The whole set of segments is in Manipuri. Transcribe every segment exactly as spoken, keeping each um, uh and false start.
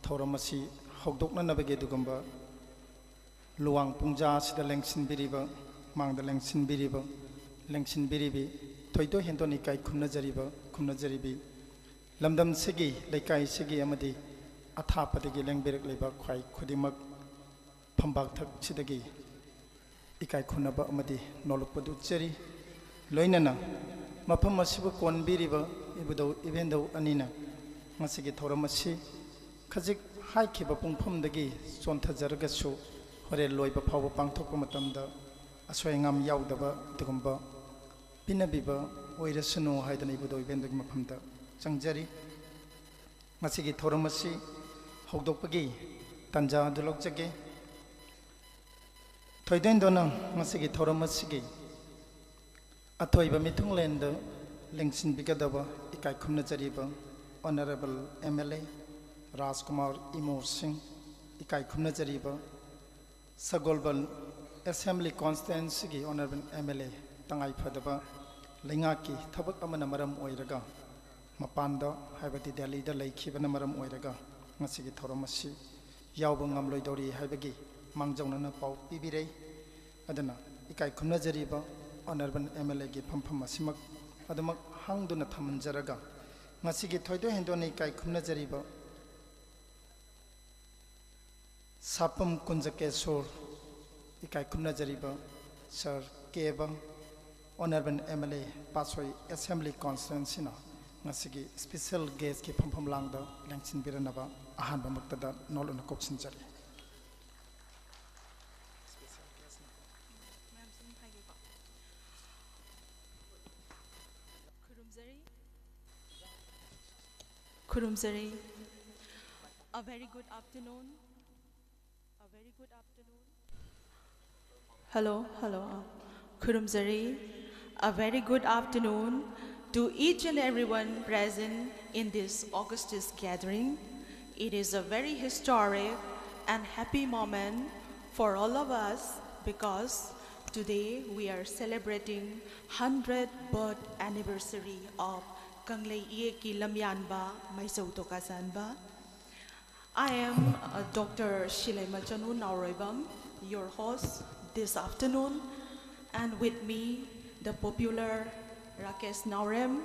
ꯊꯧꯔꯝ ꯑꯁꯤ ꯍꯧꯗꯣꯛꯅꯅꯕꯒꯤ ꯑꯗꯨꯒꯨꯝꯕ ꯂꯨꯋꯥꯡ ꯄꯨꯡꯖꯥ ꯑꯁꯤꯗ ꯂꯦꯡꯁꯤꯟꯕꯤꯔꯤꯕ, ꯃꯥꯡꯗ ꯂꯦꯡꯁꯤꯟꯕꯤꯔꯤꯕ, ꯂꯦꯡꯁꯤꯟꯕꯤꯔꯤꯕꯤ ꯊꯣꯏꯗꯣꯛ ꯍꯦꯟꯗꯣꯛꯅ ꯏꯀꯥꯏ ꯈꯨꯝꯅꯖꯔꯤꯕ, ꯈꯨꯝꯅꯖꯔꯤꯕꯤ ꯂꯝꯗꯝꯁꯤꯒꯤ, ꯂꯩꯀꯥꯏꯁꯤꯒꯤ ꯑꯃꯗꯤ ꯑꯊꯥꯞꯄꯗꯒꯤ ꯂꯦꯡꯕꯤꯔꯛꯂꯤꯕ ꯈ꯭ꯋꯥꯏ ꯈꯨꯗꯤꯡꯃꯛ ꯐꯝꯕꯥꯛ ꯊꯛꯁꯤꯗꯒꯤ ꯏꯀꯥꯏ ꯈꯨꯝꯅꯕ ꯑꯃꯗꯤ ꯅꯣꯂꯨꯛꯄꯗꯨ ꯎꯠꯆꯔꯤ꯫ ꯂꯣꯏꯅꯅ ꯃꯐꯝ ꯑꯁꯤꯕꯨ ꯀꯣꯟꯕꯤꯔꯤꯕ ꯏꯕꯨꯙꯧ ꯏꯕꯦꯟꯙꯧ ꯑꯅꯤꯅ ꯉꯁꯤꯒꯤ ꯊꯧꯔꯝ ꯑꯁꯤ ꯈꯖꯤꯛ ꯍꯥꯏꯈꯤꯕ ꯄꯨꯡꯐꯝꯗꯒꯤ ꯆꯣꯟꯊꯖꯔꯒꯁꯨ ꯍꯣꯔꯦꯟ ꯂꯣꯏꯕ ꯐꯥꯎꯕ ꯄꯥꯡꯊꯣꯛꯄ ꯃꯇꯝꯗ ꯑꯁꯣꯏ ꯑꯉꯥꯝ ꯌꯥꯎꯗꯕ ꯑꯗꯨꯒꯨꯝꯕ ꯄꯤꯅꯕꯤꯕ ꯑꯣꯏꯔꯁꯅꯨ ꯍꯥꯏꯗꯅ ꯏꯕꯨꯙꯧ ꯏꯕꯦꯟꯙꯧꯒꯤ ꯃꯐꯝꯗ ꯆꯪꯖꯔꯤ꯫ ꯉꯁꯤꯒꯤ ꯊꯧꯔꯝ ꯑꯁꯤ ꯍꯧꯗꯣꯛꯄꯒꯤ ꯇꯥꯟꯖꯥ ꯑꯗꯨ ꯂꯧꯖꯒꯦ꯫ ꯊꯣꯏꯗꯣꯛ ꯍꯦꯟꯗꯣꯛꯅ ꯉꯁꯤꯒꯤ ꯊꯧꯔꯝ ꯑꯁꯤꯒꯤ ꯑꯊꯣꯏꯕ ꯃꯤꯊꯨꯡꯂꯦꯟꯗ ꯂꯦꯡꯁꯤꯟꯕꯤꯒꯗꯕ ꯏꯀꯥꯏ ꯈꯨꯝꯅꯖꯔꯤꯕ Honourable M L A ꯔꯥꯖꯀꯨꯃꯥꯔ ꯏꯃꯣ ꯁꯤꯡ, ꯏꯀꯥꯏ ꯈꯨꯝꯅꯖꯔꯤꯕ ꯁꯒꯣꯜꯕꯟ Assembly Constituencyꯒꯤ Honourable M L A, ꯇꯉꯥꯏ ꯐꯗꯕ ꯂꯩꯉꯥꯛꯀꯤ ꯊꯕꯛ ꯑꯃꯅ ꯃꯔꯝ ꯑꯣꯏꯔꯒ ꯃꯄꯥꯟꯗ, ꯍꯥꯏꯕꯗꯤ ꯗꯦꯜꯂꯤꯗ ꯂꯩꯈꯤꯕꯅ ꯃꯔꯝ ꯑꯣꯏꯔꯒ ꯉꯁꯤꯒꯤ ꯊꯧꯔꯝ ꯑꯁꯤ ꯌꯥꯎꯕ ꯉꯝꯂꯣꯏꯗꯧꯔꯤ ꯍꯥꯏꯕꯒꯤ ꯃꯥꯡꯖꯧꯅꯅ ꯄꯥꯎ ꯄꯤꯕꯤꯔꯦ꯫ ꯑꯗꯨꯅ ꯏꯀꯥꯏ ꯈꯨꯝꯅꯖꯔꯤꯕ Honourable M L Aꯒꯤ ꯐꯝꯐꯝ ꯑꯁꯤꯃꯛ ꯑꯗꯨꯃꯛ ꯍꯥꯡꯗꯨꯅ ꯊꯝꯖꯔꯒ, ꯉꯁꯤꯒꯤ ꯊꯣꯏꯗꯣꯛ ꯍꯦꯟꯗꯣꯛꯅ ꯏꯀꯥꯏ ꯈꯨꯝꯅꯖꯔꯤꯕ ꯁꯥꯄꯝ ꯀꯨꯟꯖꯀꯦꯁꯣꯔ, ꯏꯀꯥꯏ ꯈꯨꯝꯅꯖꯔꯤꯕ Sir cab, Honourable M L A Patsoi Assembly Constituencyꯅ ꯉꯁꯤꯒꯤ special guestꯀꯤ ꯐꯝꯐꯝ ꯂꯥꯡꯗ ꯂꯦꯡꯁꯤꯟꯕꯤꯔꯅꯕ ꯑꯍꯥꯟꯕꯃꯛꯇꯗ ꯅꯣꯜꯂꯨꯅ ꯀꯧꯁꯤꯟꯖꯔꯤ꯫ ꯈꯨꯔꯨꯝꯖꯔꯤ꯫ ꯈꯨꯔꯨꯝꯖꯔꯤ꯫ A very good afternoon. A very good afternoon. Hello, hello. ꯈꯨꯔꯨꯝꯖꯔꯤ꯫ A very good afternoon to each and everyone present in this august gathering. It is a very historic and happy moment for all of us because today we are celebrating hundred birth anniversary of Kanglei Iyeki Lamyanba Maisou Tokasanba. I am uh, Doctor Shileimachanu Naoroibam, your host this afternoon, and with me, the popular Rakesh Naorem,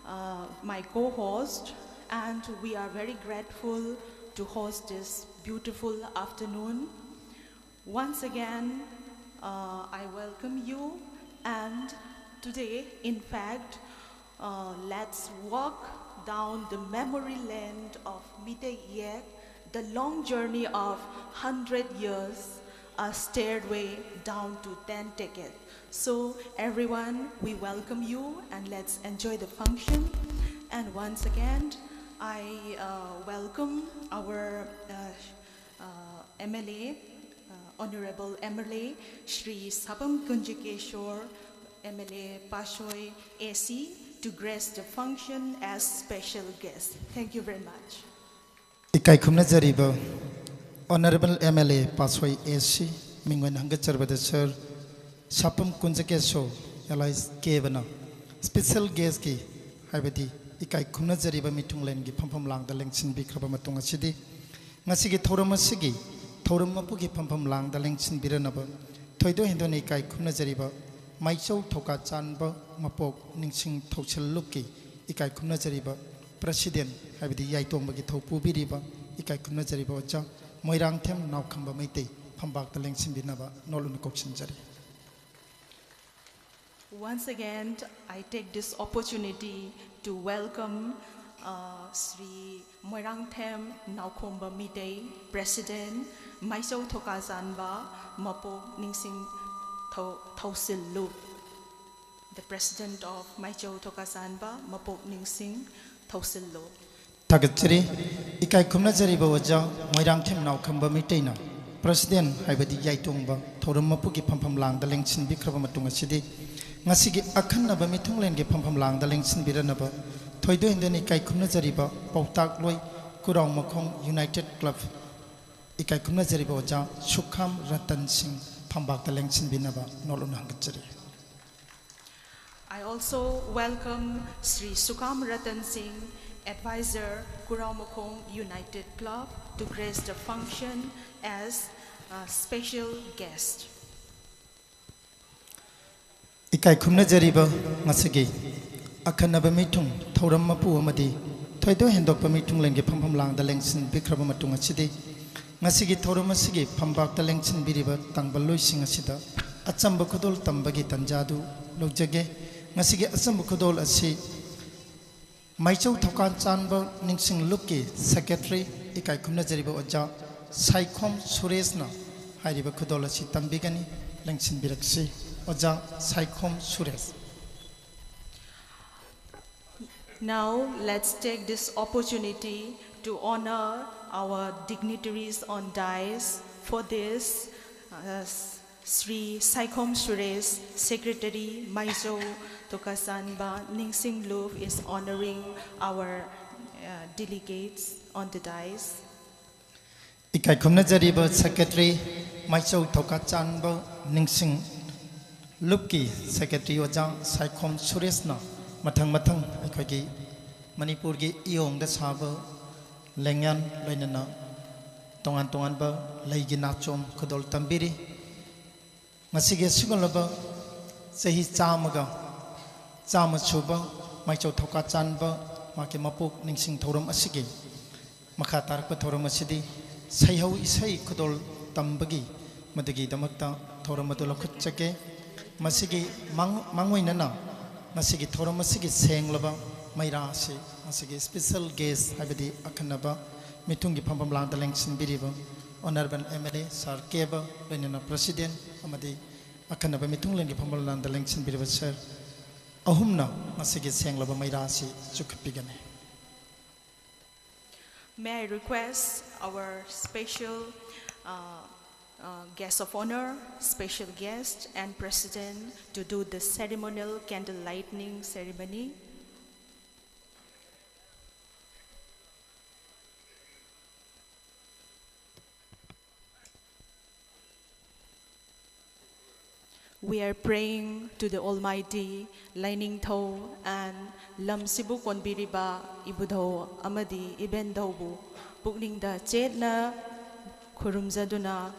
uh, my co-host, and we are very grateful to host this beautiful afternoon. Once again, uh, I welcome you, and today, in fact, uh, let's walk down the memory lane of Meitei Yek, the long journey of hundred years, a stairway down to ten decades. So, everyone, we welcome you and let's enjoy the function. And once again, I uh, welcome our uh, uh, M L A, uh, Honorable M L A, Shri Sapam Kunjikeshwar, M L A Pasoi A C, to grace the function as special guest. Thank you very much. ꯏꯀꯥꯏ ꯈꯨꯝꯅꯖꯔꯤꯕ Honorable M L A Pasoi A C ꯃꯤꯡ ꯑꯣꯏꯅ ꯍꯪꯒꯠꯆꯔꯕꯗ Sir ꯁꯥꯄꯝ ꯀꯨꯟꯖꯀꯦꯁꯣ alias ꯀꯦꯕꯅ special guestꯀꯤ ꯍꯥꯏꯕꯗꯤ ꯏꯀꯥꯏ ꯈꯨꯝꯅꯖꯔꯤꯕ ꯃꯤꯊꯨꯡꯂꯦꯟꯒꯤ ꯐꯝꯐꯝ ꯂꯥꯡꯗ ꯂꯦꯡꯁꯤꯟꯕꯤꯈ꯭ꯔꯕ ꯃꯇꯨꯡ ꯑꯁꯤꯗꯤ ꯉꯁꯤꯒꯤ ꯊꯧꯔꯝ ꯑꯁꯤꯒꯤ ꯊꯧꯔꯝ ꯃꯄꯨꯒꯤ ꯐꯝꯐꯝ ꯂꯥꯡꯗ ꯂꯦꯡꯁꯤꯟꯕꯤꯔꯅꯕ ꯊꯣꯏꯗꯣꯛ ꯍꯦꯟꯗꯣꯛꯅ ꯏꯀꯥꯏ ꯈꯨꯝꯅꯖꯔꯤꯕ ꯃꯥꯏꯆꯧ ꯊꯧꯀꯥ ꯆꯥꯟꯕ ꯃꯄꯣꯛ ꯅꯤꯡꯁꯤꯡ ꯊꯧꯁꯤꯜ ꯂꯨꯞꯀꯤ ꯏꯀꯥꯏ ꯈꯨꯝꯅꯖꯔꯤꯕ President ꯍꯥꯏꯕꯗꯤ ꯌꯥꯏꯇꯣꯡꯕꯒꯤ ꯊꯧ ꯄꯨꯕꯤꯔꯤꯕ ꯏꯀꯥꯏ ꯈꯨꯝꯅꯖꯔꯤꯕ ꯑꯣꯖꯥ Moirangthem ꯅꯥꯎꯈꯝꯕ Meitei ꯐꯝꯕꯥꯛꯇ ꯂꯦꯡꯁꯤꯟꯕꯤꯅꯕ ꯅꯣꯜꯂꯨꯅ ꯀꯧꯁꯤꯟꯖꯔꯤ꯫ Once again, I take this opportunity to welcome uh, Sri Moirangthem Naukhomba Mitei, President, Maichou Thokazanba, Mapok Ningsing Thousillu. The President of Maichou Thokazanba, Mapok Ningsing Thousillu. ꯊꯥꯒꯠꯆꯔꯤ꯫ ꯏꯀꯥꯏ ꯈꯨꯝꯅꯖꯔꯤꯕ ꯑꯣꯖꯥ ꯃꯣꯏꯔꯥꯡꯊꯦꯝ ꯅꯥꯎꯈꯝꯕ ꯃꯩꯇꯩꯅ President ꯍꯥꯏꯕꯗꯤ ꯌꯥꯏꯇꯣꯡꯕ ꯊꯧꯔꯝ ꯃꯄꯨꯒꯤ ꯐꯝꯐꯝ ꯂꯥꯡꯗ ꯂꯦꯡꯁꯤꯟꯕꯤꯈ꯭ꯔꯕ ꯃꯇꯨꯡ ꯑꯁꯤꯗꯤ ꯉꯁꯤꯒꯤ ꯑꯈꯟꯅꯕ ꯃꯤꯊꯨꯡꯂꯦꯟꯒꯤ ꯐꯝꯐꯝ ꯂꯥꯡꯗ ꯂꯦꯡꯁꯤꯟꯕꯤꯔꯅꯕ ꯊꯣꯏꯗꯣꯛ ꯍꯦꯟꯗꯣꯛꯅ ꯏꯀꯥꯏ ꯈꯨꯝꯅꯖꯔꯤꯕ ꯄꯥꯎꯇꯥꯛꯂꯣꯏ ꯀꯨꯔꯥꯎ ꯃꯈꯣꯡ United Club ꯏꯀꯥꯏ ꯈꯨꯝꯅꯖꯔꯤꯕ ꯑꯣꯖꯥ ꯁꯨꯈꯥꯝ ꯔꯇꯟ ꯁꯤꯡ ꯐꯝꯕꯥꯛꯇ ꯂꯦꯡꯁꯤꯟꯕꯤꯅꯕ ꯅꯣꯜꯂꯨꯅ ꯍꯪꯒꯠꯆꯔꯤ꯫ I also welcome Sri Sukham Ratan Singh, Advisor, Kuraumakhong United Club, to grace the function as a special guest. ꯏꯀꯥꯏ ꯈꯨꯝꯅꯖꯔꯤꯕ ꯉꯁꯤꯒꯤ ꯑꯈꯟꯅꯕ ꯃꯤꯊꯨꯡ ꯊꯧꯔꯝ ꯃꯄꯨ ꯑꯃꯗꯤ ꯊꯣꯏꯗꯣꯛ ꯍꯦꯟꯗꯣꯛꯄ ꯃꯤꯊꯨꯡꯂꯦꯟꯒꯤ ꯐꯝꯐꯝ ꯂꯥꯡꯗ ꯂꯦꯡꯁꯤꯟꯕꯤꯈ꯭ꯔꯕ ꯃꯇꯨꯡ ꯑꯁꯤꯗꯤ, ꯉꯁꯤꯒꯤ ꯊꯧꯔꯝ ꯑꯁꯤꯒꯤ ꯐꯝꯕꯥꯛꯇ ꯂꯦꯡꯁꯤꯟꯕꯤꯔꯤꯕ ꯇꯥꯡꯕꯜꯂꯣꯏꯁꯤꯡ ꯑꯁꯤꯗ ꯑꯆꯝꯕ ꯈꯨꯗꯣꯜ ꯇꯝꯕꯒꯤ ꯇꯥꯟꯖꯥꯗꯨ ꯂꯧꯖꯒꯦ꯫ ꯉꯁꯤꯒꯤ ꯑꯆꯝꯕ ꯈꯨꯗꯣꯜ ꯑꯁꯤ ꯃꯥꯏꯆꯧ ꯊꯧꯀꯥ ꯆꯥꯟꯕ ꯅꯤꯡꯁꯤꯡ ꯂꯨꯞꯀꯤ ꯁꯦꯀ꯭ꯔꯦꯇꯔꯤ, ꯏꯀꯥꯏ ꯈꯨꯝꯅꯖꯔꯤꯕ ꯑꯣꯖꯥ ꯁꯥꯏꯈꯣꯝ ꯁꯨꯔꯦꯁꯅ ꯍꯥꯏꯔꯤꯕ ꯈꯨꯗꯣꯜ ꯑꯁꯤ ꯇꯝꯕꯤꯒꯅꯤ꯫ ꯂꯦꯡꯁꯤꯟꯕꯤꯔꯛꯁꯤ꯫ ꯑꯣꯖꯥ Saikhom Suresh. Now, let's take this opportunity to honor our dignitaries on dais. For this, uh, Sri Saikhom Suresh, Secretary, Maizo Tokasanba Ningsing Luv, is honoring our uh, delegates on the dais. ꯏꯀꯥꯏ ꯈꯨꯝꯅꯖꯔꯤꯕ ꯁꯦꯀ꯭ꯔꯦꯇꯔꯤ ꯃꯥꯏꯆꯧ ꯊꯧꯀꯥ ꯆꯥꯟꯕ ꯅꯤꯡꯁꯤꯡ ꯂꯨꯞꯀꯤ ꯁꯦꯀ꯭ꯔꯦꯇꯔꯤ ꯑꯣꯖꯥ ꯁꯥꯏꯈꯣꯝ ꯁꯨꯔꯦꯁꯅ ꯃꯊꯪ ꯃꯊꯪ ꯑꯩꯈꯣꯏꯒꯤ ꯃꯅꯤꯄꯨꯔꯒꯤ ꯏꯌꯣꯡꯗ ꯁꯥꯕ ꯂꯦꯡꯌꯥꯟ, ꯂꯣꯏꯅꯅ ꯇꯣꯉꯥꯟ ꯇꯣꯉꯥꯟꯕ ꯂꯩꯒꯤ ꯅꯥꯆꯣꯝ ꯈꯨꯗꯣꯜ ꯇꯝꯕꯤꯔꯤ꯫ ꯉꯁꯤꯒꯤ ꯑꯁꯤꯒꯨꯝꯂꯕ ꯆꯍꯤ ꯆꯥꯝꯃꯒ ꯆꯥꯝꯃ ꯁꯨꯕ ꯃꯥꯏꯆꯧ ꯊꯧꯀꯥ ꯆꯥꯟꯕ ꯃꯍꯥꯛꯀꯤ ꯃꯄꯣꯛ ꯅꯤꯡꯁꯤꯡ ꯊꯧꯔꯝ ꯑꯁꯤꯒꯤ ꯃꯈꯥ ꯇꯥꯔꯛꯄ ꯊꯧꯔꯝ ꯑꯁꯤꯗꯤ ꯁꯩꯍꯧ ꯏꯁꯩ ꯈꯨꯗꯣꯜ ꯇꯝꯕꯒꯤ, ꯃꯗꯨꯒꯤꯗꯃꯛꯇ ꯊꯧꯔꯝ ꯑꯗꯨ ꯂꯧꯈꯠꯆꯒꯦ꯫ ꯃꯁꯤꯒꯤ ꯃꯥꯡ-, ꯃꯥꯡꯑꯣꯏꯅꯅ ꯉꯁꯤꯒꯤ ꯊꯧꯔꯝ ꯑꯁꯤꯒꯤ ꯁꯦꯡꯂꯕ ꯃꯩꯔꯥ ꯑꯁꯤ ꯉꯁꯤꯒꯤ special guest, ꯍꯥꯏꯕꯗꯤ ꯑꯈꯟꯅꯕ ꯃꯤꯊꯨꯡꯒꯤ ꯐꯝꯐꯝ ꯂꯥꯡꯗ ꯂꯦꯡꯁꯤꯟꯕꯤꯔꯤꯕ Honourable M L A Sir ꯀꯦꯕ, ꯂꯣꯏꯅꯅ President ꯑꯃꯗꯤ ꯑꯈꯟꯅꯕ ꯃꯤꯊꯨꯡꯂꯦꯟꯒꯤ ꯐꯝꯐꯝ ꯂꯥꯡꯗ ꯂꯦꯡꯁꯤꯟꯕꯤꯔꯤꯕ Sir ꯑꯍꯨꯝꯅ ꯉꯁꯤꯒꯤ ꯁꯦꯡꯂꯕ ꯃꯩꯔꯥ ꯑꯁꯤ ꯆꯨꯞꯈꯠꯄꯤꯒꯅꯤ꯫ May I request our special uh, uh, guest of honor, special guest, and president to do the ceremonial candle lighting ceremony. We are praying to the Almighty, Lainingthou and ꯂꯝꯁꯤꯕꯨ ꯀꯣꯟꯕꯤꯔꯤꯕ ꯏꯕꯨꯙꯧ ꯑꯃꯗꯤ ꯏꯕꯦꯟꯙꯧꯕꯨ ꯄꯨꯛꯅꯤꯡꯗ ꯆꯦꯠꯅ ꯈꯨꯔꯨꯝꯖꯗꯨꯅ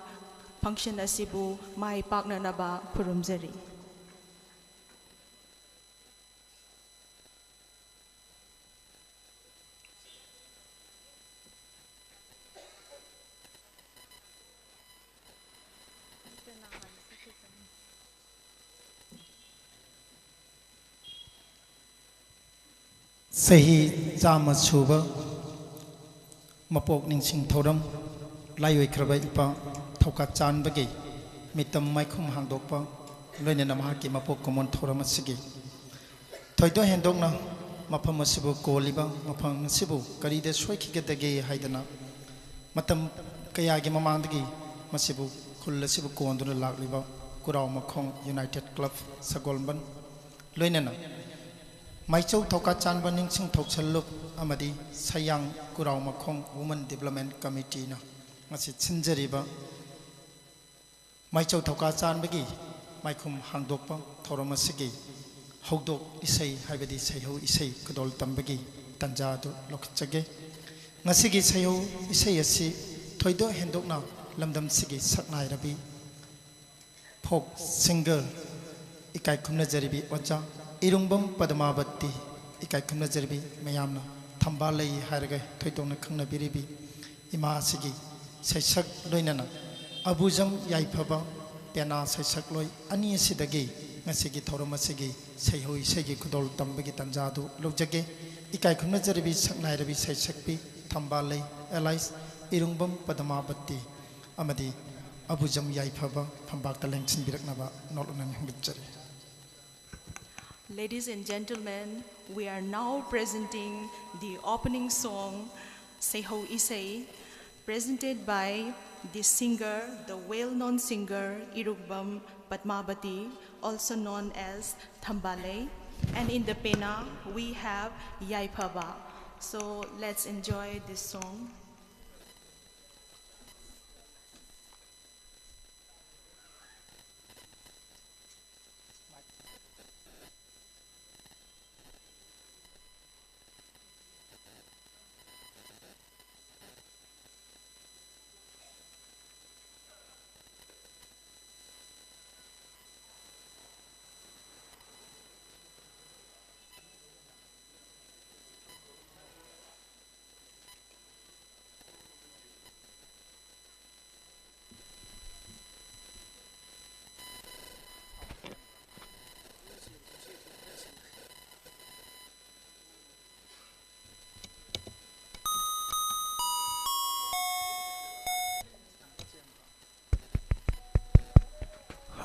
function ꯑꯁꯤꯕꯨ ꯃꯥꯏ ꯄꯥꯛꯅꯅꯕ ꯈꯨꯔꯨꯝꯖꯔꯤ꯫ ꯆꯍꯤ ꯆꯥꯝꯃ ꯁꯨꯕ ꯃꯄꯣꯛ ꯅꯤꯡꯁꯤꯡ ꯊꯧꯔꯝ, ꯂꯥꯏꯑꯣꯏꯈ꯭ꯔꯕ ꯏꯄꯥ ꯊꯧꯀꯥ ꯆꯥꯟꯕꯒꯤ ꯃꯤꯇꯝ ꯃꯥꯏꯈꯨꯝ ꯍꯥꯡꯗꯣꯛꯄ, ꯂꯣꯏꯅꯅ ꯃꯍꯥꯛꯀꯤ ꯃꯄꯣꯛ ꯀꯨꯝꯑꯣꯟ ꯊꯧꯔꯝ ꯑꯁꯤꯒꯤ ꯊꯣꯏꯗꯣꯛ ꯍꯦꯟꯗꯣꯛꯅ ꯃꯐꯝ ꯑꯁꯤꯕꯨ ꯀꯣꯜꯂꯤꯕ, ꯃꯐꯝ ꯑꯁꯤꯕꯨ ꯀꯔꯤꯗ ꯁꯣꯏꯈꯤꯒꯗꯒꯦ ꯍꯥꯏꯗꯅ ꯃꯇꯝ ꯀꯌꯥꯒꯤ ꯃꯃꯥꯡꯗꯒꯤ ꯃꯁꯤꯕꯨ, ꯈꯨꯜ ꯑꯁꯤꯕꯨ ꯀꯣꯟꯗꯨꯅ ꯂꯥꯛꯂꯤꯕ ꯀꯨꯔꯥꯎ ꯃꯈꯣꯡ United Club ꯁꯒꯣꯜꯕꯟ, ꯂꯣꯏꯅꯅ ꯃꯥꯏꯆꯧ ꯊꯧꯀꯥ ꯆꯥꯟꯕ ꯅꯤꯡꯁꯤꯡ ꯊꯧꯁꯜꯂꯨꯞ ꯑꯃꯗꯤ ꯁꯌꯥꯡ ꯀꯨꯔꯥꯎ ꯃꯈꯣꯡ Women Development Committeeꯅ ꯉꯁꯤ ꯁꯤꯟꯖꯔꯤꯕ ꯃꯥꯏꯆꯧ ꯊꯧꯀꯥ ꯆꯥꯟꯕꯒꯤ ꯃꯥꯏꯈꯨꯝ ꯍꯥꯡꯗꯣꯛꯄ ꯊꯧꯔꯝ ꯑꯁꯤꯒꯤ ꯍꯧꯗꯣꯛ ꯏꯁꯩ, ꯍꯥꯏꯕꯗꯤ ꯁꯩꯍꯧ ꯏꯁꯩ ꯈꯨꯗꯣꯜ ꯇꯝꯕꯒꯤ ꯇꯥꯟꯖꯥ ꯑꯗꯨ ꯂꯧꯈꯠꯆꯒꯦ꯫ ꯉꯁꯤꯒꯤ ꯁꯩꯍꯧ ꯏꯁꯩ ꯑꯁꯤ ꯊꯣꯏꯗꯣꯛ ꯍꯦꯟꯗꯣꯛꯅ ꯂꯝꯗꯝꯁꯤꯒꯤ ꯁꯛꯅꯥꯏꯔꯕꯤ folk singer, ꯏꯀꯥꯏ ꯈꯨꯝꯅꯖꯔꯤꯕꯤ ꯑꯣꯖꯥ ꯏꯔꯨꯡꯕꯝ ꯄꯗꯃꯥꯕꯇꯤ, ꯏꯀꯥꯏ ꯈꯨꯝꯅꯖꯔꯤꯕꯤ ꯃꯌꯥꯝꯅ ꯊꯝꯕꯥꯜ ꯂꯩ ꯍꯥꯏꯔꯒ ꯊꯣꯏꯗꯣꯛꯅ ꯈꯪꯅꯕꯤꯔꯤꯕꯤ ꯏꯃꯥ ꯑꯁꯤꯒꯤ ꯁꯩꯁꯛ, ꯂꯣꯏꯅꯅ ꯑꯕꯨꯖꯝ ꯌꯥꯏꯐꯕ ꯄꯦꯅꯥ ꯁꯩꯁꯛꯂꯣꯏ ꯑꯅꯤ ꯑꯁꯤꯗꯒꯤ ꯉꯁꯤꯒꯤ ꯊꯧꯔꯝ ꯑꯁꯤꯒꯤ ꯁꯩꯍꯧ ꯏꯁꯩꯒꯤ ꯈꯨꯗꯣꯜ ꯇꯝꯕꯒꯤ ꯇꯥꯟꯖꯥ ꯑꯗꯨ ꯂꯧꯖꯒꯦ꯫ ꯏꯀꯥꯏ ꯈꯨꯝꯅꯖꯔꯤꯕꯤ ꯁꯛꯅꯥꯏꯔꯕꯤ ꯁꯩꯁꯛꯄꯤ ꯊꯝꯕꯥꯜꯂꯩ ꯑꯦꯂꯥꯏꯁ ꯏꯔꯨꯡꯕꯝ ꯄꯗꯃꯥꯕꯇꯤ ꯑꯃꯗꯤ ꯑꯕꯨꯖꯝ ꯌꯥꯏꯐꯕ ꯐꯝꯕꯥꯛꯇ ꯂꯦꯡꯁꯤꯟꯕꯤꯔꯛꯅꯕ ꯅꯣꯠꯂꯨꯛꯅ ꯅꯤꯡꯍꯟꯖꯔꯤ꯫ Ladies and gentlemen, we are now presenting the opening song, Seihou Isei, presented by the singer, the well-known singer, Irukbam Padmavati, also known as Thambalei. And in the pena, we have Yaipaba. So let's enjoy this song.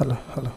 Hello, hello.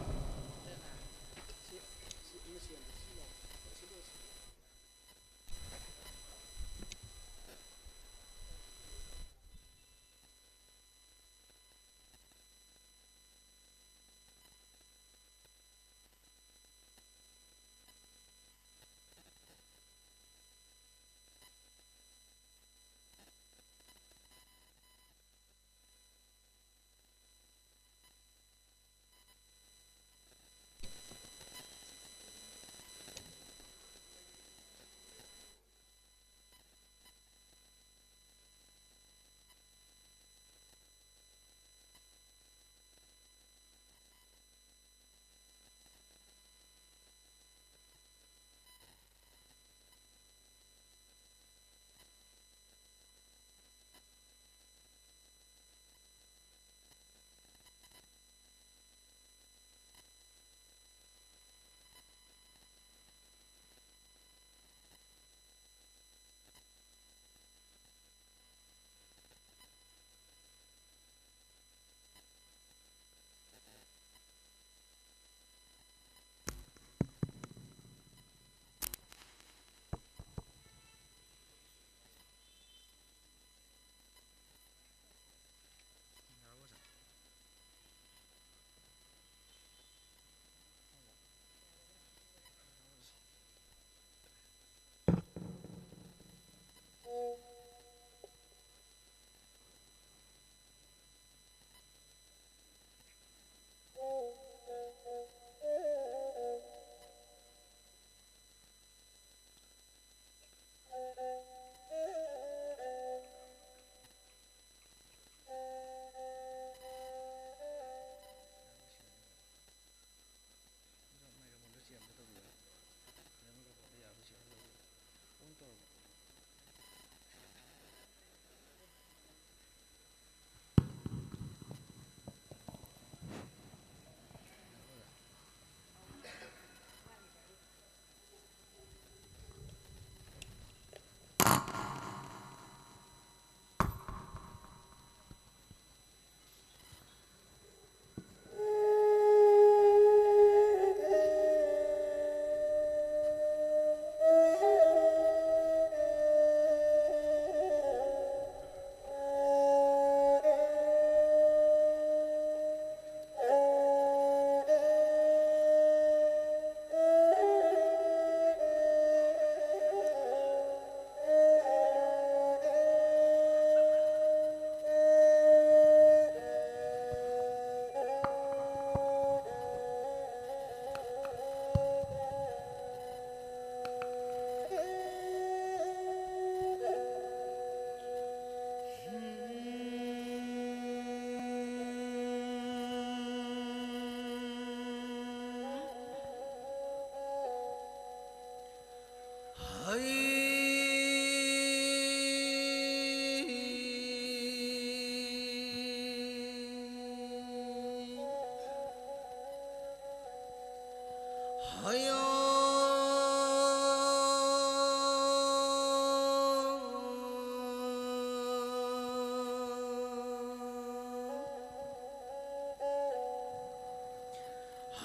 ꯍꯌꯥ꯫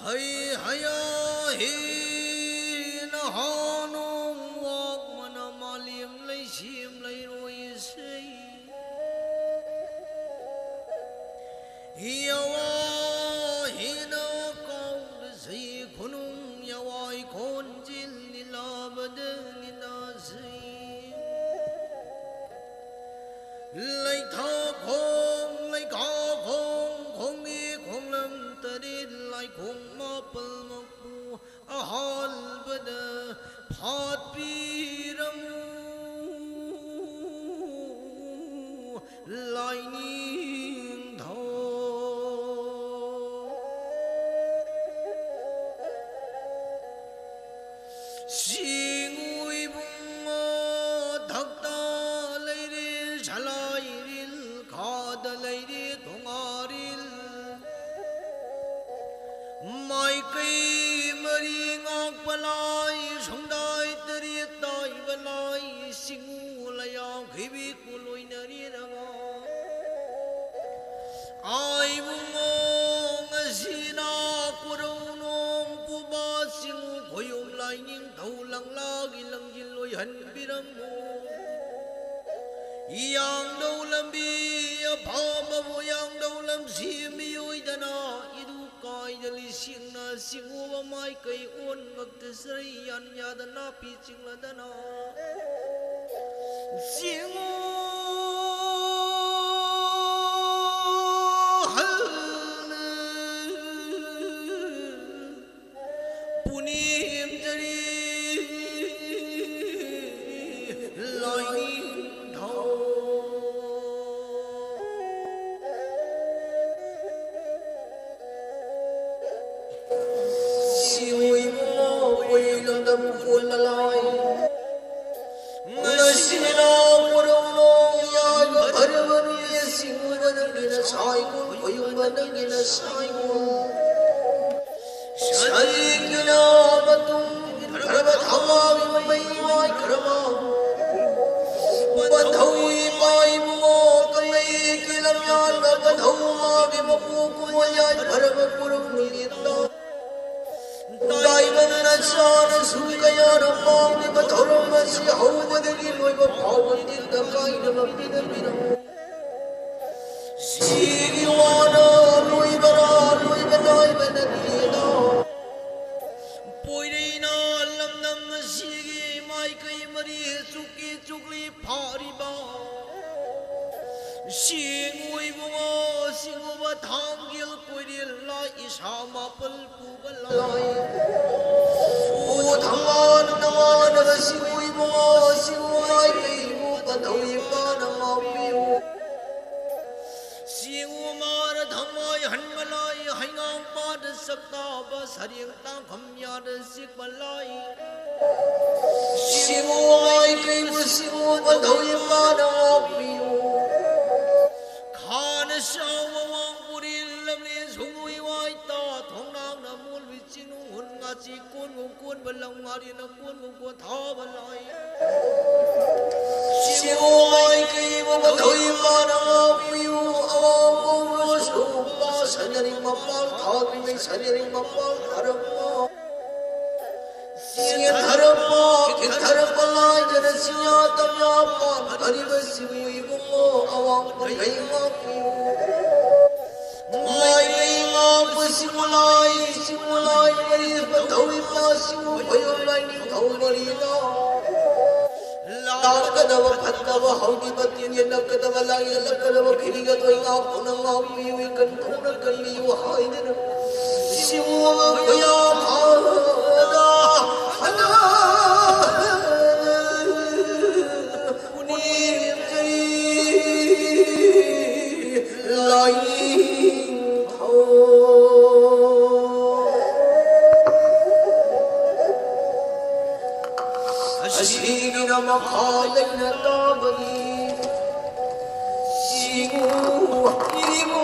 ꯍꯩ ꯍꯌꯥ ꯍꯤ ꯅꯍꯥ ꯅꯣꯡ ꯋꯥꯛ ꯃꯅ ꯃꯥꯂꯦꯝ ꯂꯩꯁꯦꯝ ꯂꯩꯔꯣꯏꯁꯦ꯫ ꯌꯥꯋꯥ ꯍꯤꯅ ꯀꯥꯎꯗꯁꯤ ꯈꯨꯅꯨꯡ ꯌꯥꯋꯥꯏ ꯈꯣꯟꯖꯤꯜ ꯅꯤꯂꯥꯕꯗ ꯅꯤꯅꯥꯁꯤ꯫ ꯂꯩꯊꯥ ꯈꯣꯡ ꯂꯩꯈꯥ ꯈꯣꯡ ꯈꯣꯡꯒꯤ ꯈꯣꯡꯂꯝ ꯇꯔꯦꯠ ꯂꯥꯏꯈꯣꯡ ꯃꯥꯄꯜꯃꯛꯄꯨ ꯑꯍꯥꯟꯕꯗ ꯐꯥꯠꯄꯤꯔꯝꯃꯨ ꯂꯥꯏꯅꯤꯡꯊꯧ꯫ ꯁꯤꯡꯉꯨ ꯏꯕꯨꯡꯉꯣ ꯊꯛꯇ ꯂꯩꯔꯦ ꯁꯂꯥꯏꯔꯤꯜ ꯈꯥꯗ ꯂꯩꯔꯦ ꯊꯣꯉꯥꯔꯤꯜ꯫ ꯃꯥꯏꯀꯩ ꯃꯔꯤ ꯉꯥꯛꯄ ꯂꯥꯏ, ꯁꯣꯡꯗꯥꯏ ꯇꯔꯦꯠ ꯇꯥꯏꯕ ꯂꯥꯏ, ꯁꯤꯡꯉꯨ ꯂꯩꯌꯥꯡ ꯈꯤꯕꯤꯛꯄꯨ ꯂꯣꯏꯅꯔꯤꯔꯕ? ꯑꯥꯏꯕꯨꯡꯉꯣ ꯉꯁꯤꯅ ꯀꯣꯔꯧꯅꯣꯡ ꯄꯨꯕ ꯁꯤꯡꯉꯨ ꯈꯣꯌꯨꯝ ꯂꯥꯏꯅꯤꯡꯊꯧ ꯂꯪꯂꯥꯒꯤ ꯂꯪꯖꯤꯜ ꯑꯣꯏꯍꯟꯕꯤꯔꯝꯃꯨ꯫ ꯌꯥꯡꯗꯧ ꯂꯝꯕꯤ ꯑꯐꯕꯕꯨ ꯌꯥꯡꯗꯧ ꯂꯝꯁꯤ ꯃꯤꯑꯣꯏꯗꯅ ꯏꯔꯨ ꯀꯥꯏꯗ ꯂꯤꯁꯤꯡꯅ ꯁꯤꯡꯉꯨꯕ ꯃꯥꯏꯀꯩ ꯑꯣꯟ ꯉꯛꯇ ꯆꯔꯩ ꯌꯥꯟ ꯌꯥꯗ ꯅꯥꯄꯤ ꯆꯤꯡꯂꯗꯅ ꯁꯤꯡꯉꯨ ꯍꯜ ꯄꯨꯅꯦꯝꯖꯔꯤ ꯂꯥꯏꯅꯤꯡꯊꯧ꯫ ꯁꯤꯑꯣꯏ ꯏꯃꯥ ꯑꯣꯏ ꯂꯝꯗꯝ ꯀꯣꯟꯕ ꯂꯥꯏ꯫ ꯉꯁꯤꯅ ꯀꯣꯔꯧꯅꯣꯡ ꯌꯥꯏꯕ ꯐꯔꯕ ꯅꯨꯃꯤꯠ ꯁꯤꯡꯉꯨꯕ ꯅꯪꯒꯤ ꯅꯁꯥꯏꯒꯨꯝ ꯈꯣꯌꯨꯝꯕ ꯅꯪꯒꯤ ꯅꯁꯥꯏꯒꯨꯝ꯫ ꯁꯔꯤꯛꯅ ꯄꯣꯛꯄ ꯌꯥꯏꯐꯔꯕ ꯄꯣꯔꯝ ꯅꯨꯃꯤꯠꯇ ꯇꯥꯏꯕꯪ ꯅꯆꯥꯅꯁꯨ ꯀꯌꯥꯅ ꯄꯥꯝꯂꯤꯕ ꯊꯧꯔꯝ ꯑꯁꯤ ꯍꯧꯕꯗꯒꯤ ꯂꯣꯏꯕ ꯐꯥꯎꯕ ꯇꯤꯟꯗ ꯀꯥꯏꯗꯕ ꯄꯤꯗꯕꯤꯔꯝꯃꯨ꯫ ꯁꯤꯒꯤ ꯋꯥꯅ ꯂꯣꯏꯕꯔꯥ, ꯂꯣꯏꯕ ꯅꯥꯏꯕ ꯅꯠꯇꯦꯗ꯫ ꯄꯣꯏꯔꯩꯅ ꯂꯝꯗꯝ ꯑꯁꯤꯒꯤ ꯃꯥꯏꯀꯩ ꯃꯔꯤ ꯆꯨꯛꯀꯤ ꯆꯨꯛꯂꯤ ꯐꯥꯔꯤꯕ ꯁꯤꯡꯎ ꯏꯕꯨꯡꯉꯣ, ꯁꯤꯡꯎꯕ ꯊꯥꯡꯒꯤꯜ ꯀꯣꯏꯔꯦꯜ ꯂꯥꯏ ꯏꯁꯥ ꯃꯥꯄꯜ ꯄꯨꯕ ꯂꯥꯏ꯫ ꯎ ꯊꯪꯒꯥꯜ ꯅꯋꯥꯅ ꯁꯤꯡꯎ ꯏꯕꯨꯡꯉꯣ, ꯁꯤꯡꯎ ꯃꯥꯏꯀꯩꯕꯨ ꯄꯟꯊꯧ ꯏꯄꯥꯅ ꯉꯥꯛꯄꯤꯌꯨ꯫ ꯁꯤꯡꯎ ꯃꯥꯔ ꯊꯃꯥꯏ ꯍꯟꯕ ꯂꯥꯏ ꯍꯩꯉꯥꯡ ꯄꯥꯗ ꯁꯛꯇꯥꯕ ꯁꯔꯦꯡ ꯇꯥꯡꯐꯝ ꯌꯥꯗ ꯁꯤꯛꯄ ꯂꯥꯏ꯫ ꯁꯤꯡꯎ ꯃꯥꯏꯀꯩꯕꯨ ꯁꯤꯡꯎ ꯄꯟꯊꯧ ꯏꯄꯥꯅ ꯉꯥꯛꯄꯤꯌꯨ꯫ ꯈꯥꯅ ꯆꯥꯎꯕ ꯋꯥꯡ ꯄꯨꯔꯤ ꯂꯝꯂꯦꯟ ꯁꯨꯡꯂꯨꯏ ꯋꯥꯏꯇ ꯊꯣꯡꯅꯥꯡꯅ ꯃꯣꯜꯕꯤ ꯆꯤꯡꯅꯨꯡ ꯍꯨꯟ ꯉꯥꯆꯤ ꯀꯣꯟꯒꯨꯝ ꯀꯣꯟꯕ ꯂꯝ ꯉꯥꯔꯤꯅ ꯀꯣꯟꯒꯨꯝ ꯀꯣꯟꯊꯥꯕ ꯂꯥꯏ꯫ ꯁꯤꯡꯎ ꯃꯥꯏꯀꯩꯕꯨ ꯄꯟꯊꯧ ꯏꯄꯥꯅ ꯉꯥꯛꯄꯤꯌꯨ꯫ ꯑꯋꯥꯡ ꯄꯣꯡꯕ ꯁꯨꯝꯕ ꯁꯅꯔꯤꯡ ꯃꯄꯥꯜ ꯊꯥꯗ꯭ꯔꯤꯉꯩ ꯁꯅꯔꯤꯡ ꯃꯄꯥꯜ ꯊꯥꯔꯛꯄ ꯆꯦꯟꯊꯔꯛꯄ, ꯈꯤꯛꯊꯔꯛꯄ ꯂꯥꯏꯗꯅ ꯆꯤꯡꯌꯥ ꯇꯝꯌꯥ ꯄꯥꯟ ꯑꯔꯤꯕ ꯁꯤꯕꯨ ꯏꯕꯨꯡꯉꯣ ꯑꯋꯥꯡ ꯄꯣꯟꯊꯩ ꯉꯥꯛꯄꯤꯌꯨ꯫ ꯃꯥꯏꯀꯩ ꯉꯥꯛꯄ ꯁꯤꯕꯨ ꯂꯥꯏ, ꯁꯤꯕꯨ ꯂꯥꯏ ꯃꯔꯤ ꯄꯟꯊꯧ ꯏꯄꯥ ꯁꯤꯕꯨ ꯈꯣꯏꯔꯣꯝ ꯂꯥꯏ ꯅꯤꯡꯊꯧ ꯃꯔꯤꯅ ꯂꯥꯛꯀꯗꯕ ꯐꯠꯇꯕ ꯍꯧꯈꯤꯕ ꯇꯤꯟ ꯌꯦꯠꯂꯛꯀꯗꯕ ꯂꯥꯏ ꯌꯦꯠꯂꯛꯀꯗꯕ ꯈꯤꯔꯤꯒ ꯇꯣꯏ ꯉꯥꯛꯄꯅ ꯉꯥꯛꯄꯤꯌꯨ, ꯏꯀꯟ ꯊꯣꯛꯅ ꯀꯜꯂꯤꯌꯨ ꯍꯥꯏꯗꯅ ꯁꯤꯕꯨ ꯃꯈꯣꯏꯌꯥ ꯐꯥꯗ ꯍꯜꯂ ꯄꯨꯅꯦꯝꯖꯔꯤ ꯂꯥꯏꯅꯤꯡꯊꯧ꯫ ꯑꯁꯤꯒꯤꯅ ꯃꯈꯥ ꯂꯩꯅ ꯇꯥꯕꯅꯤ꯫ ꯁꯤꯕꯨ ꯏꯕꯨ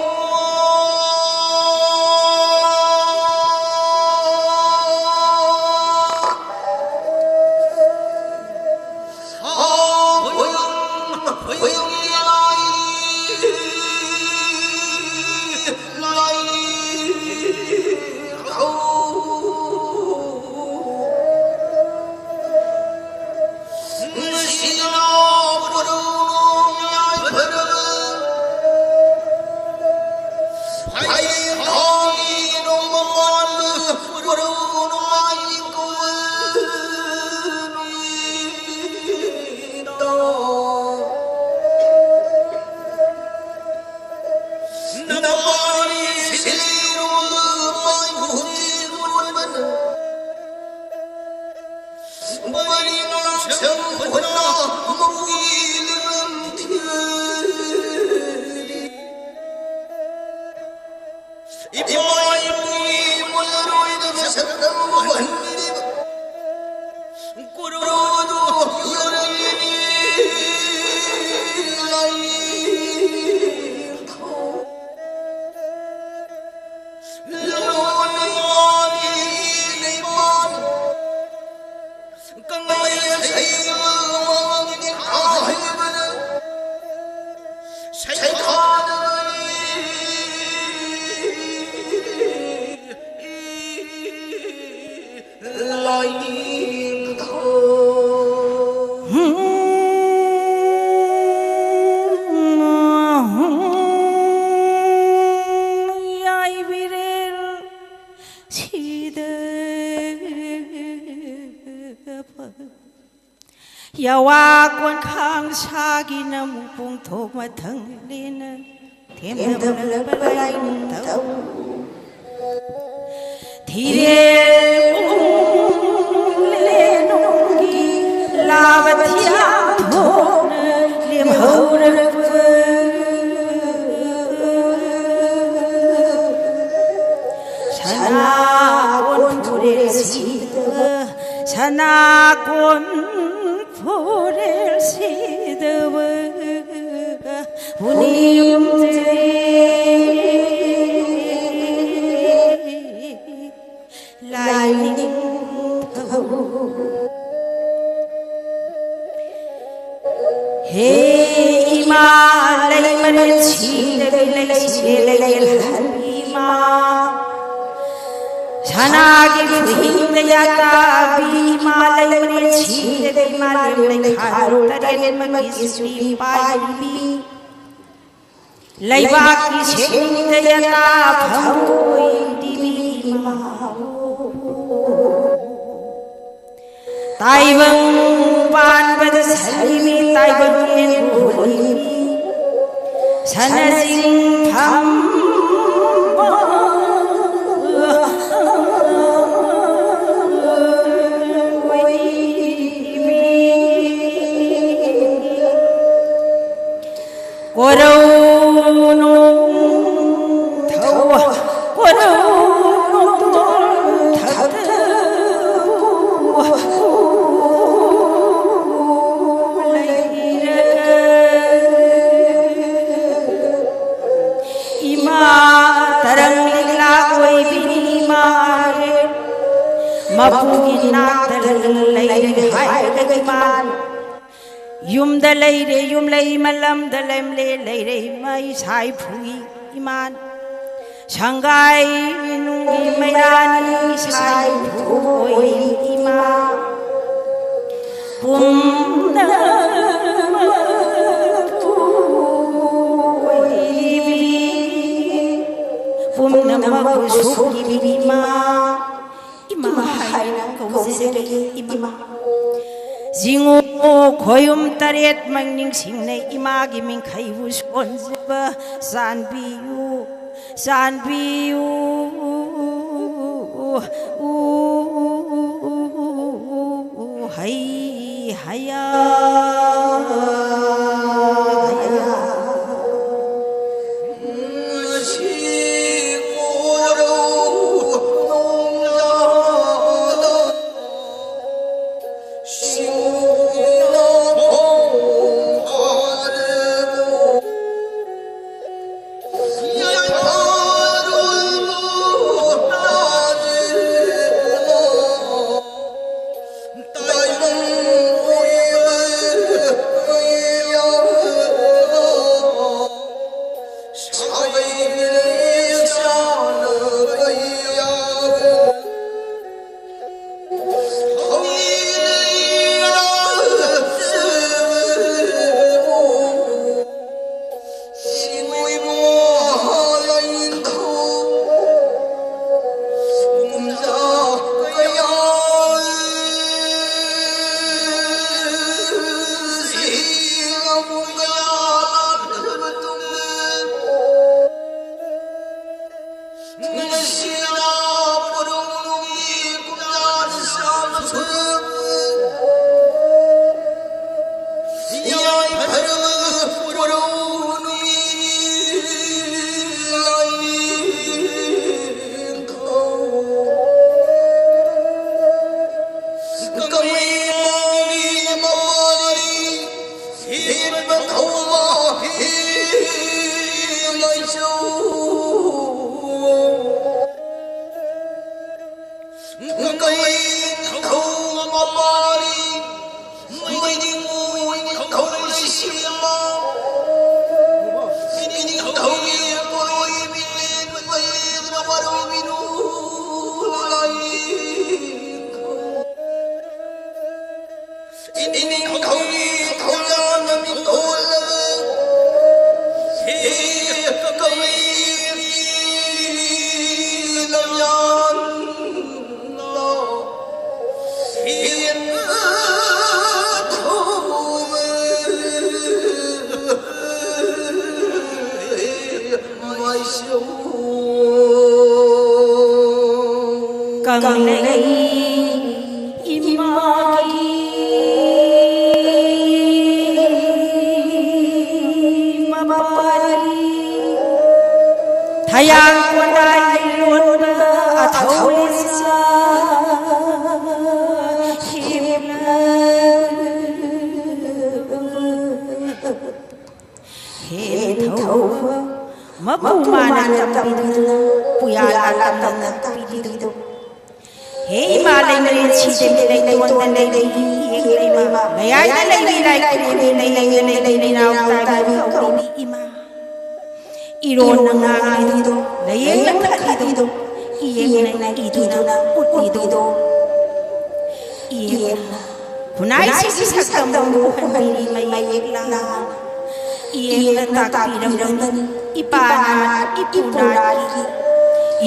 ꯁꯩꯊꯥꯗꯕꯅꯤ ꯂꯥꯏꯅꯤꯡꯊꯧ꯫ ꯌꯥꯏꯕꯤꯔꯦꯜ ꯁꯤꯗꯕ ꯌꯥꯋꯥ ꯀꯣꯟꯈꯥꯡ ꯁꯥꯒꯤ ꯅꯃꯨꯛ ꯄꯣꯡꯊꯣꯛ ꯃꯊꯪ ꯂꯦꯟꯅ ꯊꯦꯝꯗꯕ ꯂꯥꯏꯅꯤꯡꯊꯧ꯫ ꯊꯤꯔꯦꯜ ꯂꯦꯟꯅꯨꯡꯒꯤ ꯂꯥꯕ ꯊꯤꯌꯥꯝ ꯊꯣꯛꯅ ꯂꯦꯝꯍꯧꯔꯛꯄ ꯁꯅꯥ ꯀꯣꯟ ꯐꯨꯔꯦꯜꯁꯤꯗ, ꯁꯅꯥ ꯀꯣꯟ ꯐꯨꯔꯦꯜꯁꯤꯗꯕ ꯄꯨꯅꯤꯡꯗꯦ ꯂꯥꯏꯅꯤꯡꯊꯧ꯫ ꯍꯦ ꯏꯃꯥ ꯂꯩꯃꯔꯦꯜ ꯁꯤꯗꯕꯤ ꯂꯩꯁꯦ ꯂꯩꯔꯦꯜꯍꯟꯕꯤ ꯏꯃꯥ꯫ ꯁꯅꯥꯒꯤ ꯈꯨꯍꯤꯡꯗ ꯌꯥꯇꯥꯕꯤ ꯏꯃꯥ ꯂꯩꯃꯔꯦꯜ ꯁꯤꯗꯕꯤ ꯃꯥꯂꯦꯝ ꯂꯩꯈꯥꯔꯣꯜ ꯇꯔꯦꯠꯃꯛꯀꯤ ꯆꯨꯔꯤ ꯄꯥꯏꯕꯤ꯫ ꯂꯩꯕꯥꯛꯀꯤ ꯁꯦꯟꯗ ꯌꯥꯇꯥ ꯐꯪꯉꯣꯏꯗꯕꯤ ꯏꯃꯥ꯫ ꯇꯥꯏꯕꯪ ꯄꯥꯟꯕꯗ ꯁꯂꯤꯃꯤ ꯇꯥꯏꯕꯪ ꯌꯦꯟꯕꯨ ꯍꯣꯜꯂꯤꯃꯤ ꯁꯅ ꯆꯤꯡꯐꯝ ꯀꯣꯔꯧ ꯅꯣꯡꯊꯧ, ꯀꯣꯔꯧ ꯅꯣꯡꯊꯧ ꯊꯛꯇꯕꯨ ꯂꯩꯔꯒ ꯏꯃꯥ ꯇꯔꯪ ꯂꯤꯛꯂꯥ ꯑꯣꯏꯕꯤꯅꯤ ꯏꯃꯥ ꯃꯄꯨꯒꯤ ꯅꯥꯛꯇ ꯂꯩꯔꯦ ꯍꯥꯏꯔꯒ ꯏꯃꯥ ꯌꯨꯝꯗ ꯂꯩꯔꯦ ꯌꯨꯝꯂꯩ ꯃꯂꯝꯗ ꯂꯦꯝꯂꯦ ꯂꯩꯔꯦ ꯏꯃꯥ ꯏꯁꯥ ꯏꯐꯨꯒꯤ ꯏꯃꯥꯟ ꯁꯪꯒꯥꯏ ꯅꯨꯡꯒꯤ ꯃꯩꯔꯥꯅꯤ ꯏꯁꯥ ꯏꯐꯨ ꯑꯣꯏꯔꯤ ꯏꯃꯥ ꯄꯨꯝꯅꯃꯛꯄꯨ ꯑꯣꯏꯔꯤꯕꯤ ꯄꯨꯝꯅꯃꯛꯄꯨ ꯁꯣꯛꯂꯤꯕꯤ ꯏꯃꯥ ꯏꯃꯥ ꯍꯥꯏꯅ ꯀꯧꯖꯔꯒꯦ ꯏꯃꯥ ꯖꯤꯉꯨ ꯈꯣꯌꯨꯝ ꯇꯔꯦꯠꯃꯛ ꯅꯤꯡꯁꯤꯡꯅꯩ ꯏꯃꯥꯒꯤ ꯃꯤꯡꯈꯩꯕꯨ ꯁꯣꯟꯖꯕ ꯆꯥꯟꯕꯤꯌꯨ ꯆꯥꯟꯕꯤꯌꯨ ꯍꯩ ꯍꯌꯥ ꯍꯌꯥ ꯀꯪꯂꯩ ꯏꯃꯥꯒꯤ ꯃꯄꯥꯔꯤ ꯊꯌꯥꯡ ꯀꯣꯟꯗꯥꯏ ꯂꯣꯟꯕ ꯑꯊꯧꯔꯤꯁꯥ ꯍꯦꯝꯂ ꯍꯦꯟꯊꯧ ꯃꯄꯨ ꯃꯥꯅ ꯇꯝꯕꯤꯗꯨꯅ ꯄꯨꯌꯥ ꯂꯥꯛꯇꯝꯅ ꯇꯝꯕꯤꯗꯨ꯫ ꯍꯦ ꯏꯃꯥ ꯂꯩꯃꯔꯦꯟ ꯁꯤꯗꯕꯤ ꯂꯩꯇꯣꯟꯗ ꯂꯩꯕꯤ ꯏꯌꯦꯛ ꯂꯩꯃ ꯃꯌꯥꯏꯗ ꯂꯩꯕꯤ ꯂꯥꯏꯈꯨꯔꯦꯝꯕꯤ ꯂꯩꯌꯦꯡꯗ ꯂꯩꯕꯤ ꯂꯩꯅꯥꯎ ꯇꯥꯕꯤ ꯀꯧꯔꯤꯕꯤ ꯏꯃꯥ꯫ ꯏꯔꯣꯟꯅ ꯉꯥꯡꯂꯤꯗꯣ ꯂꯥꯏꯌꯦꯡꯅ ꯈꯠꯂꯤꯗꯣ ꯏꯌꯦꯛꯅ ꯏꯗꯨꯅ ꯎꯠꯂꯤꯗꯣ ꯏꯌꯦꯛꯅ ꯈꯨꯟꯅꯥꯏꯁꯤꯒꯤ ꯁꯛꯇꯝꯕꯨ ꯎꯍꯟꯕꯤꯔꯤ ꯃꯌꯦꯛ ꯂꯥꯅ꯫ ꯏꯌꯦꯛꯅ ꯇꯥꯛꯄꯤꯔꯝꯕꯅꯤ ꯏꯄꯥꯅ ꯏꯄꯨꯅꯥꯠꯀꯤ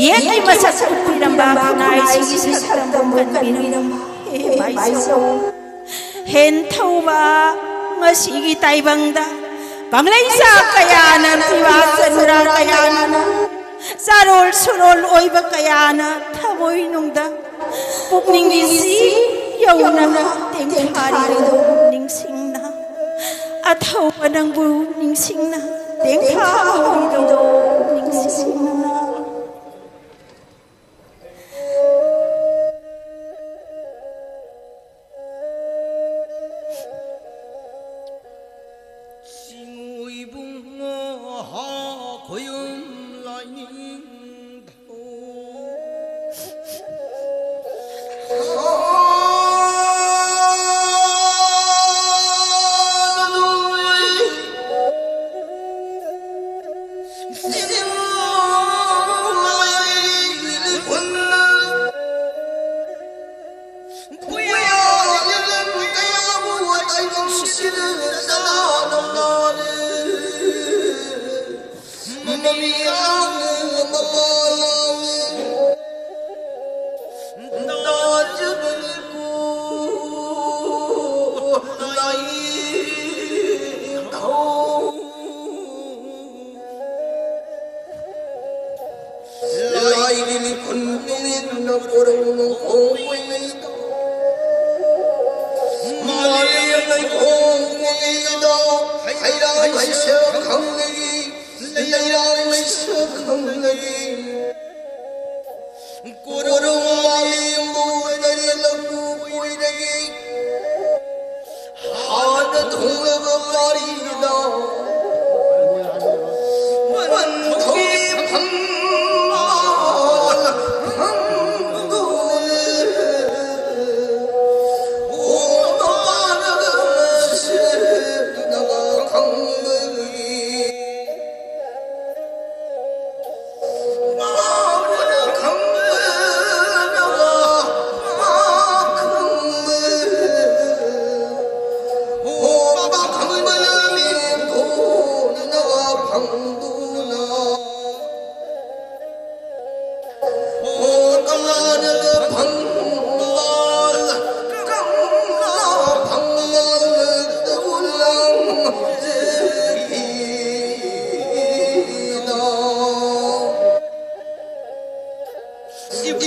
ꯏꯌꯦꯛꯀꯤ ꯃꯁꯛ ꯎꯠꯄꯤꯔꯝꯕ ꯈꯨꯟꯅꯥꯏꯁꯤꯒꯤ ꯁꯛꯇꯝꯕꯨ ꯀꯟꯕꯤꯔꯝꯕ ꯍꯦ ꯃꯥꯏꯁꯣ꯫ ꯍꯦꯟꯊꯧꯕ ꯉꯁꯤꯒꯤ ꯇꯥꯏꯕꯪꯗ ꯀꯪꯂꯩꯆꯥ ꯀꯌꯥꯅ ꯄꯤꯕꯥ ꯆꯅꯨꯔꯥ ꯀꯌꯥꯅ ꯆꯥꯔꯣꯜ ꯁꯨꯔꯣꯜ ꯑꯣꯏꯕ ꯀꯌꯥꯅ ꯊꯃꯣꯏꯅꯨꯡꯗ ꯄꯨꯛꯅꯤꯡꯒꯤ ꯁꯤ ꯌꯧꯅ ꯇꯦꯡꯊꯥꯔꯤꯗꯣ ꯅꯤꯡꯁꯤꯡꯅ ꯑꯊꯧꯕ ꯅꯪꯕꯨ ꯅꯤꯡꯁꯤꯡꯅ ꯇꯦꯡꯊꯥꯍꯧꯔꯤꯗꯣ ꯅꯤꯡꯁꯤꯡꯅ꯫ ꯆꯤꯡꯉꯨ ꯏꯕꯨꯡꯉꯣ ꯈꯣꯏꯌꯨꯝ ꯂꯥꯏꯅꯤꯡꯊꯧ꯫ ꯈꯨꯟ ꯇꯨꯃꯤꯟꯅ ꯀꯣꯔꯧꯅ ꯈꯣꯡꯉꯩꯗ, ꯃꯥꯂꯦꯝ ꯂꯩꯈꯣꯡꯉꯩꯗ, ꯍꯩꯔꯥꯡ ꯍꯩꯁꯦꯜ ꯈꯪꯂꯒꯤ, ꯂꯩꯔꯥꯡ ꯂꯩꯁꯦꯜ ꯈꯪꯂꯒꯤ, ꯀꯣꯔꯧ ꯃꯥꯂꯦꯝꯕꯨ ꯂꯩꯔꯦꯜꯂꯛꯄ ꯀꯨꯏꯔꯒꯤ, ꯍꯥꯟꯅ ꯊꯨꯡꯂꯕ ꯋꯥꯔꯤꯗ ꯄꯟꯊꯧꯒꯤ ꯐꯝꯕꯥꯜ ꯐꯝꯗꯨꯅ ꯍꯣꯡꯕ ꯄꯥꯅꯒ ꯁꯦꯠꯅꯕ ꯈꯪꯕꯒꯤ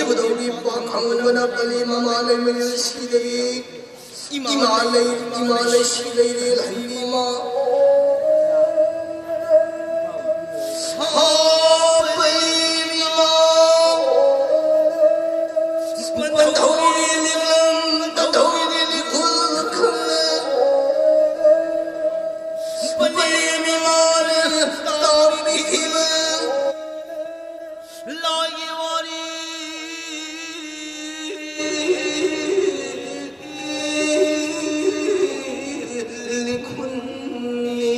ꯏꯕꯨꯙꯧꯒꯤ ꯄꯥꯈꯪꯕꯅ ꯄꯂꯤ ꯃꯃꯥ ꯂꯩꯃꯔꯦꯜ ꯁꯤꯗꯒꯤ ꯏꯃꯥ ꯂꯩ, ꯏꯃꯥ ꯂꯩꯁꯤ ꯂꯩꯔꯦꯜ ꯍꯟꯕꯤ ꯏꯃꯥ꯫ ꯍꯥꯞꯄꯩ ꯏꯃꯥ꯫ ꯄꯟꯊꯧꯒꯤ ꯂꯤꯛꯂꯝ, ꯄꯟꯊꯧꯒꯤ ꯂꯤꯛꯈꯨꯜ ꯈꯪꯂꯦ꯫ ꯄꯂꯤ ꯃꯃꯥꯅ ꯇꯥꯛꯄꯤꯈꯤꯕ ꯂꯥꯏꯒꯤ ꯋꯥꯔꯤ ꯂꯤꯈꯨꯟꯅꯤ꯫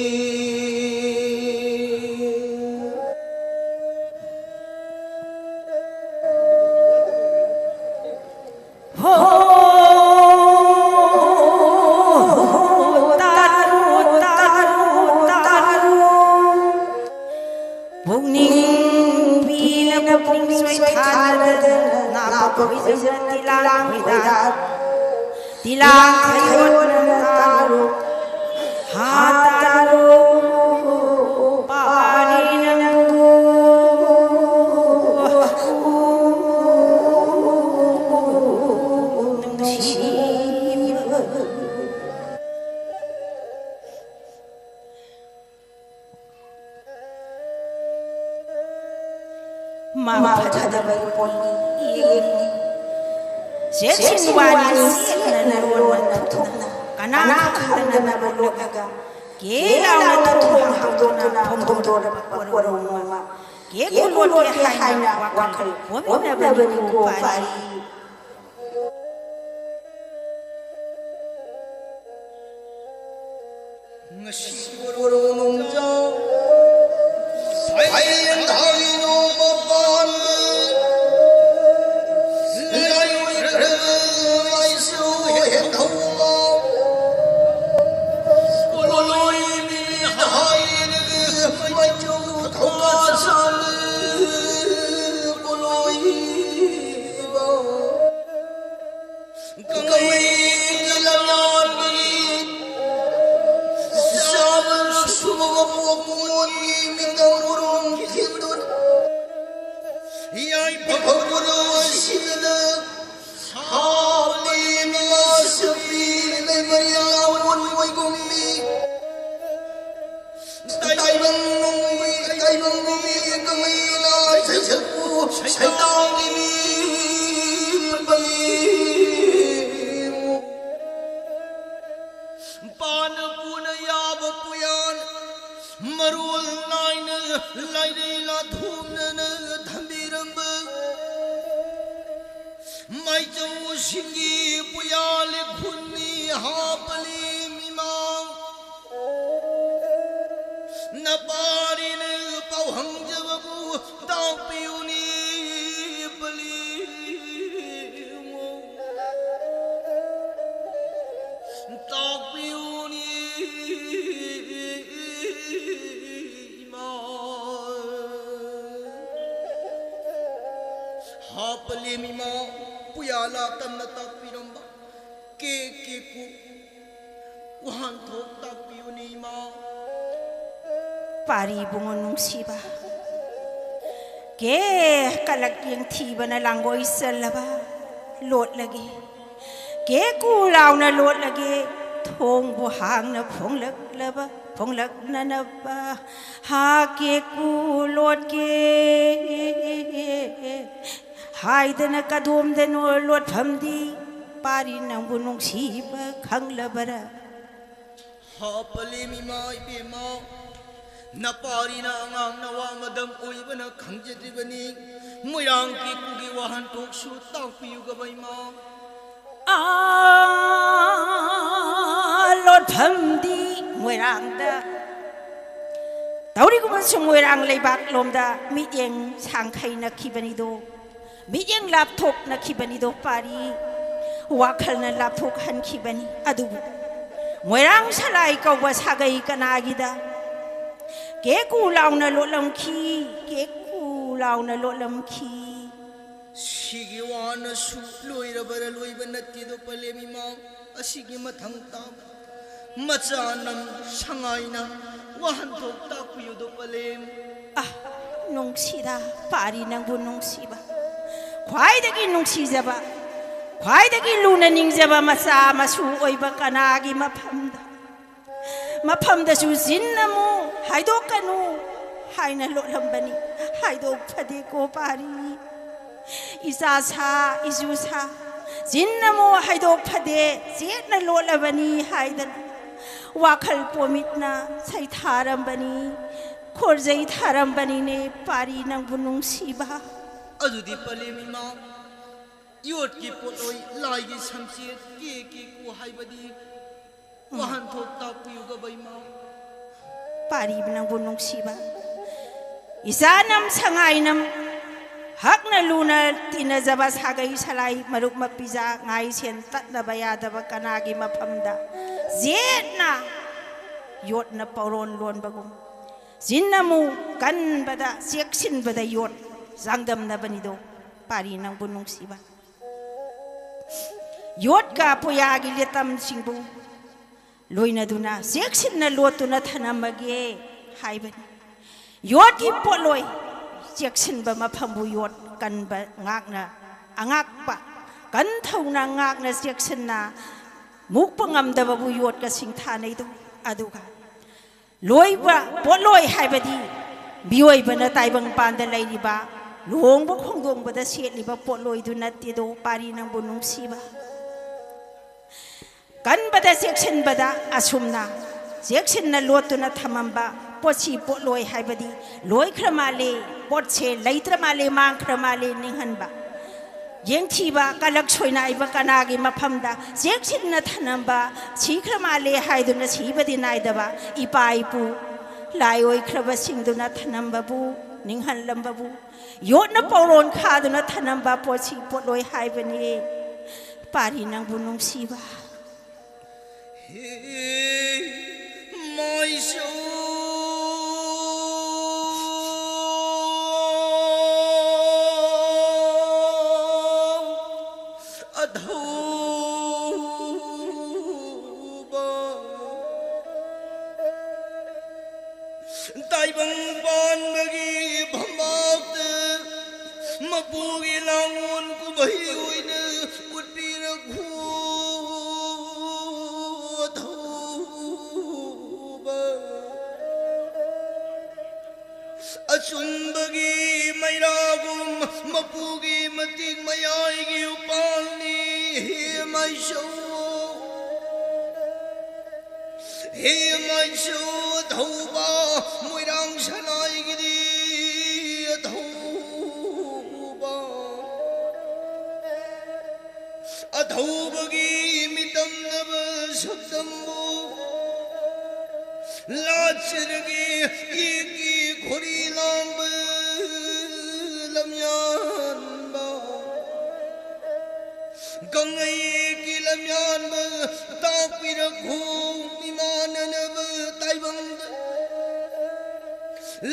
ꯍꯣ, ꯇꯥꯔꯨ, ꯇꯥꯔꯨ, ꯇꯥꯔꯨ꯫ ꯄꯨꯛꯅꯤꯡ ꯄꯤꯅ ꯄꯨꯛꯅꯤꯡ ꯁꯣꯏꯊꯥꯅꯗꯅ ꯅꯥꯄ ꯈꯣꯏꯖꯅ ꯇꯤꯂꯥꯡ ꯈꯣꯏꯗꯥ꯫ ꯇꯤꯂꯥꯡ ꯈꯣꯏꯗꯥ ꯇꯥꯔꯨ꯫ ꯍꯥ ꯇꯥꯔꯨ꯫ ꯄꯥꯔꯤ ꯅꯪꯕꯨ꯫ ꯃꯥ ꯐꯖꯗꯕꯒꯤ ꯄꯣꯠꯅꯤ꯫ ꯌꯦꯡꯅꯤ꯫ ꯁꯦꯛꯁꯤꯟ ꯋꯥꯅꯤ ꯁꯦꯠꯅ ꯂꯣꯟꯅ ꯊꯨꯞꯅ꯫ ꯀꯅꯥ ꯈꯪꯗꯅꯕ ꯂꯣꯠꯂꯒ꯫ ꯀꯦ ꯂꯥꯎꯅ ꯊꯣꯡ ꯍꯥꯡꯗꯣꯛꯇꯨꯅ ꯐꯣꯡꯗꯣꯔꯛꯄ ꯋꯥꯔꯧ ꯑꯃ꯫ ꯀꯦ ꯀꯨꯂꯣꯠꯀꯦ ꯍꯥꯏꯅ ꯋꯥꯈꯜ ꯄꯣꯝꯃꯤꯟꯅꯕꯅꯤꯀꯣ ꯄꯥꯔꯤ꯫ ꯉꯁꯤ ꯀꯣꯔꯣꯡꯖꯥꯎ ꯁꯩꯔꯦꯡ ꯊꯥꯔꯤꯅꯣ ꯃꯄꯥꯟ ꯂꯩꯔꯨꯈ꯭ꯔꯦ ꯂꯥꯏꯁꯨ ꯍꯦꯟꯊꯧ ꯃꯥꯎ꯫ ꯀꯣꯂꯣꯏ ꯃꯤꯠ ꯍꯥꯏꯔꯒ ꯃꯆꯨ ꯊꯧꯀꯥ ꯁꯥꯜꯂꯤ ꯀꯣꯂꯣꯏꯕ꯫ ꯀꯪꯂꯩꯒꯤ ꯂꯝꯌꯥꯟꯕꯒꯤ ꯆꯥꯕ ꯁꯨꯕ ꯄꯣꯛꯄ ꯃꯣꯟꯒꯤ ꯃꯤꯇꯪ ꯎꯔꯨꯝ ꯈꯤꯟꯗꯨꯅ ꯌꯥꯏꯐ ꯐꯧꯔꯨ ꯑꯁꯤꯗ ꯍꯥꯞꯂꯤ ꯃꯤꯃꯥ ꯁꯛꯄꯤ ꯂꯩꯃꯔꯤꯌꯥ ꯑꯣꯟ ꯑꯣꯏꯒꯨꯝꯃꯤ꯫ ꯇꯥꯏꯕꯪ ꯅꯨꯃꯤꯠ, ꯇꯥꯏꯕꯪ ꯅꯨꯃꯤꯠ ꯀꯪꯂꯩꯅ ꯁꯩꯁꯛꯄꯨ ꯁꯩꯗꯥꯡꯒꯤ ꯃꯤ ꯄꯜꯂꯤ꯫ ꯄꯥꯅ ꯄꯨꯅ ꯌꯥꯕ ꯄꯨꯌꯥꯟ ꯃꯔꯣꯜ ꯅꯥꯏꯅ ꯂꯥꯏꯔꯩ ꯂꯥꯊꯣꯛꯅꯅ ꯊꯝꯕꯤꯔꯝꯕ ꯃꯥꯏꯆꯧꯁꯤꯡꯒꯤ ꯄꯨꯌꯥ ꯂꯤꯈꯨꯟꯅꯤ ꯍꯥꯞꯄꯂꯤ ꯃꯤꯃꯥꯡ꯫ ꯅꯄꯥꯔꯤꯅ ꯄꯥꯎ ꯍꯪꯖꯕꯕꯨ ꯇꯥꯛꯄꯤꯌꯨꯅꯤ ꯄꯂꯤꯉꯣ꯫ ꯇꯥꯛꯄꯤꯌꯨꯅꯤ ꯏꯃꯥ꯫ ꯍꯥꯞꯄꯂꯦꯝ ꯏꯃꯥ ꯄꯨꯌꯥꯂꯥ ꯇꯝꯅ ꯇꯥꯛꯄꯤꯔꯝꯕ ꯀꯦ ꯀꯦ ꯀꯨ ꯋꯥꯍꯟꯊꯣꯛ ꯇꯥꯛꯄꯤꯌꯨꯅꯤ ꯏꯃꯥ꯫ ꯄꯥꯔꯤ ꯏꯕꯨꯡꯉꯣ ꯅꯨꯡꯁꯤꯕ꯫ ꯀꯦ ꯀꯂꯛ ꯌꯦꯡꯊꯤꯕꯅ ꯂꯥꯡꯒꯣꯏ ꯆꯜꯂꯕ ꯂꯣꯠꯂꯒꯦ꯫ ꯀꯦ ꯀꯨ ꯂꯥꯎꯅ ꯂꯣꯠꯂꯒꯦ ꯊꯣꯡꯕꯨ ꯍꯥꯡꯅ ꯐꯣꯡꯂꯛꯂꯕ ꯐꯣꯡꯂꯛꯅꯅꯕ ꯍꯥ ꯀꯦꯀꯨ ꯂꯣꯠꯀꯦ ꯍꯥꯏꯗꯅ ꯀꯗꯣꯝꯗꯅꯣ ꯂꯣꯠꯐꯝꯗꯤ ꯄꯥꯔꯤ ꯅꯪꯕꯨ ꯅꯨꯡꯁꯤꯕ ꯈꯪꯂꯕꯔꯥ? ꯍꯥ ꯄꯂꯦꯝ ꯏꯃꯥ ꯏꯕꯦꯝꯃ, ꯅꯄꯥꯔꯤꯅ ꯑꯉꯥꯡ ꯅꯋꯥ ꯃꯗꯝ ꯑꯣꯏꯕꯅ ꯈꯪꯖꯗ꯭ꯔꯤꯕꯅꯤ꯫ ꯃꯣꯏꯔꯥꯡ ꯀꯦꯀꯨꯒꯤ ꯋꯥꯍꯟꯊꯣꯛꯁꯨ ꯇꯥꯛꯄꯤꯌꯨꯒꯕ ꯏꯃꯥ꯫ ꯑꯥ, ꯂꯣꯠꯐꯝꯗꯤ ꯃꯣꯏꯔꯥꯡꯗ꯫ ꯇꯧꯔꯤꯒꯨꯝꯕꯁꯨ ꯃꯣꯏꯔꯥꯡ ꯂꯩꯕꯥꯛꯂꯣꯝꯗ ꯃꯤꯠꯌꯦꯡ ꯁꯥꯡꯈꯩꯅꯈꯤꯕꯅꯤꯗꯣ, ꯃꯤꯠꯌꯦꯡ ꯂꯥꯞꯊꯣꯛꯅꯈꯤꯕꯅꯤꯗꯣ ꯄꯥꯔꯤ꯫ ꯋꯥꯈꯜꯅ ꯂꯥꯞꯊꯣꯛꯍꯟꯈꯤꯕꯅꯤ꯫ ꯑꯗꯨꯕꯨ ꯃꯣꯏꯔꯥꯡ ꯁꯂꯥꯏ ꯀꯧꯕ ꯁꯥꯒꯩ ꯀꯅꯥꯒꯤꯗ ꯀꯦꯀꯨ ꯂꯥꯎꯅ ꯂꯣꯠꯂꯝꯈꯤ, ꯀꯦꯀꯨ ꯂꯥꯎꯅ ꯂꯣꯠꯂꯝꯈꯤ꯫ ꯁꯤꯒꯤ ꯋꯥꯅꯁꯨ ꯂꯣꯏꯔꯕꯔ? ꯂꯣꯏꯕ ꯅꯠꯇꯦꯗꯣ ꯄꯂꯦꯝ ꯏꯃꯥ꯫ ꯑꯁꯤꯒꯤ ꯃꯊꯪ ꯇꯥꯕ ꯃꯆꯥ ꯅꯝ ꯁꯉꯥꯏꯅ ꯋꯥꯍꯟꯊꯣꯛ ꯇꯥꯛꯄꯤꯌꯨꯗꯣ ꯄꯂꯦꯝ꯫ ꯑ, ꯅꯨꯡꯁꯤꯗ ꯄꯥꯔꯤ ꯅꯪꯕꯨ ꯅꯨꯡꯁꯤꯕ꯫ ꯈ꯭ꯋꯥꯏꯗꯒꯤ ꯅꯨꯡꯁꯤꯖꯕ, ꯈ꯭ꯋꯥꯏꯗꯒꯤ ꯂꯨꯅ ꯅꯤꯡꯖꯕ ꯃꯆꯥ ꯃꯁꯨ ꯑꯣꯏꯕ ꯀꯅꯥꯒꯤ ꯃꯐꯝꯗ, ꯃꯐꯝꯗꯁꯨ ꯖꯤꯟ ꯑꯃꯨꯛ ꯍꯥꯏꯗꯣꯛꯀꯅꯨ ꯍꯥꯏꯅ ꯂꯣꯠꯂꯝꯕꯅꯤ꯫ ꯍꯥꯏꯗꯣꯛ ꯐꯗꯦꯀꯣ ꯄꯥꯔꯤ꯫ ꯏꯆꯥ ꯁꯥ, ꯏꯁꯨ ꯁꯥ, ꯖꯤꯟ ꯑꯃꯨꯛ ꯍꯥꯏꯗꯣꯛ ꯐꯗꯦ, ꯆꯦꯠꯅ ꯂꯣꯠꯂꯕꯅꯤ ꯍꯥꯏꯗꯅ ꯋꯥꯈꯜ ꯄꯣꯃꯤꯠꯅ ꯁꯩꯊꯥꯔꯝꯕꯅꯤ, ꯈꯣꯔꯖꯩ ꯊꯥꯔꯝꯕꯅꯤꯅꯦ ꯄꯥꯔꯤ ꯅꯪꯕꯨ ꯅꯨꯡꯁꯤꯕ꯫ ꯑꯗꯨꯗꯤ ꯄꯂꯦꯝ ꯏꯃꯥ, ꯌꯣꯠꯀꯤ ꯄꯣꯠꯂꯣꯏ ꯂꯥꯏꯒꯤ ꯁꯝꯆꯦꯠ ꯀꯦ ꯀꯦ ꯀꯣ ꯍꯥꯏꯕꯗꯤ ꯋꯥꯍꯟꯊꯣꯛ ꯇꯥꯛꯄꯤꯌꯨꯒꯕ ꯏꯃꯥ꯫ ꯄꯥꯔꯤꯕ ꯅꯪꯕꯨ ꯅꯨꯡꯁꯤꯕ꯫ ꯏꯆꯥꯅꯝ ꯁꯉꯥꯏꯅꯝ ꯍꯛꯅ ꯂꯨꯅ ꯇꯤꯟꯅꯖꯕ ꯁꯥꯒꯩ ꯁꯂꯥꯏ ꯃꯔꯨꯞ ꯃꯄꯤꯖꯥ ꯉꯥꯏꯁꯦꯟ ꯇꯠꯅꯕ ꯌꯥꯗꯕ ꯀꯅꯥꯒꯤ ꯃꯐꯝꯗ ꯌꯦꯠꯅ ꯌꯣꯠꯅ ꯄꯧꯔꯣꯟ ꯂꯣꯟꯕꯒꯨꯝ ꯆꯤꯟꯅꯃꯨ ꯀꯟꯕꯗ ꯆꯦꯛꯁꯤꯟꯕꯗ ꯌꯣꯠ ꯆꯥꯡꯗꯝꯅꯕꯅꯤꯗꯣ ꯄꯥꯔꯤ ꯅꯪꯕꯨ ꯅꯨꯡꯁꯤꯕ꯫ ꯌꯣꯠꯀ ꯄꯨꯌꯥꯒꯤ ꯂꯤꯇꯝꯁꯤꯡꯕꯨ ꯂꯣꯏꯅꯗꯨꯅ ꯆꯦꯛꯁꯤꯟꯅ ꯂꯣꯠꯇꯨꯅ ꯊꯅꯝꯃꯒꯦ ꯍꯥꯏꯕꯅꯤ꯫ ꯌꯣꯠꯀꯤ ꯄꯣꯠꯂꯣꯏ ꯆꯦꯛꯁꯤꯟꯕ ꯃꯐꯝꯕꯨ ꯌꯣꯠ ꯀꯟꯕ ꯉꯥꯛꯅ ꯑꯉꯥꯛꯄ ꯀꯟꯊꯧꯅ ꯉꯥꯛꯅ ꯆꯦꯛꯁꯤꯟꯅ ꯃꯨꯛꯄ ꯉꯝꯗꯕꯕꯨ ꯌꯣꯠꯀ ꯁꯤꯡꯊꯥꯅꯩꯗꯣ꯫ ꯑꯗꯨꯒ ꯂꯣꯏꯕ ꯄꯣꯠꯂꯣꯏ ꯍꯥꯏꯕꯗꯤ ꯃꯤꯑꯣꯏꯕꯅ ꯇꯥꯏꯕꯪ ꯄꯥꯟꯗ ꯂꯩꯔꯤꯕ, ꯂꯨꯍꯣꯡꯕ ꯈꯣꯡꯗꯣꯡꯕꯗ ꯁꯦꯠꯂꯤꯕ ꯄꯣꯠꯂꯣꯏꯗꯨ ꯅꯠꯇꯦꯗꯣ, ꯄꯥꯔꯤ ꯅꯪꯕꯨ ꯅꯨꯡꯁꯤꯕ꯫ ꯀꯟꯕꯗ ꯆꯦꯛꯁꯤꯟꯕꯗ ꯑꯁꯨꯝꯅ ꯆꯦꯛꯁꯤꯟꯅ ꯂꯣꯠꯇꯨꯅ ꯊꯝꯃꯝꯕ ꯄꯣꯠꯁꯤ ꯄꯣꯠꯂꯣꯏ ꯍꯥꯏꯕꯗꯤ ꯂꯣꯏꯈ꯭ꯔ ꯃꯥꯜꯂꯦ, ꯄꯣꯠꯁꯦ ꯂꯩꯇ꯭ꯔ ꯃꯥꯜꯂꯦ, ꯃꯥꯡꯈ꯭ꯔ ꯃꯥꯜꯂꯦ ꯅꯤꯡꯍꯟꯕ꯫ ꯌꯦꯡꯊꯤꯕ, ꯀꯂꯛ ꯁꯣꯏꯅꯥꯏꯕ ꯀꯅꯥꯒꯤ ꯃꯐꯝꯗ ꯆꯦꯛꯁꯤꯟꯅ ꯊꯝꯂꯝꯕ, ꯁꯤꯈ꯭ꯔ ꯃꯥꯜꯂꯦ ꯍꯥꯏꯗꯨꯅ ꯁꯤꯕꯗꯤ ꯅꯥꯏꯗꯕ ꯏꯄꯥ ꯏꯄꯨ ꯂꯥꯏ ꯑꯣꯏꯈ꯭ꯔꯕꯁꯤꯡꯗꯨꯅ ꯊꯝꯂꯝꯕꯕꯨ, ꯅꯤꯡꯍꯜꯂꯝꯕꯕꯨ, ꯌꯣꯠꯅ ꯄꯧꯔꯣꯟ ꯈꯥꯗꯨꯅ ꯊꯝꯂꯝꯕ ꯄꯣꯠꯁꯤ ꯄꯣꯠꯂꯣꯏ ꯍꯥꯏꯕꯅꯤ꯫ ꯄꯥꯔꯤ ꯅꯪꯕꯨ ꯅꯨꯡꯁꯤꯕ꯫ ꯍꯦ ꯃꯥꯏꯁꯣ ꯑꯙꯧꯕ, ꯇꯥꯏꯕꯪ ꯄꯥꯟꯕꯒꯤ ꯐꯝꯕꯥꯛꯇ ꯃꯄꯨꯒꯤ ꯂꯥꯡꯑꯣꯟ ꯀꯨꯝꯍꯩ ꯑꯣꯏꯅ ꯎꯠꯄꯤꯔꯛꯈꯣ꯫ ꯊꯧꯕ ꯑꯆꯨꯝꯕꯒꯤ ꯃꯩꯔꯥꯒꯨꯝ ꯃꯄꯨꯒꯤ ꯃꯇꯤꯛ ꯃꯌꯥꯏꯒꯤ ꯎꯄꯥꯜꯅꯤ꯫ ꯍꯦ ꯃꯥꯏꯁꯣ, ꯍꯦ ꯃꯥꯏꯁꯣ ꯊꯧꯕ, ꯃꯣꯏꯔꯥꯡ ꯁꯅꯥꯏꯒꯤꯗꯤ ꯊꯧꯕ꯫ ꯑꯊꯧꯕꯒꯤ ꯃꯤꯇꯝꯅꯕ ꯁꯛꯇꯝꯕꯨ ꯂꯥꯠꯆꯔꯒꯦ꯫ ꯏꯛꯀꯤ ꯈꯣꯔꯤ ꯂꯥꯡꯕ ꯂꯝꯌꯥꯟꯕ, ꯀꯪꯂꯩꯒꯤ ꯂꯝꯌꯥꯟꯕ ꯇꯥꯛꯄꯤꯔꯛꯈꯣ꯫ ꯏꯃꯥꯟꯅꯅꯕ ꯇꯥꯏꯕꯪꯗ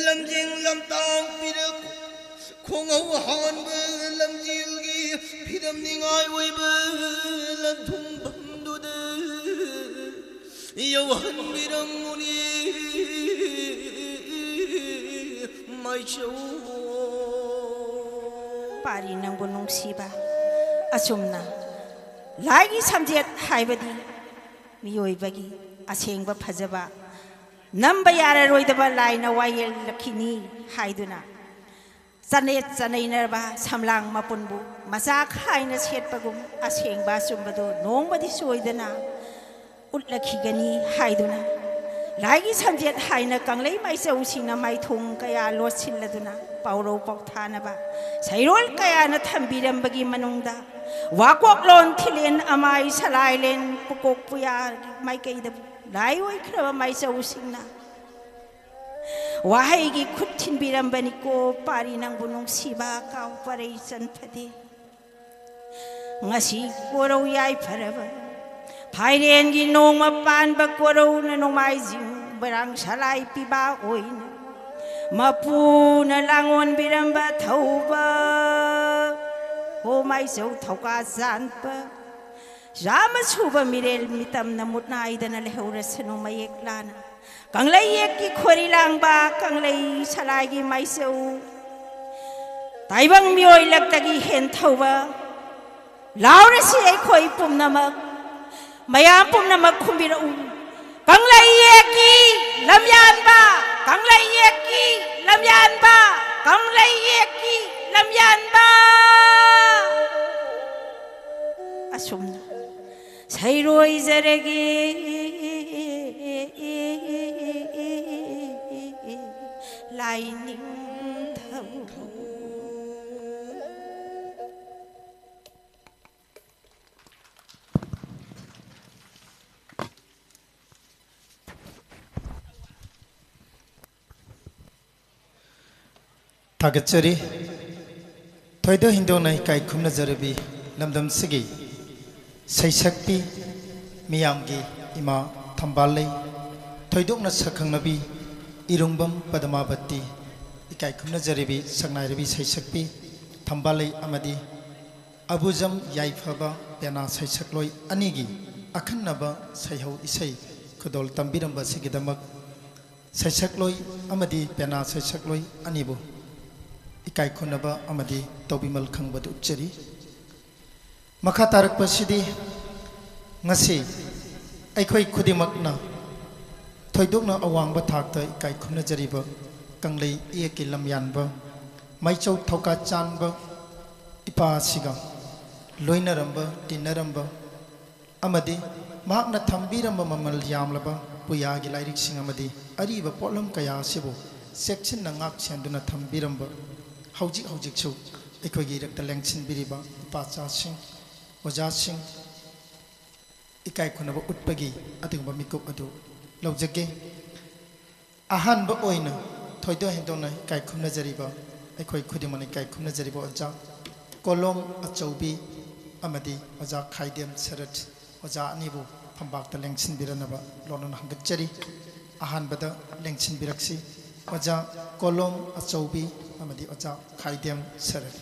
ꯂꯝꯖꯤꯡ ꯂꯝꯇꯥꯛꯄꯤꯔꯛꯈꯣ꯫ ꯈꯣꯡꯍꯧ ꯍꯥꯟꯕ ꯂꯝꯖꯦꯜꯒꯤ ꯐꯤꯗꯝꯅꯤꯉꯥꯏ ꯑꯣꯏꯕ ꯂꯟꯊꯨꯡꯐꯝꯗꯨꯗ ꯌꯧꯍꯟꯕꯤꯔꯝꯃꯨꯅꯦ ꯃꯥꯏꯆꯧ꯫ ꯄꯥꯔꯤ ꯅꯪꯕꯨ ꯅꯨꯡꯁꯤꯕ꯫ ꯑꯁꯨꯝꯅ ꯂꯥꯏꯒꯤ ꯁꯝꯖꯦꯠ ꯍꯥꯏꯕꯗꯤ ꯃꯤꯑꯣꯏꯕꯒꯤ ꯑꯁꯦꯡꯕ ꯐꯖꯕ ꯅꯝꯕ ꯌꯥꯔꯔꯣꯏꯗꯕ ꯂꯥꯏꯅ ꯋꯥꯌꯦꯜꯂꯛꯈꯤꯅꯤ ꯍꯥꯏꯗꯨꯅ, ꯆꯅꯦꯠ ꯆꯅꯩꯅꯔꯕ ꯁꯝꯂꯥꯡ ꯃꯄꯨꯟꯕꯨ ꯃꯆꯥ ꯈꯥꯏꯅ ꯁꯦꯠꯄꯒꯨꯝ ꯑꯁꯦꯡꯕ ꯑꯆꯨꯝꯕꯗꯨ ꯅꯣꯡꯃꯗꯤ ꯁꯣꯏꯗꯅ ꯎꯠꯂꯛꯈꯤꯒꯅꯤ ꯍꯥꯏꯗꯨꯅ, ꯂꯥꯏꯒꯤ ꯁꯝꯖꯦꯠ ꯍꯥꯏꯅ ꯀꯪꯂꯩ ꯃꯥꯏꯆꯧꯁꯤꯡꯅ ꯃꯥꯏꯊꯣꯡ ꯀꯌꯥ ꯂꯣꯠꯁꯤꯜꯂꯗꯨꯅ ꯄꯥꯎꯔꯧ ꯄꯥꯎꯊꯥꯅꯕ ꯁꯩꯔꯣꯜ ꯀꯌꯥꯅ ꯊꯝꯕꯤꯔꯝꯕꯒꯤ ꯃꯅꯨꯡꯗ, ꯋꯥꯀꯣꯛꯂꯣꯟ ꯊꯤꯂꯦꯟ ꯑꯃꯥꯏ ꯁꯂꯥꯏꯂꯦꯟ ꯄꯨꯀꯣꯛ ꯄꯨꯌꯥꯒꯤ ꯃꯥꯏꯀꯩꯗꯕꯨ ꯂꯥꯏ ꯑꯣꯏꯈ꯭ꯔꯕ ꯃꯥꯏꯆꯧꯁꯤꯡꯅ ꯋꯥꯍꯩꯒꯤ ꯈꯨꯠ ꯊꯤꯟꯕꯤꯔꯝꯕꯅꯤꯀꯣ꯫ ꯄꯥꯔꯤ ꯅꯪꯕꯨ ꯅꯨꯡꯁꯤꯕ ꯀꯥꯎ ꯄꯔꯩ ꯆꯟꯐꯗꯦ꯫ ꯉꯁꯤ ꯀꯣꯔꯧ ꯌꯥꯏꯐꯔꯕ ꯐꯥꯏꯔꯦꯟꯒꯤ ꯅꯣꯡꯃ ꯄꯥꯟꯕ ꯀꯣꯔꯧꯅ ꯅꯣꯡꯃꯥꯏꯖꯤꯡ ꯃꯣꯏꯔꯥꯡ ꯁꯂꯥꯏ ꯄꯤꯕ ꯑꯣꯏꯅ ꯃꯄꯨꯅ ꯂꯥꯡꯑꯣꯟꯕꯤꯔꯝꯕ ꯊꯧꯕ ꯍꯣ ꯃꯥꯏꯆꯧ ꯊꯧꯀꯥ ꯆꯥꯟꯕ ꯆꯥꯝꯃ ꯁꯨꯕ ꯃꯤꯔꯦꯜ ꯃꯤꯇꯝꯅ ꯃꯨꯠ ꯅꯥꯏꯗꯅ ꯂꯩꯍꯧꯔꯁꯅꯨ꯫ ꯃꯌꯦꯛ ꯂꯥꯅ ꯀꯪꯂꯩ ꯌꯦꯛꯀꯤ ꯈꯣꯔꯤ ꯂꯥꯡꯕ ꯀꯪꯂꯩ ꯁꯂꯥꯏꯒꯤ ꯃꯥꯏꯆꯧ ꯇꯥꯏꯕꯪ ꯃꯤꯑꯣꯏ ꯂꯛꯇꯒꯤ ꯍꯦꯟꯊꯧꯕ ꯂꯥꯎꯔꯁꯤ ꯑꯩꯈꯣꯏ ꯄꯨꯝꯅꯃꯛ꯫ ꯃꯌꯥꯝ ꯄꯨꯝꯅꯃꯛ ꯈꯨꯝꯕꯤꯔꯛꯎ꯫ ꯀꯪꯂꯩ ꯌꯦꯛꯀꯤ ꯂꯝꯌꯥꯟꯕ, ꯀꯪꯂꯩ ꯌꯦꯛꯀꯤ ꯂꯝꯌꯥꯟꯕ, ꯀꯪꯂꯩ ꯌꯦꯛꯀꯤ ꯂꯝꯌꯥꯟꯕ꯫ ꯑꯁꯨꯝꯅ ꯁꯩꯔꯣꯏꯖꯔꯒꯦ꯫ ꯂꯥꯏꯅꯤꯡꯊꯧ꯫ ꯊꯥꯒꯠꯆꯔꯤ꯫ ꯊꯣꯏꯗꯣꯛ ꯍꯦꯟꯗꯣꯛꯅ ꯏꯀꯥꯏ ꯈꯨꯝꯅꯖꯔꯕꯤ ꯂꯝꯗꯝꯁꯤꯒꯤ ꯁꯩꯁꯛꯄꯤ ꯃꯤꯌꯥꯝꯒꯤ ꯏꯃꯥ ꯊꯝꯕꯥꯜꯂꯩ, ꯊꯣꯏꯗꯣꯛꯅ ꯁꯛꯈꯪꯅꯕꯤ ꯏꯔꯨꯡꯕꯝ ꯄꯗꯃꯥꯕꯇꯤ, ꯏꯀꯥꯏ ꯈꯨꯝꯅꯖꯔꯕꯤ ꯁꯛꯅꯥꯏꯔꯕꯤ ꯁꯩꯁꯛꯄꯤ ꯊꯝꯕꯥꯜꯂꯩ ꯑꯃꯗꯤ ꯑꯕꯨꯖꯝ ꯌꯥꯏꯐꯕ ꯄꯦꯅꯥ ꯁꯩꯁꯛꯂꯣꯏ ꯑꯅꯤꯒꯤ ꯑꯈꯟꯅꯕ ꯁꯩꯍꯧ ꯏꯁꯩ ꯈꯨꯗꯣꯜ ꯇꯝꯕꯤꯔꯝꯕ ꯑꯁꯤꯒꯤꯗꯃꯛ ꯁꯩꯁꯛꯂꯣꯏ ꯑꯃꯗꯤ ꯄꯦꯅꯥ ꯁꯩꯁꯛꯂꯣꯏ ꯑꯅꯤꯕꯨ ꯏꯀꯥꯏ ꯈꯨꯝꯅꯕ ꯑꯃꯗꯤ ꯇꯧꯕꯤꯃꯜ ꯈꯪꯕꯗꯨ ꯎꯠꯆꯔꯤ꯫ ꯃꯈꯥ ꯇꯥꯔꯛꯄꯁꯤꯗꯤ ꯉꯁꯤ ꯑꯩꯈꯣꯏ ꯈꯨꯗꯤꯡꯃꯛꯅ ꯊꯣꯏꯗꯣꯛꯅ ꯑꯋꯥꯡꯕ ꯊꯥꯛꯇ ꯏꯀꯥꯏ ꯈꯨꯝꯅꯖꯔꯤꯕ ꯀꯪꯂꯩ ꯏꯌꯦꯛꯀꯤ ꯂꯝꯌꯥꯟꯕ ꯃꯥꯏꯆꯧ ꯊꯧꯀꯥ ꯆꯥꯟꯕ ꯏꯄꯥꯁꯤꯒ ꯂꯣꯏꯅꯔꯝꯕ, ꯇꯤꯟꯅꯔꯝꯕ ꯑꯃꯗꯤ ꯃꯍꯥꯛꯅ ꯊꯝꯕꯤꯔꯝꯕ ꯃꯃꯜ ꯌꯥꯝꯂꯕ ꯄꯨꯌꯥꯒꯤ ꯂꯥꯏꯔꯤꯛꯁꯤꯡ ꯑꯃꯗꯤ ꯑꯔꯤꯕ ꯄꯣꯠꯂꯝ ꯀꯌꯥ ꯑꯁꯤꯕꯨ ꯆꯦꯛꯁꯤꯟꯅ ꯉꯥꯛ ꯁꯦꯟꯗꯨꯅ ꯊꯝꯕꯤꯔꯝꯕ ꯍꯧꯖꯤꯛ ꯍꯧꯖꯤꯛꯁꯨ ꯑꯩꯈꯣꯏꯒꯤ ꯏꯔꯛꯇ ꯂꯦꯡꯁꯤꯟꯕꯤꯔꯤꯕ ꯏꯄꯥꯆꯥꯁꯤꯡ, ꯑꯣꯖꯥꯁꯤꯡ, ꯏꯀꯥꯏ ꯈꯨꯝꯅꯕ ꯎꯠꯄꯒꯤ ꯑꯗꯨꯒꯨꯝꯕ ꯃꯤꯀꯨꯞ ꯑꯗꯨ ꯂꯧꯖꯒꯦ꯫ ꯑꯍꯥꯟꯕ ꯑꯣꯏꯅ ꯊꯣꯏꯗꯣꯛ ꯍꯦꯟꯗꯣꯛꯅ ꯏꯀꯥꯏ ꯈꯨꯝꯅꯖꯔꯤꯕ, ꯑꯩꯈꯣꯏ ꯈꯨꯗꯤꯡꯃꯛꯅ ꯏꯀꯥꯏ ꯈꯨꯝꯅꯖꯔꯤꯕ ꯑꯣꯖꯥ ꯀꯣꯂꯣꯝ ꯑꯆꯧꯕꯤ ꯑꯃꯗꯤ ꯑꯣꯖꯥ ꯈꯥꯏꯗꯦꯝ ꯁꯔꯠ, ꯑꯣꯖꯥ ꯑꯅꯤꯕꯨ ꯐꯝꯕꯥꯛꯇ ꯂꯦꯡꯁꯤꯟꯕꯤꯔꯅꯕ ꯂꯣꯟꯅ ꯍꯪꯒꯠꯆꯔꯤ꯫ ꯑꯍꯥꯟꯕꯗ ꯂꯦꯡꯁꯤꯟꯕꯤꯔꯛꯁꯤ ꯑꯣꯖꯥ ꯀꯣꯂꯣꯝ ꯑꯆꯧꯕꯤ ꯑꯃꯗꯤ ꯑꯣꯖꯥ ꯈꯥꯏꯗꯦꯝ ꯁꯔꯠ꯫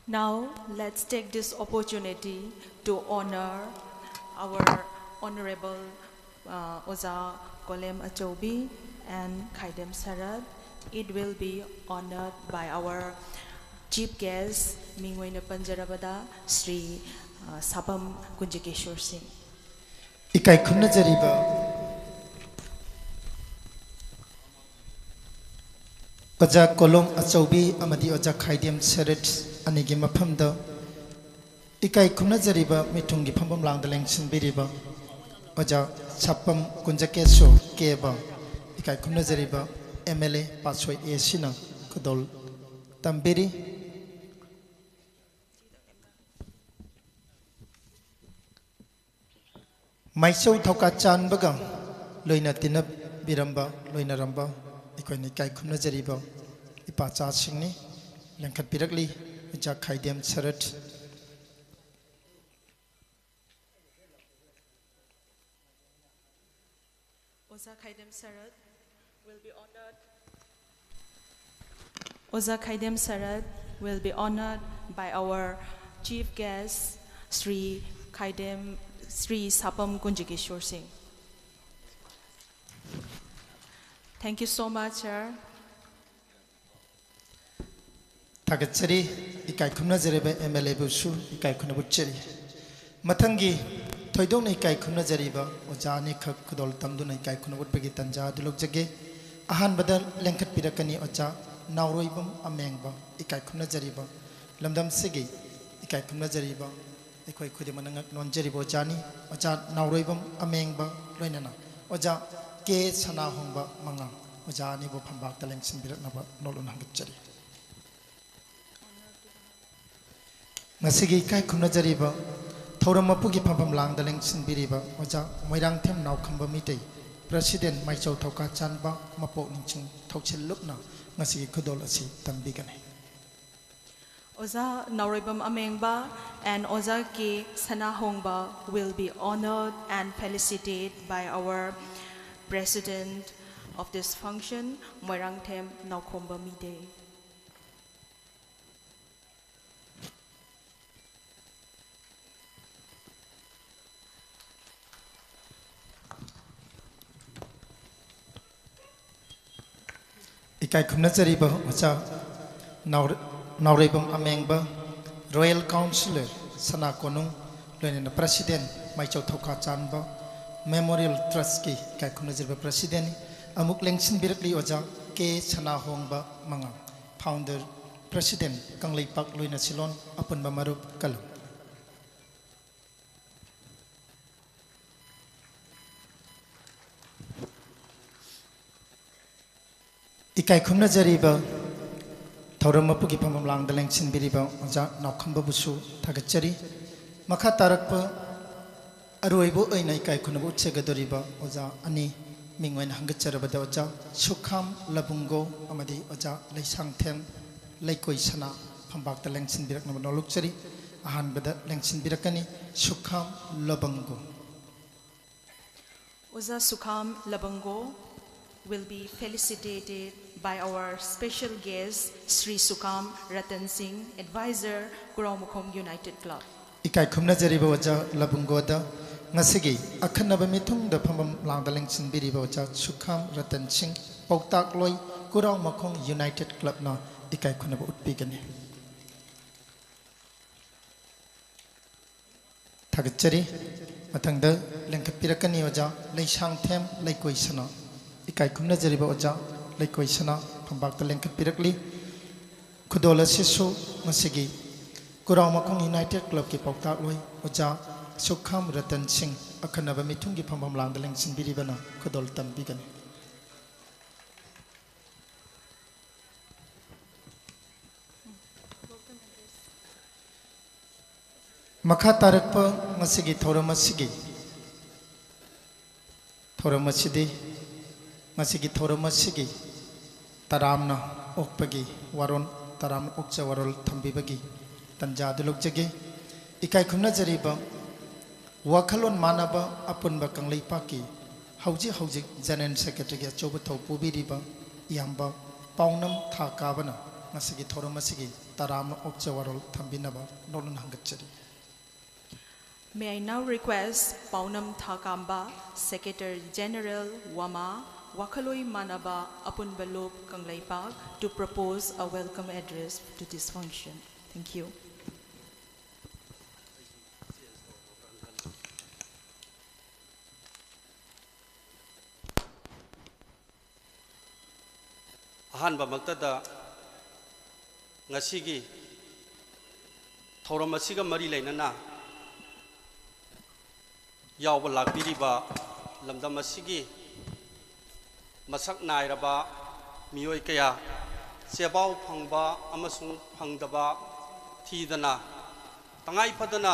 Now, let's take this opportunity to honor our Honorable uh, Oja Kolem Achobi and Khaidem Sarat. It will be honored by our chief guest, ꯃꯤꯡ ꯑꯣꯏꯅ ꯄꯟꯖꯔꯕꯗ ꯁ꯭ꯔꯤ ꯁꯥꯄꯝ ꯀꯨꯟꯖꯀꯦꯁꯣꯔ ꯁꯤꯡ꯫ ꯏꯀꯥꯏ ꯈꯨꯝꯅꯖꯔꯤꯕ ꯑꯣꯖꯥ ꯀꯣꯂꯣꯝ ꯑꯆꯧꯕꯤ ꯑꯃꯗꯤ ꯑꯣꯖꯥ ꯈꯥꯏꯗꯦꯝ ꯁꯔꯠ ꯑꯅꯤꯒꯤ ꯃꯐꯝꯗ ꯏꯀꯥꯏ ꯈꯨꯝꯅꯖꯔꯤꯕ ꯃꯤꯊꯨꯡꯒꯤ ꯐꯝꯐꯝ ꯂꯥꯡꯗ ꯂꯦꯡꯁꯤꯟꯕꯤꯔꯤꯕ ꯑꯣꯖꯥ ꯁꯥꯄꯝ ꯀꯨꯟꯖꯀꯦꯁꯣꯔ ꯀꯦꯕ ꯏꯀꯥꯏ ꯈꯨꯝꯅꯖꯔꯤꯕ ꯑꯦꯝ ꯑꯦꯜ ꯑꯦ ꯄꯥꯠꯁꯣꯏ ꯑꯦ ꯁꯤꯅ ꯈꯨꯗꯣꯜ ꯇꯝꯕꯤꯔꯤ꯫ ꯃꯥꯏꯆꯧ ꯊꯧꯀꯥ ꯆꯥꯟꯕꯒ ꯂꯣꯏꯅ ꯇꯤꯟꯅꯕꯤꯔꯝꯕ, ꯂꯣꯏꯅꯔꯝꯕ ꯑꯩꯈꯣꯏꯅ ꯏꯀꯥꯏ ꯈꯨꯝꯅꯖꯔꯤꯕ ꯏꯄꯥꯆꯥꯁꯤꯡꯅꯤ꯫ ꯂꯦꯡꯈꯠꯄꯤꯔꯛꯂꯤ ꯑꯣꯖꯥ ꯈꯥꯏꯗꯦꯝ ꯁꯔꯠ꯫ Oja Khaidem Sarat will be honored. Oja Khaidem Sarat will be honored by our chief guest, Sri Khaidem, Sri Sapam Kunjikishore Singh. Thank you so much, sir. ꯊꯥꯒꯠꯆꯔꯤ꯫ ꯏꯀꯥꯏ ꯈꯨꯝꯅꯖꯔꯤꯕ ꯑꯦꯝ ꯑꯦꯜ ꯑꯦꯕꯨꯁꯨ ꯏꯀꯥꯏ ꯈꯨꯝꯅꯕ ꯎꯠꯆꯔꯤ꯫ ꯃꯊꯪꯒꯤ ꯊꯣꯏꯗꯣꯛꯅ ꯏꯀꯥꯏ ꯈꯨꯝꯅꯖꯔꯤꯕ ꯑꯣꯖꯥ ꯑꯅꯤꯈꯛ ꯈꯨꯗꯣꯜ ꯇꯝꯗꯨꯅ ꯏꯀꯥꯏ ꯈꯨꯝꯅꯕ ꯎꯠꯄꯒꯤ ꯇꯥꯟꯖꯥ ꯑꯗꯨ ꯂꯧꯖꯒꯦ꯫ ꯑꯍꯥꯟꯕꯗ ꯂꯦꯡꯈꯠꯄꯤꯔꯛꯀꯅꯤ ꯑꯣꯖꯥ ꯅꯥꯎꯔꯣꯏꯕꯝ ꯑꯃꯦꯡꯕ, ꯏꯀꯥꯏ ꯈꯨꯝꯅꯖꯔꯤꯕ ꯂꯝꯗꯝꯁꯤꯒꯤ ꯏꯀꯥꯏ ꯈꯨꯝꯅꯖꯔꯤꯕ ꯑꯩꯈꯣꯏ ꯈꯨꯗꯤꯡꯃꯛꯅ ꯉꯛ ꯅꯣꯟꯖꯔꯤꯕ ꯑꯣꯖꯥꯅꯤ꯫ ꯑꯣꯖꯥ ꯅꯥꯎꯔꯣꯏꯕꯝ ꯑꯃꯦꯡꯕ ꯂꯣꯏꯅꯅ ꯑꯣꯖꯥ ꯀꯦ ꯁꯅꯥꯍꯣꯡꯕ ꯃꯉꯥꯡ, ꯑꯣꯖꯥ ꯑꯅꯤꯕꯨ ꯐꯝꯕꯥꯛꯇ ꯂꯦꯡꯁꯤꯟꯕꯤꯔꯛꯅꯕ ꯅꯣꯜꯂꯨꯅ ꯍꯪꯒꯠꯆꯔꯤ꯫ ꯉꯁꯤꯒꯤ ꯏꯀꯥꯏ ꯈꯨꯝꯅꯖꯔꯤꯕ ꯊꯧꯔꯝ ꯃꯄꯨꯒꯤ ꯐꯝꯐꯝ ꯂꯥꯡꯗ ꯂꯦꯡꯁꯤꯟꯕꯤꯔꯤꯕ ꯑꯣꯖꯥ ꯃꯣꯏꯔꯥꯡꯊꯦꯝ ꯅꯥꯎꯈꯝꯕ ꯃꯤꯇꯩ, ꯄ꯭ꯔꯁꯤꯗꯦꯟ ꯃꯥꯏꯆꯧ ꯊꯧꯀꯥ ꯆꯥꯟꯕ, ꯃꯄꯣꯛ ꯅꯤꯡꯁꯤꯡ ꯊꯧꯁꯤꯜ ꯂꯨꯞꯅ ꯉꯁꯤꯒꯤ ꯈꯨꯗꯣꯜ ꯑꯁꯤ ꯇꯝꯕꯤꯒꯅꯤ꯫ Oja Naoroibam Amengba and Oja K Sanahongba will be honored and felicitated by our President of this function, Moirangthem Naokhomba Mide. ꯏꯀꯥꯏ ꯈꯨꯝꯅꯖꯔꯤꯕ ꯑꯣꯖꯥ ꯅꯥꯎꯔ-, ꯅꯥꯎꯔꯩꯕꯝ ꯑꯃꯦꯡꯕ, Royal Councillor ꯁꯅꯥ ꯀꯣꯅꯨꯡ, ꯂꯣꯏꯅꯅ President ꯃꯥꯏꯆꯧ ꯊꯧꯀꯥ ꯆꯥꯟꯕ, Memorial Trustꯀꯤ ꯏꯀꯥꯏ ꯈꯨꯝꯅꯖꯔꯤꯕ Presidentꯅꯤ꯫ ꯑꯃꯨꯛ ꯂꯦꯡꯁꯤꯟꯕꯤꯔꯛꯂꯤ ꯑꯣꯖꯥ ꯀꯦ ꯁꯅꯥꯍꯣꯡꯕ ꯃꯉꯥ, Founder, President ꯀꯪꯂꯩꯄꯥꯛ ꯂꯣꯏꯅ ꯁꯤꯂꯣꯟ ꯑꯄꯨꯟꯕ ꯃꯔꯨꯞ ꯀꯂꯝ꯫ ꯏꯀꯥꯏ ꯈꯨꯝꯅꯖꯔꯤꯕ ꯊꯧꯔꯝ ꯃꯄꯨꯒꯤ ꯐꯝꯐꯝ ꯂꯥꯡꯗ ꯂꯦꯡꯁꯤꯟꯕꯤꯔꯤꯕ ꯑꯣꯖꯥ ꯅꯥꯎꯈꯝꯕꯕꯨꯁꯨ ꯊꯥꯒꯠꯆꯔꯤ꯫ ꯃꯈꯥ ꯇꯥꯔꯛꯄ ꯑꯔꯣꯏꯕ ꯑꯣꯏꯅ ꯏꯀꯥꯏ ꯈꯨꯝꯅꯕ ꯎꯠꯆꯒꯗꯧꯔꯤꯕ ꯑꯣꯖꯥ ꯑꯅꯤ ꯃꯤꯡ ꯑꯣꯏꯅ ꯍꯪꯒꯠꯆꯔꯕꯗ ꯑꯣꯖꯥ ꯁꯨꯈꯥꯝ ꯂꯕꯨꯡꯒꯣ ꯑꯃꯗꯤ ꯑꯣꯖꯥ ꯂꯩꯁꯥꯡꯊꯦꯝ ꯂꯩꯀꯣꯏ ꯁꯅꯥ ꯐꯝꯕꯥꯛꯇ ꯂꯦꯡꯁꯤꯟꯕꯤꯔꯛꯅꯕ ꯅꯣꯜꯂꯨꯛꯆꯔꯤ꯫ ꯑꯍꯥꯟꯕꯗ ꯂꯦꯡꯁꯤꯟꯕꯤꯔꯛꯀꯅꯤ ꯁꯨꯈꯥꯝ ꯂꯕꯪꯒꯣ꯫ Oja Sukham Labango will be felicitated by our special guest, Sri Sukham Ratan Singh, Advisor, Kurao Mukhong United Club. ꯏꯀꯥꯏ ꯈꯨꯝꯅꯖꯔꯤꯕ ꯑꯣꯖꯥ ꯂꯕꯨꯡꯒꯣꯗ ꯉꯁꯤꯒꯤ ꯑꯈꯟꯅꯕ ꯃꯤꯊꯨꯡꯗ ꯐꯝꯐꯝ ꯂꯥꯡꯗ ꯂꯦꯡꯁꯤꯟꯕꯤꯔꯤꯕ ꯑꯣꯖꯥ ꯁꯨꯈꯥꯝ ꯔꯇꯟ ꯁꯤꯡ, ꯄꯥꯎꯇꯥꯛꯂꯣꯏ, ꯀꯨꯔꯥꯎ ꯃꯈꯣꯡ United Clubꯅ ꯏꯀꯥꯏ ꯈꯨꯝꯅꯕ ꯎꯠꯄꯤꯒꯅꯤ꯫ ꯊꯥꯒꯠꯆꯔꯤ꯫ ꯃꯊꯪꯗ ꯂꯦꯡꯈꯠꯄꯤꯔꯛꯀꯅꯤ ꯑꯣꯖꯥ ꯂꯩꯁꯥꯡꯊꯦꯝ ꯂꯩꯀꯣꯏꯁꯅꯥ꯫ ꯏꯀꯥꯏ ꯈꯨꯝꯅꯖꯔꯤꯕ ꯑꯣꯖꯥ ꯂꯩꯀꯣꯏꯁꯅꯥ ꯐꯝꯄꯥꯛꯇ ꯂꯦꯡꯈꯠꯄꯤꯔꯛꯂꯤ꯫ ꯈꯨꯗꯣꯜ ꯑꯁꯤꯁꯨ ꯉꯁꯤꯒꯤ ꯀꯨꯔꯥꯎ ꯃꯈꯣꯡ ꯌꯨꯅꯥꯏꯇꯦꯠ ꯀ꯭ꯂꯕꯀꯤ ꯄꯥꯎꯇꯥꯛꯂꯣꯏ ꯑꯣꯖꯥ ꯁꯨꯈꯥꯝ ꯔꯇꯟ ꯁꯤꯡ ꯑꯈꯟꯅꯕ ꯃꯤꯊꯨꯡꯒꯤ ꯐꯝꯐꯝ ꯂꯥꯡꯗ ꯂꯦꯡꯁꯤꯟꯕꯤꯔꯤꯕꯅ ꯈꯨꯗꯣꯜ ꯇꯝꯕꯤꯒꯅꯤ꯫ ꯃꯈꯥ ꯇꯥꯔꯛꯄ ꯉꯁꯤꯒꯤ ꯊꯧꯔꯝ ꯑꯁꯤꯒꯤ ꯊꯧꯔꯝ ꯑꯁꯤꯗꯤ ꯉꯁꯤꯒꯤ ꯊꯧꯔꯝ ꯑꯁꯤꯒꯤ ꯇꯔꯥꯝꯅ ꯑꯣꯛꯄꯒꯤ ꯋꯥꯔꯣꯜ, ꯇꯔꯥꯝꯅ ꯑꯣꯛꯆ ꯋꯥꯔꯣꯜ ꯊꯝꯕꯤꯕꯒꯤ ꯇꯟꯖꯥ ꯑꯗꯨ ꯂꯧꯖꯒꯦ꯫ ꯏꯀꯥꯏ ꯈꯨꯝꯅꯖꯔꯤꯕ ꯋꯥꯈꯜꯂꯣꯟ ꯃꯥꯟꯅꯕ ꯑꯄꯨꯟꯕ ꯀꯪꯂꯩꯄꯥꯛꯀꯤ ꯍꯧꯖꯤꯛ ꯍꯧꯖꯤꯛ ꯖꯦꯅꯔꯦꯜ ꯁꯦꯀ꯭ꯔꯦꯇꯔꯤꯒꯤ ꯑꯆꯧꯕ ꯊꯧ ꯄꯨꯕꯤꯔꯤꯕ ꯏꯌꯥꯝꯕ ꯄꯥꯎꯅꯝ ꯊꯥ ꯀꯥꯕꯅ ꯉꯁꯤꯒꯤ ꯊꯧꯔꯝ ꯑꯁꯤꯒꯤ ꯇꯔꯥꯝꯅ ꯑꯣꯛꯆ ꯋꯥꯔꯣꯜ ꯊꯝꯕꯤꯅꯕ ꯅꯣꯂꯨꯛꯅ ꯍꯪꯒꯠꯆꯔꯤ꯫ May I now request Paunam Thakamba, Secretary General, Wama, Wakhaloi Manaba, Apunba Lop, Kangleipak, to propose a welcome address to this function. Thank you. ꯑꯍꯥꯟꯕꯃꯛꯇꯗ ꯉꯁꯤꯒꯤ ꯊꯧꯔꯝ ꯑꯁꯤꯒ ꯃꯔꯤ ꯂꯩꯅꯅ ꯌꯥꯎꯕ ꯂꯥꯛꯄꯤꯔꯤꯕ ꯂꯝꯗꯝ ꯑꯁꯤꯒꯤ ꯃꯁꯛ ꯅꯥꯏꯔꯕ ꯃꯤꯑꯣꯏ ꯀꯌꯥ, ꯆꯦꯕꯥꯎ ꯐꯪꯕ ꯑꯃꯁꯨꯡ ꯐꯪꯗꯕ ꯊꯤꯗꯅ, ꯇꯉꯥꯏ ꯐꯗꯅ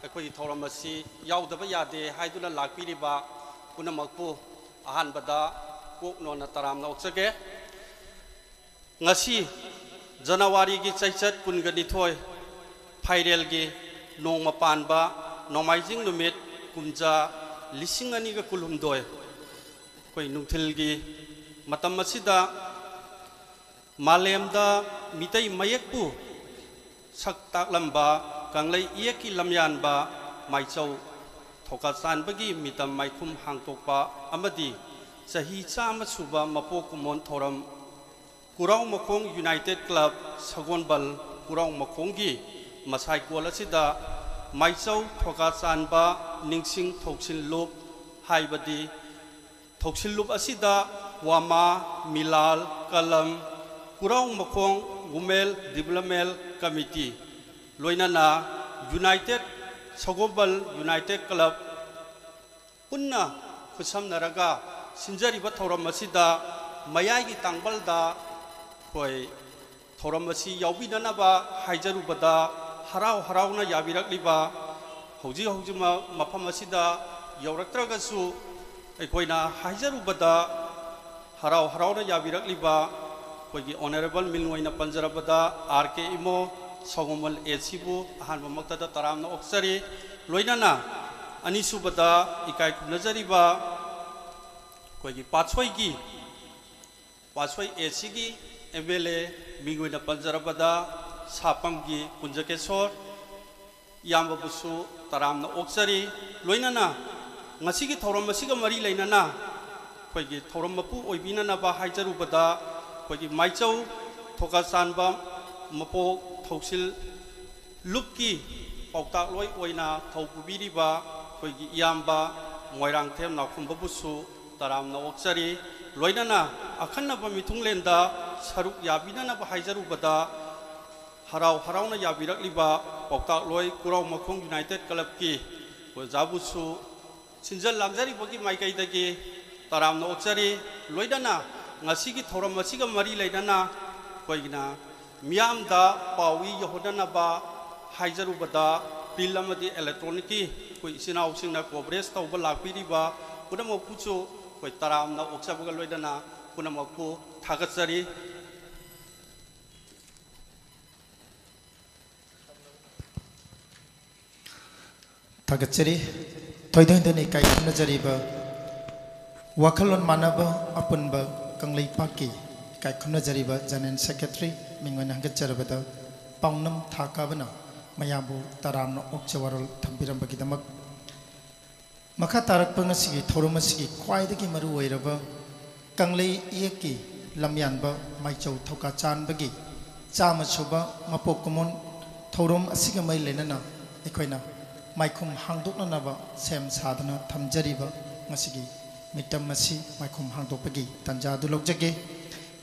ꯑꯩꯈꯣꯏꯒꯤ ꯊꯧꯔꯝ ꯑꯁꯤ ꯌꯥꯎꯗꯕ ꯌꯥꯗꯦ ꯍꯥꯏꯗꯨꯅ ꯂꯥꯛꯄꯤꯔꯤꯕ ꯄꯨꯝꯅꯃꯛꯄꯨ ꯑꯍꯥꯟꯕꯗ ꯀꯣꯛ ꯅꯣꯟꯅ ꯇꯔꯥꯝꯅ ꯑꯣꯛꯆꯒꯦ꯫ ꯉꯁꯤ ꯖꯅꯋꯥꯔꯤꯒꯤ ꯆꯩꯆꯠ ꯀꯨꯟꯒ ꯅꯤꯊꯣꯏ, ꯐꯥꯏꯔꯦꯜꯒꯤ ꯅꯣꯡꯃ ꯄꯥꯟꯕ ꯅꯣꯡꯃꯥꯏꯖꯤꯡ ꯅꯨꯃꯤꯠ, ꯀꯨꯝꯖꯥ ꯂꯤꯁꯤꯡ ꯑꯅꯤꯒ ꯀꯨꯟꯍꯨꯝꯗꯣꯏ, ꯑꯩꯈꯣꯏ ꯅꯨꯡꯊꯤꯜꯒꯤ ꯃꯇꯝ ꯑꯁꯤꯗ ꯃꯥꯂꯦꯝꯗ ꯃꯤꯇꯩ ꯃꯌꯦꯛꯄꯨ ꯁꯛ ꯇꯥꯛꯂꯝꯕ ꯀꯪꯂꯩ ꯏꯌꯦꯛꯀꯤ ꯂꯝꯌꯥꯟꯕ ꯃꯥꯏꯆꯧ ꯊꯧꯀꯥꯆꯥꯟꯕꯒꯤ ꯃꯤꯇꯝ ꯃꯥꯏꯈꯨꯝ ꯍꯥꯡꯗꯣꯛꯄ ꯑꯃꯗꯤ ꯆꯍꯤ ꯆꯥꯝꯃ ꯁꯨꯕ ꯃꯄꯣꯛ ꯀꯨꯝꯑꯣꯟ ꯊꯧꯔꯝ ꯀꯨꯔꯥꯎ ꯃꯈꯣꯡ ꯌꯨꯅꯥꯏꯇꯦꯠ ꯀ꯭ꯂꯕ ꯁꯒꯣꯜꯕꯜ ꯀꯨꯔꯥꯎ ꯃꯈꯣꯡꯒꯤ ꯃꯁꯥꯏꯀꯣꯜ ꯑꯁꯤꯗ ꯃꯥꯏꯆꯧ ꯊꯣꯀꯥ ꯆꯥꯟꯕ ꯅꯤꯡꯁꯤꯡ ꯊꯧꯁꯤꯜ ꯂꯨꯞ ꯍꯥꯏꯕꯗꯤ ꯊꯧꯁꯤꯜ ꯂꯨꯞ ꯑꯁꯤꯗ ꯋꯥꯃꯥ, ꯃꯤꯂꯥꯜ, ꯀꯂꯝ, ꯀꯨꯔꯥꯎ ꯃꯈꯣꯡ ꯋꯨꯃꯦꯟ ꯗꯤꯕꯂꯞꯃꯦꯟ ꯀꯃꯤꯇꯤ, ꯂꯣꯏꯅꯅ ꯌꯨꯅꯥꯏꯇꯦꯠ ꯁꯒꯣꯜꯕꯜ ꯌꯨꯅꯥꯏꯇꯦꯠ ꯀ꯭ꯂꯕ ꯄꯨꯟꯅ ꯈꯨꯠꯁꯝꯅꯔꯒ ꯁꯤꯟꯖꯔꯤꯕ ꯊꯧꯔꯝ ꯑꯁꯤꯗ ꯃꯌꯥꯏꯒꯤ ꯇꯥꯡꯕꯜꯗ ꯑꯩꯈꯣꯏ ꯊꯧꯔꯝ ꯑꯁꯤ ꯌꯥꯎꯕꯤꯅꯅꯕ ꯍꯥꯏꯖꯔꯨꯕꯗ ꯍꯔꯥꯎ ꯍꯔꯥꯎꯅ ꯌꯥꯕꯤꯔꯛꯂꯤꯕ, ꯍꯧꯖꯤꯛ ꯍꯧꯖꯤꯛꯃꯛ ꯃꯐꯝ ꯑꯁꯤꯗ ꯌꯧꯔꯛꯇ꯭ꯔꯒꯁꯨ ꯑꯩꯈꯣꯏꯅ ꯍꯥꯏꯖꯔꯨꯕꯗ ꯍꯔꯥꯎ ꯍꯔꯥꯎꯅ ꯌꯥꯕꯤꯔꯛꯂꯤꯕ ꯑꯩꯈꯣꯏꯒꯤ ꯑꯣꯅꯔꯦꯕꯜ ꯃꯤꯡ ꯑꯣꯏꯅ ꯄꯟꯖꯔꯕꯗ ꯑꯥꯔ ꯀꯦ ꯏꯃꯣ ꯁꯒꯣꯜꯕꯜ ꯑꯦ ꯁꯤꯕꯨ ꯑꯍꯥꯟꯕꯃꯛꯇꯗ ꯇꯔꯥꯝꯅ ꯑꯣꯛꯆꯔꯤ꯫ ꯂꯣꯏꯅꯅ ꯑꯅꯤꯁꯨꯕꯗ ꯏꯀꯥꯏ ꯈꯨꯝꯅꯖꯔꯤꯕ ꯑꯩꯈꯣꯏꯒꯤ ꯄꯥꯠꯁꯣꯏꯒꯤ, ꯄꯥꯠꯁꯣꯏ ꯑꯦ ꯁꯤꯒꯤ ꯑꯦꯝ ꯑꯦꯜ ꯑꯦ ꯃꯤꯡ ꯑꯣꯏꯅ ꯄꯟꯖꯔꯕꯗ ꯁꯥꯄꯝꯒꯤ ꯀꯨꯟꯖꯀꯦꯁꯣꯔ ꯏꯌꯥꯝꯕꯕꯨꯁꯨ ꯇꯔꯥꯝꯅ ꯑꯣꯛꯆꯔꯤ꯫ ꯂꯣꯏꯅꯅ ꯉꯁꯤꯒꯤ ꯊꯧꯔꯝ ꯑꯁꯤꯒ ꯃꯔꯤ ꯂꯩꯅꯅ ꯑꯩꯈꯣꯏꯒꯤ ꯊꯧꯔꯝ ꯃꯄꯨ ꯑꯣꯏꯕꯤꯅꯅꯕ ꯍꯥꯏꯖꯔꯨꯕꯗ ꯑꯩꯈꯣꯏꯒꯤ ꯃꯥꯏꯆꯧ ꯊꯣꯀꯥꯆꯥꯟꯕ ꯃꯄꯣꯛ ꯊꯧꯁꯤꯜ ꯂꯨꯞꯀꯤ ꯄꯥꯎꯇꯥꯛꯂꯣꯏ ꯑꯣꯏꯅ ꯊꯧ ꯄꯨꯕꯤꯔꯤꯕ ꯑꯩꯈꯣꯏꯒꯤ ꯏꯌꯥꯝꯕ ꯃꯣꯏꯔꯥꯡꯊꯦꯝ ꯅꯥꯎꯈꯨꯝꯕꯕꯨꯁꯨ ꯇꯔꯥꯝꯅ ꯑꯣꯛꯆꯔꯤ꯫ ꯂꯣꯏꯅꯅ ꯑꯈꯟꯅꯕ ꯃꯤꯊꯨꯡꯂꯦꯟꯗ ꯁꯔꯨꯛ ꯌꯥꯕꯤꯅꯅꯕ ꯍꯥꯏꯖꯔꯨꯕꯗ ꯍꯔꯥꯎ ꯍꯔꯥꯎꯅ ꯌꯥꯕꯤꯔꯛꯂꯤꯕ ꯄꯥꯎꯇꯥꯛꯂꯣꯏ ꯀꯨꯔꯥꯎ ꯃꯈꯣꯡ ꯌꯨꯅꯥꯏꯇꯦꯠ ꯀ꯭ꯂꯕꯀꯤ ꯑꯣꯖꯥꯕꯨꯁꯨ ꯁꯤꯟꯖ ꯂꯥꯡꯖꯔꯤꯕꯒꯤ ꯃꯥꯏꯀꯩꯗꯒꯤ ꯇꯔꯥꯝꯅ ꯑꯣꯛꯆꯔꯤ꯫ ꯂꯣꯏꯅꯅ ꯉꯁꯤꯒꯤ ꯊꯧꯔꯝ ꯑꯁꯤꯒ ꯃꯔꯤ ꯂꯩꯅꯅ ꯑꯩꯈꯣꯏꯒꯤꯅ ꯃꯤꯌꯥꯝꯗ ꯄꯥꯎ ꯏ ꯌꯧꯍꯟꯅꯅꯕ ꯍꯥꯏꯖꯔꯨꯕꯗ ꯄ꯭ꯔꯤꯟ ꯑꯃꯗꯤ ꯏꯂꯦꯛꯇ꯭ꯔꯣꯅꯤꯛꯀꯤ ꯑꯩꯈꯣꯏ ꯏꯆꯤꯟ ꯏꯅꯥꯎꯁꯤꯡꯅ ꯀꯣꯚꯔꯦꯖ ꯇꯧꯕ ꯂꯥꯛꯄꯤꯔꯤꯕ ꯄꯨꯝꯅꯃꯛꯄꯨꯁꯨ ꯑꯩꯈꯣꯏ ꯇꯔꯥꯝꯅ ꯑꯣꯛꯆꯕꯒ ꯂꯣꯏꯅꯅ ꯄꯨꯝꯅꯃꯛꯄꯨ ꯊꯥꯒꯠꯆꯔꯤ꯫ ꯊꯥꯒꯠꯆꯔꯤ꯫ ꯊꯣꯏꯗꯣꯛ ꯍꯦꯟꯗꯣꯛꯅ ꯏꯀꯥꯏ ꯈꯨꯝꯅꯖꯔꯤꯕ ꯋꯥꯈꯜꯂꯣꯟ ꯃꯥꯟꯅꯕ ꯑꯄꯨꯟꯕ ꯀꯪꯂꯩꯄꯥꯛꯀꯤ ꯏꯀꯥꯏ ꯈꯨꯝꯅꯖꯔꯤꯕ ꯖꯦꯅꯔꯦꯜ ꯁꯦꯀ꯭ꯔꯦꯇꯔꯤ ꯃꯤꯡ ꯑꯣꯏꯅ ꯍꯪꯒꯠꯆꯔꯕꯗ ꯄꯥꯎꯅꯝ ꯊꯥ ꯀꯥꯕꯅ ꯃꯌꯥꯝꯕꯨ ꯇꯔꯥꯝꯅ ꯑꯣꯛꯆ ꯋꯥꯔꯣꯜ ꯊꯝꯕꯤꯔꯝꯕꯒꯤꯗꯃꯛ꯫ ꯃꯈꯥ ꯇꯥꯔꯛꯄ ꯉꯁꯤꯒꯤ ꯊꯧꯔꯝ ꯑꯁꯤꯒꯤ ꯈ꯭ꯋꯥꯏꯗꯒꯤ ꯃꯔꯨ ꯑꯣꯏꯔꯕ ꯀꯪꯂꯩ ꯏꯌꯦꯛꯀꯤ ꯂꯝꯌꯥꯟꯕ ꯃꯥꯏꯆꯧ ꯊꯧꯀꯥ ꯆꯥꯟꯕꯒꯤ ꯆꯥꯝꯃ ꯁꯨꯕ ꯃꯄꯣꯛ ꯀꯨꯝꯑꯣꯟ ꯊꯧꯔꯝ ꯑꯁꯤꯒ ꯃꯔꯤ ꯂꯩꯅꯅ ꯑꯩꯈꯣꯏꯅ ꯃꯥꯏꯈꯨꯝ ꯍꯥꯡꯗꯣꯛꯅꯅꯕ ꯁꯦꯝ ꯁꯥꯗꯨꯅ ꯊꯝꯖꯔꯤꯕ ꯉꯁꯤꯒꯤ ꯃꯤꯇꯝ ꯑꯁꯤ ꯃꯥꯏꯈꯨꯝ ꯍꯥꯡꯗꯣꯛꯄꯒꯤ ꯇꯥꯟꯖꯥ ꯑꯗꯨ ꯂꯧꯖꯒꯦ꯫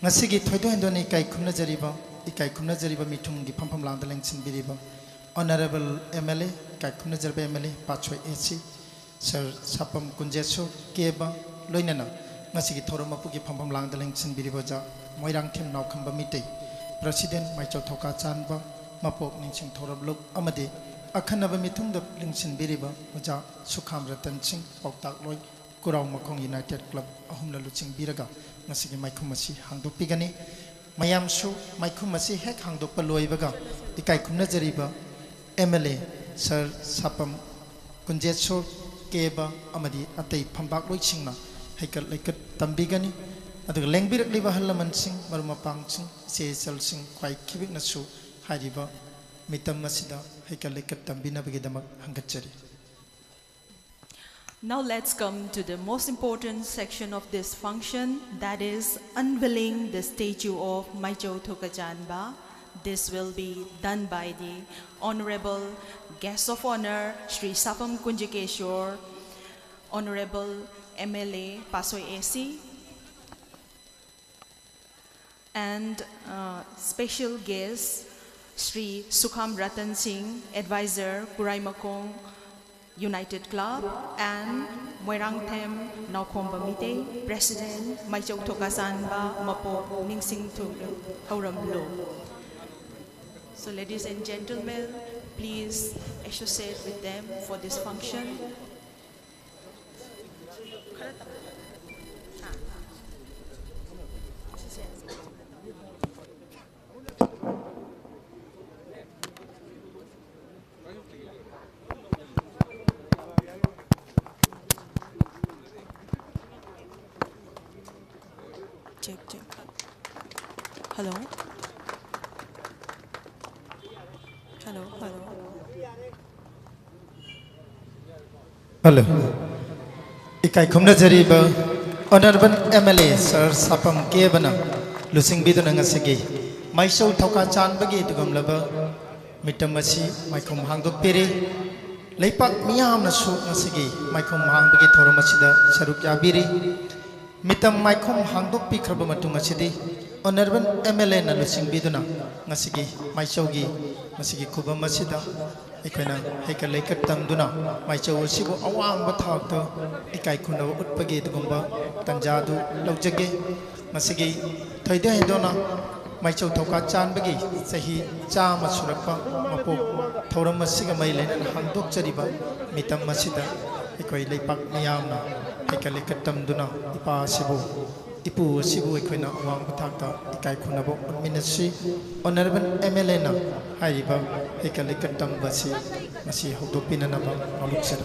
ꯉꯁꯤꯒꯤ ꯊꯣꯏꯗꯣꯛ ꯍꯦꯟꯗꯣꯛꯅ ꯏꯀꯥꯏ ꯈꯨꯝꯅꯖꯔꯤꯕ, ꯏꯀꯥꯏ ꯈꯨꯝꯅꯖꯔꯤꯕ ꯃꯤꯊꯨꯡꯒꯤ ꯐꯝꯐꯝ ꯂꯥꯡꯗ ꯂꯦꯡꯁꯤꯟꯕꯤꯔꯤꯕ Honourable M L A, ꯏꯀꯥꯏ ꯈꯨꯝꯅꯖꯔꯤꯕ M L A Patsoi A C, Sir ꯁꯥꯄꯝ ꯀꯨꯟꯖꯦꯁꯣꯔ ꯀꯦꯕ, ꯂꯣꯏꯅꯅ ꯉꯁꯤꯒꯤ ꯊꯧꯔꯝ ꯃꯄꯨꯒꯤ ꯐꯝꯐꯝ ꯂꯥꯡꯗ ꯂꯦꯡꯁꯤꯟꯕꯤꯔꯤꯕ ꯑꯣꯖꯥ ꯃꯣꯏꯔꯥꯡꯊꯦꯝ ꯅꯥꯎꯈꯝꯕ ꯃꯤꯇꯩ, President ꯃꯥꯏꯆꯧ ꯊꯧꯀꯥ ꯆꯥꯟꯕ, ꯃꯄꯣꯛ ꯅꯤꯡꯁꯤꯡ ꯊꯧꯔꯝ ꯂꯨꯞ ꯑꯃꯗꯤ ꯑꯈꯟꯅꯕ ꯃꯤꯊꯨꯡꯗ ꯂꯦꯡꯁꯤꯟꯕꯤꯔꯤꯕ ꯑꯣꯖꯥ ꯁꯨꯈꯥꯝ ꯔꯇꯟ ꯁꯤꯡ, ꯄꯥꯎꯇꯥꯛꯂꯣꯏ, ꯀꯨꯔꯥꯎ ꯃꯈꯣꯡ United Club ꯑꯍꯨꯝꯅ ꯂꯨꯆꯤꯡꯕꯤꯔꯒ ꯉꯁꯤꯒꯤ ꯃꯥꯏꯈꯨꯝ ꯑꯁꯤ ꯍꯥꯡꯗꯣꯛꯄꯤꯒꯅꯤ꯫ ꯃꯌꯥꯝꯁꯨ ꯃꯥꯏꯈꯨꯝ ꯑꯁꯤ ꯍꯦꯛ ꯍꯥꯡꯗꯣꯛꯄ ꯂꯣꯏꯕꯒ ꯏꯀꯥꯏ ꯈꯨꯝꯅꯖꯔꯤꯕ M L A Sir ꯁꯥꯄꯝ ꯀꯨꯟꯖꯦꯁꯣꯔ ꯀꯦꯕ ꯑꯃꯗꯤ ꯑꯇꯩ ꯐꯝꯕꯥꯛꯂꯣꯏꯁꯤꯡꯅ ꯍꯩꯀꯠ ꯂꯩꯀꯠ ꯇꯝꯕꯤꯒꯅꯤ꯫ ꯑꯗꯨꯒ ꯂꯦꯡꯕꯤꯔꯛꯂꯤꯕ ꯑꯍꯜ ꯂꯃꯟꯁꯤꯡ, ꯃꯔꯨꯞ ꯃꯄꯥꯡꯁꯤꯡ, ꯏꯆꯦ ꯏꯆꯜꯁꯤꯡ ꯈ꯭ꯋꯥꯏ ꯈꯤꯕꯤꯛꯅꯁꯨ ꯍꯥꯏꯔꯤꯕ ꯃꯤꯇꯝ ꯑꯁꯤꯗ ꯍꯩꯀꯠ ꯂꯩꯀꯠ ꯇꯝꯕꯤꯅꯕꯒꯤꯗꯃꯛ ꯍꯪꯒꯠꯆꯔꯤ꯫ Now let's come to the most important section of this function, that is unveiling the statue of Maichou Thokachanba. This will be done by the Honorable Guest of Honor, Shri Sapam Kunjakeshwar, Honorable M L A Pasoi A C, and uh, special guest, Shri Sukham Ratan Singh, Advisor, Kuraimakong United Club, and Moirangthem Naukhomba Mitei, President, Maichou Thokasanba Mapo Ningsing Hauram Lo. So, ladies and gentlemen, please associate with them for this function. Check, check. Hello? Hello, hello. Hello. ꯏꯀꯥꯏ ꯈꯨꯝꯅꯖꯔꯤꯕ Honourable M L A Sir ꯁꯥꯄꯝ ꯀꯦꯕꯅ ꯂꯨꯆꯤꯡꯕꯤꯗꯨꯅ ꯉꯁꯤꯒꯤ ꯃꯥꯏꯆꯧ ꯊꯧꯀꯥ ꯆꯥꯟꯕꯒꯤ ꯑꯗꯨꯒꯨꯝꯂꯕ ꯃꯤꯇꯝ ꯑꯁꯤ ꯃꯥꯏꯈꯨꯝ ꯍꯥꯡꯗꯣꯛꯄꯤꯔꯤ꯫ ꯂꯩꯄꯥꯛ ꯃꯤꯌꯥꯝꯅꯁꯨ ꯉꯁꯤꯒꯤ ꯃꯥꯏꯈꯨꯝ ꯍꯥꯡꯕꯒꯤ ꯊꯧꯔꯝ ꯑꯁꯤꯗ ꯁꯔꯨꯛ ꯌꯥꯕꯤꯔꯤ꯫ ꯃꯤꯇꯝ ꯃꯥꯏꯈꯨꯝ ꯍꯥꯡꯗꯣꯛꯄꯤꯈ꯭ꯔꯕ ꯃꯇꯨꯡ ꯑꯁꯤꯗꯤ Honourable M L Aꯅ ꯂꯨꯆꯤꯡꯕꯤꯗꯨꯅ ꯉꯁꯤꯒꯤ ꯃꯥꯏꯆꯧꯒꯤ ꯉꯁꯤꯒꯤ ꯈꯨꯕꯝ ꯑꯁꯤꯗ ꯑꯩꯈꯣꯏꯅ ꯍꯩꯀꯠ ꯂꯩꯀꯠ ꯇꯝꯗꯨꯅ ꯃꯥꯏꯆꯧ ꯑꯁꯤꯕꯨ ꯑꯋꯥꯡꯕ ꯊꯥꯛꯇ ꯏꯀꯥꯏ ꯈꯨꯝꯅꯕ ꯎꯠꯄꯒꯤ ꯑꯗꯨꯒꯨꯝꯕ ꯇꯥꯟꯖꯥꯗꯨ ꯂꯧꯖꯒꯦ꯫ ꯉꯁꯤꯒꯤ ꯊꯣꯏꯗꯣꯛ ꯍꯦꯟꯗꯣꯛꯅ ꯃꯥꯏꯆꯧ ꯊꯧꯀꯥ ꯆꯥꯟꯕꯒꯤ ꯆꯍꯤ ꯆꯥꯝꯃ ꯁꯨꯔꯛꯄ ꯃꯄꯣꯛ ꯊꯧꯔꯝ ꯑꯁꯤꯒ ꯃꯔꯤ ꯂꯩꯅꯅ ꯍꯥꯡꯗꯣꯛꯆꯔꯤꯕ ꯃꯤꯇꯝ ꯑꯁꯤꯗ ꯑꯩꯈꯣꯏ ꯂꯩꯄꯥꯛ ꯃꯤꯌꯥꯝꯅ ꯍꯩꯀꯠ ꯂꯩꯀꯠ ꯇꯝꯗꯨꯅ ꯏꯄꯥ ꯑꯁꯤꯕꯨ, ꯏꯄꯨ ꯑꯁꯤꯕꯨ ꯑꯩꯈꯣꯏꯅ ꯑꯋꯥꯡꯕ ꯊꯥꯛꯇ ꯏꯀꯥꯏ ꯈꯨꯝꯅꯕ ꯎꯠꯃꯤꯟꯅꯁꯤ꯫ Honourable M L Aꯅ ꯍꯥꯏꯔꯤꯕ ꯍꯩꯀꯠ ꯂꯩꯀꯠ ꯇꯝꯕ ꯑꯁꯤ ꯉꯁꯤ ꯍꯧꯗꯣꯛꯄꯤꯅꯅꯕ ꯍꯣꯠꯅꯖꯔꯤ꯫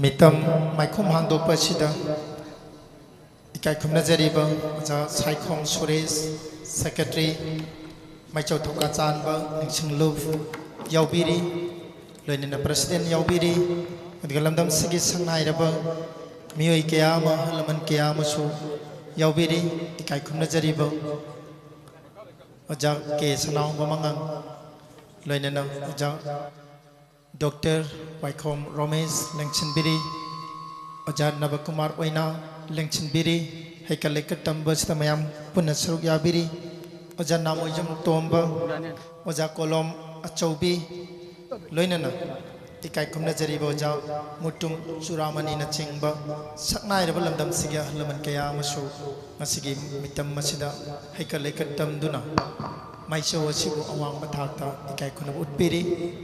ꯃꯤꯇꯝ ꯃꯥꯏꯈꯨꯝ ꯍꯥꯡꯗꯣꯛꯄ ꯑꯁꯤꯗ ꯏꯀꯥꯏ ꯈꯨꯝꯅꯖꯔꯤꯕ ꯑꯣꯖꯥ ꯁꯥꯏꯈꯣꯝ ꯁꯨꯔꯦꯁ, Secretary, ꯃꯥꯏꯆꯧ ꯊꯧꯀꯥ ꯆꯥꯟꯕ ꯅꯤꯡꯁꯤꯡꯂꯨꯞ ꯌꯥꯎꯕꯤꯔꯤ, ꯂꯣꯏꯅꯅ President ꯌꯥꯎꯕꯤꯔꯤ, ꯑꯗꯨꯒ ꯂꯝꯗꯝꯁꯤꯒꯤ ꯁꯛꯅꯥꯏꯔꯕ ꯃꯤꯑꯣꯏ ꯀꯌꯥ ꯑꯃ, ꯑꯍꯜ ꯂꯃꯟ ꯀꯌꯥ ꯑꯃꯁꯨ ꯌꯥꯎꯕꯤꯔꯤ꯫ ꯏꯀꯥꯏ ꯈꯨꯝꯅꯖꯔꯤꯕ ꯑꯣꯖꯥ ꯀꯦ ꯁꯅꯥꯍꯣꯡꯕ ꯃꯉꯥꯡ, ꯂꯣꯏꯅꯅ ꯑꯣꯖꯥ ꯗꯣꯛꯇꯔ ꯋꯥꯏꯈꯣꯝ ꯔꯣꯃꯦꯁ ꯂꯦꯡꯁꯤꯟꯕꯤꯔꯤ, ꯑꯣꯖꯥ ꯅꯕꯀꯨꯃꯥꯔ ꯑꯣꯏꯅꯥ ꯂꯦꯡꯁꯤꯟꯕꯤꯔꯤ, ꯍꯩꯀꯠ ꯂꯩꯀꯠ ꯇꯝꯕꯁꯤꯗ ꯃꯌꯥꯝ ꯄꯨꯟꯅ ꯁꯔꯨꯛ ꯌꯥꯕꯤꯔꯤ, ꯑꯣꯖꯥ ꯅꯥꯃꯣꯏꯖꯝ ꯇꯣꯝꯕ, ꯑꯣꯖꯥ ꯀꯣꯂꯣꯝ ꯑꯆꯧꯕꯤ, ꯂꯣꯏꯅꯅ ꯏꯀꯥꯏ ꯈꯨꯝꯅꯖꯔꯤꯕ ꯑꯣꯖꯥ ꯃꯨꯇꯨꯝ ꯆꯨꯔꯥꯃꯅꯤꯅꯆꯤꯡꯕ ꯁꯛꯅꯥꯏꯔꯕ ꯂꯝꯗꯝꯁꯤꯒꯤ ꯑꯍꯜ ꯂꯃꯟ ꯀꯌꯥ ꯑꯃꯁꯨ ꯉꯁꯤꯒꯤ ꯃꯤꯇꯝ ꯑꯁꯤꯗ ꯍꯩꯀꯠ ꯂꯩꯀꯠ ꯇꯝꯗꯨꯅ ꯃꯥꯏꯆꯧ ꯑꯁꯤꯕꯨ ꯑꯋꯥꯡꯕ ꯊꯥꯛꯇ ꯏꯀꯥꯏ ꯈꯨꯝꯅꯕ ꯎꯠꯄꯤꯔꯤ꯫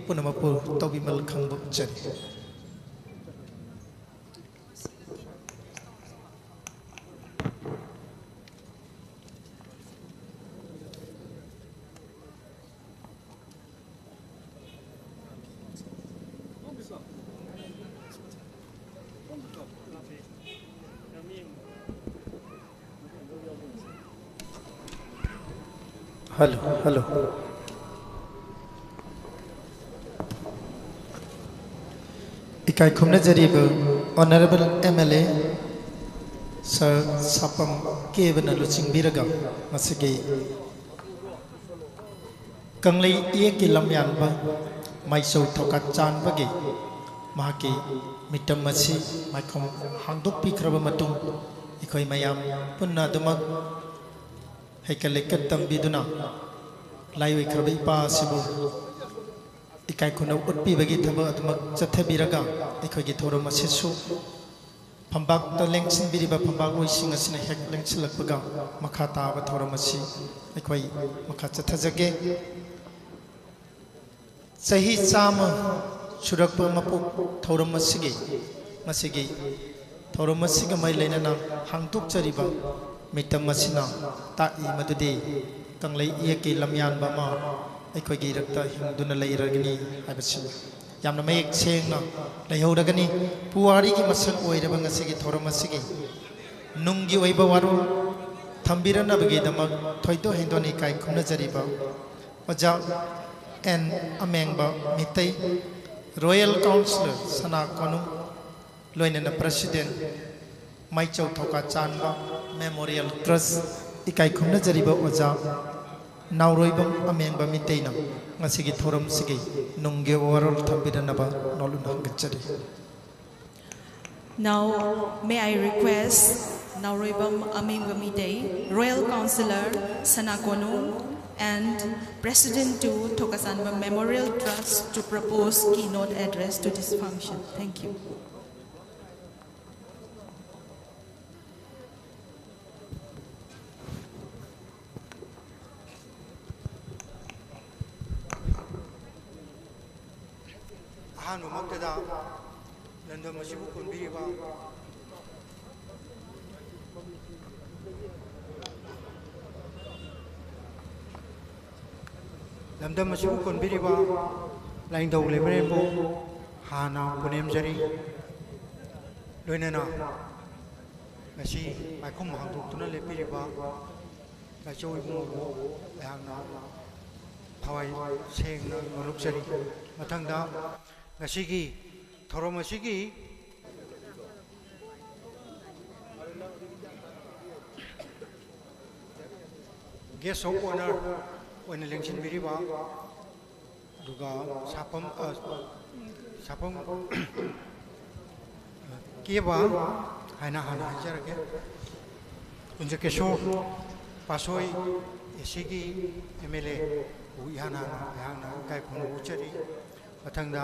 ꯄꯨꯝꯅꯃꯛꯄꯨ ꯇꯧꯕꯤꯃꯜ ꯈꯪꯕ ꯎꯠꯆꯔꯤ꯫ Hello, hello. ꯏꯀꯥꯏ ꯈꯨꯝꯅꯖꯔꯤꯕ Honourable M L A Sir ꯁꯥꯄꯝ ꯀꯦꯕꯅ ꯂꯨꯆꯤꯡꯕꯤꯔꯒ ꯃꯁꯤꯒꯤ ꯀꯪꯂꯩ ꯏꯌꯦꯛꯀꯤ ꯂꯝꯌꯥꯟꯕ ꯃꯥꯏꯆꯧ ꯊꯧꯀꯥ ꯆꯥꯟꯕꯒꯤ ꯃꯍꯥꯛꯀꯤ ꯃꯤꯇꯝ ꯑꯁꯤ ꯃꯥꯏꯈꯨꯝ ꯍꯥꯡꯗꯣꯛꯄꯤꯈ꯭ꯔꯕ ꯃꯇꯨꯡ, ꯑꯩꯈꯣꯏ ꯃꯌꯥꯝ ꯄꯨꯟꯅ ꯑꯗꯨꯃꯛ ꯍꯩꯀꯠ ꯂꯩꯀꯠ ꯇꯝꯕꯤꯗꯨꯅ ꯂꯥꯏ ꯑꯣꯏꯈ꯭ꯔꯕ ꯏꯄꯥ ꯑꯁꯤꯕꯨ ꯏꯀꯥꯏ ꯈꯨꯝꯅꯕ ꯎꯠꯄꯤꯕꯒꯤ ꯊꯕꯛ ꯑꯗꯨꯃꯛ ꯆꯠꯊꯕꯤꯔꯒ, ꯑꯩꯈꯣꯏꯒꯤ ꯊꯧꯔꯝ ꯑꯁꯤꯁꯨ ꯐꯝꯕꯥꯛꯇ ꯂꯦꯡꯁꯤꯟꯕꯤꯔꯤꯕ ꯐꯝꯕꯥꯛꯂꯣꯏꯁꯤꯡ ꯑꯁꯤꯅ ꯍꯦꯛ ꯂꯦꯡꯁꯤꯜꯂꯛꯄꯒ ꯃꯈꯥ ꯇꯥꯕ ꯊꯧꯔꯝ ꯑꯁꯤ ꯑꯩꯈꯣꯏ ꯃꯈꯥ ꯆꯠꯊꯖꯒꯦ꯫ ꯆꯍꯤ ꯆꯥꯝꯃ ꯁꯨꯔꯛꯄ ꯃꯄꯣꯛ ꯊꯧꯔꯝ ꯑꯁꯤꯒꯤ, ꯃꯁꯤꯒꯤ ꯊꯧꯔꯝ ꯑꯁꯤꯒ ꯃꯔꯤ ꯂꯩꯅꯅ ꯍꯥꯡꯗꯣꯛꯆꯔꯤꯕ ꯃꯤꯇꯝ ꯑꯁꯤꯅ ꯇꯥꯛꯏ ꯃꯗꯨꯗꯤ ꯀꯪꯂꯩ ꯏꯌꯦꯛꯀꯤ ꯂꯝꯌꯥꯟꯕ ꯑꯃ ꯑꯩꯈꯣꯏꯒꯤ ꯏꯔꯛꯇ ꯍꯤꯡꯗꯨꯅ ꯂꯩꯔꯒꯅꯤ ꯍꯥꯏꯕꯁꯤꯅꯤ꯫ ꯌꯥꯝꯅ ꯃꯌꯦꯛ ꯁꯦꯡꯅ ꯂꯩꯍꯧꯔꯒꯅꯤ꯫ ꯄꯨꯋꯥꯔꯤꯒꯤ ꯃꯁꯛ ꯑꯣꯏꯔꯕ ꯉꯁꯤꯒꯤ ꯊꯧꯔꯝ ꯑꯁꯤꯒꯤ ꯅꯨꯡꯒꯤ ꯑꯣꯏꯕ ꯋꯥꯔꯣꯜ ꯊꯝꯕꯤꯔꯛꯅꯕꯒꯤꯗꯃꯛ ꯊꯣꯏꯗꯣꯛ ꯍꯦꯟꯗꯣꯛꯅ ꯏꯀꯥꯏ ꯈꯨꯝꯅꯖꯔꯤꯕ ꯑꯣꯖꯥ ꯑꯦꯟ ꯑꯃꯦꯡꯕ ꯃꯤꯇꯩ, Royal Councillor ꯁꯅꯥ ꯀꯣꯅꯨꯡ, ꯂꯣꯏꯅꯅ President ꯃꯥꯏꯆꯧ ꯊꯧꯀꯥ ꯆꯥꯟꯕ Memorial Trust, ꯏꯀꯥꯏ ꯈꯨꯝꯅꯖꯔꯤꯕ ꯑꯣꯖꯥ ꯅꯥꯎꯔꯣꯏꯕꯝ ꯑꯃꯦꯡꯕ ꯃꯤꯇꯩꯅ ꯉꯁꯤꯒꯤ ꯊꯧꯔꯝꯁꯤꯒꯤ ꯅꯨꯡꯒꯤ ꯋꯥꯔꯣꯜ ꯊꯝꯕꯤꯔꯛꯅꯕ ꯅꯣꯂꯨꯛꯅ ꯍꯪꯒꯠꯆꯔꯤ꯫ Now, may I request Naoroibam Amemba Mitei, Royal Councillor Sanakonung, and President to Thokasanba Memorial Trust to propose keynote address to this function. Thank you. ꯑꯍꯥꯟꯕꯃꯛꯇꯗ ꯂꯝꯗꯝ ꯑꯁꯤꯕꯨ ꯀꯣꯟꯕꯤꯔꯤꯕ ꯂꯝꯗꯝ ꯑꯁꯤꯕꯨ ꯀꯣꯟꯕꯤꯔꯤꯕ ꯂꯥꯏꯅꯤꯡꯊꯧ ꯂꯩꯃꯔꯦꯟꯕꯨ ꯍꯥꯟꯅ ꯄꯨꯅꯦꯝꯖꯔꯤ꯫ ꯂꯣꯏꯅꯅ ꯉꯁꯤ ꯃꯥꯏꯈꯨꯝ ꯍꯥꯡꯗꯣꯛꯇꯨꯅ ꯂꯦꯞꯄꯤꯔꯤꯕ ꯂꯥꯏꯆꯧ ꯏꯕꯨꯡꯉꯣꯕꯨ ꯑꯩꯍꯥꯛꯅ ꯊꯋꯥꯏ ꯁꯦꯡꯅ ꯅꯣꯂꯨꯛꯆꯔꯤ꯫ ꯃꯊꯪꯗ ꯉꯁꯤꯒꯤ ꯊꯧꯔꯝ ꯑꯁꯤꯒꯤ Guest of Honour ꯑꯣꯏꯅ ꯂꯦꯡꯁꯤꯟꯕꯤꯔꯤꯕ, ꯑꯗꯨꯒ ꯁꯥꯐꯝ, ꯑ, ꯁꯥꯐꯝ, ꯑ, ꯀꯦꯕ ꯍꯥꯏꯅ ꯍꯥꯟꯅ ꯍꯥꯏꯖꯔꯒꯦ꯫ ꯀꯨꯟꯖꯀꯦꯁꯣꯔ ꯄꯥꯠꯁꯣꯏ, ꯑꯦ ꯁꯤꯒꯤ ꯑꯦꯝ ꯑꯦꯜ ꯑꯦꯕꯨ ꯏꯍꯥꯟ ꯍꯥꯟꯅ ꯑꯩꯍꯥꯛꯅ ꯏꯀꯥꯏ ꯈꯨꯝꯅꯕ ꯎꯠꯆꯔꯤ꯫ ꯃꯊꯪꯗ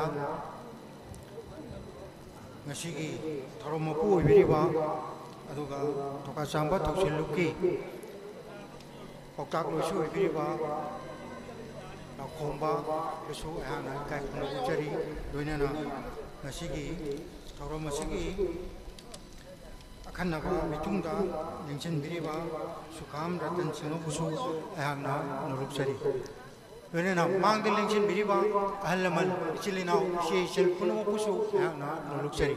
ꯉꯁꯤꯒꯤ ꯊꯧꯔꯝ ꯃꯄꯨ ꯑꯣꯏꯕꯤꯔꯤꯕ, ꯑꯗꯨꯒ ꯊꯣꯀꯥꯆꯥꯝꯕ ꯊꯧꯁꯤꯜ ꯂꯨꯞꯀꯤ ꯄꯥꯎꯇꯥꯛ ꯂꯣꯏꯁꯨ ꯑꯣꯏꯕꯤꯔꯤꯕ ꯂꯥꯎꯈꯣꯝꯕ ꯕꯨꯁꯨ ꯑꯩꯍꯥꯛꯅ ꯏꯀꯥꯏ ꯈꯨꯝꯅꯕ ꯎꯠꯆꯔꯤ꯫ ꯂꯣꯏꯅꯅ ꯉꯁꯤꯒꯤ ꯊꯧꯔꯝ ꯑꯁꯤꯒꯤ ꯑꯈꯟꯅꯕ ꯃꯤꯊꯨꯡꯗ ꯂꯦꯡꯁꯤꯟꯕꯤꯔꯤꯕ ꯁꯨꯈꯥꯝ ꯔꯇꯟ ꯁꯤꯡꯍꯕꯨꯁꯨ ꯑꯩꯍꯥꯛꯅ ꯅꯣꯂꯨꯛꯆꯔꯤ꯫ ꯂꯣꯏꯅꯅ ꯃꯥꯡꯗ ꯂꯦꯡꯁꯤꯟꯕꯤꯔꯤꯕ ꯑꯍꯜ ꯂꯃꯟ, ꯏꯆꯤꯜ ꯏꯅꯥꯎ, ꯏꯆꯦ ꯏꯆꯜ ꯄꯨꯝꯅꯃꯛꯄꯨꯁꯨ ꯑꯩꯍꯥꯛꯅ ꯅꯣꯂꯨꯛꯆꯔꯤ꯫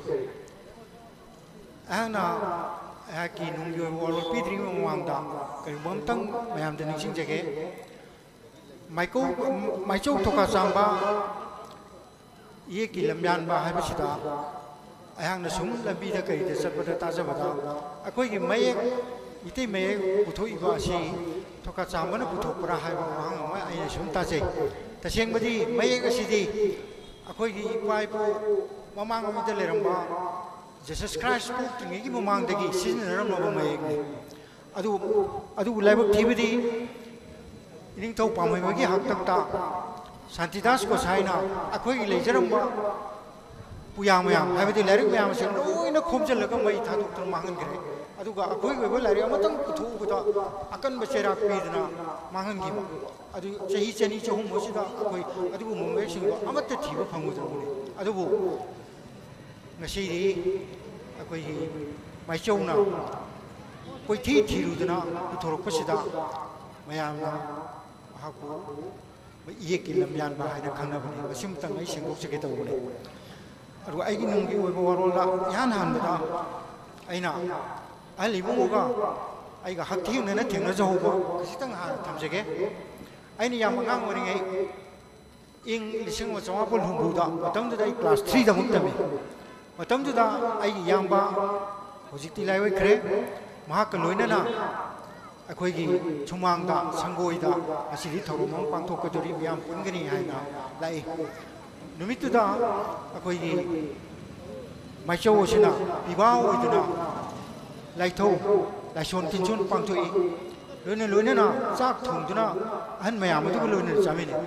ꯑꯩꯍꯥꯛꯅ ꯑꯩꯍꯥꯛꯀꯤ ꯅꯨꯡꯒꯤ ꯑꯣꯏꯕ ꯋꯥꯔꯣꯜ ꯄꯤꯗ꯭ꯔꯤꯉꯩ ꯃꯃꯥꯡꯗ ꯀꯔꯤꯒꯨꯝꯕ ꯑꯃꯇꯪ ꯃꯌꯥꯝꯗ ꯅꯤꯡꯁꯤꯡꯖꯒꯦ꯫ ꯃꯥꯏꯀꯧ-, ꯃꯥꯏꯆꯧ ꯊꯣꯀꯥꯆꯥꯝꯕ ꯏꯌꯦꯛꯀꯤ ꯂꯝꯌꯥꯟꯕ ꯍꯥꯏꯕꯁꯤꯗ ꯑꯩꯍꯥꯛꯅ ꯁꯨꯝ ꯂꯝꯕꯤꯗ ꯀꯔꯤꯗ ꯆꯠꯄꯗ ꯇꯥꯖꯕꯗ, ꯑꯩꯈꯣꯏꯒꯤ ꯃꯌꯦꯛ, ꯃꯤꯇꯩ ꯃꯌꯦꯛ ꯄꯨꯊꯣꯛꯏꯕ ꯑꯁꯤ ꯊꯣꯀꯥꯆꯥꯝꯕꯅ ꯄꯨꯊꯣꯛꯄ꯭ꯔꯥ ꯍꯥꯏꯕ ꯋꯥꯍꯪ ꯑꯃ ꯑꯩꯅ ꯁꯨꯝ ꯇꯥꯖꯩ꯫ ꯇꯁꯦꯡꯕꯗꯤ ꯃꯌꯦꯛ ꯑꯁꯤꯗꯤ ꯑꯩꯈꯣꯏꯒꯤ ꯏꯄꯥ ꯏꯄꯨ ꯃꯃꯥꯡꯉꯩꯗ ꯂꯩꯔꯝꯕ, ꯖꯤꯁꯁ ꯈ꯭ꯔꯥꯏꯁ ꯄꯣꯛꯇ꯭ꯔꯤꯉꯩꯒꯤ ꯃꯃꯥꯡꯗꯒꯤ ꯁꯤꯖꯤꯟꯅꯔꯝꯂꯕ ꯃꯌꯦꯛꯅꯤ꯫ ꯑꯗꯨ, ꯑꯗꯨꯕꯨ ꯂꯥꯏꯕꯛ ꯊꯤꯕꯗꯤ ꯏꯅꯤꯡꯊꯧ ꯄꯥꯝꯍꯩꯕꯒꯤ ꯍꯥꯛꯇꯛꯇ ꯁꯥꯟꯇꯤꯗꯥꯁ ꯒꯣꯁꯥꯏꯅ ꯑꯩꯈꯣꯏꯒꯤ ꯂꯩꯖꯔꯝꯕ ꯄꯨꯌꯥ ꯃꯌꯥꯝ, ꯍꯥꯏꯕꯗꯤ ꯂꯥꯏꯔꯤꯛ ꯃꯌꯥꯝ ꯑꯁꯤ ꯂꯣꯏꯅ ꯈꯣꯝꯖꯤꯜꯂꯒ ꯃꯩ ꯊꯥꯗꯣꯛꯇꯨꯅ ꯃꯥꯡꯍꯟꯈ꯭ꯔꯦ꯫ ꯑꯗꯨꯒ ꯑꯩꯈꯣꯏꯒꯤ ꯑꯣꯏꯕ ꯂꯥꯏꯔꯤꯛ ꯑꯃꯇꯪ ꯄꯨꯊꯣꯛꯎꯕꯗ ꯑꯀꯟꯕ ꯆꯩꯔꯥꯛ ꯄꯤꯗꯨꯅ ꯃꯥꯡꯍꯟꯈꯤꯕ꯫ ꯑꯗꯨ ꯆꯍꯤ ꯆꯅꯤ ꯆꯍꯨꯝ ꯑꯁꯤꯗ ꯑꯩꯈꯣꯏ ꯑꯗꯨꯒꯨꯝꯕ ꯃꯌꯦꯛꯁꯤꯡꯗꯣ ꯑꯃꯠꯇ ꯊꯤꯕ ꯐꯪꯉꯨꯗ꯭ꯔꯕꯅꯤ꯫ ꯑꯗꯨꯕꯨ ꯉꯁꯤꯗꯤ ꯑꯩꯈꯣꯏꯒꯤ ꯃꯥꯏꯆꯧꯅ ꯀꯣꯏꯊꯤ ꯊꯤꯔꯨꯗꯅ ꯄꯨꯊꯣꯔꯛꯄꯁꯤꯗ ꯃꯌꯥꯝꯅ ꯃꯍꯥꯛꯄꯨ ꯏꯌꯦꯛꯀꯤ ꯂꯝꯌꯥꯟꯕ ꯍꯥꯏꯅ ꯈꯪꯅꯕꯅꯤ꯫ ꯃꯁꯤꯃꯇꯪ ꯑꯩ ꯁꯦꯡꯗꯣꯛꯆꯒꯦ ꯇꯧꯕꯅꯤ꯫ ꯑꯗꯨꯒ ꯑꯩꯒꯤ ꯅꯨꯡꯒꯤ ꯑꯣꯏꯕ ꯋꯥꯔꯣꯜꯗ ꯏꯍꯥꯟ ꯍꯥꯟꯕꯗ ꯑꯩꯅ ꯑꯍꯜ ꯏꯕꯨꯡꯉꯣꯒ ꯑꯩꯒ ꯍꯛꯊꯦꯡꯅꯅ ꯊꯦꯡꯅꯖꯍꯧꯕ ꯈꯖꯤꯛꯇꯪ ꯍꯥꯟꯅ ꯊꯝꯖꯒꯦ꯫ ꯑꯩꯅ ꯌꯥꯝ ꯑꯉꯥꯡ ꯑꯣꯏꯔꯤꯉꯩ ꯏꯪ ꯂꯤꯁꯤꯡ ꯑꯃ ꯆꯃꯥꯄꯜ ꯍꯨꯝꯐꯨꯗ, ꯃꯇꯝꯗꯨꯗ ꯑꯩ ꯀ꯭ꯂꯥꯁ ꯊ꯭ꯔꯤꯗ ꯑꯃꯨꯛ ꯇꯝꯃꯤ꯫ ꯃꯇꯝꯗꯨꯗ ꯑꯩꯒꯤ ꯏꯌꯥꯝꯕ, ꯍꯧꯖꯤꯛꯇꯤ ꯂꯥꯏꯑꯣꯏꯈ꯭ꯔꯦ, ꯃꯍꯥꯛꯀ ꯂꯣꯏꯅꯅ ꯑꯩꯈꯣꯏꯒꯤ ꯁꯨꯃꯥꯡꯗ, ꯁꯪꯒꯣꯏꯗ ꯉꯁꯤꯗꯤ ꯊꯧꯔꯝ ꯑꯃ ꯄꯥꯡꯊꯣꯛꯀꯗꯧꯔꯤ, ꯃꯤꯌꯥꯝ ꯄꯨꯟꯒꯅꯤ ꯍꯥꯏꯅ ꯂꯥꯛꯏ꯫ ꯅꯨꯃꯤꯠꯇꯨꯗ ꯑꯩꯈꯣꯏꯒꯤ ꯃꯥꯏꯆꯧ ꯑꯁꯤꯅ ꯄꯤꯕꯥ ꯑꯣꯏꯗꯨꯅ ꯂꯥꯏꯊꯧ, ꯂꯥꯏꯁꯣꯟ ꯇꯤꯟꯁꯣꯟ ꯄꯥꯡꯊꯣꯛꯏ꯫ ꯂꯣꯏꯅ ꯂꯣꯏꯅꯅ ꯆꯥꯛ ꯊꯣꯡꯗꯨꯅ ꯑꯍꯟ ꯃꯌꯥꯝ ꯑꯗꯨꯒ ꯂꯣꯏꯅꯅ ꯆꯥꯃꯤꯟꯅꯩ꯫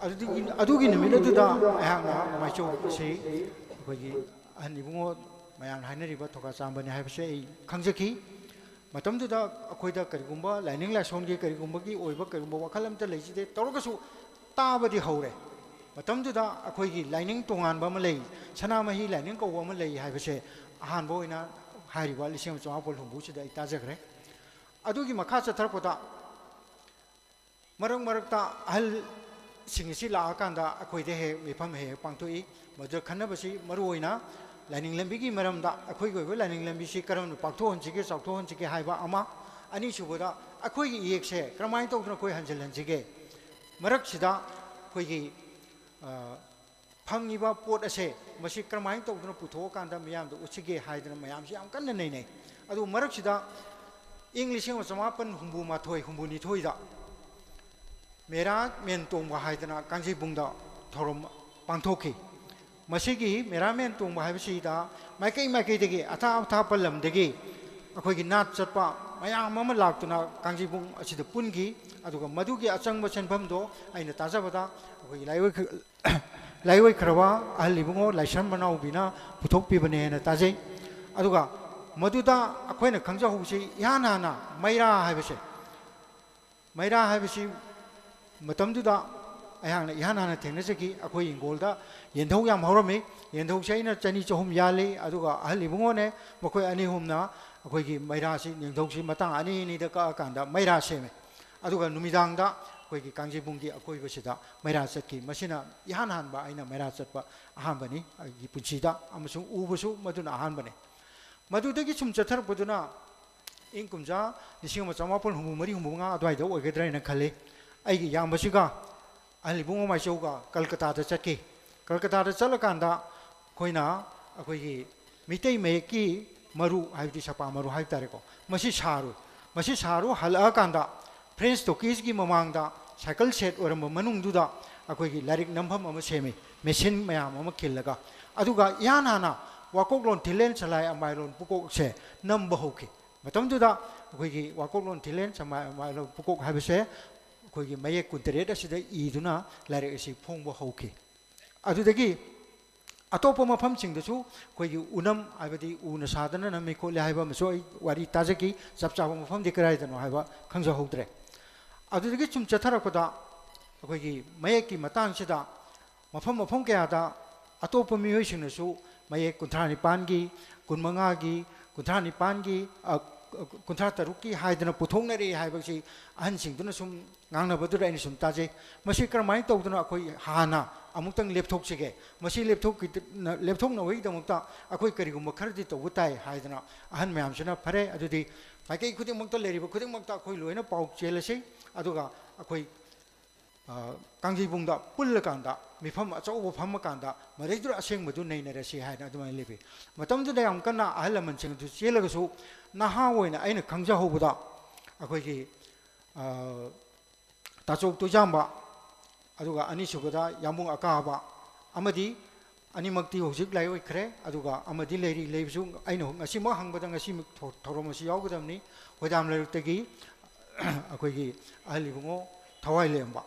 ꯑꯗꯨꯒꯤ, ꯑꯗꯨꯒꯤ ꯅꯨꯃꯤꯠ ꯑꯗꯨꯗ ꯑꯩꯍꯥꯛꯅ ꯃꯥꯏꯆꯧ ꯑꯁꯤ ꯑꯩꯈꯣꯏꯒꯤ ꯑꯍꯟ ꯏꯕꯨꯡꯉꯣ ꯃꯌꯥꯝꯅ ꯍꯥꯏꯅꯔꯤꯕ ꯊꯧꯀꯥ ꯆꯥꯝꯕꯅꯤ ꯍꯥꯏꯕꯁꯦ ꯑꯩ ꯈꯪꯖꯈꯤ꯫ ꯃꯇꯝꯗꯨꯗ ꯑꯩꯈꯣꯏꯗ ꯀꯔꯤꯒꯨꯝꯕ ꯂꯥꯏꯅꯤꯡ ꯂꯥꯏꯁꯣꯟꯒꯤ ꯀꯔꯤꯒꯨꯝꯕꯒꯤ ꯑꯣꯏꯕ ꯀꯔꯤꯒꯨꯝꯕ ꯋꯥꯈꯜ ꯑꯝꯇ ꯂꯩꯖꯗꯦ, ꯇꯧꯔꯒꯁꯨ ꯇꯥꯕꯗꯤ ꯍꯧꯔꯦ꯫ ꯃꯇꯝꯗꯨꯗ ꯑꯩꯈꯣꯏꯒꯤ ꯂꯥꯏꯅꯤꯡ ꯇꯣꯉꯥꯟꯕ ꯑꯃ ꯂꯩ, ꯁꯅꯥꯃꯍꯤ ꯂꯥꯏꯅꯤꯡ ꯀꯧꯕ ꯑꯃ ꯂꯩ ꯍꯥꯏꯕꯁꯦ ꯑꯍꯥꯟꯕ ꯑꯣꯏꯅ ꯍꯥꯏꯔꯤꯕ ꯂꯤꯁꯤꯡ ꯑꯃ ꯆꯃꯥꯄꯜ ꯍꯨꯝꯐꯨꯁꯤꯗ ꯑꯩ ꯇꯥꯖꯈ꯭ꯔꯦ꯫ ꯑꯗꯨꯒꯤ ꯃꯈꯥ ꯆꯠꯊꯔꯛꯄꯗ ꯃꯔꯛ ꯃꯔꯛꯇ ꯑꯍꯜꯁꯤꯡ ꯑꯁꯤ ꯂꯥꯛꯑꯀꯥꯟꯗ ꯑꯩꯈꯣꯏꯗ ꯍꯦꯛ ꯃꯤꯐꯝ ꯍꯦꯛ ꯍꯦꯛ ꯄꯥꯡꯊꯣꯛꯏ꯫ ꯃꯗꯨꯗ ꯈꯟꯅꯕꯁꯤ ꯃꯔꯨꯑꯣꯏꯅ ꯂꯥꯏꯅꯤꯡ ꯂꯝꯕꯤꯒꯤ ꯃꯔꯝꯗ, ꯑꯩꯈꯣꯏꯒꯤ ꯑꯣꯏꯕ ꯂꯥꯏꯅꯤꯡ ꯂꯝꯕꯤꯁꯤ ꯀꯔꯝꯅ ꯄꯥꯛꯊꯣꯛꯍꯟꯁꯤꯒꯦ, ꯆꯥꯎꯊꯣꯛꯍꯟꯁꯤꯒꯦ ꯍꯥꯏꯕ ꯑꯃ, ꯑꯅꯤꯁꯨꯕꯗ ꯑꯩꯈꯣꯏꯒꯤ ꯏꯌꯦꯛꯁꯦ ꯀꯔꯝꯍꯥꯏꯅ ꯇꯧꯗꯅ ꯑꯩꯈꯣꯏ ꯍꯟꯖꯤꯜꯍꯟꯁꯤꯒꯦ, ꯃꯔꯛꯁꯤꯗ ꯑꯩꯈꯣꯏꯒꯤ, ꯑ, ꯐꯪꯉꯤꯕ ꯄꯣꯠ ꯑꯁꯦ ꯃꯁꯤ ꯀꯔꯝꯍꯥꯏꯅ ꯇꯧꯗꯨꯅ ꯄꯨꯊꯣꯛꯑꯀꯥꯟꯗ ꯃꯤꯌꯥꯝꯗ ꯎꯠꯁꯤꯒꯦ ꯍꯥꯏꯗꯅ ꯃꯌꯥꯝꯁꯤ ꯌꯥꯝ ꯀꯟꯅ ꯅꯩꯅꯩ꯫ ꯑꯗꯨ ꯃꯔꯛꯁꯤꯗ ꯏꯪ ꯂꯤꯁꯤꯡ ꯑꯃ ꯆꯃꯥꯄꯜ ꯍꯨꯝꯐꯨ ꯃꯥꯊꯣꯏ, ꯍꯨꯝꯐꯨ ꯅꯤꯊꯣꯏꯗ ꯃꯦꯔꯥ ꯃꯦꯟ ꯇꯣꯡꯕ ꯍꯥꯏꯗꯅ ꯀꯥꯡꯖꯩꯕꯨꯡꯗ ꯊꯧꯔꯝ ꯄꯥꯡꯊꯣꯛꯈꯤ꯫ ꯃꯁꯤꯒꯤ ꯃꯦꯔꯥ ꯃꯦꯟ ꯇꯣꯡꯕ ꯍꯥꯏꯕꯁꯤꯗ ꯃꯥꯏꯀꯩ ꯃꯥꯏꯀꯩꯗꯒꯤ, ꯑꯊꯥꯞ ꯑꯊꯥꯞꯄ ꯂꯝꯗꯒꯤ ꯑꯩꯈꯣꯏꯒꯤ ꯅꯥꯠ ꯆꯠꯄ ꯃꯌꯥꯝ ꯑꯃ ꯂꯥꯛꯇꯨꯅ ꯀꯥꯡꯖꯩꯕꯨꯡ ꯑꯁꯤꯗ ꯄꯨꯟꯈꯤ꯫ ꯑꯗꯨꯒ ꯃꯗꯨꯒꯤ ꯑꯆꯪꯕ ꯁꯦꯟꯐꯝꯗꯣ ꯑꯩꯅ ꯇꯥꯖꯕꯗ ꯑꯩꯈꯣꯏꯒꯤ ꯂꯥꯏꯑꯣꯏ-, ꯂꯥꯏꯑꯣꯏꯈ꯭ꯔꯕ ꯑꯍꯜ ꯏꯕꯨꯡꯉꯣ ꯂꯥꯏꯁ꯭ꯔꯝ ꯃꯅꯥꯎꯕꯤꯅ ꯄꯨꯊꯣꯛꯄꯤꯕꯅꯦꯅ ꯇꯥꯖꯩ꯫ ꯑꯗꯨꯒ ꯃꯗꯨꯗ ꯑꯩꯈꯣꯏꯅ ꯈꯪꯖꯍꯧꯕꯁꯤ ꯏꯍꯥꯟ ꯍꯥꯟꯅ ꯃꯩꯔꯥ ꯍꯥꯏꯕꯁꯦ, ꯃꯩꯔꯥ ꯍꯥꯏꯕꯁꯤ ꯃꯇꯝꯗꯨꯗ ꯑꯩꯍꯥꯛꯅ ꯏꯍꯥꯟ ꯍꯥꯟꯅ ꯊꯦꯡꯅꯖꯈꯤ꯫ ꯑꯩꯈꯣꯏ ꯏꯪꯈꯣꯜꯗ ꯌꯦꯟꯙꯧ ꯌꯥꯝ ꯍꯧꯔꯝꯃꯤ꯫ ꯌꯦꯟꯙꯧꯁꯦ ꯑꯩꯅ ꯆꯅꯤ ꯆꯍꯨꯝ ꯌꯥꯜꯂꯤ, ꯑꯗꯨꯒ ꯑꯍꯜ ꯏꯕꯨꯡꯉꯣꯅꯦ, ꯃꯈꯣꯏ ꯑꯅꯤ ꯑꯍꯨꯝꯅ ꯑꯩꯈꯣꯏꯒꯤ ꯃꯩꯔꯥꯁꯤ, ꯌꯦꯟꯙꯧꯁꯤ ꯃꯇꯥꯡ ꯑꯅꯤ ꯑꯅꯤꯗ ꯀꯛꯑꯀꯥꯟꯗ ꯃꯩꯔꯥ ꯁꯦꯝꯃꯦ꯫ ꯑꯗꯨꯒ ꯅꯨꯃꯤꯗꯥꯡꯗ ꯑꯩꯈꯣꯏꯒꯤ ꯀꯥꯡꯖꯩꯕꯨꯡꯒꯤ ꯑꯀꯣꯏꯕꯁꯤꯗ ꯃꯩꯔꯥ ꯆꯠꯈꯤ꯫ ꯃꯁꯤꯅ ꯏꯍꯥꯟ ꯍꯥꯟꯕ ꯑꯩꯅ ꯃꯩꯔꯥ ꯆꯠꯄ ꯑꯍꯥꯟꯕꯅꯤ ꯑꯩꯒꯤ ꯄꯨꯟꯁꯤꯗ, ꯑꯃꯁꯨꯡ ꯎꯕꯁꯨ ꯃꯗꯨꯅ ꯑꯍꯥꯟꯕꯅꯤ꯫ ꯃꯗꯨꯗꯒꯤ ꯁꯨꯝ ꯆꯠꯊꯔꯛꯄꯗꯨꯅ ꯏꯪ ꯀꯨꯝꯖꯥ ꯂꯤꯁꯤꯡ ꯑꯃ ꯆꯃꯥꯄꯜ ꯍꯨꯝꯐꯨ ꯃꯔꯤ ꯍꯨꯝꯐꯨ ꯃꯉꯥ ꯑꯗꯨꯋꯥꯏꯗ ꯑꯣꯏꯒꯗ꯭ꯔꯥ ꯍꯥꯏꯅ ꯈꯜꯂꯤ꯫ ꯑꯩꯒꯤ ꯏꯌꯥꯝꯕꯁꯤꯒ ꯑꯍꯜ ꯏꯕꯨꯡꯉꯣ ꯃꯥꯏꯆꯧꯒ ꯀꯜꯀꯇꯥꯗ ꯆꯠꯈꯤ꯫ ꯀꯜꯀꯇꯥꯗ ꯆꯠꯂꯀꯥꯟꯗ ꯑꯩꯈꯣꯏꯅ ꯑꯩꯈꯣꯏꯒꯤ ꯃꯤꯇꯩ ꯃꯌꯦꯛꯀꯤ ꯃꯔꯨ, ꯍꯥꯏꯕꯗꯤ ꯁꯄꯥ ꯃꯔꯨ ꯍꯥꯏꯕ ꯇꯥꯔꯦꯀꯣ, ꯃꯁꯤ ꯁꯥꯔꯨꯏ꯫ ꯃꯁꯤ ꯁꯥꯔꯨ ꯍꯜꯂꯛꯑꯀꯥꯟꯗ ꯐ꯭ꯔꯦꯟꯁ ꯇꯣꯀꯤꯁꯀꯤ ꯃꯃꯥꯡꯗ ꯁꯥꯏꯀꯜ ꯁꯦꯠ ꯑꯣꯏꯔꯝꯕ ꯃꯅꯨꯡꯗꯨꯗ ꯑꯩꯈꯣꯏꯒꯤ ꯂꯥꯏꯔꯤꯛ ꯅꯝꯐꯝ ꯑꯃ ꯁꯦꯝꯃꯤ, ꯃꯦꯁꯤꯟ ꯃꯌꯥꯝ ꯑꯃ ꯈꯤꯜꯂꯒ꯫ ꯑꯗꯨꯒ ꯏꯍꯥꯟ ꯍꯥꯟꯅ ꯋꯥꯀꯣꯛꯂꯣꯟ ꯊꯤꯂꯦꯟ ꯁꯂꯥꯏ ꯑꯃꯥꯏꯂꯣꯟ ꯄꯨꯀꯣꯛꯁꯦ ꯅꯝꯕ ꯍꯧꯈꯤ꯫ ꯃꯇꯝꯗꯨꯗ ꯑꯩꯈꯣꯏꯒꯤ ꯋꯥꯀꯣꯛꯂꯣꯟ ꯊꯤꯂꯦꯟ ꯁꯂꯥꯏ ꯑꯃꯥꯏꯂꯣꯟ ꯄꯨꯀꯣꯛ ꯍꯥꯏꯕꯁꯦ ꯑꯩꯈꯣꯏꯒꯤ ꯃꯌꯦꯛ ꯀꯨꯟꯇꯔꯦꯠ ꯑꯁꯤꯗ ꯏꯗꯨꯅ ꯂꯥꯏꯔꯤꯛ ꯑꯁꯤ ꯐꯣꯡꯕ ꯍꯧꯈꯤ꯫ ꯑꯗꯨꯗꯒꯤ ꯑꯇꯣꯞꯄ ꯃꯐꯝꯁꯤꯡꯗꯁꯨ ꯑꯩꯈꯣꯏꯒꯤ ꯎꯅꯝ, ꯍꯥꯏꯕꯗꯤ ꯎꯅ ꯁꯥꯗꯅ ꯅꯝꯃꯤ ꯈꯣꯠꯂꯤ ꯍꯥꯏꯕ ꯑꯃꯁꯨ ꯑꯩ ꯋꯥꯔꯤ ꯇꯥꯖꯈꯤ, ꯆꯞ ꯆꯥꯕ ꯃꯐꯝꯗꯤ ꯀꯗꯥꯏꯗꯅꯣ ꯍꯥꯏꯕ ꯈꯪꯖꯍꯧꯗ꯭ꯔꯦ꯫ ꯑꯗꯨꯗꯒꯤ ꯁꯨꯝ ꯆꯠꯊꯔꯛꯄꯗ ꯑꯩꯈꯣꯏꯒꯤ ꯃꯌꯦꯛꯀꯤ ꯃꯇꯥꯡꯁꯤꯗ ꯃꯐꯝ ꯃꯐꯝ ꯀꯌꯥꯗ ꯑꯇꯣꯞꯄ ꯃꯤꯑꯣꯏꯁꯤꯡꯅꯁꯨ ꯃꯌꯦꯛ ꯀꯨꯟꯊ꯭ꯔꯥ ꯅꯤꯄꯥꯟꯒꯤ, ꯀꯨꯟꯃꯉꯥꯒꯤ, ꯀꯨꯟꯊ꯭ꯔꯥ ꯅꯤꯄꯥꯟꯒꯤ, ꯑ, ꯀꯨꯟꯊ꯭ꯔꯥ ꯇꯔꯨꯛꯀꯤ ꯍꯥꯏꯗꯅ ꯄꯨꯊꯣꯛꯅꯔꯛꯏ ꯍꯥꯏꯕꯁꯤ ꯑꯍꯟꯁꯤꯡꯗꯨꯅ ꯁꯨꯝ ꯉꯥꯡꯅꯕꯗꯨꯗ ꯑꯩꯅ ꯁꯨꯝ ꯇꯥꯖꯩ꯫ ꯃꯁꯤ ꯀꯔꯝꯍꯥꯏꯅ ꯇꯧꯗꯅ ꯑꯩꯈꯣꯏ ꯍꯥꯟꯅ ꯑꯃꯨꯛꯇꯪ ꯂꯦꯞꯊꯣꯛꯁꯤꯒꯦ? ꯃꯁꯤ ꯂꯦꯞꯊꯣꯛꯀꯤ-, ꯂꯦꯞꯊꯣꯛꯅꯕꯒꯤꯗꯃꯛꯇ ꯑꯩꯈꯣꯏ ꯀꯔꯤꯒꯨꯝꯕ ꯈꯔꯗꯤ ꯇꯧꯕ ꯇꯥꯏ ꯍꯥꯏꯗꯅ ꯑꯍꯟ ꯃꯌꯥꯝꯁꯤꯅ, ꯐꯔꯦ, ꯑꯗꯨꯗꯤ ꯃꯥꯏꯀꯩ ꯈꯨꯗꯤꯡꯃꯛꯇ ꯂꯩꯔꯤꯕ ꯈꯨꯗꯤꯡꯃꯛꯇ ꯑꯩꯈꯣꯏ ꯂꯣꯏꯅ ꯄꯥꯎ ꯆꯦꯜꯂꯁꯤ, ꯑꯗꯨꯒ ꯑꯩꯈꯣꯏ, ꯑ, ꯀꯥꯡꯖꯩꯕꯨꯡꯗ ꯄꯨꯜꯂꯀꯥꯟꯗ, ꯃꯤꯐꯝ ꯑꯆꯧꯕ ꯐꯝꯃꯀꯥꯟꯗ ꯃꯗꯩꯗꯨꯗ ꯑꯁꯦꯡꯕꯗꯨ ꯅꯩꯅꯔꯁꯤ ꯍꯥꯏꯅ ꯑꯗꯨꯃꯥꯏꯅ ꯂꯦꯞꯄꯤ꯫ ꯃꯇꯝꯗꯨꯗ ꯌꯥꯝ ꯀꯟꯅ ꯑꯍꯜ ꯂꯃꯟꯁꯤꯡ ꯑꯗꯨ ꯆꯦꯜꯂꯒꯁꯨ, ꯅꯍꯥ ꯑꯣꯏꯅ ꯑꯩꯅ ꯈꯪꯖꯍꯧꯕꯗ ꯑꯩꯈꯣꯏꯒꯤ, ꯑ, ꯇꯥꯆꯧ ꯇꯣꯏꯖꯥꯝꯕ, ꯑꯗꯨꯒ ꯑꯅꯤꯁꯨꯕꯗ ꯌꯥꯝꯕꯨꯡ ꯑꯀꯥꯕ, ꯑꯃꯗꯤ ꯑꯅꯤꯃꯛꯇꯤ ꯍꯧꯖꯤꯛ ꯂꯥꯏꯑꯣꯏꯈ꯭ꯔꯦ, ꯑꯗꯨꯒ ꯑꯃꯗꯤ ꯂꯩꯔꯤ꯫ ꯂꯩꯕꯁꯨ ꯑꯩꯅ ꯉꯁꯤꯃꯛ ꯍꯪꯕꯗ ꯉꯁꯤꯃꯛ ꯊꯧ-, ꯊꯧꯔꯝ ꯑꯁꯤ ꯌꯥꯎꯒꯗꯕꯅꯤ꯫ ꯍꯣꯏꯗꯥꯝ ꯂꯩꯔꯛꯇꯒꯤ ꯑꯩꯈꯣꯏꯒꯤ ꯑꯍꯜ ꯏꯕꯨꯡꯉꯣ ꯊꯋꯥꯏ ꯂꯦꯝꯕ꯫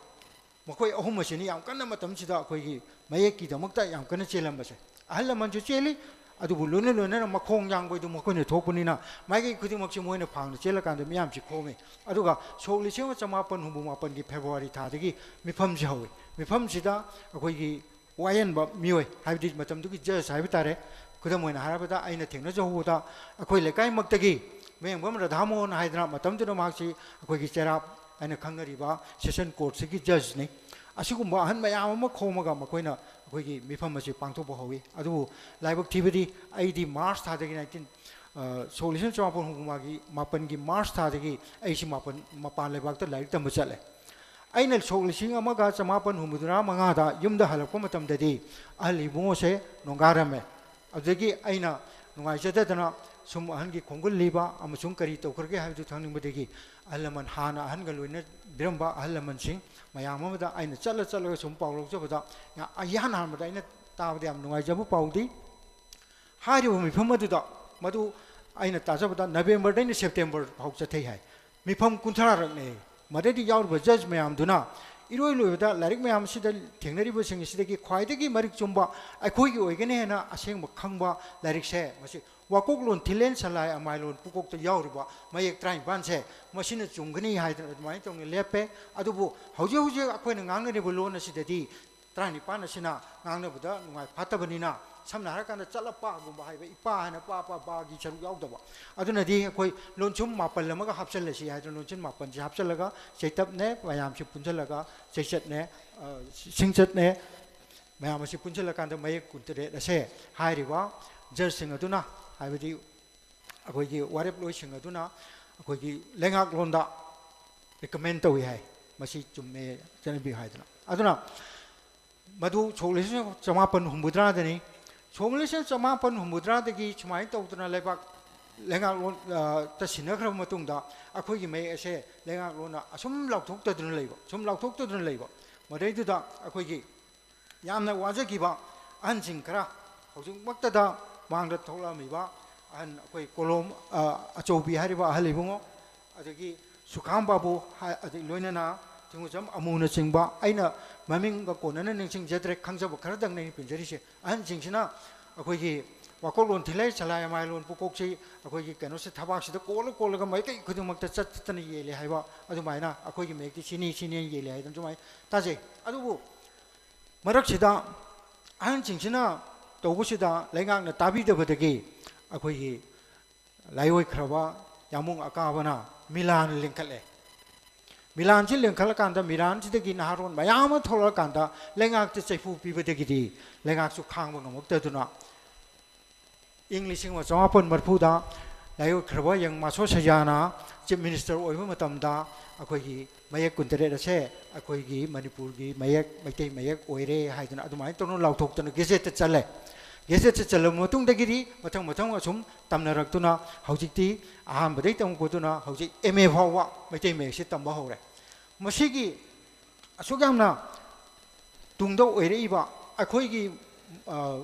ꯃꯈꯣꯏ ꯑꯍꯨꯝ ꯑꯁꯤꯅꯤ ꯌꯥꯝ ꯀꯟꯅ ꯃꯇꯝꯁꯤꯗ ꯑꯩꯈꯣꯏꯒꯤ ꯃꯌꯦꯛꯀꯤꯗꯃꯛꯇ ꯌꯥꯝ ꯀꯟꯅ ꯆꯦꯜꯂꯝꯕꯁꯦ꯫ ꯑꯍꯜ ꯂꯃꯟꯁꯨ ꯆꯦꯜꯂꯤ, ꯑꯗꯨꯕꯨ ꯂꯣꯏꯅ ꯂꯣꯏꯅꯅ ꯃꯈꯣꯡ ꯌꯥꯡꯕꯩꯗꯨ ꯃꯈꯣꯏꯅ ꯊꯣꯛꯄꯅꯤꯅ, ꯃꯥꯏꯀꯩ ꯈꯨꯗꯤꯡꯃꯛꯁꯤ ꯃꯣꯏꯅ ꯐꯥꯡꯅ ꯆꯦꯜꯂꯀꯥꯟꯗ ꯃꯤꯌꯥꯝꯁꯤ ꯈꯣꯝꯃꯤ꯫ ꯑꯗꯨꯒ ꯁꯣꯛ ꯂꯤꯁꯤꯡ ꯑꯃ ꯆꯃꯥꯄꯟ ꯍꯨꯝꯐꯨ ꯃꯥꯄꯟꯒꯤ ꯐꯦꯕ꯭ꯔꯨꯋꯥꯔꯤ ꯊꯥꯗꯒꯤ ꯃꯤꯐꯝꯁꯤ ꯍꯧꯏ꯫ ꯃꯤꯐꯝꯁꯤꯗ ꯑꯩꯈꯣꯏꯒꯤ ꯋꯥꯌꯦꯟꯕ ꯃꯤꯑꯣꯏ, ꯍꯥꯏꯕꯗꯤ ꯃꯇꯝꯗꯨꯒꯤ ꯖꯖ ꯍꯥꯏꯕ ꯇꯥꯔꯦ, ꯈꯨꯗꯝ ꯑꯣꯏꯅ ꯍꯥꯏꯔꯕꯗ ꯑꯩꯅ ꯊꯦꯡꯅꯖꯍꯧꯕꯗ ꯑꯩꯈꯣꯏ ꯂꯩꯀꯥꯏꯃꯛꯇꯒꯤ ꯃꯌꯥꯡꯕꯝ ꯔꯥꯙꯥꯃꯣꯍꯟ ꯍꯥꯏꯗꯅ, ꯃꯇꯝꯗꯨꯗ ꯃꯍꯥꯛꯁꯤ ꯑꯩꯈꯣꯏꯒꯤ ꯆꯩꯔꯥꯛ ꯍꯥꯏꯅ ꯈꯪꯅꯔꯤꯕ ꯁꯦꯁꯟ ꯀꯣꯔꯠꯁꯤꯒꯤ ꯖꯖꯅꯤ꯫ ꯑꯁꯤꯒꯨꯝꯕ ꯑꯍꯟ ꯃꯌꯥꯝ ꯑꯃ ꯈꯣꯝꯃꯒ ꯃꯈꯣꯏꯅ ꯑꯩꯈꯣꯏꯒꯤ ꯃꯤꯐꯝ ꯑꯁꯤ ꯄꯥꯡꯊꯣꯛꯄ ꯍꯧꯏ꯫ ꯑꯗꯨꯕꯨ ꯂꯥꯏꯕꯛ ꯊꯤꯕꯗꯤ ꯑꯩꯗꯤ ꯃꯥꯔꯆ ꯊꯥꯗꯒꯤ nineteen, ꯑ, ꯁꯣꯛ ꯂꯤꯁꯤꯡ ꯆꯃꯥꯄꯟ ꯍꯨꯝꯐꯨ ꯃꯥꯒꯤ ꯃꯥꯄꯟꯒꯤ ꯃꯥꯔꯆ ꯊꯥꯗꯒꯤ ꯑꯩꯁꯤ ꯃꯥꯄꯟ, ꯃꯄꯥꯟ ꯂꯩꯕꯥꯛꯇ ꯂꯥꯏꯔꯤꯛ ꯇꯝꯕ ꯆꯠꯂꯦ꯫ ꯑꯩꯅ ꯁꯣꯛ ꯂꯤꯁꯤꯡ ꯑꯃꯒ ꯆꯃꯥꯄꯟ ꯍꯨꯝꯐꯨꯇꯔꯥ ꯃꯉꯥꯗ ꯌꯨꯝꯗ ꯍꯜꯂꯛꯄ ꯃꯇꯝꯗꯗꯤ ꯑꯍꯜ ꯏꯕꯨꯡꯉꯣꯁꯦ ꯅꯣꯡꯒꯥꯔꯝꯃꯦ꯫ ꯑꯗꯨꯗꯒꯤ ꯑꯩꯅ ꯅꯨꯡꯉꯥꯏꯖꯗꯗꯅ ꯁꯨꯝ ꯑꯍꯟꯒꯤ ꯈꯣꯡꯒꯨꯜ ꯂꯤꯕ ꯑꯃꯁꯨꯡ ꯀꯔꯤ ꯇꯧꯈ꯭ꯔꯒꯦ ꯍꯥꯏꯕꯗꯨ ꯈꯪꯅꯤꯡꯕꯗꯒꯤ ꯑꯍꯜ ꯂꯃꯟ, ꯍꯥꯟꯅ ꯑꯍꯟꯒ ꯂꯣꯏꯅꯕꯤꯔꯝꯕ ꯑꯍꯜ ꯂꯃꯟꯁꯤꯡ ꯃꯌꯥꯝ ꯑꯃꯗ ꯑꯩꯅ ꯆꯠꯂ ꯆꯠꯂꯒ ꯁꯨꯝ ꯄꯥꯎ ꯂꯧꯖꯕꯗ, ꯌꯥ-, ꯏꯍꯥꯟ ꯍꯥꯟꯕꯗ ꯑꯩꯅ ꯇꯥꯕꯗ ꯌꯥꯝ ꯅꯨꯡꯉꯥꯏꯖꯕ ꯄꯥꯎꯗꯤ, ꯍꯥꯏꯔꯤꯕ ꯃꯤꯐꯝ ꯑꯗꯨꯗ, ꯃꯗꯨ ꯑꯩꯅ ꯇꯥꯖꯕꯗ ꯅꯕꯦꯝꯕꯔꯗꯩꯅ ꯁꯦꯞꯇꯦꯝꯕꯔ ꯐꯥꯎ ꯆꯠꯊꯩ ꯍꯥꯏ꯫ ꯃꯤꯐꯝ ꯀꯨꯟꯊ꯭ꯔꯥꯔꯛꯅꯦ꯫ ꯃꯗꯩꯗ ꯌꯥꯎꯔꯤꯕ ꯖꯖ ꯃꯌꯥꯝꯗꯨꯅ ꯏꯔꯣꯏ ꯂꯣꯏꯕꯗ ꯂꯥꯏꯔꯤꯛ ꯃꯌꯥꯝ ꯑꯁꯤꯗ ꯊꯦꯡꯅꯔꯤꯕꯁꯤꯡ ꯑꯁꯤꯗꯒꯤ ꯈ꯭ꯋꯥꯏꯗꯒꯤ ꯃꯔꯤꯛ ꯆꯨꯝꯕ, ꯑꯩꯈꯣꯏꯒꯤ ꯑꯣꯏꯒꯅꯤ ꯍꯥꯏꯅ ꯑꯁꯦꯡꯕ ꯈꯪꯕ ꯂꯥꯏꯔꯤꯛꯁꯦ, ꯃꯁꯤ ꯋꯥꯀꯣꯛꯂꯣꯟ ꯊꯤꯂꯦꯟ ꯁꯂꯥꯏ ꯑꯃꯥꯏꯂꯣꯟ ꯄꯨꯀꯣꯛꯇ ꯌꯥꯎꯔꯤꯕ ꯃꯌꯦꯛ ꯇꯔꯥꯅꯤꯄꯥꯟꯁꯦ, ꯃꯁꯤꯅ ꯆꯨꯝꯒꯅꯤ ꯍꯥꯏꯗꯅ ꯑꯗꯨꯃꯥꯏꯅ ꯇꯧꯅ ꯂꯦꯞꯄꯦ꯫ ꯑꯗꯨꯕꯨ ꯍꯧꯖꯤꯛ ꯍꯧꯖꯤꯛ ꯑꯩꯈꯣꯏꯅ ꯉꯥꯡꯅꯔꯤꯕ ꯂꯣꯟ ꯑꯁꯤꯗꯗꯤ ꯇꯔꯥꯅꯤꯄꯥꯟ ꯑꯁꯤꯅ ꯉꯥꯡꯅꯕꯗ ꯅꯨꯡꯉꯥꯏ ꯐꯠꯇꯕꯅꯤꯅ, ꯁꯝꯅ ꯍꯥꯏꯔꯀꯥꯟꯗ ꯆꯠꯂ ꯄꯥꯒꯨꯝꯕ ꯍꯥꯏꯕ, ꯏꯄꯥ ꯍꯥꯏꯅ ꯄꯥ, ꯄꯥ, ꯕꯥꯒꯤ ꯁꯔꯨꯛ ꯌꯥꯎꯗꯕ꯫ ꯑꯗꯨꯅꯗꯤ ꯑꯩꯈꯣꯏ ꯂꯣꯟꯁꯨꯝ ꯃꯥꯄꯜ ꯑꯃꯒ ꯍꯥꯞꯆꯜꯂꯁꯤ ꯍꯥꯏꯗꯅ ꯂꯣꯟꯁꯨꯝ ꯃꯥꯄꯜꯁꯦ ꯍꯥꯞꯆꯜꯂꯒ ꯆꯩꯇꯞꯅꯦ, ꯃꯌꯥꯝꯁꯤ ꯄꯨꯟꯁꯤꯜꯂꯒ ꯆꯩꯆꯠꯅꯦ, ꯑ, ꯁꯤꯡꯆꯠꯅꯦ, ꯃꯌꯥꯝ ꯑꯁꯤ ꯄꯨꯟꯁꯤꯜꯂꯀꯥꯟꯗ ꯃꯌꯦꯛ ꯀꯨꯟꯇꯔꯦꯠ ꯑꯁꯦ ꯍꯥꯏꯔꯤꯕ ꯖꯖꯁꯤꯡ ꯑꯗꯨꯅ, ꯍꯥꯏꯕꯗꯤ ꯑꯩꯈꯣꯏꯒꯤ ꯋꯥꯔꯦꯞꯂꯣꯏꯁꯤꯡ ꯑꯗꯨꯅ ꯑꯩꯈꯣꯏꯒꯤ ꯂꯩꯉꯥꯛꯂꯣꯟꯗ ꯔꯤꯀꯃꯦꯟ ꯇꯧꯏ ꯍꯥꯏ, ꯃꯁꯤ ꯆꯨꯝꯃꯦ, ꯆꯠꯅꯕꯤꯌꯨ ꯍꯥꯏꯗꯅ꯫ ꯑꯗꯨꯅ ꯃꯗꯨ ꯁꯣꯛ ꯂꯤꯁꯤꯡ ꯆꯃꯥꯄꯟ ꯍꯨꯝꯐꯨꯇꯔꯥꯗꯅꯤ꯫ ꯁꯣꯛ ꯂꯤꯁꯤꯡ ꯆꯃꯥꯄꯟ ꯍꯨꯝꯐꯨꯇꯔꯥꯗꯒꯤ ꯁꯨꯃꯥꯏꯅ ꯇꯧꯗꯅ ꯂꯩꯕꯥꯛ, ꯂꯩꯉꯥꯛꯂꯣꯟ, ꯑ, ꯇ ꯁꯤꯟꯅꯈ꯭ꯔꯕ ꯃꯇꯨꯡꯗ ꯑꯩꯈꯣꯏꯒꯤ ꯃꯌꯦꯛ ꯑꯁꯦ ꯂꯩꯉꯥꯛꯂꯣꯟꯅ ꯑꯁꯨꯝ ꯂꯥꯎꯊꯣꯛꯇꯗꯨꯅ ꯂꯩꯕ, ꯁꯨꯝ ꯂꯥꯎꯊꯣꯛꯇꯗꯨꯅ ꯂꯩꯕ꯫ ꯃꯗꯩꯗꯨꯗ ꯑꯩꯈꯣꯏꯒꯤ ꯌꯥꯝꯅ ꯋꯥꯖꯈꯤꯕ ꯑꯍꯟꯁꯤꯡ ꯈꯔ, ꯍꯧꯖꯤꯛꯃꯛꯇꯗ ꯃꯥꯡꯗ ꯊꯣꯛꯂꯛꯂꯝꯃꯤꯕ ꯑꯍꯟ ꯑꯩꯈꯣꯏ ꯀꯣꯂꯣꯝ, ꯑ, ꯑꯆꯧꯕꯤ ꯍꯥꯏꯔꯤꯕ ꯑꯍꯜ ꯏꯕꯨꯡꯉꯣ, ꯑꯗꯒꯤ ꯁꯨꯈꯥꯝ ꯕꯥꯕꯨ ꯍꯥꯏ-, ꯑꯗꯩ ꯂꯣꯏꯅꯅ ꯊꯤꯡꯒꯨꯆꯝ ꯑꯃꯨꯅꯆꯤꯡꯕ, ꯑꯩꯅ ꯃꯃꯤꯡꯒ ꯀꯣꯟꯅꯅ ꯅꯤꯡꯁꯤꯡꯖꯗ꯭ꯔꯦ, ꯈꯪꯖꯕ ꯈꯔꯗꯪꯅꯦ ꯑꯩꯅ ꯄꯟꯖꯔꯤꯁꯦ꯫ ꯑꯍꯟꯁꯤꯡꯁꯤꯅ ꯑꯩꯈꯣꯏꯒꯤ ꯋꯥꯀꯣꯛꯂꯣꯟ ꯊꯤꯂꯩ ꯁꯂꯥꯏ ꯑꯃꯥꯏꯂꯣꯟ ꯄꯨꯀꯣꯛꯁꯤ ꯑꯩꯈꯣꯏꯒꯤ ꯀꯩꯅꯣꯁꯦ, ꯊꯕꯥꯛꯁꯤꯗ ꯀꯣꯜꯂ ꯀꯣꯜꯂꯒ ꯃꯥꯏꯀꯩ ꯈꯨꯗꯤꯡꯃꯛꯇ ꯆꯠꯇꯅ ꯌꯦꯜꯂꯦ ꯍꯥꯏꯕ ꯑꯗꯨꯃꯥꯏꯅ ꯑꯩꯈꯣꯏꯒꯤ ꯃꯌꯦꯛꯇꯤ ꯁꯤꯅꯤ ꯁꯤꯅꯤ ꯍꯥꯏꯅ ꯌꯦꯜꯂꯦ ꯍꯥꯏꯗꯅ ꯁꯨꯃꯥꯏꯅ ꯇꯥꯖꯩ꯫ ꯑꯗꯨꯕꯨ ꯃꯔꯛꯁꯤꯗ ꯑꯍꯟꯁꯤꯡꯁꯤꯅ ꯇꯧꯕꯁꯤꯗ ꯂꯩꯉꯥꯛꯅ ꯇꯥꯕꯤꯗꯕꯗꯒꯤ ꯑꯩꯈꯣꯏꯒꯤ ꯂꯥꯏꯑꯣꯏꯈ꯭ꯔꯕ ꯌꯥꯃꯨꯡ ꯑꯀꯥꯕꯅ ꯃꯤꯂꯥꯟ ꯂꯤꯡꯈꯠꯂꯦ꯫ ꯃꯤꯂꯥꯟꯁꯤ ꯂꯤꯡꯈꯠꯂꯀꯥꯟꯗ, ꯃꯤꯂꯥꯟꯁꯤꯗꯒꯤ ꯅꯍꯥꯔꯣꯟ ꯃꯌꯥꯝ ꯑꯃ ꯊꯣꯛꯂꯛꯑꯀꯥꯟꯗ ꯂꯩꯉꯥꯛꯇ ꯆꯩꯐꯨ ꯄꯤꯕꯗꯒꯤꯗꯤ ꯂꯩꯉꯥꯛꯁꯨ ꯈꯥꯡꯕ ꯉꯝꯃꯛꯇꯗꯨꯅ, ꯏꯪ ꯂꯤꯁꯤꯡ ꯑꯃ ꯆꯃꯥꯄꯟ ꯃꯔꯤꯐꯨꯗ ꯂꯥꯏꯑꯣꯏꯈ꯭ꯔꯕ ꯌꯪ ꯃꯥꯁꯣ ꯁꯩꯖꯥꯅ ꯆꯤꯐ ꯃꯤꯅꯤꯁꯇꯔ ꯑꯣꯏꯕ ꯃꯇꯝꯗ ꯑꯩꯈꯣꯏꯒꯤ ꯃꯌꯦꯛ ꯀꯨꯟꯇꯔꯦꯠ ꯑꯁꯦ ꯑꯩꯈꯣꯏꯒꯤ ꯃꯅꯤꯄꯨꯔꯒꯤ ꯃꯌꯦꯛ, ꯃꯩꯇꯩ ꯃꯌꯦꯛ ꯑꯣꯏꯔꯦ ꯍꯥꯏꯗꯅ ꯑꯗꯨꯃꯥꯏꯅ ꯇꯧꯅ ꯂꯥꯎꯊꯣꯛꯇꯅ ꯒꯦꯖꯦꯠꯇ ꯆꯜꯂꯦ꯫ ꯒꯦꯖꯦꯠꯇ ꯆꯜꯂꯕ ꯃꯇꯨꯡꯗꯒꯤꯗꯤ ꯃꯊꯪ ꯃꯊꯪ ꯑꯁꯨꯝ ꯇꯝꯅꯔꯛꯇꯨꯅ ꯍꯧꯖꯤꯛꯇꯤ ꯑꯍꯥꯟꯕꯗꯒꯤ ꯇꯝꯃꯛꯄꯗꯨꯅ ꯍꯧꯖꯤꯛ ꯑꯦꯝ ꯑꯦ ꯐꯥꯎꯕ ꯃꯩꯇꯩ ꯃꯌꯦꯛꯁꯦ ꯇꯝꯕ ꯍꯧꯔꯦ꯫ ꯃꯁꯤꯒꯤ ꯑꯁꯨꯛ ꯌꯥꯝꯅ ꯇꯨꯡꯗ ꯑꯣꯏꯔꯛꯏꯕ ꯑꯩꯈꯣꯏꯒꯤ, ꯑ,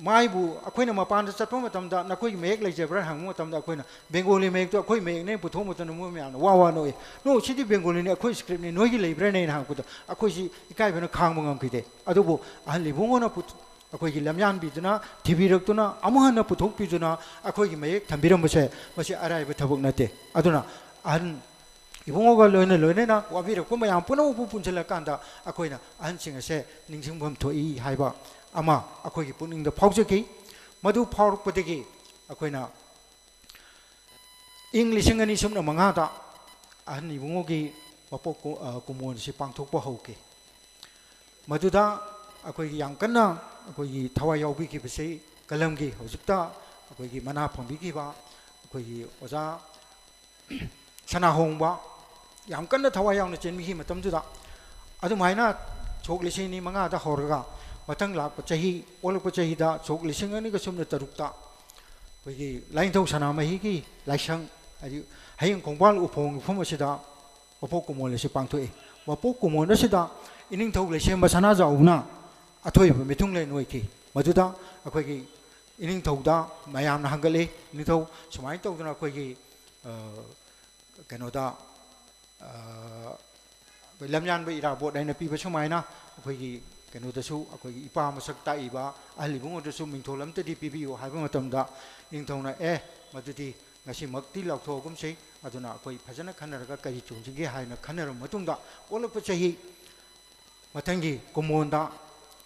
ꯃꯥꯏꯕꯨ ꯑꯩꯈꯣꯏꯅ ꯃꯄꯥꯟꯗ ꯆꯠꯄ ꯃꯇꯝꯗ "ꯅꯈꯣꯏꯒꯤ ꯃꯌꯦꯛ ꯂꯩꯖꯕ꯭ꯔꯥ?" ꯍꯪꯕ ꯃꯇꯝꯗ ꯑꯩꯈꯣꯏꯅ ꯕꯦꯡꯒꯣꯂꯤ ꯃꯌꯦꯛꯇꯣ ꯑꯩꯈꯣꯏ ꯃꯌꯦꯛꯅꯦ ꯄꯨꯊꯣꯛꯄ ꯃꯇꯝꯗ ꯃꯣꯏ ꯃꯌꯥꯝꯅ ꯋꯥ ꯋꯥ ꯅꯣꯛꯏ꯫ "ꯅꯣ, ꯁꯤꯗꯤ ꯕꯦꯡꯒꯣꯂꯤꯅꯤ, ꯑꯩꯈꯣꯏ ꯁ꯭ꯀ꯭ꯔꯤꯞꯅꯤ, ꯅꯣꯏꯒꯤ ꯂꯩꯕ꯭ꯔꯥꯅꯦꯅ?" ꯍꯪꯉꯛꯄꯗꯣ ꯑꯩꯈꯣꯏꯁꯤ ꯏꯀꯥꯏꯕꯅ ꯈꯥꯡꯕ ꯉꯝꯈꯤꯗꯦ꯫ ꯑꯗꯨꯕꯨ ꯑꯍꯜ ꯏꯕꯨꯡꯉꯣꯅ ꯄꯨꯊ-, ꯑꯩꯈꯣꯏꯒꯤ ꯂꯝꯌꯥꯟꯕꯤꯗꯨꯅ, ꯊꯤꯕꯤꯔꯛꯇꯨꯅ, ꯑꯃꯨꯛ ꯍꯟꯅ ꯄꯨꯊꯣꯛꯄꯤꯗꯨꯅ ꯑꯩꯈꯣꯏꯒꯤ ꯃꯌꯦꯛ ꯊꯝꯕꯤꯔꯝꯕꯁꯦ, ꯃꯁꯤ ꯑꯔꯥꯏꯕ ꯊꯕꯛ ꯅꯠꯇꯦ꯫ ꯑꯗꯨꯅ ꯑꯍꯟ ꯏꯕꯨꯡꯉꯣꯒ ꯂꯣꯏꯅ ꯂꯣꯏꯅꯅ ꯋꯥꯕꯤꯔꯛꯄ ꯃꯌꯥꯝ ꯄꯨꯝꯅꯃꯛꯄꯨ ꯄꯨꯟꯁꯤꯜꯂꯀꯥꯟꯗ ꯑꯩꯈꯣꯏꯅ ꯑꯍꯟꯁꯤꯡ ꯑꯁꯦ ꯅꯤꯡꯁꯤꯡꯐꯝ ꯊꯣꯛꯏ ꯍꯥꯏꯕ ꯑꯃ ꯑꯩꯈꯣꯏꯒꯤ ꯄꯨꯛꯅꯤꯡꯗ ꯐꯥꯎꯖꯈꯤ꯫ ꯃꯗꯨ ꯐꯥꯎꯔꯛꯄꯗꯒꯤ ꯑꯩꯈꯣꯏꯅ ꯏꯪ ꯂꯤꯁꯤꯡ ꯑꯅꯤ ꯁꯨꯞꯅ ꯃꯉꯥꯗ ꯑꯍꯟ ꯏꯕꯨꯡꯉꯣꯒꯤ ꯃꯄꯣꯛ ꯀꯨ-, ꯑ, ꯀꯨꯝꯑꯣꯟ ꯑꯁꯤ ꯄꯥꯡꯊꯣꯛꯄ ꯍꯧꯈꯤ꯫ ꯃꯗꯨꯗ ꯑꯩꯈꯣꯏꯒꯤ ꯌꯥꯝ ꯀꯟꯅ ꯑꯩꯈꯣꯏꯒꯤ ꯊꯋꯥꯏ ꯌꯥꯎꯕꯤꯈꯤꯕꯁꯤ ꯀꯂꯝꯒꯤ ꯍꯧꯖꯤꯛꯇ ꯑꯩꯈꯣꯏꯒꯤ ꯃꯅꯥ ꯐꯪꯕꯤꯈꯤꯕ ꯑꯩꯈꯣꯏꯒꯤ ꯑꯣꯖꯥ ꯁꯅꯥꯍꯣꯡꯕ ꯌꯥꯝ ꯀꯟꯅ ꯊꯋꯥꯏ ꯌꯥꯎꯅ ꯆꯦꯟꯕꯤꯈꯤ ꯃꯇꯝꯗꯨꯗ꯫ ꯑꯗꯨꯃꯥꯏꯅ ꯁꯣꯛ ꯂꯤꯁꯤꯡ ꯑꯅꯤ ꯃꯉꯥꯗ ꯍꯧꯔꯒ ꯃꯊꯪ ꯂꯥꯛꯄ ꯆꯍꯤ, ꯑꯣꯜꯂꯛꯄ ꯆꯍꯤꯗ ꯁꯣꯛ ꯂꯤꯁꯤꯡ ꯑꯅꯤꯒ ꯁꯨꯞꯅ ꯇꯔꯨꯛꯇ ꯑꯩꯈꯣꯏꯒꯤ ꯂꯥꯏꯅꯤꯡꯊꯧ ꯁꯅꯥꯃꯍꯤꯒꯤ ꯂꯥꯏꯁꯪ, ꯍꯥꯏꯗꯤ ꯍꯌꯦꯡ ꯈꯣꯡꯕꯥꯜ ꯎꯐꯣꯡ ꯃꯐꯝ ꯑꯁꯤꯗ ꯃꯄꯣꯛ ꯀꯨꯝꯑꯣꯟ ꯑꯁꯤ ꯄꯥꯡꯊꯣꯛꯏ꯫ ꯃꯄꯣꯛ ꯀꯨꯝꯑꯣꯟ ꯑꯁꯤꯗ ꯏꯅꯤꯡꯊꯧ ꯂꯩꯁꯦꯝꯕ ꯁꯅꯥꯖꯥꯎꯕꯅ ꯑꯊꯣꯏꯕ ꯃꯤꯊꯨꯡꯂꯦꯟ ꯑꯣꯏꯈꯤ꯫ ꯃꯗꯨꯗ ꯑꯩꯈꯣꯏꯒꯤ ꯏꯅꯤꯡꯊꯧꯗ ꯃꯌꯥꯝꯅ ꯍꯪꯒꯠꯂꯤ, "ꯅꯤꯡꯊꯧ, ꯁꯨꯃꯥꯏꯅ ꯇꯧꯗꯅ ꯑꯩꯈꯣꯏꯒꯤ, ꯑ, ꯀꯩꯅꯣꯗ, ꯑ, ꯑꯩꯈꯣꯏ ꯂꯝꯌꯥꯟꯕ ꯏꯔꯥꯕꯣꯠ ꯍꯥꯏꯅ ꯄꯤꯕ ꯁꯨꯃꯥꯏꯅ ꯑꯩꯈꯣꯏꯒꯤ ꯀꯩꯅꯣꯗꯁꯨ ꯑꯩꯈꯣꯏꯒꯤ ꯏꯄꯥ ꯃꯁꯛ ꯇꯥꯛꯏꯕ ꯑꯍꯜ ꯏꯕꯨꯡꯉꯣꯗꯁꯨ ꯃꯤꯡꯊꯣꯜ ꯑꯝꯇꯗꯤ ꯄꯤꯕꯤꯌꯨ" ꯍꯥꯏꯕ ꯃꯇꯝꯗ ꯏꯅꯤꯡꯊꯧꯅ, "ꯑꯦ, ꯃꯗꯨꯗꯤ ꯉꯁꯤꯃꯛꯇꯤ ꯂꯥꯎꯊꯣꯛꯑꯒꯨꯝꯁꯤ, ꯑꯗꯨꯅ ꯑꯩꯈꯣꯏ ꯐꯖꯅ ꯈꯟꯅꯔꯒ ꯀꯔꯤ ꯆꯣꯡꯁꯤꯒꯦ" ꯍꯥꯏꯅ ꯈꯟꯅꯔꯕ ꯃꯇꯨꯡꯗ ꯑꯣꯜꯂꯛꯄ ꯆꯍꯤ ꯃꯊꯪꯒꯤ ꯀꯨꯝꯑꯣꯟꯗ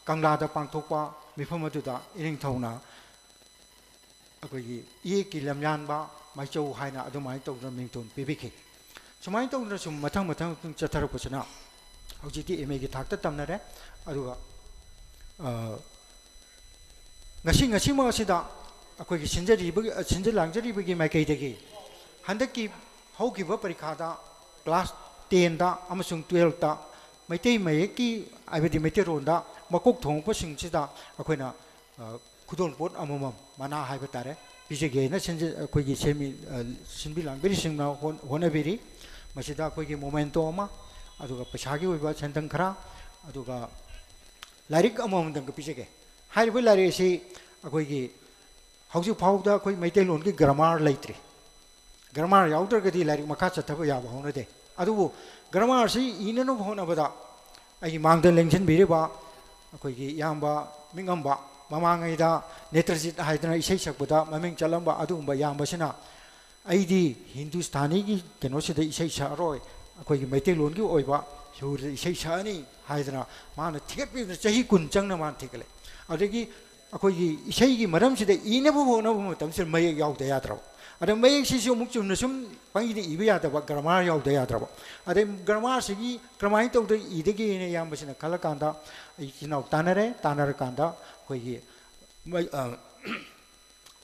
ꯀꯪꯂꯥꯗ ꯄꯥꯡꯊꯣꯛꯄ ꯃꯤꯐꯝ ꯑꯗꯨꯗ ꯏꯅꯤꯡꯊꯧꯅ ꯑꯩꯈꯣꯏꯒꯤ ꯏꯌꯦꯛꯀꯤ ꯂꯝꯌꯥꯟꯕ ꯃꯥꯏꯆꯧ ꯍꯥꯏꯅ ꯑꯗꯨꯃꯥꯏꯅ ꯇꯧꯗꯅ ꯃꯤꯡꯊꯣꯟ ꯄꯤꯕꯤꯈꯤ꯫ ꯁꯨꯃꯥꯏꯅ ꯇꯧꯗꯅ ꯁꯨꯝ ꯃꯊꯪ ꯃꯊꯪ ꯃꯊꯪ ꯆꯠꯊꯔꯛꯄꯁꯤꯅ ꯍꯧꯖꯤꯛꯇꯤ ꯑꯦꯝ ꯑꯦꯒꯤ ꯊꯥꯛꯇ ꯇꯝꯅꯔꯦ꯫ ꯑꯗꯨꯒ, ꯑ, ꯉꯁꯤ, ꯉꯁꯤꯃꯛ ꯑꯁꯤꯗ ꯑꯩꯈꯣꯏꯒꯤ ꯁꯤꯟꯖꯔꯤꯕ, ꯁꯤꯟꯖ ꯂꯥꯡꯖꯔꯤꯕꯒꯤ ꯃꯥꯏꯀꯩꯗꯒꯤ ꯍꯟꯗꯛꯀꯤ ꯍꯧꯈꯤꯕ ꯄꯔꯤꯈꯥꯗ class ten ꯗ ꯑꯃꯁꯨꯡ twelve ꯇ ꯃꯩꯇꯩ ꯃꯌꯦꯛꯀꯤ, ꯍꯥꯏꯕꯗꯤ ꯃꯩꯇꯩꯔꯣꯟꯗ ꯃꯀꯣꯛ ꯊꯣꯡꯉꯛꯄꯁꯤꯡꯁꯤꯗ ꯑꯩꯈꯣꯏꯅ, ꯑ, ꯈꯨꯗꯣꯜꯄꯣꯠ ꯑꯃꯃꯝ, ꯃꯅꯥ ꯍꯥꯏꯕ ꯇꯥꯔꯦ, ꯄꯤꯖꯒꯦꯅ ꯁꯤꯟꯖ-, ꯑꯩꯈꯣꯏꯒꯤ ꯁꯦꯝꯃꯤ-, ꯑ, ꯁꯤꯟꯕꯤ ꯂꯥꯡꯕꯤꯔꯤꯁꯤꯡꯅ ꯍꯣꯠ-, ꯍꯣꯠꯅꯕꯤꯔꯤ꯫ ꯃꯁꯤꯗ ꯑꯩꯈꯣꯏꯒꯤ memento ꯑꯃ, ꯑꯗꯨꯒ ꯄꯩꯁꯥꯒꯤ ꯑꯣꯏꯕ ꯁꯦꯟꯊꯪ ꯈꯔ, ꯑꯗꯨꯒ ꯂꯥꯏꯔꯤꯛ ꯑꯃꯃꯝꯗꯪꯒ ꯄꯤꯖꯒꯦ꯫ ꯍꯥꯏꯔꯤꯕ ꯂꯥꯏꯔꯤꯛ ꯑꯁꯤ ꯑꯩꯈꯣꯏꯒꯤ ꯍꯧꯖꯤꯛ ꯐꯥꯎꯕꯗ ꯑꯩꯈꯣꯏ ꯃꯩꯇꯩꯂꯣꯟꯒꯤ grammar ꯂꯩꯇ꯭ꯔꯤ꯫ Grammar ꯌꯥꯎꯗ꯭ꯔꯒꯗꯤ ꯂꯥꯏꯔꯤꯛ ꯃꯈꯥ ꯆꯠꯊꯕ ꯌꯥꯕ ꯍꯧꯅꯗꯦ꯫ ꯑꯗꯨꯕꯨ grammar ꯁꯤ ꯏꯅꯅꯕ ꯍꯣꯠꯅꯕꯗ ꯑꯩꯒꯤ ꯃꯥꯡꯗ ꯂꯦꯡꯁꯤꯟꯕꯤꯔꯤꯕ ꯑꯩꯈꯣꯏꯒꯤ ꯏꯌꯥꯝꯕ ꯃꯤꯉꯝꯕ, ꯃꯃꯥꯡꯉꯩꯗ ꯅꯦꯇ꯭ꯔꯖꯤꯠ ꯍꯥꯏꯗꯅ ꯏꯁꯩ ꯁꯛꯄꯗ ꯃꯃꯤꯡ ꯆꯠꯂꯝꯕ ꯑꯗꯨꯒꯨꯝꯕ ꯏꯌꯥꯝꯕꯁꯤꯅ ꯑꯩꯗꯤ ꯍꯤꯟꯗꯨꯁꯇꯥꯅꯤꯒꯤ ꯀꯩꯅꯣꯁꯤꯗ ꯏꯁꯩ ꯁꯛꯑꯔꯣꯏ, ꯑꯩꯈꯣꯏꯒꯤ ꯃꯩꯇꯩꯂꯣꯟꯒꯤ ꯑꯣꯏꯕ ꯁꯨꯔꯗ ꯏꯁꯩ ꯁꯛꯑꯅꯤ ꯍꯥꯏꯗꯅ ꯃꯥꯅ ꯊꯤꯒꯠꯄꯤꯕꯗ ꯆꯍꯤ ꯀꯨꯟ ꯆꯪꯅ ꯃꯥꯅ ꯊꯤꯒꯠꯂꯦ꯫ ꯑꯗꯒꯤ ꯑꯩꯈꯣꯏꯒꯤ ꯏꯁꯩꯒꯤ ꯃꯔꯝꯁꯤꯗ ꯏꯅꯕ ꯍꯣꯠꯅꯕ ꯃꯇꯝꯁꯤꯗ ꯃꯌꯦꯛ ꯌꯥꯎꯗ ꯌꯥꯗ꯭ꯔꯕ꯫ ꯑꯗ ꯃꯌꯦꯛꯁꯤꯁꯨ ꯑꯃꯨꯛ ꯆꯨꯝꯅ ꯁꯨꯝ ꯄꯪꯏꯗ ꯏꯕ ꯌꯥꯗꯕ, grammar ꯌꯥꯎꯗ ꯌꯥꯗ꯭ꯔꯕ꯫ ꯑꯗꯩ grammar ꯁꯤꯒꯤ ꯀꯔꯝꯍꯥꯏꯅ ꯇꯧꯗ ꯏꯗꯒꯦꯅ ꯏꯌꯥꯝꯕꯁꯤꯅ ꯈꯜꯂꯀꯥꯟꯗ ꯑꯩ ꯏꯆꯤꯟ ꯏꯅꯥꯎ ꯇꯥꯟꯅꯔꯦ꯫ ꯇꯥꯟꯅꯔꯀꯥꯟꯗ ꯑꯩꯈꯣꯏꯒꯤ ꯃꯩ-, ꯑ,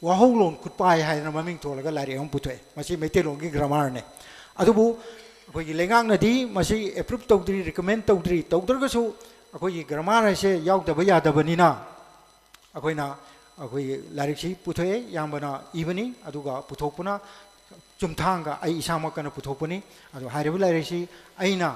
ꯋꯥꯍꯧꯂꯣꯟ ꯈꯨꯠꯄꯥꯏ ꯍꯥꯏꯗꯅ ꯃꯃꯤꯡ ꯊꯣꯜꯂꯒ ꯂꯥꯏꯔꯤꯛ ꯑꯃ ꯄꯨꯊꯣꯛꯑꯦ꯫ ꯃꯁꯤ ꯃꯩꯇꯩꯂꯣꯟꯒꯤ grammar ꯅꯦ꯫ ꯑꯗꯨꯕꯨ ꯑꯩꯈꯣꯏꯒꯤ ꯂꯩꯉꯥꯛꯅꯗꯤ ꯃꯁꯤ approve ꯇꯧꯗ꯭ꯔꯤ, recommend ꯇꯧꯗ꯭ꯔꯤ꯫ ꯇꯧꯗ꯭ꯔꯒꯁꯨ ꯑꯩꯈꯣꯏꯒꯤ grammar ꯍꯥꯏꯁꯦ ꯌꯥꯎꯗꯕ ꯌꯥꯗꯕꯅꯤꯅ ꯑꯩꯈꯣꯏꯅ ꯑꯩꯈꯣꯏꯒꯤ ꯂꯥꯏꯔꯤꯛꯁꯤ ꯄꯨꯊꯣꯛꯑꯦ, ꯏꯌꯥꯝꯕꯅ ꯏꯕꯅꯤ, ꯑꯗꯨꯒ ꯄꯨꯊꯣꯛꯄꯅ ꯆꯨꯝꯊꯥꯡꯒ ꯑꯩ ꯏꯁꯥꯃꯛꯀꯅ ꯄꯨꯊꯣꯛꯄꯅꯤ꯫ ꯑꯗꯣ ꯍꯥꯏꯔꯤꯕ ꯂꯥꯏꯔꯤꯛꯁꯤ ꯑꯩꯅ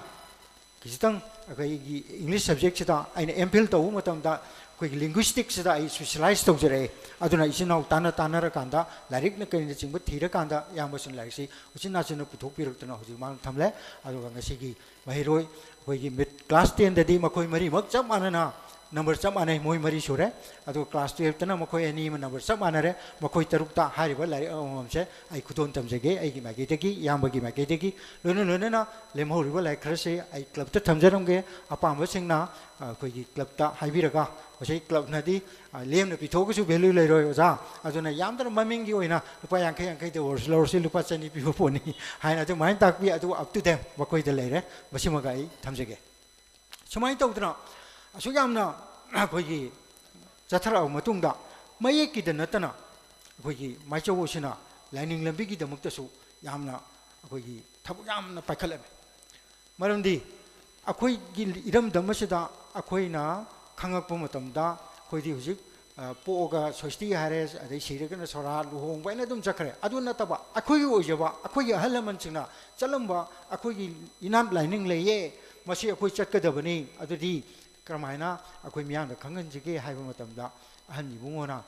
ꯈꯤꯇꯪ ꯑꯩꯈꯣꯏꯒꯤ English subject ꯁꯤꯗ ꯑꯩꯅ M.Phil ꯇꯧꯕ ꯃꯇꯝꯗ ꯑꯩꯈꯣꯏꯒꯤ linguistic ꯁꯤꯗ ꯑꯩ specialize ꯇꯧꯖꯔꯛꯑꯦ꯫ ꯑꯗꯨꯅ ꯏꯆꯤꯟ ꯏꯅꯥꯎ ꯇꯥꯟꯅ ꯇꯥꯟꯅꯔꯀꯥꯟꯗ ꯂꯥꯏꯔꯤꯛꯅ ꯀꯔꯤꯅꯆꯤꯡꯕ ꯊꯤꯔꯀꯥꯟꯗ ꯏꯌꯥꯝꯕꯁꯤꯡ ꯂꯥꯏꯔꯤꯛꯁꯤ ꯎꯆꯤꯟ ꯅꯥꯆꯤꯟꯅ ꯄꯨꯊꯣꯛꯄꯤꯔꯛꯇꯅ ꯍꯧꯖꯤꯛ ꯃꯥꯡ ꯊꯝꯂꯦ꯫ ꯑꯗꯨꯒ ꯉꯁꯤꯒꯤ ꯃꯍꯩꯔꯣꯏ ꯑꯩꯈꯣꯏꯒꯤ ꯃꯤꯠ class ten ꯗꯗꯤ ꯃꯈꯣꯏ ꯃꯔꯤꯃꯛ ꯆꯞ ꯃꯥꯟꯅꯅ number ꯆꯞ ꯃꯥꯟꯅꯩ, ꯃꯣꯏ ꯃꯔꯤ ꯁꯨꯔꯦ꯫ ꯑꯗꯨꯒ class twelve ꯇꯅ ꯃꯈꯣꯏ ꯑꯅꯤ ꯑꯃ number ꯆꯞ ꯃꯥꯟꯅꯔꯦ꯫ ꯃꯈꯣꯏ ꯇꯔꯨꯛꯇ ꯍꯥꯏꯔꯤꯕ ꯂꯥꯏꯔꯤꯛ ꯑꯃꯃꯝꯁꯦ ꯑꯩ ꯈꯨꯗꯣꯜ ꯇꯝꯖꯒꯦ ꯑꯩꯒꯤ ꯃꯥꯏꯀꯩꯗꯒꯤ, ꯏꯌꯥꯝꯕꯒꯤ ꯃꯥꯏꯀꯩꯗꯒꯤ꯫ ꯂꯣꯏꯅ ꯂꯣꯏꯅꯅ ꯂꯦꯝꯍꯧꯔꯤꯕ ꯂꯥꯏꯔꯤꯛ ꯈꯔꯁꯦ ꯑꯩ club ꯇ ꯊꯝꯖꯔꯝꯒꯦ꯫ ꯑꯄꯥꯝꯕꯁꯤꯡꯅ ꯑꯩꯈꯣꯏꯒꯤ club ꯇ ꯍꯥꯏꯕꯤꯔꯒ, ꯃꯁꯤ club ꯅꯗꯤ, ꯑ, ꯂꯦꯝꯅ ꯄꯤꯊꯣꯛꯑꯒꯁꯨ value ꯂꯩꯔꯣꯏ ꯑꯣꯖꯥ, ꯑꯗꯨꯅ ꯌꯥꯝꯗꯅ ꯃꯃꯤꯡꯒꯤ ꯑꯣꯏꯅ ꯂꯨꯄꯥ ꯌꯥꯡꯈꯩ ꯌꯥꯡꯈꯩꯗ ꯑꯣꯏꯔꯁꯨ ꯂꯧꯔꯁꯤ, ꯂꯨꯄꯥ ꯆꯅꯤ ꯄꯤꯕ ꯄꯣꯠꯅꯤ ꯍꯥꯏꯅ ꯑꯗꯨꯃꯥꯏꯅ ꯇꯥꯛꯄꯤ꯫ ꯑꯗꯨ up to them ꯃꯈꯣꯏꯗ ꯂꯩꯔꯦ꯫ ꯃꯁꯤꯃꯒ ꯑꯩ ꯊꯝꯖꯒꯦ꯫ ꯁꯨꯃꯥꯏꯅ ꯇꯧꯗꯅ ꯑꯁꯨꯛ ꯌꯥꯝꯅ ꯑꯩꯈꯣꯏꯒꯤ ꯆꯠꯊꯔꯛꯑꯕ ꯃꯇꯨꯡꯗ ꯃꯌꯦꯛꯀꯤꯗ ꯅꯠꯇꯅ ꯑꯩꯈꯣꯏꯒꯤ ꯃꯥꯏꯆꯧ ꯑꯁꯤꯅ ꯂꯥꯏꯅꯤꯡ ꯂꯝꯕꯤꯒꯤꯗꯃꯛꯇꯁꯨ ꯌꯥꯝꯅ ꯑꯩꯈꯣꯏꯒꯤ ꯊꯕꯛ ꯌꯥꯝꯅ ꯄꯥꯏꯈꯠꯂꯝꯃꯤ꯫ ꯃꯔꯝꯗꯤ ꯑꯩꯈꯣꯏꯒꯤ ꯏꯔꯝꯗꯝ ꯑꯁꯤꯗ ꯑꯩꯈꯣꯏꯅ ꯈꯪꯉꯛꯄ ꯃꯇꯝꯗ ꯑꯩꯈꯣꯏꯗꯤ ꯍꯧꯖꯤꯛ, ꯑ, ꯄꯣꯛꯑꯒ ꯁꯣꯁꯇꯤ ꯍꯥꯏꯔꯦ, ꯑꯗꯩ ꯁꯤꯔꯒꯅ ꯁꯣꯔꯥ, ꯂꯨꯍꯣꯡꯕ ꯍꯥꯏꯅ ꯑꯗꯨꯝ ꯆꯠꯈ꯭ꯔꯦ꯫ ꯑꯗꯨ ꯅꯠꯇꯕ ꯑꯩꯈꯣꯏꯒꯤ ꯑꯣꯏꯖꯕ ꯑꯩꯈꯣꯏꯒꯤ ꯑꯍꯜ ꯂꯃꯟꯁꯤꯡꯅ ꯆꯠꯂꯝꯕ ꯑꯩꯈꯣꯏꯒꯤ ꯏꯅꯥꯠ ꯂꯥꯏꯅꯤꯡ ꯂꯩꯌꯦ, ꯃꯁꯤ ꯑꯩꯈꯣꯏ ꯆꯠꯀꯗꯕꯅꯤ꯫ ꯑꯗꯨꯗꯤ ꯀꯔꯝꯍꯥꯏꯅ ꯑꯩꯈꯣꯏ ꯃꯤꯌꯥꯝꯗ ꯈꯪꯍꯟꯁꯤꯒꯦ ꯍꯥꯏꯕ ꯃꯇꯝꯗ ꯑꯍꯟ ꯏꯕꯨꯡꯉꯣꯅ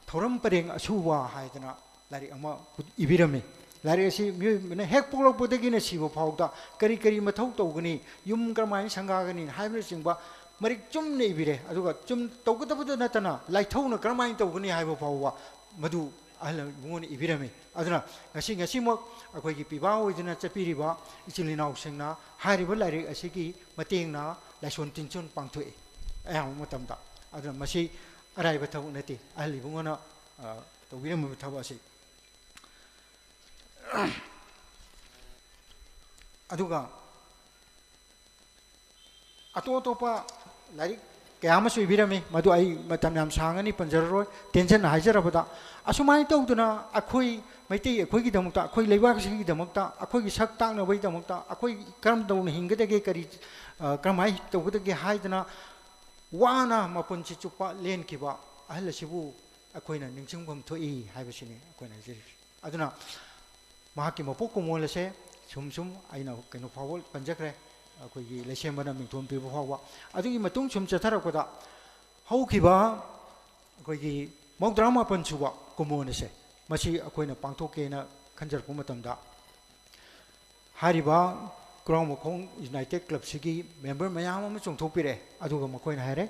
ꯊꯧꯔꯝ ꯄꯔꯦꯡ ꯑꯁꯨꯕ ꯍꯥꯏꯗꯅ ꯂꯥꯏꯔꯤꯛ ꯑꯃ ꯏꯕꯤꯔꯝꯃꯤ꯫ ꯂꯥꯏꯔꯤꯛ ꯑꯁꯤ ꯃꯤꯑꯣꯏꯕꯅ ꯍꯦꯛ ꯄꯣꯛꯂꯛꯄꯗꯒꯤꯅ ꯁꯤꯕ ꯐꯥꯎꯗ ꯀꯔꯤ ꯀꯔꯤ ꯃꯊꯧ ꯇꯧꯒꯅꯤ, ꯌꯨꯝ ꯀꯔꯝꯍꯥꯏꯅ ꯁꯪꯒꯥꯒꯅꯤ ꯍꯥꯏꯕꯅꯆꯤꯡꯕ ꯃꯔꯤꯛ ꯆꯨꯝꯅ ꯏꯕꯤꯔꯦ꯫ ꯑꯗꯨꯒ ꯆꯨꯝ ꯇꯧꯒꯗꯕꯗ ꯅꯠꯇꯅ ꯂꯥꯏꯊꯧꯅ ꯀꯔꯝꯍꯥꯏꯅ ꯇꯧꯒꯅꯤ ꯍꯥꯏꯕ ꯐꯥꯎꯕ ꯃꯗꯨ ꯑꯍꯜ ꯏꯕꯨꯡꯉꯣꯅ ꯏꯕꯤꯔꯝꯃꯤ꯫ ꯑꯗꯨꯅ ꯉꯁꯤ, ꯉꯁꯤꯃꯛ ꯑꯩꯈꯣꯏꯒꯤ ꯄꯤꯕꯥ ꯑꯣꯏꯗꯨꯅ ꯆꯠꯄꯤꯔꯤꯕ ꯏꯆꯤꯜ ꯏꯅꯥꯎꯁꯤꯡꯅ ꯍꯥꯏꯔꯤꯕ ꯂꯥꯏꯔꯤꯛ ꯑꯁꯤꯒꯤ ꯃꯇꯦꯡꯅ ꯂꯥꯏꯁꯣꯟ ꯇꯤꯟꯖꯣꯟ ꯄꯥꯡꯊꯣꯛꯏ ꯑꯌꯥꯝꯕ ꯃꯇꯝꯗ꯫ ꯑꯗꯨꯅ ꯃꯁꯤ ꯑꯔꯥꯏꯕ ꯊꯕꯛ ꯅꯠꯇꯦ꯫ ꯑꯍꯜ ꯏꯕꯨꯡꯉꯣꯅ, ꯑ, ꯇꯧꯕꯤꯔꯝꯃꯤꯕ ꯊꯕꯛ ꯑꯁꯤ꯫ ꯑꯗꯨꯒ ꯑꯇꯣꯞ ꯑꯇꯣꯞꯄ ꯂꯥꯏꯔꯤꯛ ꯀꯌꯥ ꯑꯃꯁꯨ ꯏꯕꯤꯔꯝꯃꯤ, ꯃꯗꯨ ꯑꯩ ꯃꯇꯝ ꯌꯥꯝ ꯁꯥꯡꯉꯅꯤ ꯄꯟꯖꯔꯔꯣꯏ꯫ ꯇꯦꯟꯖꯟꯅ ꯍꯥꯏꯖꯔꯕꯗ, ꯑꯁꯨꯃꯥꯏꯅ ꯇꯧꯗꯅ ꯑꯩꯈꯣꯏ ꯃꯩꯇꯩ ꯑꯩꯈꯣꯏꯒꯤꯗꯃꯛꯇ, ꯑꯩꯈꯣꯏ ꯂꯩꯕꯥꯛꯁꯤꯒꯤꯗꯃꯛꯇ, ꯑꯩꯈꯣꯏꯒꯤ ꯁꯛ ꯇꯥꯛꯅꯕꯒꯤꯗꯃꯛꯇ, ꯑꯩꯈꯣꯏ ꯀꯔꯝ ꯇꯧꯅ ꯍꯤꯡꯒꯗꯒꯦ, ꯀꯔꯤ, ꯑ, ꯀꯔꯝꯍꯥꯏꯅ ꯇꯧꯒꯗꯒꯦ ꯍꯥꯏꯗꯅ ꯋꯥꯅ ꯃꯄꯨꯟꯁꯤ ꯆꯨꯞꯄ ꯂꯦꯟꯈꯤꯕ ꯑꯍꯜ ꯑꯁꯤꯕꯨ ꯑꯩꯈꯣꯏꯅ ꯅꯤꯡꯁꯤꯡꯐꯝ ꯊꯣꯛꯏ ꯍꯥꯏꯕꯁꯤꯅꯤ ꯑꯩꯈꯣꯏꯅ ꯍꯥꯏꯖꯔꯤꯕꯁꯤ꯫ ꯑꯗꯨꯅ ꯃꯍꯥꯛꯀꯤ ꯃꯄꯣꯛ ꯀꯨꯝꯑꯣꯜ ꯑꯁꯦ ꯁꯨꯝ ꯁꯨꯝ ꯑꯩꯅ ꯀꯩꯅꯣ ꯐꯥꯎꯕ ꯄꯟꯖꯈ꯭ꯔꯦ, ꯑꯩꯈꯣꯏꯒꯤ ꯂꯩꯁꯦꯝꯕꯅ ꯃꯤꯡꯊꯣꯟ ꯄꯤꯕ ꯐꯥꯎꯕ꯫ ꯑꯗꯨꯒꯤ ꯃꯇꯨꯡ ꯁꯨꯝ ꯆꯠꯊꯔꯛꯄꯗ ꯍꯧꯈꯤꯕ ꯑꯩꯈꯣꯏꯒꯤ ꯃꯧꯗ꯭ꯔꯥ ꯃꯥꯄꯟ ꯁꯨꯕ ꯀꯨꯝꯑꯣꯟ ꯑꯁꯦ ꯃꯁꯤ ꯑꯩꯈꯣꯏꯅ ꯄꯥꯡꯊꯣꯛꯀꯦꯅ ꯈꯟꯖꯔꯛꯄ ꯃꯇꯝꯗ, ꯍꯥꯏꯔꯤꯕ ꯀ꯭ꯔꯥꯎ ꯃꯈꯣꯡ ꯌꯨꯅꯥꯏꯇꯦꯠ ꯀ꯭ꯂꯕꯁꯤꯒꯤ ꯃꯦꯝꯕꯔ ꯃꯌꯥꯝ ꯑꯃ ꯆꯣꯡꯊꯣꯛꯄꯤꯔꯛꯑꯦ꯫ ꯑꯗꯨꯒ ꯃꯈꯣꯏꯅ ꯍꯥꯏꯔꯦ,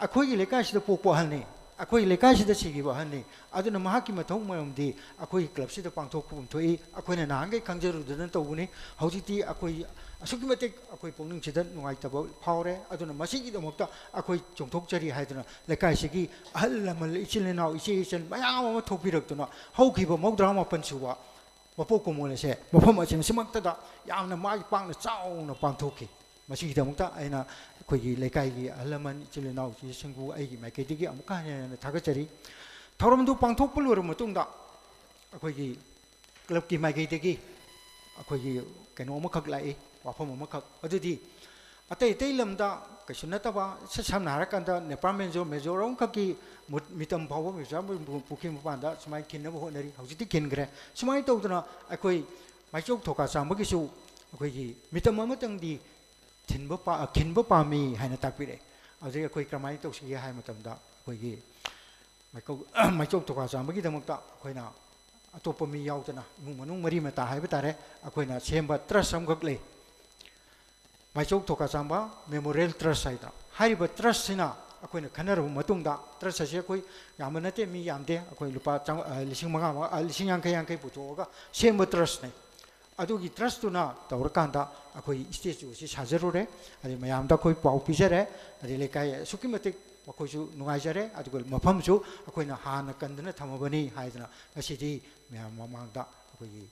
"ꯑꯩꯈꯣꯏꯒꯤ ꯂꯩꯀꯥꯏꯁꯤꯗ ꯄꯣꯛꯄ ꯑꯍꯜꯅꯤ, ꯑꯩꯈꯣꯏꯒꯤ ꯂꯩꯀꯥꯏꯁꯤꯗ ꯁꯤꯈꯤꯕ ꯑꯍꯜꯅꯤ, ꯑꯗꯨꯅ ꯃꯍꯥꯛꯀꯤ ꯃꯊꯧ ꯃꯔꯝꯗꯤ ꯑꯩꯈꯣꯏꯒꯤ ꯀ꯭ꯂꯕꯁꯤꯗ ꯄꯥꯡꯊꯣꯛꯐꯝ ꯊꯣꯛꯏ꯫ ꯑꯩꯈꯣꯏꯅ ꯅꯍꯥꯟꯈꯩ ꯈꯪꯖꯔꯨꯗꯅ ꯇꯧꯕꯅꯤ꯫ ꯍꯧꯖꯤꯛꯇꯤ ꯑꯩꯈꯣꯏ ꯑꯁꯨꯛꯀꯤ ꯃꯇꯤꯛ ꯑꯩꯈꯣꯏ ꯄꯨꯛꯅꯤꯡꯁꯤꯗ ꯅꯨꯡꯉꯥꯏꯇꯕ ꯐꯥꯎꯔꯦ꯫ ꯑꯗꯨꯅ ꯃꯁꯤꯒꯤꯗꯃꯛꯇ ꯑꯩꯈꯣꯏ ꯆꯣꯡꯊꯣꯛꯆꯔꯤ" ꯍꯥꯏꯗꯨꯅ ꯂꯩꯀꯥꯏꯁꯤꯒꯤ ꯑꯍꯜ ꯂꯃꯟ, ꯏꯆꯤꯜ ꯏꯅꯥꯎ, ꯏꯆꯦ ꯏꯆꯟ ꯃꯌꯥꯝ ꯑꯃ ꯊꯣꯛꯄꯤꯔꯛꯇꯨꯅ ꯍꯧꯈꯤꯕ ꯃꯧꯗ꯭ꯔꯥ ꯃꯥꯄꯟ ꯁꯨꯕ ꯃꯄꯣꯛ ꯀꯨꯝꯑꯣꯜ ꯑꯁꯦ ꯃꯐꯝ ꯑꯁꯤꯃꯛꯇꯗ ꯌꯥꯝꯅ ꯃꯥꯏ ꯄꯥꯛꯅ ꯆꯥꯎꯅ ꯄꯥꯡꯊꯣꯛꯈꯤ꯫ ꯃꯁꯤꯒꯤꯗꯃꯛꯇ ꯑꯩꯅ ꯑꯩꯈꯣꯏꯒꯤ ꯂꯩꯀꯥꯏꯒꯤ ꯑꯍꯜ ꯂꯃꯟ, ꯏꯆꯤꯜ ꯏꯅꯥꯎ, ꯏꯆꯦꯁꯤꯡꯕꯨ ꯑꯩꯒꯤ ꯃꯥꯏꯀꯩꯗꯒꯤ ꯑꯃꯨꯛꯀ ꯍꯟꯅ ꯍꯟꯅ ꯊꯥꯒꯠꯆꯔꯤ꯫ ꯊꯧꯔꯝꯗꯨ ꯄꯥꯡꯊꯣꯛꯄ ꯂꯣꯏꯔꯕ ꯃꯇꯨꯡꯗ ꯑꯩꯈꯣꯏꯒꯤ ꯀ꯭ꯂꯕꯀꯤ ꯃꯥꯏꯀꯩꯗꯒꯤ ꯑꯩꯈꯣꯏꯒꯤ ꯀꯩꯅꯣ ꯑꯃꯈꯛ ꯂꯥꯛꯏ, ꯋꯥꯐꯝ ꯑꯃꯈꯛ꯫ ꯑꯗꯨꯗꯤ ꯑꯇꯩ ꯑꯇꯩ ꯂꯝꯗ ꯀꯩꯁꯨ ꯅꯠꯇꯕ, ꯁ-, ꯁꯝꯅ ꯍꯥꯏꯔꯀꯥꯟꯗ ꯅꯦꯄꯥꯜ ꯃꯤꯖꯣ-, ꯃꯤꯖꯣꯔꯥꯝ ꯈꯛꯀꯤ ꯃꯨꯠ-, ꯃꯤꯇꯝ ꯐꯥꯎꯕ ꯃꯤꯖꯣꯔꯥꯝ ꯄꯨꯈ꯭ꯔꯤ ꯃꯄꯥꯟꯗ ꯁꯨꯃꯥꯏꯅ ꯈꯤꯟꯅꯕ ꯍꯣꯠꯅꯔꯤ꯫ ꯍꯧꯖꯤꯛꯇꯤ ꯈꯤꯟꯈ꯭ꯔꯦ꯫ ꯁꯨꯃꯥꯏꯅ ꯇꯧꯗꯅ ꯑꯩꯈꯣꯏ ꯃꯥꯏꯆꯧ ꯊꯣꯀꯥ ꯆꯥꯝꯕꯒꯤꯁꯨ ꯑꯩꯈꯣꯏꯒꯤ ꯃꯤꯇꯝ ꯑꯃꯇꯪꯗꯤ ꯊꯤꯟꯕ ꯄꯥ-, ꯈꯤꯟꯕ ꯄꯥꯝꯃꯤ ꯍꯥꯏꯅ ꯇꯥꯛꯄꯤꯔꯛꯑꯦ꯫ ꯑꯗꯨꯗꯒꯤ ꯑꯩꯈꯣꯏ ꯀꯔꯝꯍꯥꯏꯅ ꯇꯧꯁꯤꯒꯦ ꯍꯥꯏꯕ ꯃꯇꯝꯗ ꯑꯩꯈꯣꯏꯒꯤ ꯃꯥꯏꯀꯧ-, ꯃꯥꯏꯆꯧ ꯊꯣꯀꯥ ꯆꯥꯝꯕꯒꯤꯗꯃꯛꯇ ꯑꯩꯈꯣꯏꯅ ꯑꯇꯣꯞꯄ ꯃꯤ ꯌꯥꯎꯗꯅ ꯏꯃꯨꯡ ꯃꯅꯨꯡ ꯃꯔꯤ ꯃꯇꯥ ꯍꯥꯏꯕ ꯇꯥꯔꯦ, ꯑꯩꯈꯣꯏꯅ ꯁꯦꯝꯕ ꯇ꯭ꯔꯁ ꯑꯃꯈꯛ ꯂꯩ꯫ ꯃꯥꯏꯆꯧ ꯊꯣꯀꯥ ꯆꯥꯝꯕ ꯃꯦꯃꯣꯔꯤꯌꯦꯜ ꯇ꯭ꯔꯁ ꯍꯥꯏꯗꯅ꯫ ꯍꯥꯏꯔꯤꯕ ꯇ꯭ꯔꯁꯁꯤꯅ ꯑꯩꯈꯣꯏꯅ ꯈꯟꯅꯔꯕ ꯃꯇꯨꯡꯗ, ꯇ꯭ꯔꯁ ꯑꯁꯤ ꯑꯩꯈꯣꯏ ꯌꯥꯝꯕ ꯅꯠꯇꯦ, ꯃꯤ ꯌꯥꯝꯗꯦ, ꯑꯩꯈꯣꯏ ꯂꯨꯄꯥ ꯆꯥꯝ-, ꯑ, ꯂꯤꯁꯤꯡ ꯃꯉꯥ ꯃꯉꯥ, ꯑ, ꯂꯤꯁꯤꯡ ꯌꯥꯡꯈꯩ ꯌꯥꯡꯈꯩ ꯄꯨꯊꯣꯛꯑꯒ ꯁꯦꯝꯕ ꯇ꯭ꯔꯁꯅꯦ꯫ ꯑꯗꯨꯒꯤ ꯇ꯭ꯔꯁꯇꯨꯅ ꯇꯧꯔꯀꯥꯟꯗ ꯑꯩꯈꯣꯏ ꯁ꯭ꯇꯦꯆꯨ ꯑꯁꯤ ꯁꯥꯖꯔꯨꯔꯦ꯫ ꯑꯗꯩ ꯃꯌꯥꯝꯗ ꯑꯩꯈꯣꯏ ꯄꯥꯎ ꯄꯤꯖꯔꯦ꯫ ꯑꯗꯩ ꯂꯩꯀꯥꯏ ꯑꯁꯨꯛꯀꯤ ꯃꯇꯤꯛ ꯃꯈꯣꯏꯁꯨ ꯅꯨꯡꯉꯥꯏꯖꯔꯦ꯫ ꯑꯗꯨꯒ ꯃꯐꯝꯁꯨ ꯑꯩꯈꯣꯏꯅ ꯍꯥꯟꯅ ꯀꯟꯗꯨꯅ ꯊꯝꯃꯕꯅꯤ ꯍꯥꯏꯗꯅ ꯉꯁꯤꯗꯤ ꯃꯌꯥꯝ ꯃꯃꯥꯡꯗ ꯑꯩꯈꯣꯏꯒꯤ,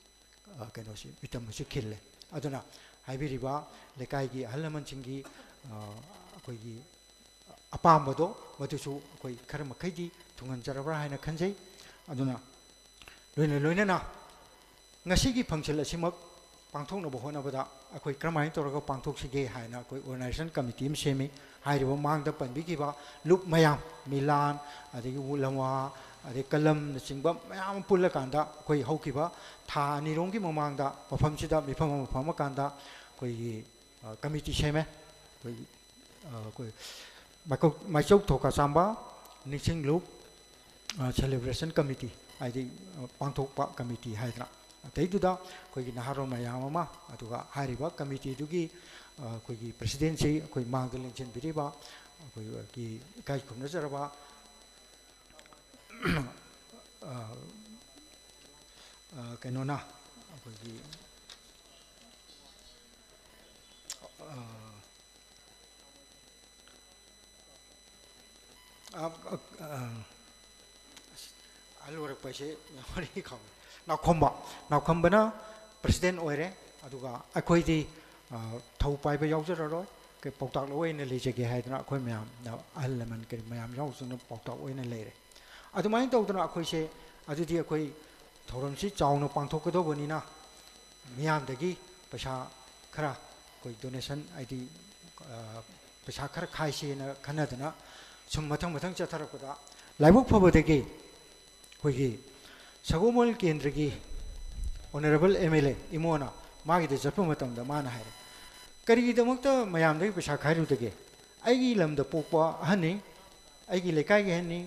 ꯑ, ꯀꯩꯅꯣꯁꯤ, ꯃꯤꯇꯝ ꯑꯁꯤ ꯈꯤꯜꯂꯦ꯫ ꯑꯗꯨꯅ ꯍꯥꯏꯕꯤꯔꯤꯕ ꯂꯩꯀꯥꯏꯒꯤ ꯑꯍꯜ ꯂꯃꯟꯁꯤꯡꯒꯤ, ꯑ, ꯑꯩꯈꯣꯏꯒꯤ ꯑꯄꯥꯝꯕꯗꯣ ꯃꯗꯨꯁꯨ ꯑꯩꯈꯣꯏ ꯈꯔ ꯃꯈꯩꯗꯤ ꯊꯨꯡꯍꯟꯖꯔꯕ꯭ꯔꯥ ꯍꯥꯏꯅ ꯈꯟꯖꯩ꯫ ꯑꯗꯨꯅ ꯂꯣꯏꯅ ꯂꯣꯏꯅꯅ ꯉꯁꯤꯒꯤ function ꯑꯁꯤꯃꯛ ꯄꯥꯡꯊꯣꯛꯅꯕ ꯍꯣꯠꯅꯕꯗ ꯑꯩꯈꯣꯏ ꯀꯔꯝꯍꯥꯏꯅ ꯇꯧꯔꯒ ꯄꯥꯡꯊꯣꯛꯁꯤꯒꯦ ꯍꯥꯏꯅ ꯑꯩꯈꯣꯏ organization committee ꯑꯃ ꯁꯦꯝꯃꯤ꯫ ꯍꯥꯏꯔꯤꯕ ꯃꯃꯥꯡꯗ ꯄꯟꯕꯤꯈꯤꯕ ꯂꯨꯞ ꯃꯌꯥꯝ, ꯃꯤꯂꯥꯟ, ꯑꯗꯒꯤ ꯎ ꯂꯝꯋꯥ, ꯑꯗꯩ ꯀꯂꯝꯅꯆꯤꯡꯕ ꯃꯌꯥꯝ ꯑꯃ ꯄꯨꯜꯂꯀꯥꯟꯗ ꯑꯩꯈꯣꯏ ꯍꯧꯈꯤꯕ ꯊꯥ ꯑꯅꯤꯔꯣꯝꯒꯤ ꯃꯃꯥꯡꯗ ꯃꯐꯝꯁꯤꯗ ꯃꯤꯐꯝ ꯑꯃ ꯐꯝꯃꯀꯥꯟꯗ ꯑꯩꯈꯣꯏꯒꯤ, ꯑ, committee ꯁꯦꯝꯃꯦ꯫ ꯑꯩꯈꯣꯏꯒꯤ, ꯑ, ꯑꯩꯈꯣꯏ ꯃꯥꯏꯀꯧ-, ꯃꯥꯏꯆꯧ ꯊꯣꯀꯥ ꯆꯥꯝꯕ ꯅꯤꯡꯁꯤꯡ ꯂꯨꯞ, ꯑ, celebration committee, ꯍꯥꯏꯗꯤ, ꯑ, ꯄꯥꯡꯊꯣꯛꯄ committee ꯍꯥꯏꯗꯅ꯫ ꯑꯇꯩꯗꯨꯗ ꯑꯩꯈꯣꯏꯒꯤ ꯅꯍꯥꯔꯣꯜ ꯃꯌꯥꯝ ꯑꯃ, ꯑꯗꯨꯒ ꯍꯥꯏꯔꯤꯕ committeeꯗꯨꯒꯤ, ꯑ, ꯑꯩꯈꯣꯏꯒꯤ presidentꯁꯤ ꯑꯩꯈꯣꯏ ꯃꯥꯡꯗ ꯂꯦꯡꯁꯤꯟꯕꯤꯔꯤꯕ ꯑꯩꯈꯣꯏꯒꯤ ꯏꯀꯥꯏ ꯈꯨꯝꯅꯖꯔꯕ, ꯑ, ꯑ, ꯀꯩꯅꯣꯅ ꯑꯩꯈꯣꯏꯒꯤ, ꯑ, ꯑ, ꯑ, ꯑ, ꯑꯁ, ꯑꯍꯜ ꯑꯣꯏꯔꯛꯄ ꯍꯥꯏꯁꯦ memory ꯀꯥꯎ-, ꯅꯥꯎꯈꯝꯕ, ꯅꯥꯎꯈꯝꯕꯅ president ꯑꯣꯏꯔꯦ꯫ ꯑꯗꯨꯒ ꯑꯩꯈꯣꯏꯗꯤ, ꯑ, ꯊꯧ ꯄꯥꯏꯕ ꯌꯥꯎꯖꯔꯔꯣꯏ, ꯀꯩ-, ꯄꯥꯎꯇꯥꯛ ꯂꯧ ꯑꯣꯏꯅ ꯂꯩꯖꯒꯦ ꯍꯥꯏꯗꯅ ꯑꯩꯈꯣꯏ ꯃꯌꯥꯝꯅ, ꯑꯍꯜ ꯂꯃꯟ ꯀꯔꯤ ꯃꯌꯥꯝ ꯌꯥꯎꯗꯨꯅ ꯄꯥꯎꯇꯥꯛ ꯑꯣꯏꯅ ꯂꯩꯔꯦ꯫ ꯑꯗꯨꯃꯥꯏꯅ ꯇꯧꯗꯅ ꯑꯩꯈꯣꯏꯁꯦ, ꯑꯗꯨꯗꯤ ꯑꯩꯈꯣꯏ ꯊꯧꯔꯝꯁꯤ ꯆꯥꯎꯅ ꯄꯥꯡꯊꯣꯛꯀꯗꯧꯕꯅꯤꯅ, ꯃꯤꯌꯥꯝꯗꯒꯤ ꯄꯩꯁꯥ ꯈꯔ, ꯑꯩꯈꯣꯏ ꯗꯣꯅꯦꯁꯟ, ꯍꯥꯏꯗꯤ, ꯑ, ꯄꯩꯁꯥ ꯈꯔ ꯈꯥꯏꯁꯦꯅ ꯈꯟꯅꯗꯅ ꯁꯨꯝ ꯃꯊꯪ ꯃꯊꯪ ꯆꯠꯊꯔꯛꯄꯗ, ꯂꯥꯏꯕꯛ ꯐꯕꯗꯒꯤ ꯑꯩꯈꯣꯏꯒꯤ ꯁꯒꯣꯜꯕꯟ ꯀꯦꯟꯗ꯭ꯔꯒꯤ ꯑꯣꯅꯔꯦꯕꯜ ꯑꯦꯝ ꯑꯦꯜ ꯑꯦ ꯏꯃꯣꯅ ꯃꯥꯒꯤꯗ ꯆꯠꯄ ꯃꯇꯝꯗ ꯃꯥꯅ ꯍꯥꯏꯔꯦ, "ꯀꯔꯤꯒꯤꯗꯃꯛꯇ ꯃꯌꯥꯝꯗꯒꯤ ꯄꯩꯁꯥ ꯈꯥꯏꯔꯨꯗꯒꯦ? ꯑꯩꯒꯤ ꯂꯝꯗ ꯄꯣꯛꯄ ꯑꯍꯟꯅꯤ, ꯑꯩꯒꯤ ꯂꯩꯀꯥꯏꯒꯤ ꯑꯍꯟꯅꯤ,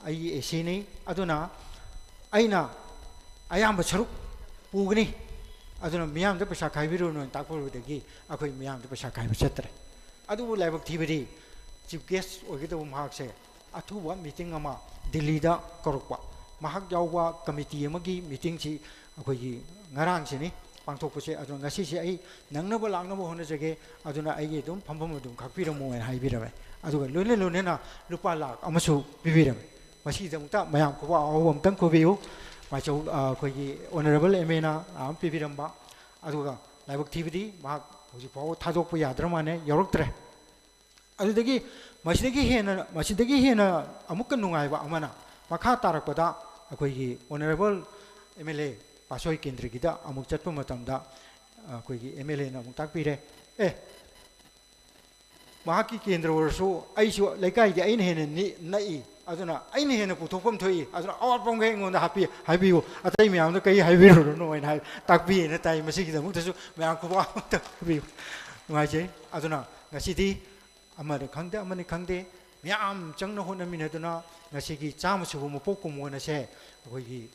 ꯑꯩꯒꯤ ꯑꯦ ꯁꯤꯅꯤ, ꯑꯗꯨꯅ ꯑꯩꯅ ꯑꯌꯥꯝꯕ ꯁꯔꯨꯛ ꯄꯨꯒꯅꯤ, ꯑꯗꯨꯅ ꯃꯤꯌꯥꯝꯗ ꯄꯩꯁꯥ ꯈꯥꯏꯕꯤꯔꯨꯅꯨ" ꯍꯥꯏꯅ ꯇꯥꯛꯄꯤꯔꯨꯕꯗꯒꯤ ꯑꯩꯈꯣꯏ ꯃꯤꯌꯥꯝꯗ ꯄꯩꯁꯥ ꯈꯥꯏꯕ ꯆꯠꯇ꯭ꯔꯦ꯫ ꯑꯗꯨꯕꯨ ꯂꯥꯏꯕꯛ ꯊꯤꯕꯗꯤ ꯆꯤꯐ ꯒꯦꯁ ꯑꯣꯏꯒꯗꯧꯕ ꯃꯍꯥꯛꯁꯦ ꯑꯊꯨꯕ ꯃꯤꯇꯤꯡ ꯑꯃ ꯗꯤꯜꯂꯤꯗ ꯀꯧꯔꯛꯄ, ꯃꯍꯥꯛ ꯌꯥꯎꯕ ꯀꯃꯤꯇꯤ ꯑꯃꯒꯤ ꯃꯤꯇꯤꯡꯁꯤ ꯑꯩꯈꯣꯏꯒꯤ ꯉꯔꯥꯡꯁꯤꯅꯤ ꯄꯥꯡꯊꯣꯛꯄꯁꯦ꯫ ꯑꯗꯨꯅ ꯉꯁꯤꯁꯦ ꯑꯩ ꯅꯪꯅꯕ ꯂꯥꯛꯅꯕ ꯍꯣꯠꯅꯖꯒꯦ, ꯑꯗꯨꯅ ꯑꯩꯒꯤ ꯑꯗꯨꯝ ꯐꯝꯐꯝ ꯑꯗꯨꯝ ꯈꯥꯛꯄꯤꯔꯝꯃꯣ ꯍꯥꯏꯅ ꯍꯥꯏꯕꯤꯔꯝꯃꯦ꯫ ꯑꯗꯨꯒ ꯂꯣꯏꯅ ꯂꯣꯏꯅꯅ ꯂꯨꯄꯥ ꯂꯥꯈ ꯑꯃꯁꯨ ꯄꯤꯕꯤꯔꯝꯃꯦ꯫ ꯃꯁꯤꯒꯤꯗꯃꯛꯇ ꯃꯌꯥꯝ ꯈꯨꯕꯥꯛ ꯑꯍꯧꯕ ꯑꯃꯇꯪ ꯈꯨꯕꯤꯌꯨ꯫ ꯃꯥꯏꯆꯧ, ꯑ, ꯑꯩꯈꯣꯏꯒꯤ ꯑꯣꯅꯔꯦꯕꯜ ꯑꯦꯝ ꯑꯦꯅ ꯑꯃ ꯄꯤꯕꯤꯔꯝꯕ, ꯑꯗꯨꯒ ꯂꯥꯏꯕꯛ ꯊꯤꯕꯗꯤ ꯃꯍꯥꯛ ꯍꯧꯖꯤꯛ ꯐꯥꯎꯕ ꯊꯥꯗꯣꯛꯄ ꯌꯥꯗ꯭ꯔ ꯃꯥꯜꯂꯦ, ꯌꯥꯎꯔꯛꯇ꯭ꯔꯦ꯫ ꯑꯗꯨꯗꯒꯤ ꯃꯁꯤꯗꯒꯤ ꯍꯦꯟꯅ, ꯃꯁꯤꯗꯒꯤ ꯍꯦꯟꯅ ꯑꯃꯨꯛꯀ ꯅꯨꯡꯉꯥꯏꯕ ꯑꯃꯅ, ꯃꯈꯥ ꯇꯥꯔꯛꯄꯗ ꯑꯩꯈꯣꯏꯒꯤ ꯑꯣꯅꯔꯦꯕꯜ ꯑꯦꯝ ꯑꯦꯜ ꯑꯦ ꯄꯥꯠꯁꯣꯏ ꯀꯦꯟꯗ꯭ꯔꯒꯤꯗ ꯑꯃꯨꯛ ꯆꯠꯄ ꯃꯇꯝꯗ, ꯑꯩꯈꯣꯏꯒꯤ ꯑꯦꯝ ꯑꯦꯜ ꯑꯦꯅ ꯑꯃꯨꯛ ꯇꯥꯛꯄꯤꯔꯦ, "ꯑꯦ, ꯃꯍꯥꯛꯀꯤ ꯀꯦꯟꯗ꯭ꯔ ꯑꯣꯏꯔꯁꯨ ꯑꯩꯁꯨ ꯂꯩꯀꯥꯏꯗꯤ ꯑꯩꯅ ꯍꯦꯟꯅ ꯅꯤ-, ꯅꯛꯏ, ꯑꯗꯨꯅ ꯑꯩꯅ ꯍꯦꯟꯅ ꯄꯨꯊꯣꯛꯐꯝ ꯊꯣꯛꯏ, ꯑꯗꯨꯅ ꯑꯋꯥꯠꯄ ꯑꯃꯈꯩ ꯑꯩꯉꯣꯟꯗ ꯍꯥꯞꯄꯤ-, ꯍꯥꯏꯕꯤꯌꯨ, ꯑꯇꯩ ꯃꯌꯥꯝꯗ ꯀꯔꯤ ꯍꯥꯏꯕꯤꯔꯨꯔꯅꯨ" ꯍꯥꯏꯅ ꯍꯥꯏ, ꯇꯥꯛꯄꯤꯌꯦꯅ ꯇꯥꯏ꯫ ꯃꯁꯤꯒꯤꯗꯃꯛꯇꯁꯨ ꯃꯌꯥꯝ ꯈꯨꯕꯥꯛ ꯑꯃꯇ ꯈꯨꯕꯤꯌꯨ꯫ ꯅꯨꯡꯉꯥꯏꯖꯩ꯫ ꯑꯗꯨꯅ ꯉꯁꯤꯗꯤ ꯑꯃꯅꯤ ꯈꯪꯗꯦ, ꯑꯃꯅꯤ ꯈꯪꯗꯦ, ꯃꯌꯥꯝ ꯆꯪꯅ ꯍꯣꯠꯅꯃꯤꯟꯅꯗꯨꯅ ꯉꯁꯤꯒꯤ ꯆꯥꯝꯃ ꯁꯨꯕ ꯃꯄꯣꯛ ꯀꯨꯝꯑꯣꯟ ꯑꯁꯦ ꯑꯩꯈꯣꯏꯒꯤ,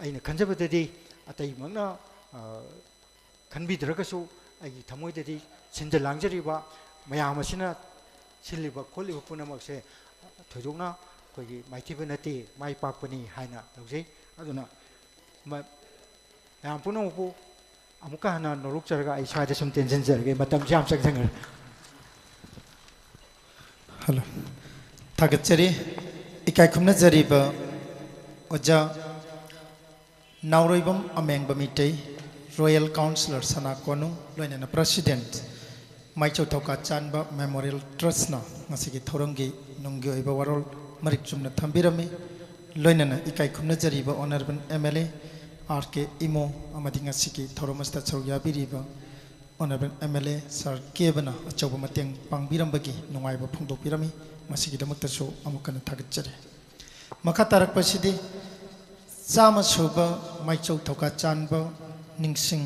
ꯑꯩꯅ ꯈꯟꯖꯕꯗꯗꯤ ꯑꯇꯩꯃꯛꯅ, ꯑ, ꯈꯟꯕꯤꯗ꯭ꯔꯒꯁꯨ, ꯑꯩꯒꯤ ꯊꯃꯣꯏꯗꯗꯤ ꯁꯤꯟꯖ ꯂꯥꯡꯖꯔꯤꯕ ꯃꯌꯥꯝ ꯑꯁꯤꯅ ꯁꯤꯜꯂꯤꯕ ꯈꯣꯠꯂꯤꯕ ꯄꯨꯝꯅꯃꯛꯁꯦ ꯊꯣꯏꯗꯣꯛꯅ ꯑꯩꯈꯣꯏꯒꯤ ꯃꯥꯏꯊꯤꯕ ꯅꯠꯇꯦ, ꯃꯥꯏ ꯄꯥꯛꯄꯅꯤ ꯍꯥꯏꯅ ꯂꯧꯖꯩ꯫ ꯑꯗꯨꯅ ꯃ-, ꯃꯌꯥꯝ ꯄꯨꯝꯅꯃꯛꯄꯨ ꯑꯃꯨꯛꯀ ꯍꯟꯅ ꯅꯣꯂꯨꯛꯆꯔꯒ ꯑꯩ ꯁ꯭ꯋꯥꯏꯗ ꯁꯨꯝ ꯇꯦꯟꯁꯤꯟꯖꯔꯒꯦ, ꯃꯇꯝꯁꯨ ꯌꯥꯝ ꯆꯪꯁꯤꯟꯈ꯭ꯔꯦ꯫ ꯍꯜꯂꯣ꯫ ꯊꯥꯒꯠꯆꯔꯤ꯫ ꯏꯀꯥꯏ ꯈꯨꯝꯅꯖꯔꯤꯕ ꯑꯣꯖꯥ ꯅꯥꯎꯔꯣꯏꯕꯝ ꯑꯃꯦꯡꯕ ꯃꯤꯇꯩ, ꯔꯣꯌꯦꯜ ꯀꯥꯎꯟꯁꯤꯂꯔ ꯁꯅꯥ ꯀꯣꯅꯨꯡ, ꯂꯣꯏꯅꯅ ꯄ꯭ꯔꯁꯤꯗꯦꯟꯠ ꯃꯥꯏꯆꯧ ꯊꯧꯀꯥ ꯆꯥꯟꯕ ꯃꯦꯃꯣꯔꯤꯌꯦꯜ ꯇ꯭ꯔꯁꯅ ꯉꯁꯤꯒꯤ ꯊꯧꯔꯝꯒꯤ ꯅꯨꯡꯒꯤ ꯑꯣꯏꯕ ꯋꯥꯔꯣꯜ ꯃꯔꯤꯛ ꯆꯨꯝꯅ ꯊꯝꯕꯤꯔꯝꯃꯤ꯫ ꯂꯣꯏꯅꯅ ꯏꯀꯥꯏ ꯈꯨꯝꯅꯖꯔꯤꯕ Honourable M L A R K Imo ꯑꯃꯗꯤ ꯉꯁꯤꯒꯤ ꯊꯧꯔꯝ ꯑꯁꯤꯗ ꯁꯔꯨꯛ ꯌꯥꯕꯤꯔꯤꯕ Honourable M L A Sir ꯀꯦꯕꯅ ꯑꯆꯧꯕ ꯃꯇꯦꯡ ꯄꯥꯡꯕꯤꯔꯝꯕꯒꯤ ꯅꯨꯡꯉꯥꯏꯕ ꯐꯣꯡꯗꯣꯛꯄꯤꯔꯝꯃꯤ꯫ ꯃꯁꯤꯒꯤꯗꯃꯛꯇꯁꯨ ꯑꯃꯨꯛ ꯍꯟꯅ ꯊꯥꯒꯠꯆꯔꯤ꯫ ꯃꯈꯥ ꯇꯥꯔꯛꯄꯁꯤꯗꯤ ꯆꯥꯝꯃ ꯁꯨꯕ ꯃꯥꯏꯆꯧ ꯊꯧꯀꯥ ꯆꯥꯟꯕ ꯅꯤꯡꯁꯤꯡ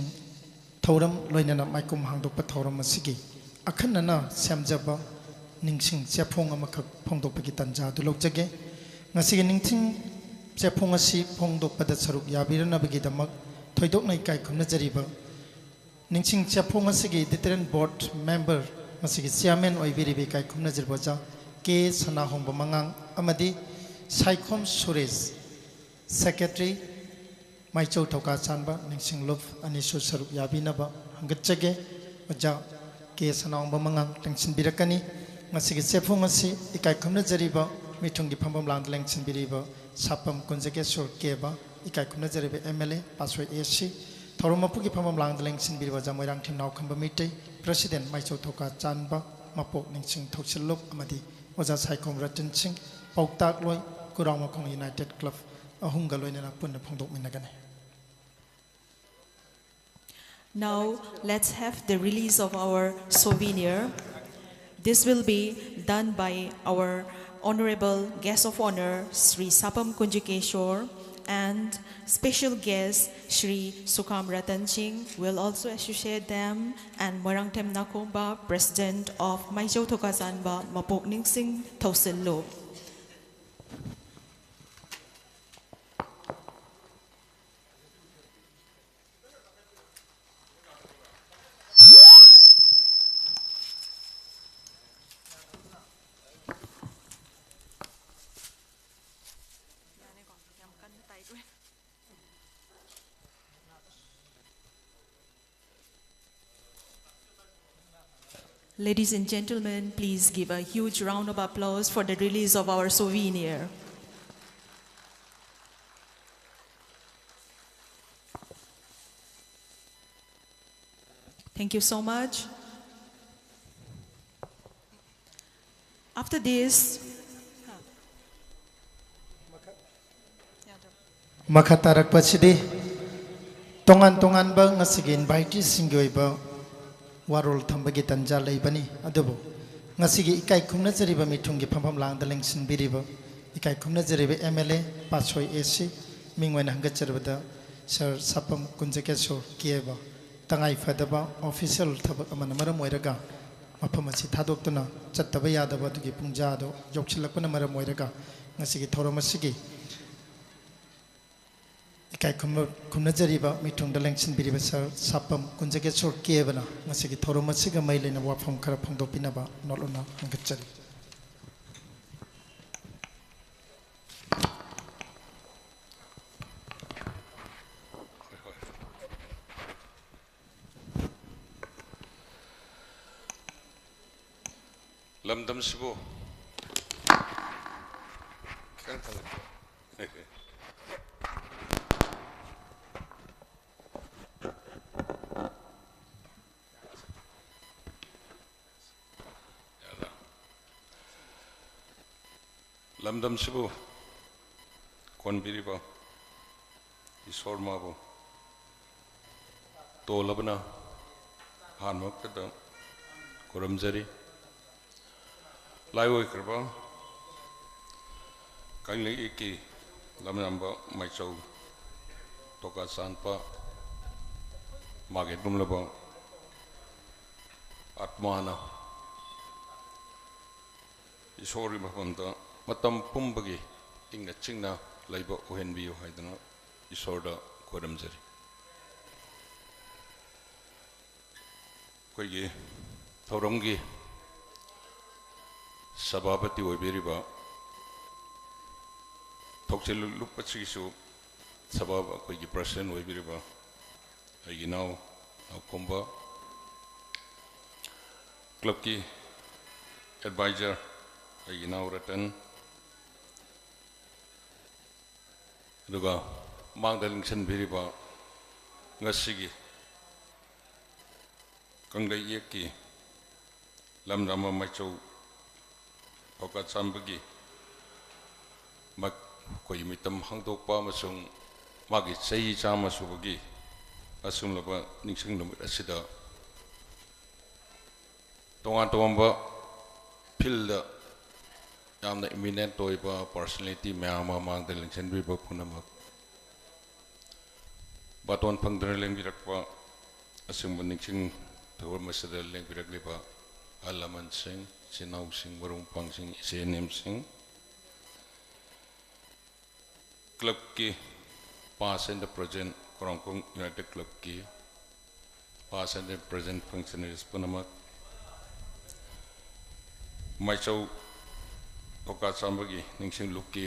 ꯊꯧꯔꯝ, ꯂꯣꯏꯅꯅ ꯃꯥꯏꯀꯨꯝ ꯍꯥꯡꯗꯣꯛꯄ ꯊꯧꯔꯝ ꯑꯁꯤꯒꯤ ꯑꯈꯟꯅꯅ ꯁꯦꯝꯖꯕ ꯅꯤꯡꯁꯤꯡ ꯆꯦꯐꯣꯡ ꯑꯃꯈꯛ ꯐꯣꯡꯗꯣꯛꯄꯒꯤ ꯇꯥꯟꯖꯥ ꯑꯗꯨ ꯂꯧꯖꯒꯦ꯫ ꯉꯁꯤꯒꯤ ꯅꯤꯡꯁꯤꯡ ꯆꯦꯐꯣꯡ ꯑꯁꯤ ꯐꯣꯡꯗꯣꯛꯄꯗ ꯁꯔꯨꯛ ꯌꯥꯕꯤꯔꯅꯕꯒꯤꯗꯃꯛ ꯊꯣꯏꯗꯣꯛꯅ ꯏꯀꯥꯏ ꯈꯨꯝꯅꯖꯔꯤꯕ ꯅꯤꯡꯁꯤꯡ ꯆꯦꯐꯣꯡ ꯑꯁꯤꯒꯤ Deterrent Board Member, ꯃꯁꯤꯒꯤ Chairman ꯑꯣꯏꯕꯤꯔꯤꯕ ꯏꯀꯥꯏ ꯈꯨꯝꯅꯖꯔꯤꯕ ꯑꯣꯖꯥ ꯀꯦ ꯁꯅꯥꯍꯣꯡꯕ ꯃꯉꯥꯡ ꯑꯃꯗꯤ ꯁꯥꯏꯈꯣꯝ ꯁꯨꯔꯦꯁ, Secretary, ꯃꯥꯏꯆꯧ ꯊꯧꯀꯥ ꯆꯥꯟꯕ ꯅꯤꯡꯁꯤꯡ ꯂꯨꯞ ꯑꯅꯤꯁꯨ ꯁꯔꯨꯛ ꯌꯥꯕꯤꯅꯕ ꯍꯪꯒꯠꯆꯒꯦ꯫ ꯑꯣꯖꯥ ꯀꯦ ꯁꯅꯥꯍꯣꯡꯕ ꯃꯉꯥꯡ ꯂꯦꯡꯁꯤꯟꯕꯤꯔꯛꯀꯅꯤ꯫ ꯉꯁꯤꯒꯤ ꯆꯦꯐꯣꯡ ꯑꯁꯤ ꯏꯀꯥꯏ ꯈꯨꯝꯅꯖꯔꯤꯕ ꯃꯤꯊꯨꯡꯒꯤ ꯐꯝꯐꯝ ꯂꯥꯡꯗ ꯂꯦꯡꯁꯤꯟꯕꯤꯔꯤꯕ ꯁꯥꯄꯝ ꯀꯨꯟꯖꯒꯦꯁꯣꯔ ꯀꯦꯕ, ꯏꯀꯥꯏ ꯈꯨꯝꯅꯖꯔꯤꯕ M L A ꯄꯥꯁꯣꯏ A C, ꯊꯧꯔꯝ ꯃꯄꯨꯒꯤ ꯐꯝꯐꯝ ꯂꯥꯡꯗ ꯂꯦꯡꯁꯤꯟꯕꯤꯔꯤꯕ ꯑꯣꯖꯥ ꯃꯣꯏꯔꯥꯡꯊꯦꯝ ꯅꯥꯎꯈꯝꯕ ꯃꯤꯇꯩ, President ꯃꯥꯏꯆꯧ ꯊꯧꯀꯥ ꯆꯥꯟꯕ ꯃꯄꯣꯛ ꯅꯤꯡꯁꯤꯡ ꯊꯧꯁꯤꯜ ꯂꯨꯞ ꯑꯃꯗꯤ ꯑꯣꯖꯥ ꯁꯥꯏꯈꯣꯝ ꯔꯇꯟ ꯁꯤꯡ, ꯄꯥꯎꯇꯥꯛꯂꯣꯏ ꯀꯨꯔꯥꯎ ꯃꯈꯣꯡ United Club ꯑꯍꯨꯝꯒ ꯂꯣꯏꯅꯅ ꯄꯨꯟꯅ ꯐꯣꯡꯗꯣꯛꯃꯤꯟꯅꯒꯅꯤ꯫ Now, let's have the release of our souvenir. This will be done by our Honorable Guest of Honor, Shri Sapam Kunjukeshwar, and special guest, Shri Sukham Ratan Singh, will also associate them, and Moirangthem Nakomba, President of Maichou Thoka Sanba Mapok Ningsing Thausil Lo. Ladies and gentlemen, please give a huge round of applause for the release of our souvenir. Thank you so much. After this, ꯃꯈꯥ ꯇꯥꯔꯛꯄꯁꯤꯗꯤ ꯇꯣꯉꯥꯟ ꯇꯣꯉꯥꯟꯕ ꯉꯁꯤꯒꯤ inviteeꯁꯤꯡꯒꯤ ꯑꯣꯏꯕ ꯋꯥꯔꯣꯜ ꯊꯝꯕꯒꯤ ꯇꯥꯟꯖꯥ ꯂꯩꯕꯅꯤ꯫ ꯑꯗꯨꯕꯨ ꯉꯁꯤꯒꯤ ꯏꯀꯥꯏ ꯈꯨꯝꯅꯖꯔꯤꯕ ꯃꯤꯊꯨꯡꯒꯤ ꯐꯝꯐꯝ ꯂꯥꯡꯗ ꯂꯦꯡꯁꯤꯟꯕꯤꯔꯤꯕ ꯏꯀꯥꯏ ꯈꯨꯝꯅꯖꯔꯤꯕ MLA ꯄꯥꯠꯁꯣꯏ AC, ꯃꯤꯡ ꯑꯣꯏꯅ ꯍꯪꯒꯠꯆꯔꯕꯗ ꯁꯥꯔ ꯁꯥꯄꯝ ꯀꯨꯟꯖꯀꯦꯁꯣꯔ ꯀꯦꯕ, ꯇꯉꯥꯏ ꯐꯗꯕ official ꯊꯕꯛ ꯑꯃꯅ ꯃꯔꯝ ꯑꯣꯏꯔꯒ ꯃꯐꯝ ꯑꯁꯤ ꯊꯥꯗꯣꯛꯇꯨꯅ ꯆꯠꯇꯕ ꯌꯥꯗꯕ ꯑꯗꯨꯒꯤ ꯄꯨꯡꯖꯥ ꯑꯗꯨ ꯌꯧꯁꯤꯜꯂꯛꯄꯅ ꯃꯔꯝ ꯑꯣꯏꯔꯒ ꯉꯁꯤꯒꯤ ꯊꯧꯔꯝ ꯑꯁꯤꯒꯤ ꯏꯀꯥꯏ ꯈꯨꯝꯅ-, ꯈꯨꯝꯅꯖꯔꯤꯕ ꯃꯤꯊꯨꯡꯗ ꯂꯦꯡꯁꯤꯟꯕꯤꯔꯤꯕ ꯁꯥꯔ ꯁꯥꯄꯝ ꯀꯨꯟꯖꯒꯦꯁꯣꯔ ꯀꯦꯕꯅ ꯉꯁꯤꯒꯤ ꯊꯧꯔꯝ ꯑꯁꯤꯒ ꯃꯔꯤ ꯂꯩꯅꯕ ꯋꯥꯐꯝ ꯈꯔ ꯐꯣꯡꯗꯣꯛꯄꯤꯅꯕ ꯅꯣꯠꯂꯨꯅ ꯍꯪꯒꯠꯆꯔꯤ꯫ ꯂꯝꯗꯝꯁꯤꯕꯨ ꯈꯤꯇꯪ ꯊꯥꯡꯒꯠꯄꯤꯌꯨ꯫ ꯂꯝꯗꯝꯁꯤꯕꯨ ꯀꯣꯟꯕꯤꯔꯤꯕ ꯏꯁꯣꯔ ꯃꯥꯕꯨ ꯇꯣꯜꯂꯕꯅ ꯑꯍꯥꯟꯕꯃꯛꯇꯗ ꯈꯨꯔꯨꯝꯖꯔꯤ꯫ ꯂꯥꯏꯑꯣꯏꯈ꯭ꯔꯕ ꯀꯪꯂꯩ ꯏꯛꯀꯤ ꯂꯝꯌꯥꯝꯕ ꯃꯥꯏꯆꯧ ꯇꯣꯀꯥ ꯆꯥꯟꯄ ꯃꯥꯒꯤ ꯂꯨꯝꯂꯕ ꯑꯥꯠꯃꯥꯅ ꯏꯁꯣꯔꯒꯤ ꯃꯐꯝꯗ ꯃꯇꯝ ꯄꯨꯝꯕꯒꯤ ꯏꯪꯅ ꯆꯤꯡꯅ ꯂꯩꯕ ꯑꯣꯏꯍꯟꯕꯤꯌꯨ ꯍꯥꯏꯗꯨꯅ ꯏꯁꯣꯔꯗ ꯈꯣꯏꯔꯝꯖꯔꯤ꯫ ꯑꯩꯈꯣꯏꯒꯤ ꯊꯧꯔꯝꯒꯤ ꯁꯚꯥꯄꯇꯤ ꯑꯣꯏꯕꯤꯔꯤꯕ, ꯊꯧꯁꯤꯜ ꯂꯨꯞ ꯑꯁꯤꯒꯤꯁꯨ ꯁꯚꯥ, ꯑꯩꯈꯣꯏꯒꯤ president ꯑꯣꯏꯕꯤꯔꯤꯕ ꯑꯩꯒꯤ ꯏꯅꯥꯎ ꯅꯥꯎꯈꯣꯝꯕ, clubꯀꯤ advisor ꯑꯩꯒꯤ ꯏꯅꯥꯎ ꯔꯇꯟ, ꯑꯗꯨꯒ ꯃꯥꯡꯗ ꯂꯤꯡꯁꯤꯟꯕꯤꯔꯤꯕ ꯉꯁꯤꯒꯤ ꯀꯪꯂꯩ ꯏꯌꯦꯛꯀꯤ ꯂꯝꯗꯝ ꯑꯃ ꯃꯥꯏꯆꯧ ꯐꯧꯀꯥ ꯆꯥꯝꯕꯒꯤ ꯃ-, ꯑꯩꯈꯣꯏꯒꯤ ꯃꯤꯇꯝ ꯍꯥꯡꯗꯣꯛꯄ ꯑꯃꯁꯨꯡ ꯃꯥꯒꯤ ꯆꯍꯤ ꯆꯥꯝꯃ ꯁꯨꯕꯒꯤ ꯑꯁꯨꯝꯂꯕ ꯅꯤꯡꯁꯤꯡ ꯅꯨꯃꯤꯠ ꯑꯁꯤꯗ ꯇꯣꯉꯥꯟ ꯇꯣꯉꯥꯟꯕ ꯐꯤꯜꯗ ꯌꯥꯝꯅ ꯏꯃꯤꯅꯦꯟꯠ ꯑꯣꯏꯕ ꯄꯔꯁꯅꯦꯂꯤꯇꯤ ꯃꯌꯥꯝ ꯑꯃ ꯃꯥꯡꯗ ꯂꯦꯡꯁꯤꯟꯕꯤꯕ ꯄꯨꯝꯅꯃꯛ, ꯕꯥꯇꯣꯟ ꯐꯪꯗꯅ ꯂꯦꯡꯕꯤꯔꯛꯄ ꯑꯁꯤꯒꯨꯝꯕ ꯅꯤꯡꯁꯤꯡ ꯊꯧꯔꯝ ꯑꯁꯤꯗ ꯂꯦꯡꯕꯤꯔꯛꯂꯤꯕ ꯑꯍꯜ ꯂꯃꯟꯁꯤꯡ, ꯏꯆꯤꯟ ꯏꯅꯥꯎꯁꯤꯡ, ꯃꯔꯨꯞ ꯃꯄꯥꯡꯁꯤꯡ, ꯏꯆꯦ ꯏꯅꯦꯝꯁꯤꯡ, ꯀ꯭ꯂꯕꯀꯤ past and the present, Khongjom United ꯀ꯭ꯂꯕꯀꯤ past and the present functionaries ꯄꯨꯝꯅꯃꯛ, ꯃꯥꯏꯆꯧ ꯀꯧꯀꯥ ꯆꯥꯝꯕꯒꯤ ꯅꯤꯡꯁꯤꯡ ꯂꯨꯞꯀꯤ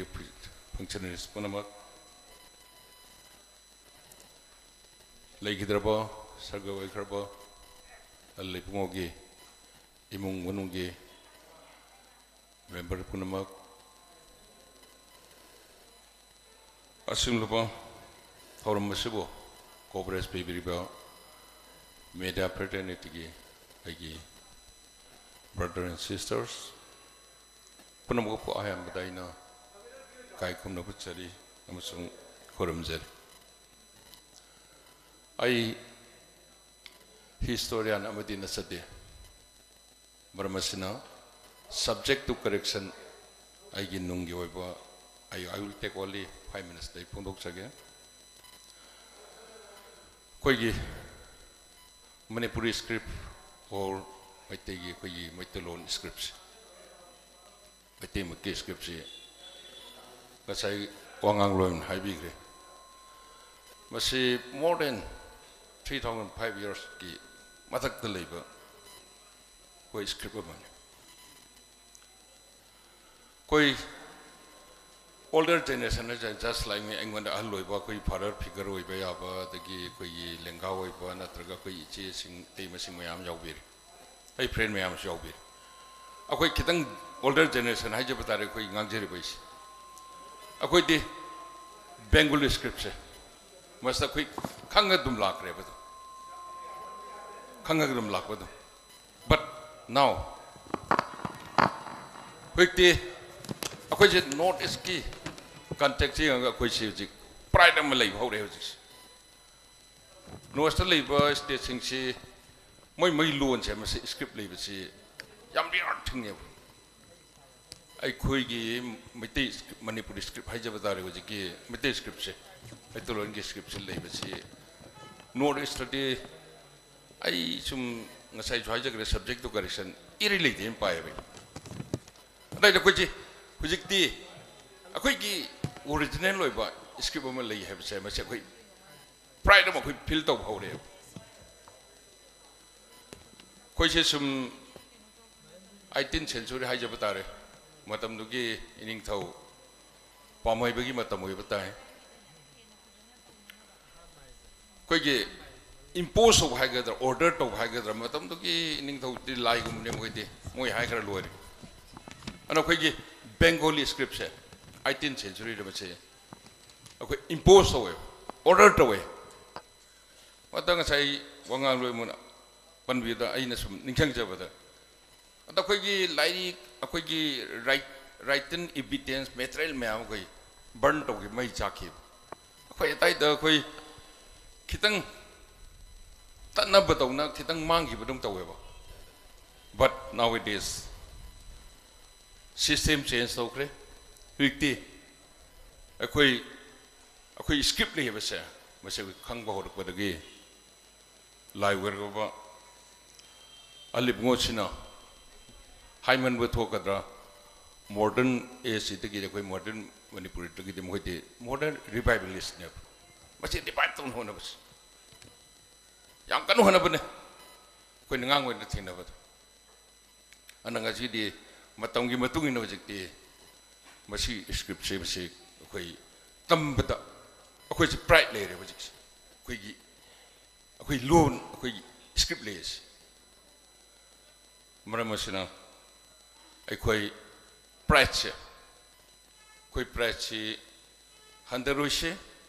functionaries ꯄꯨꯝꯅꯃꯛ, ꯂꯩꯈꯤꯗ꯭ꯔꯕ, ꯁꯔꯒ ꯑꯣꯏꯈ꯭ꯔꯕ ꯑꯍꯜ ꯏꯕꯨꯡꯉꯣꯒꯤ ꯏꯃꯨꯡ ꯃꯅꯨꯡꯒꯤ ꯃꯦꯝꯕꯔ ꯄꯨꯝꯅꯃꯛ, ꯑꯁꯤꯒꯨꯝꯂꯕ ꯊꯧꯔꯝ ꯑꯁꯤꯕꯨ coverage ꯄꯤꯕꯤꯔꯤꯕ media fraternityꯒꯤ ꯑꯩꯒꯤ brother and sisters ꯄꯨꯝꯅꯃꯛꯄꯨ ꯑꯍꯥꯟꯕꯗ ꯑꯩꯅ ꯏꯀꯥꯏ ꯈꯨꯝꯅꯕ ꯆꯠꯂꯤ ꯑꯃꯁꯨꯡ ꯈꯨꯔꯨꯝꯖꯔꯤ꯫ ꯑꯩ historian ꯑꯃꯗꯤ ꯅꯠꯆꯗꯦ꯫ ꯃꯔꯝ ꯑꯁꯤꯅ, subject to correction, ꯑꯩꯒꯤ ꯅꯨꯡꯒꯤ ꯑꯣꯏꯕ, ꯑꯩ, I will take only five minutes ꯑꯩ ꯐꯣꯡꯗꯣꯛꯆꯒꯦ꯫ ꯑꯩꯈꯣꯏꯒꯤ ꯃꯅꯤꯄꯨꯔꯤ script or ꯃꯩꯇꯩꯒꯤ, ꯑꯩꯈꯣꯏꯒꯤ ꯃꯩꯇꯩꯂꯣꯟ scriptꯁꯦ, ꯃꯩꯇꯩꯃꯛꯀꯤ scriptꯁꯤ ꯉꯁꯥꯏ ꯋꯥꯉꯥꯡꯂꯣꯏꯅ ꯍꯥꯏꯕꯤꯈ꯭ꯔꯦ꯫ ꯃꯁꯤ more than three thousand five yearsꯀꯤ ꯃꯊꯛꯇ ꯂꯩꯕ ꯑꯩꯈꯣꯏ script ꯑꯃꯅꯤ꯫ ꯑꯩꯈꯣꯏ older generation ꯍꯥꯏꯁꯦ, just like me, ꯑꯩꯉꯣꯟꯗ ꯑꯍꯜ ꯑꯣꯏꯕ ꯑꯩꯈꯣꯏ father figure ꯑꯣꯏꯕ ꯌꯥꯕ, ꯑꯗꯒꯤ ꯑꯩꯈꯣꯏꯒꯤ ꯂꯦꯡꯒꯥ ꯑꯣꯏꯕ ꯅꯠꯇ꯭ꯔꯒ ꯑꯩꯈꯣꯏ ꯏꯆꯦꯁꯤꯡ, ꯏꯇꯩꯃꯁꯤꯡ ꯃꯌꯥꯝ ꯌꯥꯎꯕꯤꯔꯤ꯫ ꯑꯩ friend ꯃꯌꯥꯝꯁꯨ ꯌꯥꯎꯕꯤꯔꯤ꯫ ꯑꯩꯈꯣꯏ ꯈꯤꯇꯪ older generation ꯍꯥꯏꯖꯕ ꯇꯥꯔꯦ, ꯑꯩꯈꯣꯏ ꯉꯥꯡꯖꯔꯤꯕ ꯑꯩꯁꯦ꯫ ꯑꯩꯈꯣꯏꯗꯤ Bengali scriptꯁꯦ ꯃꯁꯤꯗ ꯑꯩꯈꯣꯏ ꯈꯪꯉ ꯑꯗꯨꯝ ꯂꯥꯛꯈ꯭ꯔꯦꯕ, ꯑꯗꯨꯝ ꯈꯪꯉꯒ ꯑꯗꯨꯝ ꯂꯥꯛꯄ ꯑꯗꯨꯝ꯫ But now ꯍꯧꯖꯤꯛꯇꯤ ꯑꯩꯈꯣꯏꯁꯦ North Eastꯀꯤ context ꯌꯦꯡꯉꯒ ꯑꯩꯈꯣꯏꯁꯦ ꯍꯧꯖꯤꯛ ꯄ꯭ꯔꯥꯏꯗ ꯑꯃ ꯂꯩꯕ ꯍꯧꯔꯛꯑꯦ ꯍꯧꯖꯤꯛꯁꯦ꯫ ꯅꯣꯔꯠ ꯏꯁꯇ ꯂꯩꯕ ꯁ꯭ꯇꯦꯠꯁꯤꯡꯁꯤ ꯃꯣꯏ ꯃꯣꯏ ꯂꯣꯟꯁꯦ, ꯃꯁꯤ ꯁ꯭ꯀ꯭ꯔꯤꯞ ꯂꯩꯕꯁꯤ ꯌꯥꯝ ꯔꯤꯌꯥꯔ ꯊꯤꯡꯅꯦꯕ꯫ ꯑꯩꯈꯣꯏꯒꯤ ꯃꯩꯇꯩ ꯁ꯭ꯀ꯭ꯔꯤꯞ, ꯃꯅꯤꯄꯨꯔꯤ ꯁ꯭ꯀ꯭ꯔꯤꯞ ꯍꯥꯏꯖꯕ ꯇꯥꯔꯦ, ꯍꯧꯖꯤꯛꯀꯤ ꯃꯩꯇꯩ ꯁ꯭ꯀ꯭ꯔꯤꯞꯁꯦ, ꯃꯩꯇꯩꯂꯣꯟꯒꯤ ꯁ꯭ꯀ꯭ꯔꯤꯞꯁꯦ ꯂꯩꯕꯁꯤ ꯅꯣꯔꯠ ꯏꯁꯇꯗꯤ ꯑꯩ ꯁꯨꯝ ꯉꯁꯥꯏꯁꯨ ꯍꯥꯏꯖꯈ꯭ꯔꯦ, subject to correction ꯏꯔꯩ ꯂꯩꯇꯦꯅ ꯄꯥꯏꯌꯦꯕ ꯑꯩ꯫ ꯑꯗꯩꯗ ꯑꯩꯈꯣꯏꯁꯤ ꯍꯧꯖꯤꯛꯇꯤ ꯑꯩꯈꯣꯏꯒꯤ ꯑꯣꯔꯤꯖꯤꯅꯦꯜ ꯑꯣꯏꯕ ꯁ꯭ꯀ꯭ꯔꯤꯞ ꯑꯃ ꯂꯩ ꯍꯥꯏꯕꯁꯦ, ꯃꯁꯤ ꯑꯩꯈꯣꯏ ꯄ꯭ꯔꯥꯏꯗ ꯑꯃ ꯑꯩꯈꯣꯏ ꯐꯤꯜ ꯇꯧꯕ ꯍꯧꯔꯛꯑꯦꯕ꯫ ꯑꯩꯈꯣꯏꯁꯦ ꯁꯨꯝ ꯑꯩꯇꯤꯟ ꯁꯦꯟꯆꯨꯔꯤ ꯍꯥꯏꯖꯕ ꯇꯥꯔꯦ, ꯃꯇꯝꯗꯨꯒꯤ ꯏꯅꯤꯡꯊꯧ ꯄꯥꯝꯍꯩꯕꯒꯤ ꯃꯇꯝ ꯑꯣꯏꯕ ꯇꯥꯏ꯫ ꯑꯩꯈꯣꯏꯒꯤ ꯏꯝꯄꯣꯁ ꯇꯧꯕ ꯍꯥꯏꯒꯗ꯭ꯔꯥ, ꯑꯣꯔꯗꯔ ꯇꯧꯕ ꯍꯥꯏꯒꯗ꯭ꯔꯥ, ꯃꯇꯝꯗꯨꯒꯤ ꯏꯅꯤꯡꯊꯧꯗꯤ ꯂꯥꯏꯒꯨꯝꯕꯅꯦ, ꯃꯈꯣꯏꯗꯤ ꯃꯣꯏ ꯍꯥꯏꯈ꯭ꯔ ꯂꯣꯏꯔꯦ꯫ ꯑꯗꯨꯅ ꯑꯩꯈꯣꯏꯒꯤ ꯕꯦꯡꯒꯣꯂꯤ ꯁ꯭ꯀ꯭ꯔꯤꯞꯁꯦ ꯑꯩꯇꯤꯟ ꯁꯦꯟꯆꯨꯔꯤꯗ ꯃꯁꯤ ꯑꯩꯈꯣꯏ ꯏꯝꯄꯣꯁ ꯇꯧꯋꯦ, ꯑꯣꯔꯗꯔ ꯇꯧꯋꯦ꯫ ꯑꯗ ꯉꯁꯥꯏ ꯋꯥꯉꯥꯡ ꯂꯣꯏꯃꯨꯅ ꯄꯟꯕꯤꯕꯗ ꯑꯩꯅ ꯁꯨꯝ ꯅꯤꯡꯁꯤꯡꯖꯕꯗ, ꯑꯗ ꯑꯩꯈꯣꯏꯒꯤ ꯂꯥꯏꯔꯤꯛ, ꯑꯩꯈꯣꯏꯒꯤ ꯔꯥꯏꯠ ꯔꯥꯏꯇꯟ ꯏꯕꯤꯗꯦꯟꯁ ꯃꯦꯇꯔꯤꯌꯦꯜ ꯃꯌꯥꯝ ꯑꯩꯈꯣꯏ ꯕꯔꯟ ꯇꯧꯈꯤꯕ, ꯃꯩ ꯆꯥꯛꯈꯤꯕ꯫ ꯑꯩꯈꯣꯏ ꯑꯇꯩꯗ ꯑꯩꯈꯣꯏ ꯈꯤꯇꯪ ꯇꯠꯅꯕꯗꯧꯅ ꯈꯤꯇꯪ ꯃꯥꯡꯈꯤꯕꯗꯧ ꯇꯧꯋꯦꯕ꯫ But nowadays system change ꯇꯧꯈ꯭ꯔꯦ꯫ ꯍꯧꯖꯤꯛꯇꯤ ꯑꯩꯈꯣꯏ ꯑꯩꯈꯣꯏ ꯁ꯭ꯀ꯭ꯔꯤꯞ ꯂꯩꯕꯁꯦ, ꯃꯁꯤ ꯑꯩꯈꯣꯏ ꯈꯪꯕ ꯍꯧꯔꯛꯄꯗꯒꯤ ꯂꯥꯏ ꯑꯣꯏꯔꯕ ꯑꯂꯤꯞꯉꯣꯠꯁꯤꯅ ꯍꯥꯏꯃꯟꯕ ꯊꯣꯛꯀꯗ꯭ꯔꯥ, ꯃꯣꯗꯔꯟ ꯑꯦꯖꯁꯤꯗꯒꯤꯗꯤ, ꯑꯩꯈꯣꯏ ꯃꯣꯗꯔꯟ ꯃꯅꯤꯄꯨꯔꯤꯗꯒꯤꯗꯤ ꯃꯈꯣꯏꯗꯤ ꯃꯣꯗꯔꯟ ꯔꯤꯚꯥꯏꯕꯦꯂꯤꯁꯅꯦꯕ꯫ ꯃꯁꯤ ꯔꯤꯚꯥꯏꯕ ꯇꯧꯅ ꯍꯣꯠꯅꯕꯁꯦ ꯌꯥꯝ ꯀꯟꯅ ꯍꯣꯠꯅꯕꯅꯦ ꯑꯩꯈꯣꯏꯅ ꯑꯉꯥꯡ ꯑꯣꯏꯅ ꯊꯦꯡꯅꯕꯗ꯫ ꯑꯗꯨꯅ ꯉꯁꯤꯗꯤ ꯃꯇꯝꯒꯤ ꯃꯇꯨꯡ ꯏꯟꯅ ꯍꯧꯖꯤꯛꯇꯤ ꯃꯁꯤ ꯁ꯭ꯀ꯭ꯔꯤꯞꯁꯦ, ꯃꯁꯤ ꯑꯩꯈꯣꯏ ꯇꯝꯕꯗ ꯑꯩꯈꯣꯏꯁꯦ ꯄ꯭ꯔꯥꯏꯗ ꯂꯩꯔꯦ ꯍꯧꯖꯤꯛꯁꯦ꯫ ꯑꯩꯈꯣꯏꯒꯤ ꯑꯩꯈꯣꯏ ꯂꯣꯟ, ꯑꯩꯈꯣꯏꯒꯤ ꯁ꯭ꯀ꯭ꯔꯤꯞ ꯂꯩꯔꯤꯁꯦ꯫ ꯃꯔꯝ ꯑꯁꯤꯅ ꯑꯩꯈꯣꯏ ꯄ꯭ꯔꯥꯏꯗꯁꯦ, ꯑꯩꯈꯣꯏ ꯄ꯭ꯔꯥꯏꯗꯁꯤ ꯍꯟꯊꯔꯣꯏꯁꯦ꯫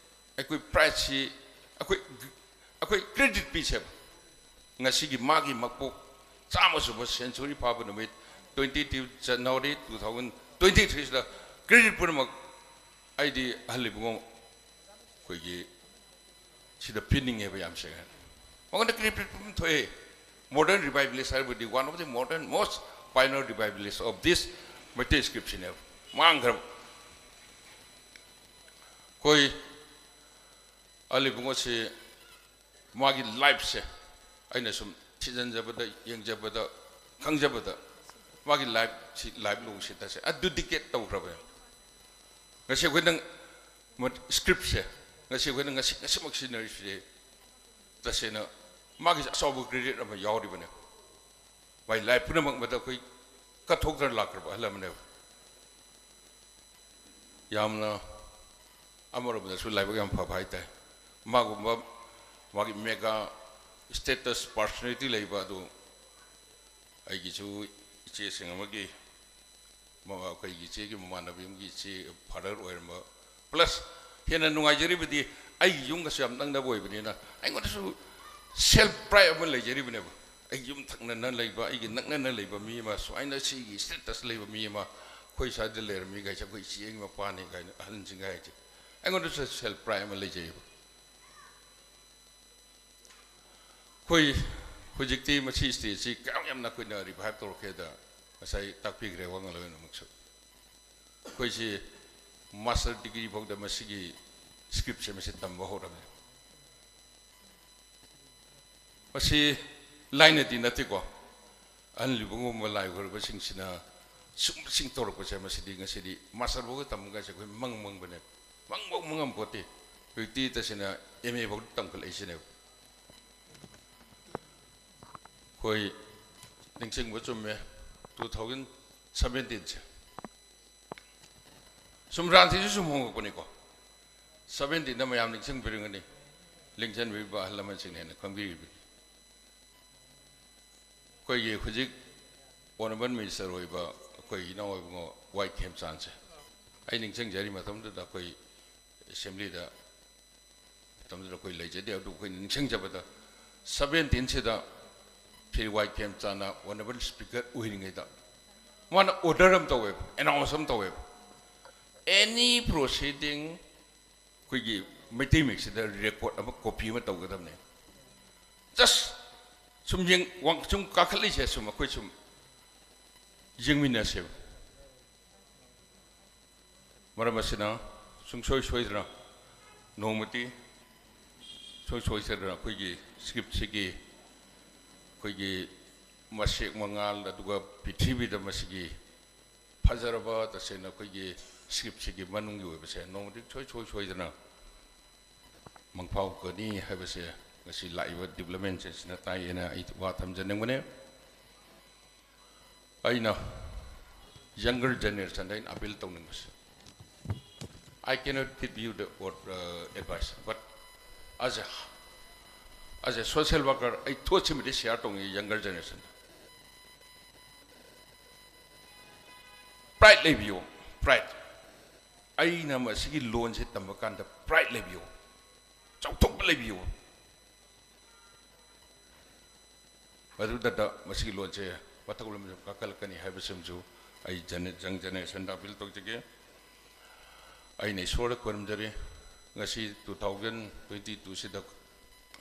ꯑꯩꯈꯣꯏ ꯄ꯭ꯔꯥꯏꯗꯁꯤ ꯑꯩꯈꯣꯏ ꯑꯩꯈꯣꯏ ꯀ꯭ꯔꯦꯗꯤꯠ ꯄꯤꯁꯦꯕ꯫ ꯉꯁꯤꯒꯤ ꯃꯥꯒꯤ ꯃꯄꯣꯛ ꯆꯥꯝꯃ ꯁꯨꯕ ꯁꯦꯟꯆꯨꯔꯤ ꯐꯥꯕ ꯅꯨꯃꯤꯠ, twenty two January two thousand twenty three ꯁꯤꯗ ꯀ꯭ꯔꯦꯗꯤꯠ ꯄꯨꯝꯅꯃꯛ ꯑꯩꯗꯤ ꯑꯍꯜ ꯏꯕꯨꯡꯉꯣ ꯑꯩꯈꯣꯏꯒꯤ ꯁꯤꯗ ꯄꯤꯅꯤꯡꯉꯦꯕ ꯌꯥꯝ ꯁꯦꯡꯅ꯫ ꯃꯉꯣꯟꯗ ꯀ꯭ꯔꯤꯞ ꯀ꯭ꯔꯤꯞ ꯑꯗꯨꯝ ꯊꯣꯛꯑꯦ꯫ Modern revivalist ꯍꯥꯏꯕꯗꯤ one of the modern most pioneer revivalist of this Meitei scriptꯁꯤꯅꯦꯕ꯫ ꯃꯥꯡꯈ꯭ꯔꯕ꯫ ꯑꯩꯈꯣꯏ ꯑꯂꯤ ꯏꯕꯨꯡꯉꯣꯁꯤ ꯃꯥꯒꯤ lifeꯁꯦ ꯑꯩꯅ ꯁꯨꯝ ꯊꯤꯖꯤꯟꯖꯕꯗ, ꯌꯦꯡꯖꯕꯗ, ꯈꯪꯖꯕꯗ ꯃꯥꯒꯤ lifeꯁꯤ, life long ꯁꯤ ꯇꯁꯦ dedicate ꯇꯧꯈ꯭ꯔꯕꯅꯦ꯫ ꯉꯁꯤ ꯑꯩꯈꯣꯏꯅ ꯃ-, scriptꯁꯦ ꯉꯁꯤ ꯑꯩꯈꯣꯏꯅ ꯉꯁꯤ, ꯉꯁꯤꯃꯛ ꯁꯤꯖꯤꯟꯅꯔꯤꯁꯦ ꯇꯁꯦꯡꯅ ꯃꯥꯒꯤꯁꯦ ꯑꯆꯧꯕ credit ꯑꯃ ꯌꯥꯎꯔꯤꯕꯅꯦ꯫ ꯃꯥꯏ life ꯄꯨꯝꯅꯃꯛ ꯃꯗ ꯑꯩꯈꯣꯏ ꯀꯠꯊꯣꯛꯇꯅ ꯂꯥꯛꯈ꯭ꯔꯕ ꯑꯍꯜ ꯑꯃꯅꯦꯕ꯫ ꯌꯥꯝꯅ ꯑꯃꯔꯣꯝꯗꯁꯨ ꯂꯥꯏꯕꯛ ꯌꯥꯝ ꯐꯕ ꯍꯥꯏꯇꯥꯔꯦ꯫ ꯃꯥꯒꯨꯝꯕ ꯃꯥꯒꯤ mega status personality ꯂꯩꯕ ꯑꯗꯨ ꯑꯩꯒꯤꯁꯨ ꯏꯆꯦꯁꯤꯡ ꯑꯃꯒꯤ ꯃ-, ꯑꯩꯈꯣꯏꯒꯤ ꯏꯆꯦꯒꯤ ꯃꯃꯥꯟꯅꯕꯤ ꯑꯃꯒꯤ ꯏꯆꯦ father ꯑꯣꯏꯔꯝꯕ, plus ꯍꯦꯟꯅ ꯅꯨꯡꯉꯥꯏꯖꯔꯤꯕꯗꯤ ꯑꯩꯒꯤ ꯌꯨꯝꯒꯁꯨ ꯌꯥꯝ ꯅꯛꯅꯕ ꯑꯣꯏꯕꯅꯤꯅ ꯑꯩꯉꯣꯟꯗꯁꯨ self pride ꯑꯃ ꯂꯩꯖꯔꯤꯕꯅꯦꯕ꯫ ꯑꯩꯒꯤ ꯌꯨꯝ ꯊꯪꯅꯅ ꯂꯩꯕ, ꯑꯩꯒꯤ ꯅꯛꯅꯅ ꯂꯩꯕ ꯃꯤ ꯑꯃ, ꯁꯨꯃꯥꯏꯅ ꯁꯤꯒꯤ status ꯂꯩꯕ ꯃꯤ ꯑꯃ ꯑꯩꯈꯣꯏ ꯁ꯭ꯋꯥꯏꯗ ꯂꯩꯔꯝꯃꯤ ꯀꯥꯏꯁꯦ, ꯑꯩꯈꯣꯏ ꯏꯆꯦꯒꯤ ꯃꯄꯥꯅꯤ ꯀꯥꯏꯅ ꯑꯍꯟꯁꯤꯡꯒ ꯍꯥꯏꯁꯦ, ꯑꯩꯉꯣꯟꯗꯁꯨ self pride ꯑꯃ ꯂꯩꯖꯩꯌꯦꯕ꯫ ꯑꯩꯈꯣꯏ ꯍꯧꯖꯤꯛꯇꯤ ꯃꯁꯤ stageꯁꯤ ꯀꯌꯥꯝ ꯌꯥꯝꯅ ꯑꯩꯈꯣꯏꯅ revive ꯇꯧꯔꯛꯀꯦꯗ ꯉꯁꯥꯏ ꯇꯥꯛꯄꯤꯈ꯭ꯔꯦ ꯋꯥꯉꯥꯡꯂꯣꯏ ꯑꯣꯏꯅꯃꯛꯁꯨ꯫ ꯑꯩꯈꯣꯏꯁꯤ master degree ꯐꯥꯎꯗ ꯃꯁꯤꯒꯤ scriptꯁꯦ ꯃꯁꯤ ꯇꯝꯕ ꯍꯧꯔꯝꯃꯦ꯫ ꯃꯁꯤ ꯂꯥꯏꯅꯗꯤ ꯅꯠꯇꯦꯀꯣ꯫ ꯑꯍꯜ ꯏꯕꯨꯡꯒꯨꯝꯕ ꯂꯥꯏ ꯈꯣꯏꯔꯕꯁꯤꯡꯁꯤꯅ ꯁꯨꯝꯕꯁꯤꯡ ꯇꯧꯔꯛꯄꯁꯦ ꯃꯁꯤꯗꯤ ꯉꯁꯤꯗꯤ master ꯐꯥꯎꯒ ꯇꯝꯕꯒꯁꯦ ꯑꯩꯈꯣꯏ ꯃꯪ ꯃꯪꯕꯅꯦ꯫ ꯃꯪꯐꯧ ꯃꯪꯉꯝꯄꯣꯠꯇꯦ꯫ ꯍꯧꯖꯤꯛꯇꯤ ꯇꯁꯦꯡꯅ M A ꯐꯥꯎ ꯇꯝꯈꯠꯂꯛꯏꯁꯤꯅꯦꯕ꯫ ꯑꯩꯈꯣꯏ ꯅꯤꯡꯁꯤꯡꯕ ꯆꯨꯝꯃꯦ, two thousand seventeenꯁꯦ꯫ ꯁꯨꯝ ꯔꯥꯟꯁꯤꯁꯨ ꯁꯨꯝ ꯍꯣꯡꯉꯛꯄꯅꯤꯀꯣ꯫ Seventeenꯗ ꯃꯌꯥꯝ ꯅꯤꯡꯁꯤꯡꯕꯤꯔꯝꯒꯅꯤ, ꯂꯤꯡꯖꯟꯕꯤꯔꯤꯕ ꯑꯍꯜ ꯂꯃꯟꯁꯤꯡꯅ ꯍꯦꯟꯅ ꯈꯪꯕꯤꯔꯤꯕꯅꯤ꯫ ꯑꯩꯈꯣꯏꯒꯤ ꯍꯧꯖꯤꯛ honourable minister ꯑꯣꯏꯕ ꯑꯩꯈꯣꯏ ꯏꯅꯥꯎ ꯏꯕꯨꯡꯉꯣ ꯋꯥꯏ ꯈꯦꯝꯆꯥꯟꯁꯦ ꯑꯩ ꯅꯤꯡꯁꯤꯡꯖꯔꯤ꯫ ꯃꯇꯝꯗꯨꯗ ꯑꯩꯈꯣꯏ assemblyꯗ ꯃꯇꯝꯗꯨꯗ ꯑꯩꯈꯣꯏ ꯂꯩꯖꯗꯦ, ꯑꯗꯨ ꯑꯩꯈꯣꯏꯅ ꯅꯤꯡꯁꯤꯡꯖꯕꯗ seventeenꯁꯤꯗ ꯐꯤꯔꯋꯥꯏ ꯈꯦꯝꯆꯥꯟꯅ honourable speaker ꯑꯣꯏꯔꯤꯉꯩꯗ ꯃꯥꯅ order ꯑꯃ ꯇꯧꯋꯦꯕ, announce ꯑꯃ ꯇꯧꯋꯦꯕ, any proceeding ꯑꯩꯈꯣꯏꯒꯤ ꯃꯩꯇꯩ ꯃꯌꯦꯛꯁꯤꯗ record ꯑꯃ, copy ꯑꯃ ꯇꯧꯒꯗꯕꯅꯦ꯫ Just ꯁꯨꯝ ꯌꯦꯡ ꯋꯥꯡ ꯁꯨꯝ ꯀꯥꯈꯠꯂꯤꯁꯦ ꯁꯨꯝ ꯑꯩꯈꯣꯏ ꯁꯨꯝ ꯌꯦꯡꯃꯤꯟꯅꯁꯦꯕ꯫ ꯃꯔꯝ ꯑꯁꯤꯅ ꯁꯨꯡꯁꯣꯏ ꯁꯣꯏꯗꯅ ꯅꯣꯡꯃꯗꯤ ꯁꯣꯏ ꯁꯣꯏꯗꯅ ꯑꯩꯈꯣꯏꯒꯤ scriptꯁꯤꯒꯤ ꯑꯩꯈꯣꯏꯒꯤ ꯃꯁꯦꯛ ꯃꯉꯥꯜ, ꯑꯗꯨꯒ ꯄ꯭ꯔꯤꯊꯤꯕꯤꯗ ꯃꯁꯤꯒꯤ ꯐꯖꯔꯕ, ꯇꯁꯦꯡꯅ ꯑꯩꯈꯣꯏꯒꯤ scriptꯁꯤꯒꯤ ꯃꯅꯨꯡꯒꯤ ꯑꯣꯏꯕꯁꯦ ꯅꯣꯡꯃꯗꯤ ꯁꯣꯏ ꯁꯣꯏ ꯁꯣꯏꯗꯅ ꯃꯪꯐꯥꯎꯒꯅꯤ ꯍꯥꯏꯕꯁꯦ ꯉꯁꯤ ꯂꯥꯛꯏꯕ developmentꯁꯦ ꯁꯤꯅ ꯇꯥꯛꯑꯦꯅ ꯑꯩ ꯋꯥ ꯊꯝꯖꯅꯤꯡꯕꯅꯦ꯫ ꯑꯩꯅ younger generationꯗ ꯑꯩꯅ appeal ꯇꯧꯅꯤꯡꯕꯁꯦ, I cannot give you the, what, uh, advice, but as a, as a social worker, ꯑꯩ ꯊꯣꯠꯁꯤꯃꯗꯤ share ꯇꯧꯅꯤꯡꯉꯤ younger generationꯗ꯫ Pride ꯂꯩꯕꯤꯌꯨ, pride꯫ ꯑꯩꯅ ꯃꯁꯤꯒꯤ ꯂꯣꯟꯁꯦ ꯇꯝꯕ ꯀꯥꯟꯗ pride ꯂꯩꯕꯤꯌꯨ, ꯆꯥꯎꯊꯣꯛꯄ ꯂꯩꯕꯤꯌꯨ꯫ ꯃꯗꯨꯗꯇ ꯃꯁꯤꯒꯤ ꯂꯣꯟꯁꯦ ꯃꯊꯛꯂꯣꯝꯗ ꯀꯥꯈꯠꯂꯛꯀꯅꯤ ꯍꯥꯏꯕꯁꯤꯃꯁꯨ ꯑꯩ ꯖꯦꯅꯦ-, young generationꯗ appeal ꯇꯧꯖꯒꯦ꯫ ꯑꯩꯅ ꯏꯁꯣꯔꯗ ꯈꯨꯔꯨꯝꯖꯔꯤ, ꯉꯁꯤ two thousand twenty twoꯁꯤꯗ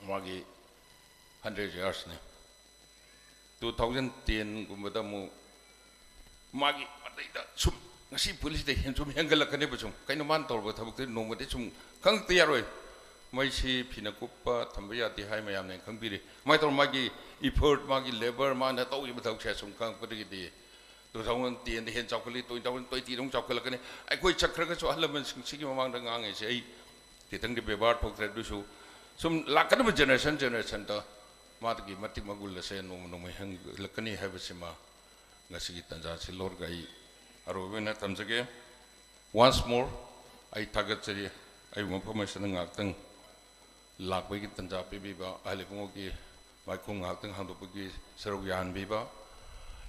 ꯃꯥꯒꯤ hundred yearsꯅꯤ꯫ Two thousand tenꯒꯨꯝꯕꯗ ꯑꯃꯨꯛ ꯃꯥꯒꯤ ꯃꯇꯩꯗ ꯁꯨꯝ ꯉꯁꯤ ꯄꯨꯟꯁꯤꯗ ꯍꯦꯟ ꯁꯨꯝ ꯍꯦꯟꯒꯠꯂꯛꯀꯅꯦꯕ꯫ ꯁꯨꯝ ꯀꯩꯅꯣ ꯃꯥꯅ ꯇꯧꯔꯕ ꯊꯕꯛꯇꯨ ꯅꯣꯡꯃꯗꯤ ꯁꯨꯝ ꯈꯪꯉꯛꯇ ꯌꯥꯔꯣꯏ꯫ ꯃꯩꯁꯤ ꯐꯤꯅ ꯀꯨꯞꯄ ꯊꯝꯕ ꯌꯥꯗꯦ ꯍꯥꯏ ꯃꯌꯥꯝꯅ ꯈꯪꯕꯤꯔꯤ꯫ ꯁꯨꯃꯥꯏꯅ ꯇꯧꯔ ꯃꯥꯒꯤ effort, ꯃꯥꯒꯤ labour, ꯃꯥꯅ ꯇꯧꯔꯤꯕ ꯊꯕꯛꯁꯦ ꯁꯨꯝ ꯈꯪꯉꯛꯄꯗꯒꯤꯗꯤ two thousand tenꯗ ꯍꯦꯟꯅ ꯆꯥꯎꯈꯠꯂꯤ, two thousand twentyꯗ ꯑꯃꯨꯛ ꯆꯥꯎꯈꯠꯂꯛꯀꯅꯤ꯫ ꯑꯩꯈꯣꯏ ꯆꯠꯈ꯭ꯔꯒꯁꯨ ꯑꯍꯜ ꯂꯃꯟꯁꯤꯡꯁꯤꯒꯤ ꯃꯃꯥꯡꯗ ꯉꯥꯡꯉꯤꯁꯦ ꯑꯩ ꯈꯤꯇꯪꯗꯤ ꯕꯦꯕꯥꯔ ꯊꯣꯛꯇ꯭ꯔꯦ, ꯑꯗꯨꯁꯨ ꯁꯨꯝ ꯂꯥꯛꯀꯗꯕ generation generationꯗ ꯃꯥꯗꯒꯤ ꯃꯇꯤꯛ ꯃꯒꯨꯜ ꯑꯁꯦ ꯅꯣꯡꯃ ꯅꯣꯡꯃ ꯍꯦꯟꯒꯠꯂꯛꯀꯅꯤ ꯍꯥꯏꯕꯁꯤꯃ ꯉꯁꯤꯒꯤ ꯇꯥꯟꯖꯥꯁꯤ ꯂꯧꯔꯒ ꯑꯩ ꯑꯔꯣꯏꯕ ꯑꯣꯏꯅ ꯊꯝꯖꯒꯦ꯫ Once more ꯑꯩ ꯊꯥꯒꯠꯆꯔꯤ, ꯑꯩꯕꯨ ꯃꯐꯝ ꯑꯁꯤꯗ ꯉꯥꯏꯍꯥꯛꯇꯪ ꯂꯥꯛꯄꯒꯤ ꯇꯥꯟꯖꯥ ꯄꯤꯕꯤꯕ, ꯑꯍꯜ ꯏꯕꯨꯡꯉꯣꯒꯤ ꯃꯥꯏꯈꯨꯝ ꯉꯥꯏꯍꯥꯛꯇꯪ ꯍꯥꯡꯗꯣꯛꯄꯒꯤ ꯁꯔꯨꯛ ꯌꯥꯍꯟꯕꯤꯕ꯫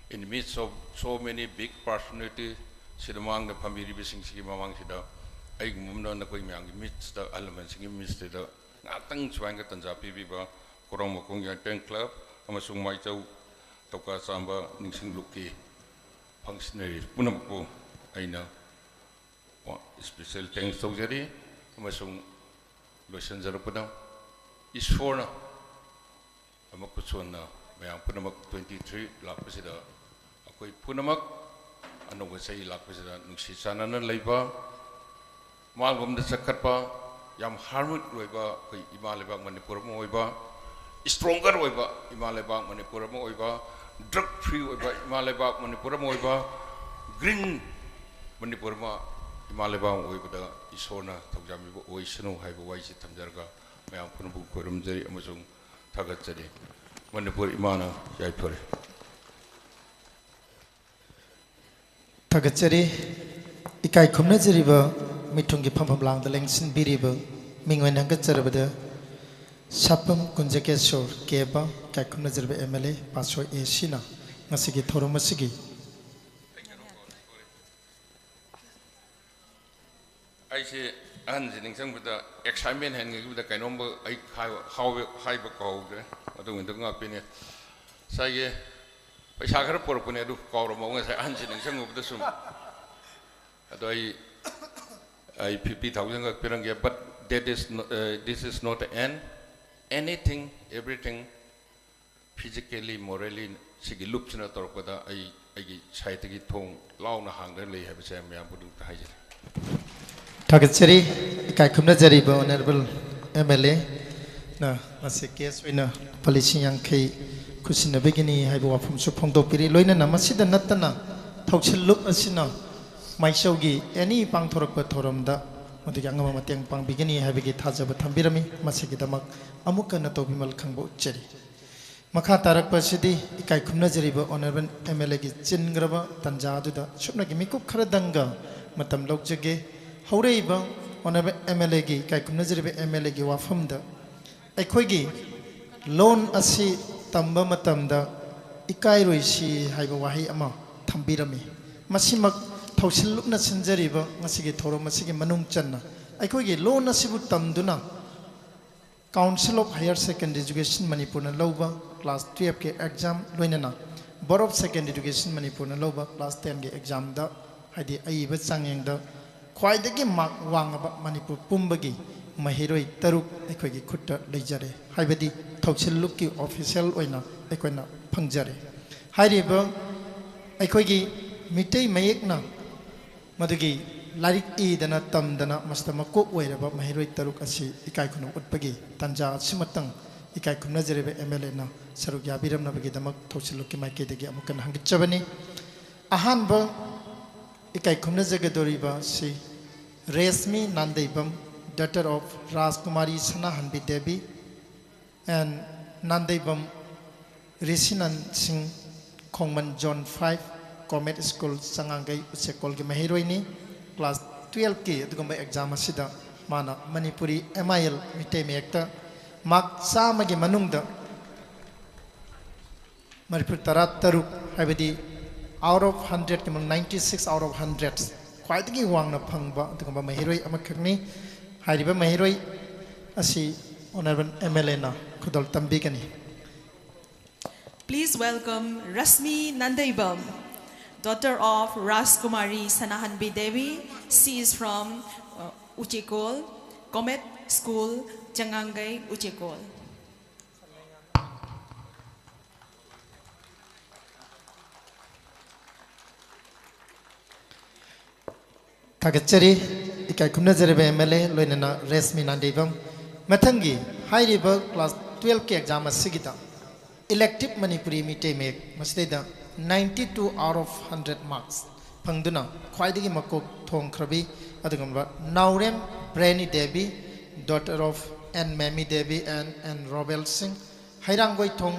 In midst of so many big personality, ꯁꯤꯗ ꯃꯃꯥꯡꯗ ꯐꯝꯕꯤꯔꯤꯕꯁꯤꯡꯁꯤꯒꯤ ꯃꯃꯥꯡꯁꯤꯗ ꯑꯩꯒꯨꯝꯕ ꯑꯃꯅ ꯅꯈꯣꯏ ꯃꯌꯥꯝꯒꯤ midstꯇ, ꯑꯍꯜ ꯂꯃꯟꯁꯤꯡꯒꯤ midstꯁꯤꯗ ꯉꯥꯏꯍꯥꯛꯇꯪ ꯁꯨꯃꯥꯏꯅ ꯇꯥꯟꯖꯥ ꯄꯤꯕꯤꯕ, ꯀꯣꯔꯧ ꯃꯈꯣꯡ Youth and Club ꯑꯃꯁꯨꯡ ꯃꯥꯏꯆꯧ ꯇꯧꯀꯥ ꯆꯥꯝꯕ ꯅꯤꯡꯁꯤꯡ ꯂꯨꯞꯀꯤ functionaries ꯄꯨꯝꯅꯃꯛꯄꯨ ꯑꯩꯅ special thanks ꯇꯧꯖꯔꯤ꯫ ꯑꯃꯁꯨꯡ ꯂꯣꯏꯁꯤꯟꯖꯔꯛꯄꯗ ꯏꯁꯣꯔꯅ ꯑꯃꯨꯛꯀ ꯁꯣꯟꯅ ꯃꯌꯥꯝ ꯄꯨꯝꯅꯃꯛ twenty three ꯂꯥꯛꯄꯁꯤꯗ ꯑꯩꯈꯣꯏ ꯄꯨꯝꯅꯃꯛ ꯑꯅꯧꯕ ꯆꯍꯤ ꯂꯥꯛꯄꯁꯤꯗ ꯅꯨꯡꯁꯤ ꯆꯥꯟꯅꯅ ꯂꯩꯕ, ꯃꯥꯡꯂꯣꯝꯗ ꯆꯠꯈꯠꯄ, ꯌꯥꯝ ꯍꯥꯔꯃꯣꯅꯤꯛ ꯑꯣꯏꯕ ꯑꯩꯈꯣꯏ ꯏꯃꯥ ꯂꯩꯕꯥꯛ ꯃꯅꯤꯄꯨꯔ ꯑꯃ ꯑꯣꯏꯕ, ꯁ꯭ꯇ꯭ꯔꯣꯡꯒꯔ ꯑꯣꯏꯕ ꯏꯃꯥ ꯂꯩꯕꯥꯛ ꯃꯅꯤꯄꯨꯔ ꯑꯃ ꯑꯣꯏꯕ, ꯗ꯭ꯔꯒ ꯐ꯭ꯔꯤ ꯑꯣꯏꯕ ꯏꯃꯥ ꯂꯩꯕꯥꯛ ꯃꯅꯤꯄꯨꯔ ꯑꯃ ꯑꯣꯏꯕ, ꯒ꯭ꯔꯤꯟ ꯃꯅꯤꯄꯨꯔ ꯑꯃ ꯏꯃꯥ ꯂꯩꯕꯥꯛ ꯑꯃ ꯑꯣꯏꯕꯗ ꯏꯁꯣꯔꯅ ꯊꯧꯖꯥꯟꯕꯤꯕ ꯑꯣꯏꯁꯅꯨ ꯍꯥꯏꯕ ꯋꯥꯍꯩꯁꯤ ꯊꯝꯖꯔꯒ ꯃꯌꯥꯝ ꯄꯨꯝꯅꯃꯛꯄꯨ ꯈꯣꯏꯔꯨꯝꯖꯔꯤ ꯑꯃꯁꯨꯡ ꯊꯥꯒꯠꯆꯔꯤ꯫ ꯃꯅꯤꯄꯨꯔ ꯏꯃꯥꯅ ꯌꯥꯏꯐꯔꯦ꯫ ꯊꯥꯒꯠꯆꯔꯤ꯫ ꯏꯀꯥꯏ ꯈꯨꯝꯅꯖꯔꯤꯕ ꯃꯤꯊꯨꯡꯒꯤ ꯐꯝꯐꯝ ꯂꯥꯡꯗ ꯂꯦꯡꯁꯤꯟꯕꯤꯔꯤꯕ ꯃꯤꯡ ꯑꯣꯏꯅ ꯍꯪꯒꯠꯆꯔꯕꯗ ꯁꯥꯄꯝ ꯀꯨꯟꯖꯀꯦꯁꯣꯔ ꯀꯦꯕ, ꯏꯀꯥꯏ ꯈꯨꯝꯅꯖꯔꯤꯕ ꯑꯦꯝ ꯑꯦꯜ ꯑꯦ ꯄꯥꯁꯣꯏ ꯑꯦ ꯁꯤꯅ ꯉꯁꯤꯒꯤ ꯊꯧꯔꯝ ꯑꯁꯤꯒꯤ ꯑꯩꯁꯦ ꯑꯍꯟꯁꯦ ꯅꯤꯡꯁꯤꯡꯕꯗ ꯑꯦꯛꯁꯥꯏꯠꯃꯦꯟ ꯍꯦꯟꯒꯠꯈꯤꯕꯗ ꯀꯩꯅꯣꯝꯕ ꯑꯩ ꯍꯥꯏꯕ ꯍꯥꯎꯕ ꯍꯥꯏꯕ ꯀꯥꯎꯈ꯭ꯔꯦ꯫ ꯑꯗꯨꯒꯤꯗꯣ ꯉꯥꯛꯄꯤꯅꯦ꯫ ꯉꯁꯥꯏꯒꯤ ꯄꯩꯁꯥ ꯈꯔ ꯄꯨꯔꯛꯄꯅꯦ, ꯑꯗꯨ ꯀꯥꯎꯔꯝꯃꯕ ꯉꯁꯥꯏ ꯑꯍꯟꯁꯦ ꯅꯤꯡꯁꯤꯡꯉꯨꯕꯗ ꯁꯨꯝ꯫ ꯑꯗꯣ ꯑꯩ ꯑꯩ fifty thousand ꯈꯛ ꯄꯤꯔꯝꯒꯦ, but that is no, uh, this is not the end. Anything, everything, physically, morally, ꯁꯤꯒꯤ ꯂꯨꯞꯁꯤꯅ ꯇꯧꯔꯛꯄꯗ ꯑꯩ ꯑꯩꯒꯤ ꯁꯥꯏꯠꯇꯒꯤ ꯊꯣꯡ ꯂꯥꯎꯅ ꯍꯥꯡꯗꯨꯅ ꯂꯩ ꯍꯥꯏꯕꯁꯦ ꯑꯩ ꯃꯌꯥꯝꯕꯨ ꯑꯗꯨꯝꯇ ꯍꯥꯏꯖꯔꯤ꯫ ꯊꯥꯒꯠꯆꯔꯤ꯫ ꯏꯀꯥꯏ ꯈꯨꯝꯅꯖꯔꯤꯕ ꯑꯣꯅꯔꯦꯕꯜ ꯑꯦꯝ ꯑꯦꯜ ꯑꯦꯅ ꯉꯁꯤ ꯀꯦꯁ ꯑꯣꯏꯅ ꯂꯨꯄꯥ ꯂꯤꯁꯤꯡ ꯌꯥꯡꯈꯩ ꯈꯨꯠꯁꯤꯟꯅꯕꯒꯤꯅꯤ ꯍꯥꯏꯕ ꯋꯥꯐꯝꯁꯨ ꯐꯣꯡꯗꯣꯛꯄꯤꯔꯤ꯫ ꯂꯣꯏꯅꯅ ꯃꯁꯤꯗ ꯅꯠꯇꯅ ꯊꯧꯁꯤꯜ ꯂꯨꯞ ꯑꯁꯤꯅ ꯃꯥꯏꯆꯧꯒꯤ ꯑꯦꯅꯤ ꯄꯥꯡꯊꯣꯔꯛꯄ ꯊꯧꯔꯝꯗ ꯃꯗꯨꯒꯤ ꯑꯉꯝꯕ ꯃꯇꯦꯡ ꯄꯥꯡꯕꯤꯒꯅꯤ ꯍꯥꯏꯕꯒꯤ ꯊꯥꯖꯕ ꯊꯝꯕꯤꯔꯝꯃꯤ꯫ ꯃꯁꯤꯒꯤꯗꯃꯛ ꯑꯃꯨꯛ ꯍꯟꯅ ꯇꯧꯕꯤꯃꯜ ꯈꯪꯕ ꯎꯠꯆꯔꯤ꯫ ꯃꯈꯥ ꯇꯥꯔꯛꯄ ꯑꯁꯤꯗꯤ ꯏꯀꯥꯏ ꯈꯨꯝꯅꯖꯔꯤꯕ ꯑꯣꯅꯔꯦꯕꯜ ꯑꯦꯝ ꯑꯦꯜ ꯑꯦꯒꯤ ꯆꯤꯟꯈ꯭ꯔꯕ ꯇꯥꯟꯖꯥ ꯑꯗꯨꯗ ꯁꯨꯞꯅꯒꯤ ꯃꯤꯀꯨꯞ ꯈꯔꯗꯪꯒ ꯃꯇꯝ ꯂꯧꯖꯒꯦ꯫ ꯍꯧꯔꯛꯏꯕ ꯑꯣꯅꯔꯦꯕꯜ ꯑꯦꯝ ꯑꯦꯜ ꯑꯦꯒꯤ, ꯏꯀꯥꯏ ꯈꯨꯝꯅꯖꯔꯤꯕ ꯑꯦꯝ ꯑꯦꯜ ꯑꯦꯒꯤ ꯋꯥꯐꯝꯗ ꯑꯩꯈꯣꯏꯒꯤ ꯂꯣꯟ ꯑꯁꯤ ꯇꯝꯕ ꯃꯇꯝꯗ ꯏꯀꯥꯏꯔꯣꯏꯁꯤ ꯍꯥꯏꯕ ꯋꯥꯍꯩ ꯑꯃ ꯊꯝꯕꯤꯔꯝꯃꯤ꯫ ꯃꯁꯤꯃꯛ ꯊꯧꯁꯤꯜ ꯂꯨꯞꯅ ꯁꯤꯟꯖꯔꯤꯕ ꯉꯁꯤꯒꯤ ꯊꯧꯔꯝ ꯑꯁꯤꯒꯤ ꯃꯅꯨꯡ ꯆꯟꯅ ꯑꯩꯈꯣꯏꯒꯤ ꯂꯣꯟ ꯑꯁꯤꯕꯨ ꯇꯝꯗꯨꯅ Council of Higher Secondary Education ꯃꯅꯤꯄꯨꯔꯅ ꯂꯧꯕ class twelve ꯀꯤ exam ꯂꯣꯏꯅꯅ Board of Secondary Education ꯃꯅꯤꯄꯨꯔꯅ ꯂꯧꯕ class ten ꯒꯤ exam ꯗ, ꯍꯥꯏꯗꯤ ꯑꯏꯕ ꯆꯥꯡꯌꯦꯡꯗ ꯈ꯭ꯋꯥꯏꯗꯒꯤ mark ꯋꯥꯡꯉꯕ ꯃꯅꯤꯄꯨꯔ ꯄꯨꯝꯕꯒꯤ ꯃꯍꯩꯔꯣꯏ ꯇꯔꯨꯛ ꯑꯩꯈꯣꯏꯒꯤ ꯈꯨꯠꯇ ꯂꯩꯖꯔꯦ, ꯍꯥꯏꯕꯗꯤ ꯊꯧꯁꯤꯜ ꯂꯨꯞꯀꯤ ꯑꯣꯐꯤꯁꯤꯌꯦꯜ ꯑꯣꯏꯅ ꯑꯩꯈꯣꯏꯅ ꯐꯪꯖꯔꯦ꯫ ꯍꯥꯏꯔꯤꯕ ꯑꯩꯈꯣꯏꯒꯤ ꯃꯤꯇꯩ ꯃꯌꯦꯛꯅ ꯃꯗꯨꯒꯤ ꯂꯥꯏꯔꯤꯛ ꯏꯗꯅ ꯇꯝꯗꯅ ꯃꯁꯤꯗ ꯃꯀꯣꯛ ꯑꯣꯏꯔꯕ ꯃꯍꯩꯔꯣꯏ ꯇꯔꯨꯛ ꯑꯁꯤ ꯏꯀꯥꯏ ꯈꯨꯝꯅꯕ ꯎꯠꯄꯒꯤ ꯇꯥꯟꯖꯥ ꯑꯁꯤꯃꯇꯪ ꯏꯀꯥꯏ ꯈꯨꯝꯅꯖꯔꯤꯕ ꯑꯦꯝ ꯑꯦꯜ ꯑꯦꯅ ꯁꯔꯨꯛ ꯌꯥꯕꯤꯔꯝꯅꯕꯒꯤꯗꯃꯛ ꯊꯧꯁꯤꯜ ꯂꯨꯞꯀꯤ ꯃꯥꯏꯀꯩꯗꯒꯤ ꯑꯃꯨꯛ ꯍꯟꯅ ꯍꯪꯒꯠꯆꯕꯅꯤ꯫ ꯑꯍꯥꯟꯕ ꯏꯀꯥꯏ ꯈꯨꯝꯅꯖꯒꯗꯧꯔꯤꯕ ꯑꯁꯤ Rashmi Nandeibam, daughter of ꯔꯥꯖꯀꯨꯃꯥꯔꯤ ꯁꯅꯥꯍꯟꯕꯤ Devi and ꯅꯥꯟꯗꯩꯕꯝ ꯔꯤꯁꯤꯅꯟ ꯁꯤꯡ, ꯈꯣꯡꯃꯟ Zone five, Comet School, ꯆꯉꯥꯡꯒꯩ ꯎꯆꯦꯛꯀꯣꯜꯒꯤ ꯃꯍꯩꯔꯣꯏꯅꯤ꯫ ꯀ꯭ꯂꯥꯁ ꯇꯨꯌꯦꯜꯐꯀꯤ ꯑꯗꯨꯒꯨꯝꯕ ꯑꯦꯛꯖꯥꯝ ꯑꯁꯤꯗ ꯃꯥꯅ Manipuri M I L Meitei ꯃꯌꯦꯛꯇ ꯃꯥꯔꯛ ꯆꯥꯝꯃꯒꯤ ꯃꯅꯨꯡꯗ ꯃꯔꯤꯐꯨ ꯇꯔꯥ ꯇꯔꯨꯛ, ꯍꯥꯏꯕꯗꯤ out of hundredꯀꯤ ꯃꯅꯨꯡ ninety six out of hundred, ꯈ꯭ꯋꯥꯏꯗꯒꯤ ꯋꯥꯡꯅ ꯐꯪꯕ ꯑꯗꯨꯒꯨꯝꯕ ꯃꯍꯩꯔꯣꯏ ꯑꯃꯈꯛꯅꯤ꯫ ꯍꯥꯏꯔꯤꯕ ꯃꯍꯩꯔꯣꯏ ꯑꯁꯤ ꯑꯣꯅꯔꯦꯕꯜ ꯑꯦꯝ ꯑꯦꯜ ꯑꯦꯅ ꯈꯨꯗꯣꯜ ꯇꯝꯕꯤꯒꯅꯤ꯫ Please welcome Rasmi Nandeibam, daughter of Rajkumari Sanahanbi Devi. She is from uh, Uchekol, Comet School, Changangai, Uchekol. ꯊꯥꯒꯠꯆꯔꯤ꯫ ꯏꯀꯥꯏ ꯈꯨꯝꯅꯖꯔꯤꯕ ꯑꯦꯝ ꯑꯦꯜ ꯑꯦ ꯂꯣꯏꯅꯅ ꯔꯦꯁꯃꯤ ꯅꯥꯟꯗꯩꯕꯝ꯫ ꯃꯊꯪꯒꯤ ꯍꯥꯏꯔꯤꯕ class ꯇꯨꯌꯦꯜꯐꯀꯤ exam ꯑꯁꯤꯒꯤꯗ elective Manipuri Meitei ꯃꯌꯦꯛ ꯃꯁꯤꯗꯩꯗ ninety two out of hundred marks ꯐꯪꯗꯨꯅ ꯈ꯭ꯋꯥꯏꯗꯒꯤ ꯃꯀꯣꯛ ꯊꯣꯡꯈ꯭ꯔꯕꯤ ꯑꯗꯨꯒꯨꯝꯕ ꯅꯥꯎꯔꯦꯝ ꯕ꯭ꯔꯦꯅꯤ Devi, daughter of N ꯃꯦꯃꯤ Devi and N ꯔꯣꯕꯦꯜ ꯁꯤꯡ, ꯍꯩꯔꯥꯡꯒꯣꯏꯊꯣꯡ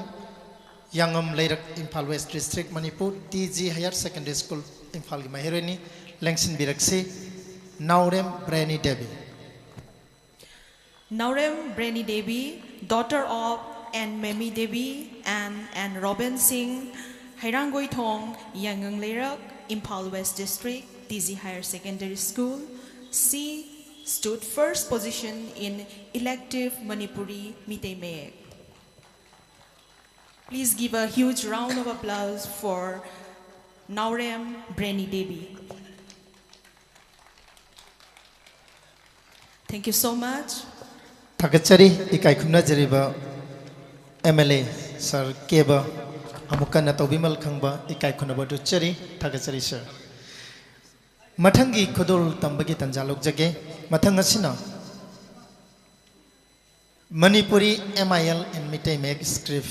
ꯌꯥꯉꯝ ꯂꯩꯔꯛ, Imphal west district, Manipur, T G higher secondary school, ꯏꯝꯐꯥꯜꯒꯤ ꯃꯍꯩꯔꯣꯏꯅꯤ꯫ ꯂꯦꯡꯁꯤꯟꯕꯤꯔꯛꯁꯤ, ꯅꯥꯎꯔꯦꯝ ꯕ꯭ꯔꯦꯅꯤ Devi. Naurem Breni Devi, daughter of N Memi Devi and N Robin Singh, Hairangoi Thong, Yangang Leirak, Imphal West District, T G Higher Secondary School. She stood first position in elective Manipuri Mitei Mayek. Please give a huge round of applause for Naurem Breni Devi. Thank you so much. ꯊꯥꯒꯠꯆꯔꯤ꯫ ꯏꯀꯥꯏ ꯈꯨꯝꯅꯖꯔꯤꯕ ꯑꯦꯝ ꯑꯦꯜ ꯑꯦ ꯁꯥꯔ ꯀꯦꯕ ꯑꯃꯨꯛ ꯀꯟꯅ ꯇꯧꯕꯤꯃꯜ ꯈꯪꯕ ꯏꯀꯥꯏ ꯈꯨꯝꯅꯕ ꯎꯠꯆꯔꯤ꯫ ꯊꯥꯒꯠꯆꯔꯤ ꯁꯥꯔ꯫ ꯃꯊꯪꯒꯤ ꯈꯨꯗꯣꯜ ꯇꯝꯕꯒꯤ ꯇꯥꯟꯖꯥ ꯂꯧꯖꯒꯦ꯫ ꯃꯊꯪ ꯑꯁꯤꯅ Manipuri M I L in Meitei Mayek script,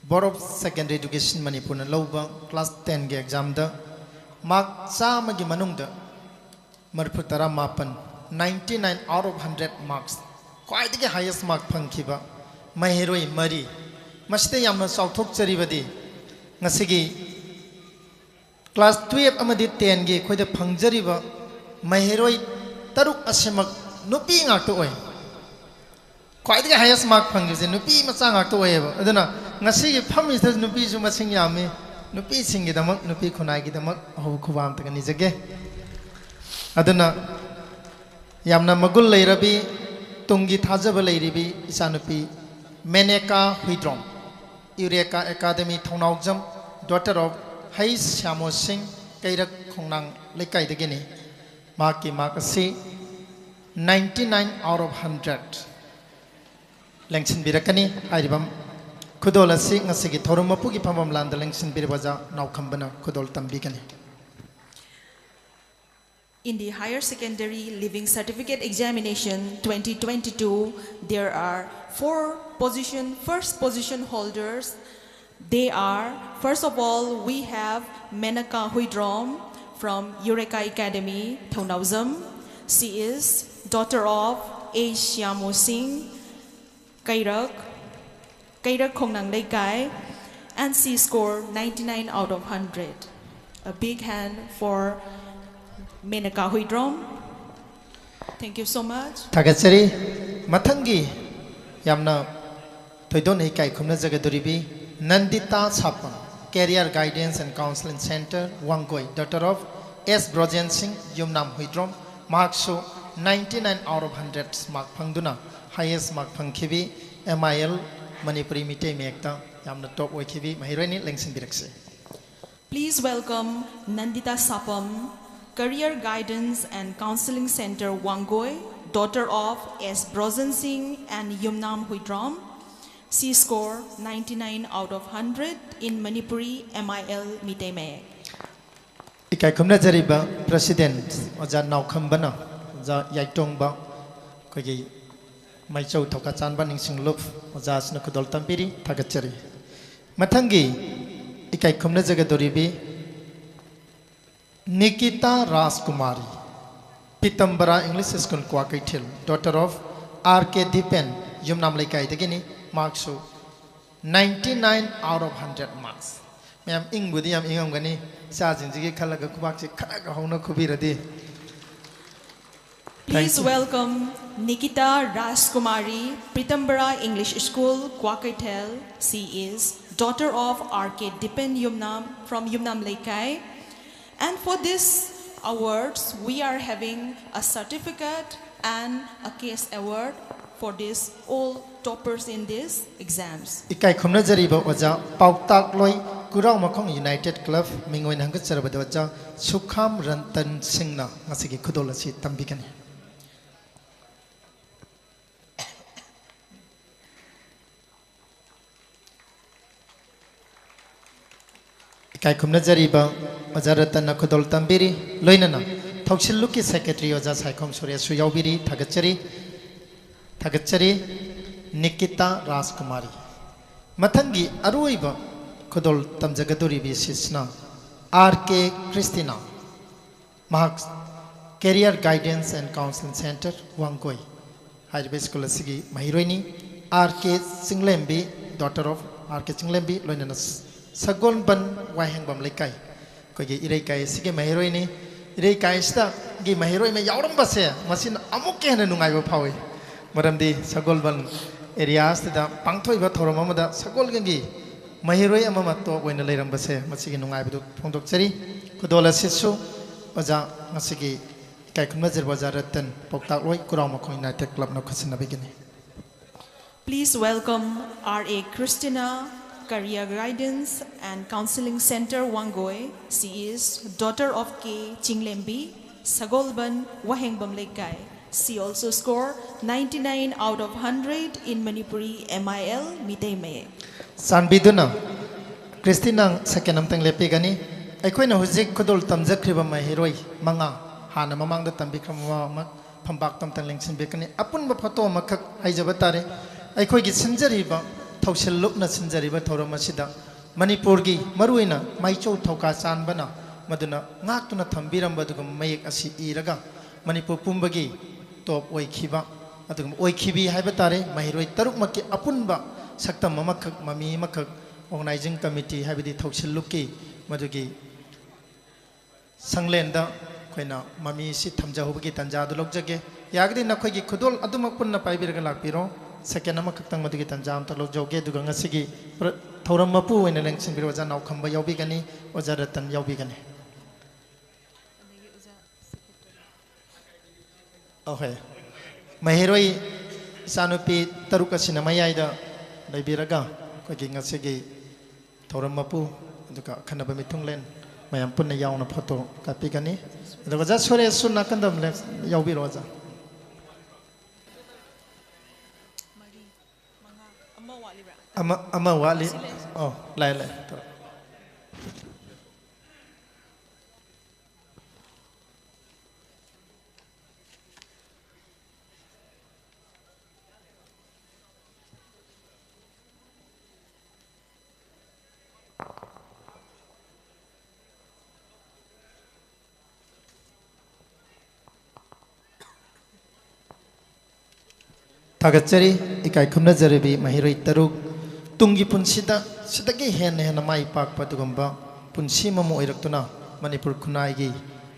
Board of Secondary Education ꯃꯅꯤꯄꯨꯔꯅ ꯂꯧꯕ ꯀ꯭ꯂꯥꯁ ꯇꯦꯟꯒꯤ ꯑꯦꯛꯖꯥꯝꯗ ꯃꯥꯔꯛ ꯆꯥꯝꯃꯒꯤ ꯃꯅꯨꯡꯗ ꯃꯔꯤꯐꯨ ꯇꯔꯥ ꯃꯥꯄꯟ, ninety nine out of hundred marks, ꯈ꯭ꯋꯥꯏꯗꯒꯤ highest mark ꯐꯪꯈꯤꯕ ꯃꯍꯩꯔꯣꯏ ꯃꯔꯤ꯫ ꯃꯁꯤꯗ ꯌꯥꯝꯅ ꯆꯥꯎꯊꯣꯛꯆꯔꯤꯕꯗꯤ ꯉꯁꯤꯒꯤ ꯀ꯭ꯂꯥꯁ ꯇꯨꯌꯦꯜꯞ ꯑꯃꯗꯤ ꯇꯦꯟꯒꯤ ꯑꯩꯈꯣꯏꯗ ꯐꯪꯖꯔꯤꯕ ꯃꯍꯩꯔꯣꯏ ꯇꯔꯨꯛ ꯑꯁꯤꯃꯛ ꯅꯨꯄꯤ ꯉꯥꯛꯇ ꯑꯣꯏ꯫ ꯈ꯭ꯋꯥꯏꯗꯒꯤ highest mark ꯐꯪꯈꯤꯕꯁꯦ ꯅꯨꯄꯤ ꯃꯆꯥ ꯉꯥꯛꯇ ꯑꯣꯏꯌꯦꯕ꯫ ꯑꯗꯨꯅ ꯉꯁꯤꯒꯤ ꯐꯝꯃꯤꯁꯤꯗ ꯅꯨꯄꯤꯁꯨ ꯃꯁꯤꯡ ꯌꯥꯝꯃꯤ꯫ ꯅꯨꯄꯤꯁꯤꯡꯒꯤꯗꯃꯛ, ꯅꯨꯄꯤ ꯈꯨꯟꯅꯥꯏꯒꯤꯗꯃꯛ ꯑꯍꯧꯕ ꯈꯨꯕꯥꯛ ꯑꯝꯇꯒ ꯅꯤꯖꯒꯦ꯫ ꯑꯗꯨꯅ ꯌꯥꯝꯅ ꯃꯒꯨꯟ ꯂꯩꯔꯕꯤ, ꯇꯨꯡꯒꯤ ꯊꯥꯖꯕ ꯂꯩꯔꯤꯕꯤ ꯏꯆꯥꯅꯨꯄꯤ ꯃꯦꯅꯦꯀꯥ Huidrom, ꯌꯨꯔꯦꯀꯥ academy Thounaojam, daughter of ꯍꯩꯁ ꯁ꯭ꯌꯥꯃꯣ ꯁꯤꯡ, ꯀꯩꯔꯛ ꯈꯣꯡꯅꯥꯡ ꯂꯩꯀꯥꯏꯗꯒꯤꯅꯤ꯫ ꯃꯍꯥꯛꯀꯤ mark ꯑꯁꯤ ninety nine out of hundred ꯂꯦꯡꯁꯤꯟꯕꯤꯔꯛꯀꯅꯤ꯫ ꯍꯥꯏꯔꯤꯕ ꯈꯨꯗꯣꯜ ꯑꯁꯤ ꯉꯁꯤꯒꯤ ꯊꯧꯔꯝ ꯃꯄꯨꯒꯤ ꯐꯝꯐꯝ ꯂꯥꯟꯗ ꯂꯦꯡꯁꯤꯟꯕꯤꯔꯤꯕ ꯑꯣꯖꯥ ꯅꯥꯎꯈꯝꯕꯅ ꯈꯨꯗꯣꯜ ꯇꯝꯕꯤꯒꯅꯤ꯫ In the Higher Secondary Leaving Certificate Examination twenty twenty-two, there are four position, first position holders. They are, first of all, we have Menaka Huidrom from Eureka Academy, Thounaojam. She is daughter of A Shyamo Singh, Kairak, Kairak Khongnang Leikai, and she scored ninety-nine out of hundred. A big hand for Menaka Huidrom. Thank you so much. ꯊꯥꯒꯠꯆꯔꯤ꯫ ꯃꯊꯪꯒꯤ ꯌꯥꯝꯅ ꯊꯣꯏꯗꯣꯛꯅ ꯏꯀꯥꯏ ꯈꯨꯝꯅꯖꯒꯗꯧꯔꯤꯕꯤ ꯅꯟꯗꯤꯇꯥ ꯁꯥꯄꯝ, Career Guidance and Counseling Center, Wangoi, daughter of ꯑꯦꯁ ꯕ꯭ꯔꯣꯖꯦꯟ ꯁꯤꯡ, ꯌꯨꯝꯅꯥꯝ ꯍꯨꯏꯗ꯭ꯔꯣꯝ꯫ ꯃꯍꯥꯛꯁꯨ ninety nine out of hundred mark ꯐꯪꯗꯨꯅ highest mark ꯐꯪꯈꯤꯕꯤ M I L Manipuri Meitei ꯃꯌꯦꯛꯇ ꯌꯥꯝꯅ top ꯑꯣꯏꯈꯤꯕꯤ ꯃꯍꯩꯔꯣꯏꯅꯤ꯫ ꯂꯦꯡꯁꯤꯟꯕꯤꯔꯛꯁꯤ꯫ Please welcome Nandita Sapam, Career Guidance and Counseling Center, Wangoi, daughter of S Brojan Singh and Yumnam Huidrom. C score ninety-nine out of hundred in Manipuri M I L Meitei Mayek. ꯏꯀꯥꯏ ꯈꯨꯝꯅꯖꯔꯤꯕ President ꯑꯣꯖꯥ ꯅꯥꯎꯈꯝꯕꯅ ꯑꯣꯖꯥ ꯌꯥꯏꯇꯣꯡꯕ ꯑꯩꯈꯣꯏꯒꯤ ꯃꯩꯆꯧ ꯊꯧꯀꯥ ꯆꯥꯟꯕ ꯅꯤꯡꯁꯤꯡꯂꯨꯞ ꯑꯣꯖꯥꯁꯤꯅ ꯈꯨꯗꯣꯜ ꯇꯝꯕꯤꯔꯤ, ꯊꯥꯒꯠꯆꯔꯤ꯫ ꯃꯊꯪꯒꯤ ꯏꯀꯥꯏ ꯈꯨꯝꯅꯖꯒꯗꯧꯔꯤꯕꯤ Nikita ꯔꯥꯖꯀꯨꯃꯥꯔꯤ, ꯄꯤꯇꯝꯕꯔꯥ English School Kwakeithel, daughter of R K Dipen, Yumnam ꯂꯩꯀꯥꯏꯗꯒꯤꯅꯤ꯫ ꯃꯥꯔꯛꯁꯨ ninety nine out of hundred marks꯫ ꯃꯌꯥꯝ ꯏꯪꯕꯨꯗꯤ ꯌꯥꯝ ꯏꯪꯉꯝꯒꯅꯤ꯫ ꯏꯆꯥꯁꯤꯡꯁꯤꯒꯤ ꯈꯜꯂꯒ ꯈꯨꯕꯥꯛꯁꯤ ꯈꯔꯒ ꯍꯧꯅ ꯈꯨꯕꯤꯔꯗꯤ꯫ Please welcome Nikita Rajkumari, Pitambara English School, Kwakeithel. She is daughter of R K Dipen Yumnam from Yumnam Leikai. And for this awards, we are having a certificate and a cash award for this all toppers in these exams. ꯏꯀꯥꯏ ꯈꯨꯝꯅꯖꯔꯤꯕ ꯑꯣꯖꯥ ꯄꯥꯎꯇꯥꯛꯂꯣꯏ ꯀꯨꯔꯥꯎ ꯃꯈꯣꯡ United Club ꯃꯤꯡ ꯑꯣꯏꯅ ꯍꯪꯒꯠꯆꯔꯕꯗ ꯑꯣꯖꯥ ꯁꯨꯈꯥꯝ ꯔꯟꯇꯟ ꯁꯤꯡꯅ ꯉꯁꯤꯒꯤ ꯈꯨꯗꯣꯜ ꯑꯁꯤ ꯇꯝꯕꯤꯒꯅꯤ꯫ ꯏꯀꯥꯏ ꯈꯨꯝꯅꯖꯔꯤꯕ ꯑꯣꯖꯥ ꯔꯇꯟꯅ ꯈꯨꯗꯣꯜ ꯇꯝꯕꯤꯔꯤ꯫ ꯂꯣꯏꯅꯅ ꯊꯧꯁꯤꯜꯂꯨꯛꯀꯤ Secretary ꯑꯣꯖꯥ ꯁꯥꯏꯈꯣꯝ ꯁꯨꯔꯦꯁꯁꯨ ꯌꯥꯎꯕꯤꯔꯤ꯫ ꯊꯥꯒꯠꯆꯔꯤ꯫ ꯊꯥꯒꯠꯆꯔꯤ꯫ ꯅꯤꯀꯤꯇꯥ ꯔꯥꯖꯀꯨꯃꯥꯔꯤ꯫ ꯃꯊꯪꯒꯤ ꯑꯔꯣꯏꯕ ꯈꯨꯗꯣꯜ ꯇꯝꯖꯒꯗꯧꯔꯤꯕꯤ ꯁꯤꯁꯤꯅ R K Christina꯫ ꯃꯍꯥꯛ Career Guidance and Counseling Center, Wangoi ꯍꯥꯏꯔꯤꯕ ꯁ꯭ꯀꯨꯜ ꯑꯁꯤꯒꯤ ꯃꯍꯩꯔꯣꯏꯅꯤ꯫ R K ꯆꯤꯡꯂꯦꯝꯕꯤ, daughter of R K ꯆꯤꯡꯂꯦꯝꯕꯤ, ꯂꯣꯏꯅꯅ ꯁꯒꯣꯜꯕꯟ ꯋꯥꯍꯦꯡꯕꯝ ꯂꯩꯀꯥꯏ, ꯑꯩꯈꯣꯏꯒꯤ ꯏꯔꯩꯀꯥꯏ ꯑꯁꯤꯒꯤ ꯃꯍꯩꯔꯣꯏꯅꯤ꯫ ꯏꯔꯩꯀꯥꯏ ꯑꯁꯤꯗꯒꯤ ꯃꯍꯩꯔꯣꯏ ꯑꯃ ꯌꯥꯎꯔꯝꯕꯁꯦ ꯃꯁꯤꯅ ꯑꯃꯨꯛꯀ ꯍꯦꯟꯅ ꯅꯨꯡꯉꯥꯏꯕ ꯐꯥꯎꯏ꯫ ꯃꯔꯝꯗꯤ ꯁꯒꯣꯜꯕꯟ area ꯑꯁꯤꯗ ꯄꯥꯡꯊꯣꯛꯏꯕ ꯊꯧꯔꯝ ꯑꯃꯗ ꯁꯒꯣꯜꯕꯟꯒꯤ ꯃꯍꯩꯔꯣꯏ ꯑꯃꯃꯛ top ꯑꯣꯏꯅ ꯂꯩꯔꯝꯕꯁꯦ ꯃꯁꯤꯒꯤ ꯅꯨꯡꯉꯥꯏꯕꯗꯨ ꯐꯣꯡꯗꯣꯛꯆꯔꯤ꯫ ꯈꯨꯗꯣꯜ ꯑꯁꯤꯁꯨ ꯑꯣꯖꯥ ꯉꯁꯤꯒꯤ ꯏꯀꯥꯏ ꯈꯨꯝꯅꯖꯔꯕ ꯑꯣꯖꯥ ꯔꯇꯟ ꯄꯥꯎꯇꯥꯛꯂꯣꯏ ꯀꯨꯔꯥꯎ ꯃꯈꯣꯡ United Clubꯅ ꯈꯨꯠꯁꯤꯟꯅꯕꯤꯒꯅꯤ꯫ Please welcome R A Christina, Career Guidance and Counseling Center, Wangoi. She is daughter of K Chinglembi, Sagolban, Wahengbam Leikai. She also scored ninety-nine out of hundred in Manipuri M I L, Meitei ꯃꯌꯦꯛ꯫ ꯆꯥꯟꯕꯤꯗꯨꯅ ꯀ꯭ꯔꯤꯁꯇꯤꯅꯥ ꯁꯦꯀꯦꯟ ꯑꯃꯇꯪ ꯂꯦꯞꯄꯤꯒꯅꯤ꯫ ꯑꯩꯈꯣꯏꯅ ꯍꯧꯖꯤꯛ ꯈꯨꯗꯣꯜ ꯇꯝꯖꯈ꯭ꯔꯤꯕ ꯃꯍꯩꯔꯣꯏ ꯃꯉꯥ, ꯍꯥꯟꯅ ꯃꯃꯥꯡꯗ ꯇꯝꯕꯤꯈ꯭ꯔꯕ ꯃꯉꯥꯃꯛ ꯐꯝꯄꯥꯛꯇ ꯑꯃꯇꯪ ꯂꯦꯡꯁꯤꯟꯕꯤꯒꯅꯤ꯫ ꯑꯄꯨꯟꯕ ꯐꯣꯇꯣ ꯑꯃꯈꯛ ꯍꯥꯏꯖꯕ ꯇꯥꯔꯦ꯫ ꯑꯩꯈꯣꯏꯒꯤ ꯁꯤꯟꯖꯔꯤꯕ, ꯊꯧꯁꯤꯜ ꯂꯨꯞꯅ ꯁꯤꯟꯖꯔꯤꯕ ꯊꯧꯔꯝ ꯑꯁꯤꯗ ꯃꯅꯤꯄꯨꯔꯒꯤ ꯃꯔꯨꯑꯣꯏꯅ ꯃꯥꯏꯆꯧ ꯊꯧꯀꯥ ꯆꯥꯟꯕꯅ ꯃꯗꯨꯅ ꯉꯥꯛꯇꯨꯅ ꯊꯝꯕꯤꯔꯝꯕ ꯑꯗꯨꯒꯨꯝꯕ ꯃꯌꯦꯛ ꯑꯁꯤ ꯏꯔꯒ ꯃꯅꯤꯄꯨꯔ ꯄꯨꯝꯕꯒꯤ ꯇꯣꯞ ꯑꯣꯏꯈꯤꯕ, ꯑꯗꯨꯒꯨꯝꯕ ꯑꯣꯏꯈꯤꯕꯤ ꯍꯥꯏꯕ ꯇꯥꯔꯦ꯫ ꯃꯍꯩꯔꯣꯏ ꯇꯔꯨꯛꯃꯛꯀꯤ ꯑꯄꯨꯟꯕ ꯁꯛꯇꯝ ꯑꯃꯈꯛ, ꯃꯃꯤ ꯑꯃꯈꯛ, organizing committee ꯍꯥꯏꯕꯗꯤ ꯊꯧꯁꯤꯜꯂꯨꯛꯀꯤ ꯃꯗꯨꯒꯤ ꯁꯪꯂꯦꯟꯗ ꯑꯩꯈꯣꯏꯅ ꯃꯃꯤꯁꯤ ꯊꯝꯖꯍꯧꯕꯒꯤ ꯇꯥꯟꯖꯥꯗꯨ ꯂꯧꯖꯒꯦ꯫ ꯌꯥꯔꯒꯗꯤ ꯅꯈꯣꯏꯒꯤ ꯈꯨꯗꯣꯜ ꯑꯗꯨꯃꯛ ꯄꯨꯟꯅ ꯄꯥꯏꯕꯤꯔꯒ ꯂꯥꯛꯄꯤꯔꯣ꯫ ꯁꯦꯀꯦꯟ ꯑꯃꯈꯛꯇꯪ ꯃꯗꯨꯒꯤ ꯇꯥꯟꯖꯥ ꯑꯃꯇ ꯂꯧꯖꯍꯧꯒꯦ꯫ ꯑꯗꯨꯒ ꯉꯁꯤꯒꯤ ꯄ꯭ꯔ-, ꯊꯧꯔꯝ ꯃꯄꯨ ꯑꯣꯏꯅ ꯂꯦꯡꯁꯤꯟꯕꯤꯔꯣ ꯑꯣꯖꯥ ꯅꯥꯎꯈꯝꯕ ꯌꯥꯎꯕꯤꯒꯅꯤ, ꯑꯣꯖꯥ ꯔꯇꯟ ꯌꯥꯎꯕꯤꯒꯅꯤ꯫ ꯑꯍꯣꯏ꯫ ꯃꯍꯩꯔꯣꯏ ꯏꯆꯥꯅꯨꯄꯤ ꯇꯔꯨꯛ ꯑꯁꯤꯅ ꯃꯌꯥꯏꯗ ꯂꯩꯕꯤꯔꯒ ꯑꯩꯈꯣꯏꯒꯤ ꯉꯁꯤꯒꯤ ꯊꯧꯔꯝ ꯃꯄꯨ, ꯑꯗꯨꯒ ꯑꯈꯟꯅꯕ ꯃꯤꯊꯨꯡꯂꯦꯟ ꯃꯌꯥꯝ ꯄꯨꯟꯅ ꯌꯥꯎꯅ ꯐꯣꯇꯣ ꯀꯥꯞꯄꯤꯒꯅꯤ꯫ ꯑꯗꯨꯒ ꯑꯣꯖꯥ ꯁꯨꯔꯦꯁꯁꯨ ꯅꯥꯀꯟꯗ ꯑꯃꯨꯛ ꯂꯦꯞ-, ꯌꯥꯎꯕꯤꯔꯣ ꯑꯣꯖꯥ꯫ ꯑꯃ, ꯑꯃ ꯋꯥꯠꯂꯤ꯫ ꯑꯣ, ꯂꯥꯛꯑꯦ, ꯂꯥꯛꯑꯦ꯫ ꯊꯥꯒꯠꯆꯔꯤ꯫ ꯏꯀꯥꯏ ꯈꯨꯝꯅꯖꯔꯕꯤ ꯃꯍꯩꯔꯣꯏ ꯇꯔꯨꯛ, ꯇꯨꯡꯒꯤ ꯄꯨꯟꯁꯤꯗ ꯁꯤꯗꯒꯤ ꯍꯦꯟꯅ ꯍꯦꯟꯅ ꯃꯥꯏ ꯄꯥꯛꯄ ꯑꯗꯨꯒꯨꯝꯕ ꯄꯨꯟꯁꯤ ꯑꯃꯃꯝ ꯑꯣꯏꯔꯛꯇꯨꯅ ꯃꯅꯤꯄꯨꯔ ꯈꯨꯟꯅꯥꯏꯒꯤ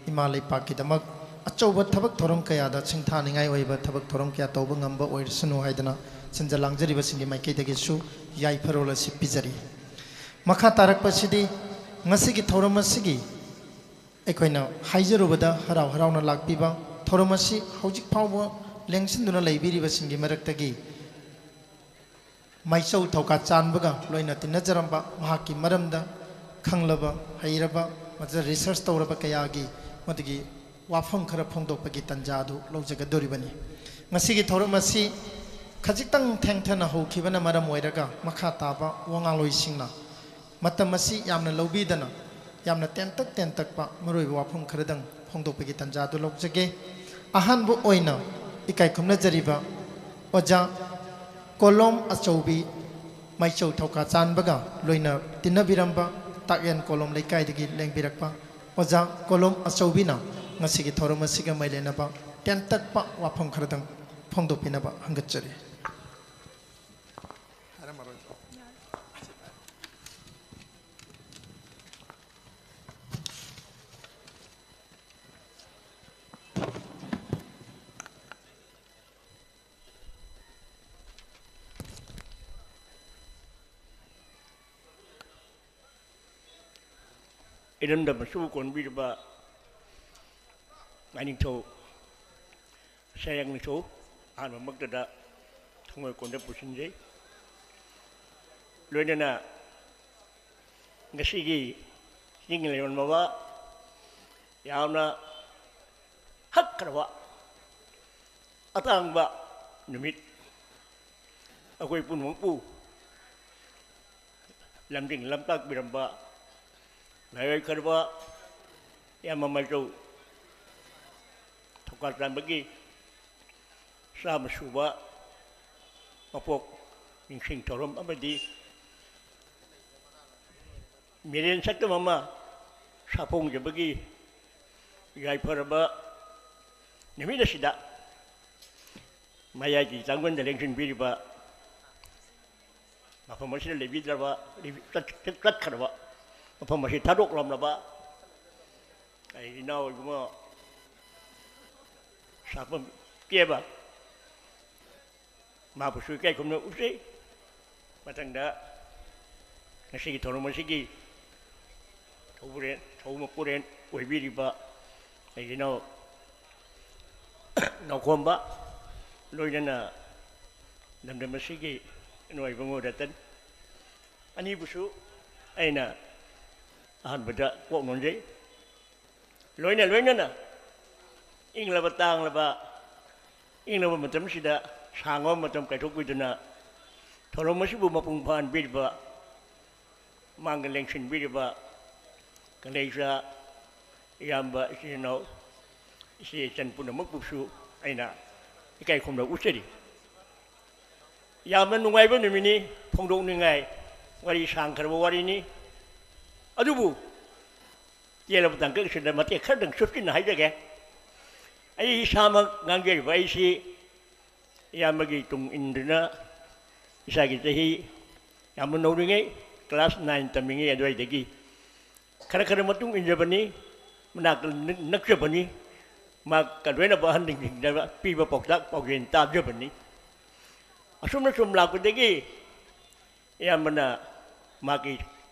ꯏꯃꯥ ꯂꯩꯄꯥꯛꯀꯤꯗꯃꯛ ꯑꯆꯧꯕ ꯊꯕꯛ ꯊꯧꯔꯝ ꯀꯌꯥꯗ ꯁꯤꯡꯊꯥꯅꯤꯡꯉꯥꯏ ꯑꯣꯏꯕ ꯊꯕꯛ ꯊꯧꯔꯝ ꯀꯌꯥ ꯇꯧꯕ ꯉꯝꯕ ꯑꯣꯏꯔꯁꯅꯨ ꯍꯥꯏꯗꯅ ꯁꯤꯟꯖ ꯂꯥꯡꯖꯔꯤꯕꯁꯤꯡꯒꯤ ꯃꯥꯏꯀꯩꯗꯒꯤꯁꯨ ꯌꯥꯏꯐꯔꯣꯜ ꯑꯁꯤ ꯄꯤꯖꯔꯤ꯫ ꯃꯈꯥ ꯇꯥꯔꯛꯄꯁꯤꯗꯤ ꯉꯁꯤꯒꯤ ꯊꯧꯔꯝ ꯑꯁꯤꯒꯤ ꯑꯩꯈꯣꯏꯅ ꯍꯥꯏꯖꯔꯨꯕꯗ ꯍꯔꯥꯎ ꯍꯔꯥꯎꯅ ꯂꯥꯛꯄꯤꯕ, ꯊꯧꯔꯝ ꯑꯁꯤ ꯍꯧꯖꯤꯛ ꯐꯥꯎꯕ ꯂꯦꯡꯁꯤꯟꯗꯨꯅ ꯂꯩꯕꯤꯔꯤꯕꯁꯤꯡꯒꯤ ꯃꯔꯛꯇꯒꯤ ꯃꯥꯏꯆꯧ ꯊꯧꯀꯥ ꯆꯥꯟꯕꯒ ꯂꯣꯏꯅ ꯇꯤꯟꯅꯖꯔꯝꯕ, ꯃꯍꯥꯛꯀꯤ ꯃꯔꯝꯗ ꯈꯪꯂꯕ, ꯍꯩꯔꯕ, ꯃꯗꯨꯗ research ꯇꯧꯔꯕ ꯀꯌꯥꯒꯤ ꯃꯗꯨꯒꯤ ꯋꯥꯐꯝ ꯈꯔ ꯐꯣꯡꯗꯣꯛꯄꯒꯤ ꯇꯥꯟꯖꯥ ꯑꯗꯨ ꯂꯧꯖꯒꯗꯧꯔꯤꯕꯅꯤ꯫ ꯉꯁꯤꯒꯤ ꯊꯧꯔꯝ ꯑꯁꯤ ꯈꯖꯤꯛꯇꯪ ꯊꯦꯡꯊꯅ ꯍꯧꯈꯤꯕꯅ ꯃꯔꯝ ꯑꯣꯏꯔꯒ, ꯃꯈꯥ ꯇꯥꯕ ꯋꯥꯉꯥꯡꯂꯣꯏꯁꯤꯡꯅ ꯃꯇꯝ ꯑꯁꯤ ꯌꯥꯝꯅ ꯂꯧꯕꯤꯗꯅ, ꯌꯥꯝꯅ ꯇꯦꯟꯇꯛ ꯇꯦꯟꯇꯛꯄ ꯃꯔꯨꯑꯣꯏꯕ ꯋꯥꯐꯝ ꯈꯔꯗꯪ ꯐꯣꯡꯗꯣꯛꯄꯒꯤ ꯇꯥꯟꯖꯥ ꯑꯗꯨ ꯂꯧꯖꯒꯦ꯫ ꯑꯍꯥꯟꯕ ꯑꯣꯏꯅ ꯏꯀꯥꯏ ꯈꯨꯝꯅꯖꯔꯤꯕ ꯑꯣꯖꯥ ꯀꯣꯂꯣꯝ ꯑꯆꯧꯕꯤ ꯃꯥꯏꯆꯧ ꯊꯧꯀꯥ ꯆꯥꯟꯕꯒ ꯂꯣꯏꯅ ꯇꯤꯟꯅꯕꯤꯔꯝꯕ ꯇꯥꯛꯌꯦꯟ ꯀꯣꯂꯣꯝ ꯂꯩꯀꯥꯏꯗꯒꯤ ꯂꯦꯡꯕꯤꯔꯛꯄ ꯑꯣꯖꯥ ꯀꯣꯂꯣꯝ ꯑꯆꯧꯕꯤꯅ ꯉꯁꯤꯒꯤ ꯊꯧꯔꯝ ꯑꯁꯤꯒ ꯃꯔꯤ ꯂꯩꯅꯕ ꯇꯦꯟꯇꯛꯄ ꯋꯥꯐꯝ ꯈꯔꯗꯪ ꯐꯣꯡꯗꯣꯛꯄꯤꯅꯕ ꯍꯪꯒꯠꯆꯔꯤ꯫ ꯏꯔꯝꯗꯝ ꯑꯁꯤꯕꯨ ꯀꯣꯟꯕꯤꯔꯤꯕ ꯂꯥꯏꯅꯤꯡꯊꯧ ꯁꯥꯌꯥꯡꯅꯁꯨ ꯑꯍꯥꯟꯕꯃꯛꯇꯗ ꯊꯃꯣꯏ ꯀꯣꯟꯗ ꯄꯨꯁꯤꯟꯖꯩ꯫ ꯂꯣꯏꯅꯅ ꯉꯁꯤꯒꯤ ꯆꯤꯡ ꯂꯩꯔꯣꯟꯃꯕ ꯌꯥꯝꯅ ꯍꯛꯈ꯭ꯔꯕ ꯑꯇꯥꯡꯕ ꯅꯨꯃꯤꯠ, ꯑꯩꯈꯣꯏ ꯄꯨꯝꯅꯃꯛꯄꯨ ꯂꯝꯖꯤꯡ ꯂꯝꯇꯥꯛꯄꯤꯔꯝꯕ ꯃꯥꯏꯑꯣꯏꯈ꯭ꯔꯕ ꯏꯌꯥꯝꯕ ꯃꯥꯏꯆꯧ ꯊꯧꯀꯥ ꯆꯥꯟꯕꯒꯤ ꯆꯥꯝꯃ ꯁꯨꯕ ꯃꯄꯣꯛ ꯅꯤꯡꯁꯤꯡ ꯊꯧꯔꯝ ꯑꯃꯗꯤ ꯃꯤꯔꯦꯟ ꯁꯛꯇꯝ ꯑꯃ ꯁꯥꯐꯣꯡꯖꯕꯒꯤ ꯌꯥꯏꯐꯔꯕ ꯅꯨꯃꯤꯠ ꯑꯁꯤꯗ ꯃꯌꯥꯏꯒꯤ ꯆꯥꯡꯕꯟꯗ ꯂꯦꯡꯁꯤꯟꯕꯤꯔꯤꯕ, ꯃꯐꯝ ꯑꯁꯤꯗ ꯂꯩꯕꯤꯗ꯭ꯔꯕ, ꯆꯠ-, ꯆꯠꯈ꯭ꯔꯕ, ꯃꯐꯝ ꯑꯁꯤ ꯊꯥꯗꯣꯛꯂꯝꯂꯕ ꯑꯩ ꯏꯅꯥꯎ ꯏꯕꯨꯡꯉꯣ ꯁꯥꯐꯝ ꯀꯦꯕ, ꯃꯍꯥꯛꯄꯨꯁꯨ ꯏꯀꯥꯏ ꯈꯨꯝꯅ ꯎꯠꯆꯩ꯫ ꯃꯊꯪꯗ ꯉꯁꯤꯒꯤ ꯊꯧꯔꯝ ꯑꯁꯤꯒꯤ ꯊꯧꯕꯨꯔꯦꯟ, ꯊꯧ ꯃꯄꯨꯔꯦꯟ ꯑꯣꯏꯕꯤꯔꯤꯕ ꯑꯩꯒꯤ ꯏꯅꯥꯎ ꯅꯥꯎꯈꯣꯝꯕ, ꯂꯣꯏꯅꯅ ꯂꯝꯗꯝ ꯑꯁꯤꯒꯤ ꯏꯅꯥꯎ ꯏꯕꯨꯡꯉꯣ ꯔꯇꯟ, ꯑꯅꯤꯕꯨꯁꯨ ꯑꯩꯅ ꯑꯍꯥꯟꯕꯗ ꯀꯣꯛ ꯅꯣꯟꯖꯩ꯫ ꯂꯣꯏꯅ ꯂꯣꯏꯅꯅ ꯏꯪꯂꯕ ꯇꯥꯡꯂꯕ ꯏꯪꯂꯕ ꯃꯇꯝꯁꯤꯗ ꯁꯥꯡꯂꯕ ꯃꯇꯝ ꯀꯥꯏꯊꯣꯛꯄꯤꯗꯨꯅ ꯊꯧꯔꯝ ꯑꯁꯤꯕꯨ ꯃꯄꯨꯡ ꯐꯥꯍꯟꯕꯤꯔꯤꯕ, ꯃꯥꯡꯗ ꯂꯦꯡꯁꯤꯟꯕꯤꯔꯤꯕ ꯀꯪꯂꯩꯆꯥ ꯏꯌꯥꯝꯕ, ꯏꯆꯤꯟ ꯏꯅꯥꯎ, ꯏꯆꯦ ꯏꯆꯟ ꯄꯨꯝꯅꯃꯛꯄꯨꯁꯨ ꯑꯩꯅ ꯏꯀꯥꯏ ꯈꯨꯝꯅꯕ ꯎꯠꯆꯔꯤ꯫ ꯌꯥꯝꯅ ꯅꯨꯡꯉꯥꯏꯕ ꯅꯨꯃꯤꯠꯅꯤ, ꯐꯣꯡꯗꯣꯛꯅꯤꯡꯉꯥꯏ ꯋꯥꯔꯤ ꯁꯥꯡꯈ꯭ꯔꯕ ꯋꯥꯔꯤꯅꯤ꯫ ꯑꯗꯨꯕꯨ ꯇꯦꯜꯂꯕ ꯇꯥꯡꯀꯛ ꯑꯁꯤꯗ ꯃꯇꯦꯛ ꯈꯔꯗꯪ ꯆꯨꯞꯁꯤꯟꯅ ꯍꯥꯏꯖꯒꯦ꯫ ꯑꯩ ꯏꯁꯥꯃꯛ ꯉꯥꯡꯖꯔꯤꯕ ꯑꯩꯁꯤ ꯏꯌꯥꯝꯕꯒꯤ ꯇꯨꯡ ꯏꯟꯗꯨꯅ ꯏꯁꯥꯒꯤ ꯆꯍꯤ ꯌꯥꯝꯅ ꯅꯧꯔꯤꯉꯩ, class nine ꯇꯝꯃꯤꯉꯩ ꯑꯗꯨꯋꯥꯏꯗꯒꯤ ꯈꯔ ꯈꯔ ꯃꯇꯨꯡ ꯏꯟꯖꯕꯅꯤ, ꯃꯅꯥꯛꯇ ꯅꯛ-, ꯅꯛꯆꯕꯅꯤ, ꯃꯍꯥꯛꯀ ꯂꯣꯏꯅꯕ ꯑꯍꯟꯁꯤꯡꯁꯤꯡꯗ ꯄꯤꯕ ꯄꯥꯎꯇꯥꯛ ꯄꯥꯎꯖꯦꯜ ꯇꯥꯖꯕꯅꯤ꯫ ꯑꯁꯨꯝꯅ ꯁꯨꯝ ꯂꯥꯛꯄꯗꯒꯤ ꯑꯌꯥꯝꯕꯅ ꯃꯥꯒꯤ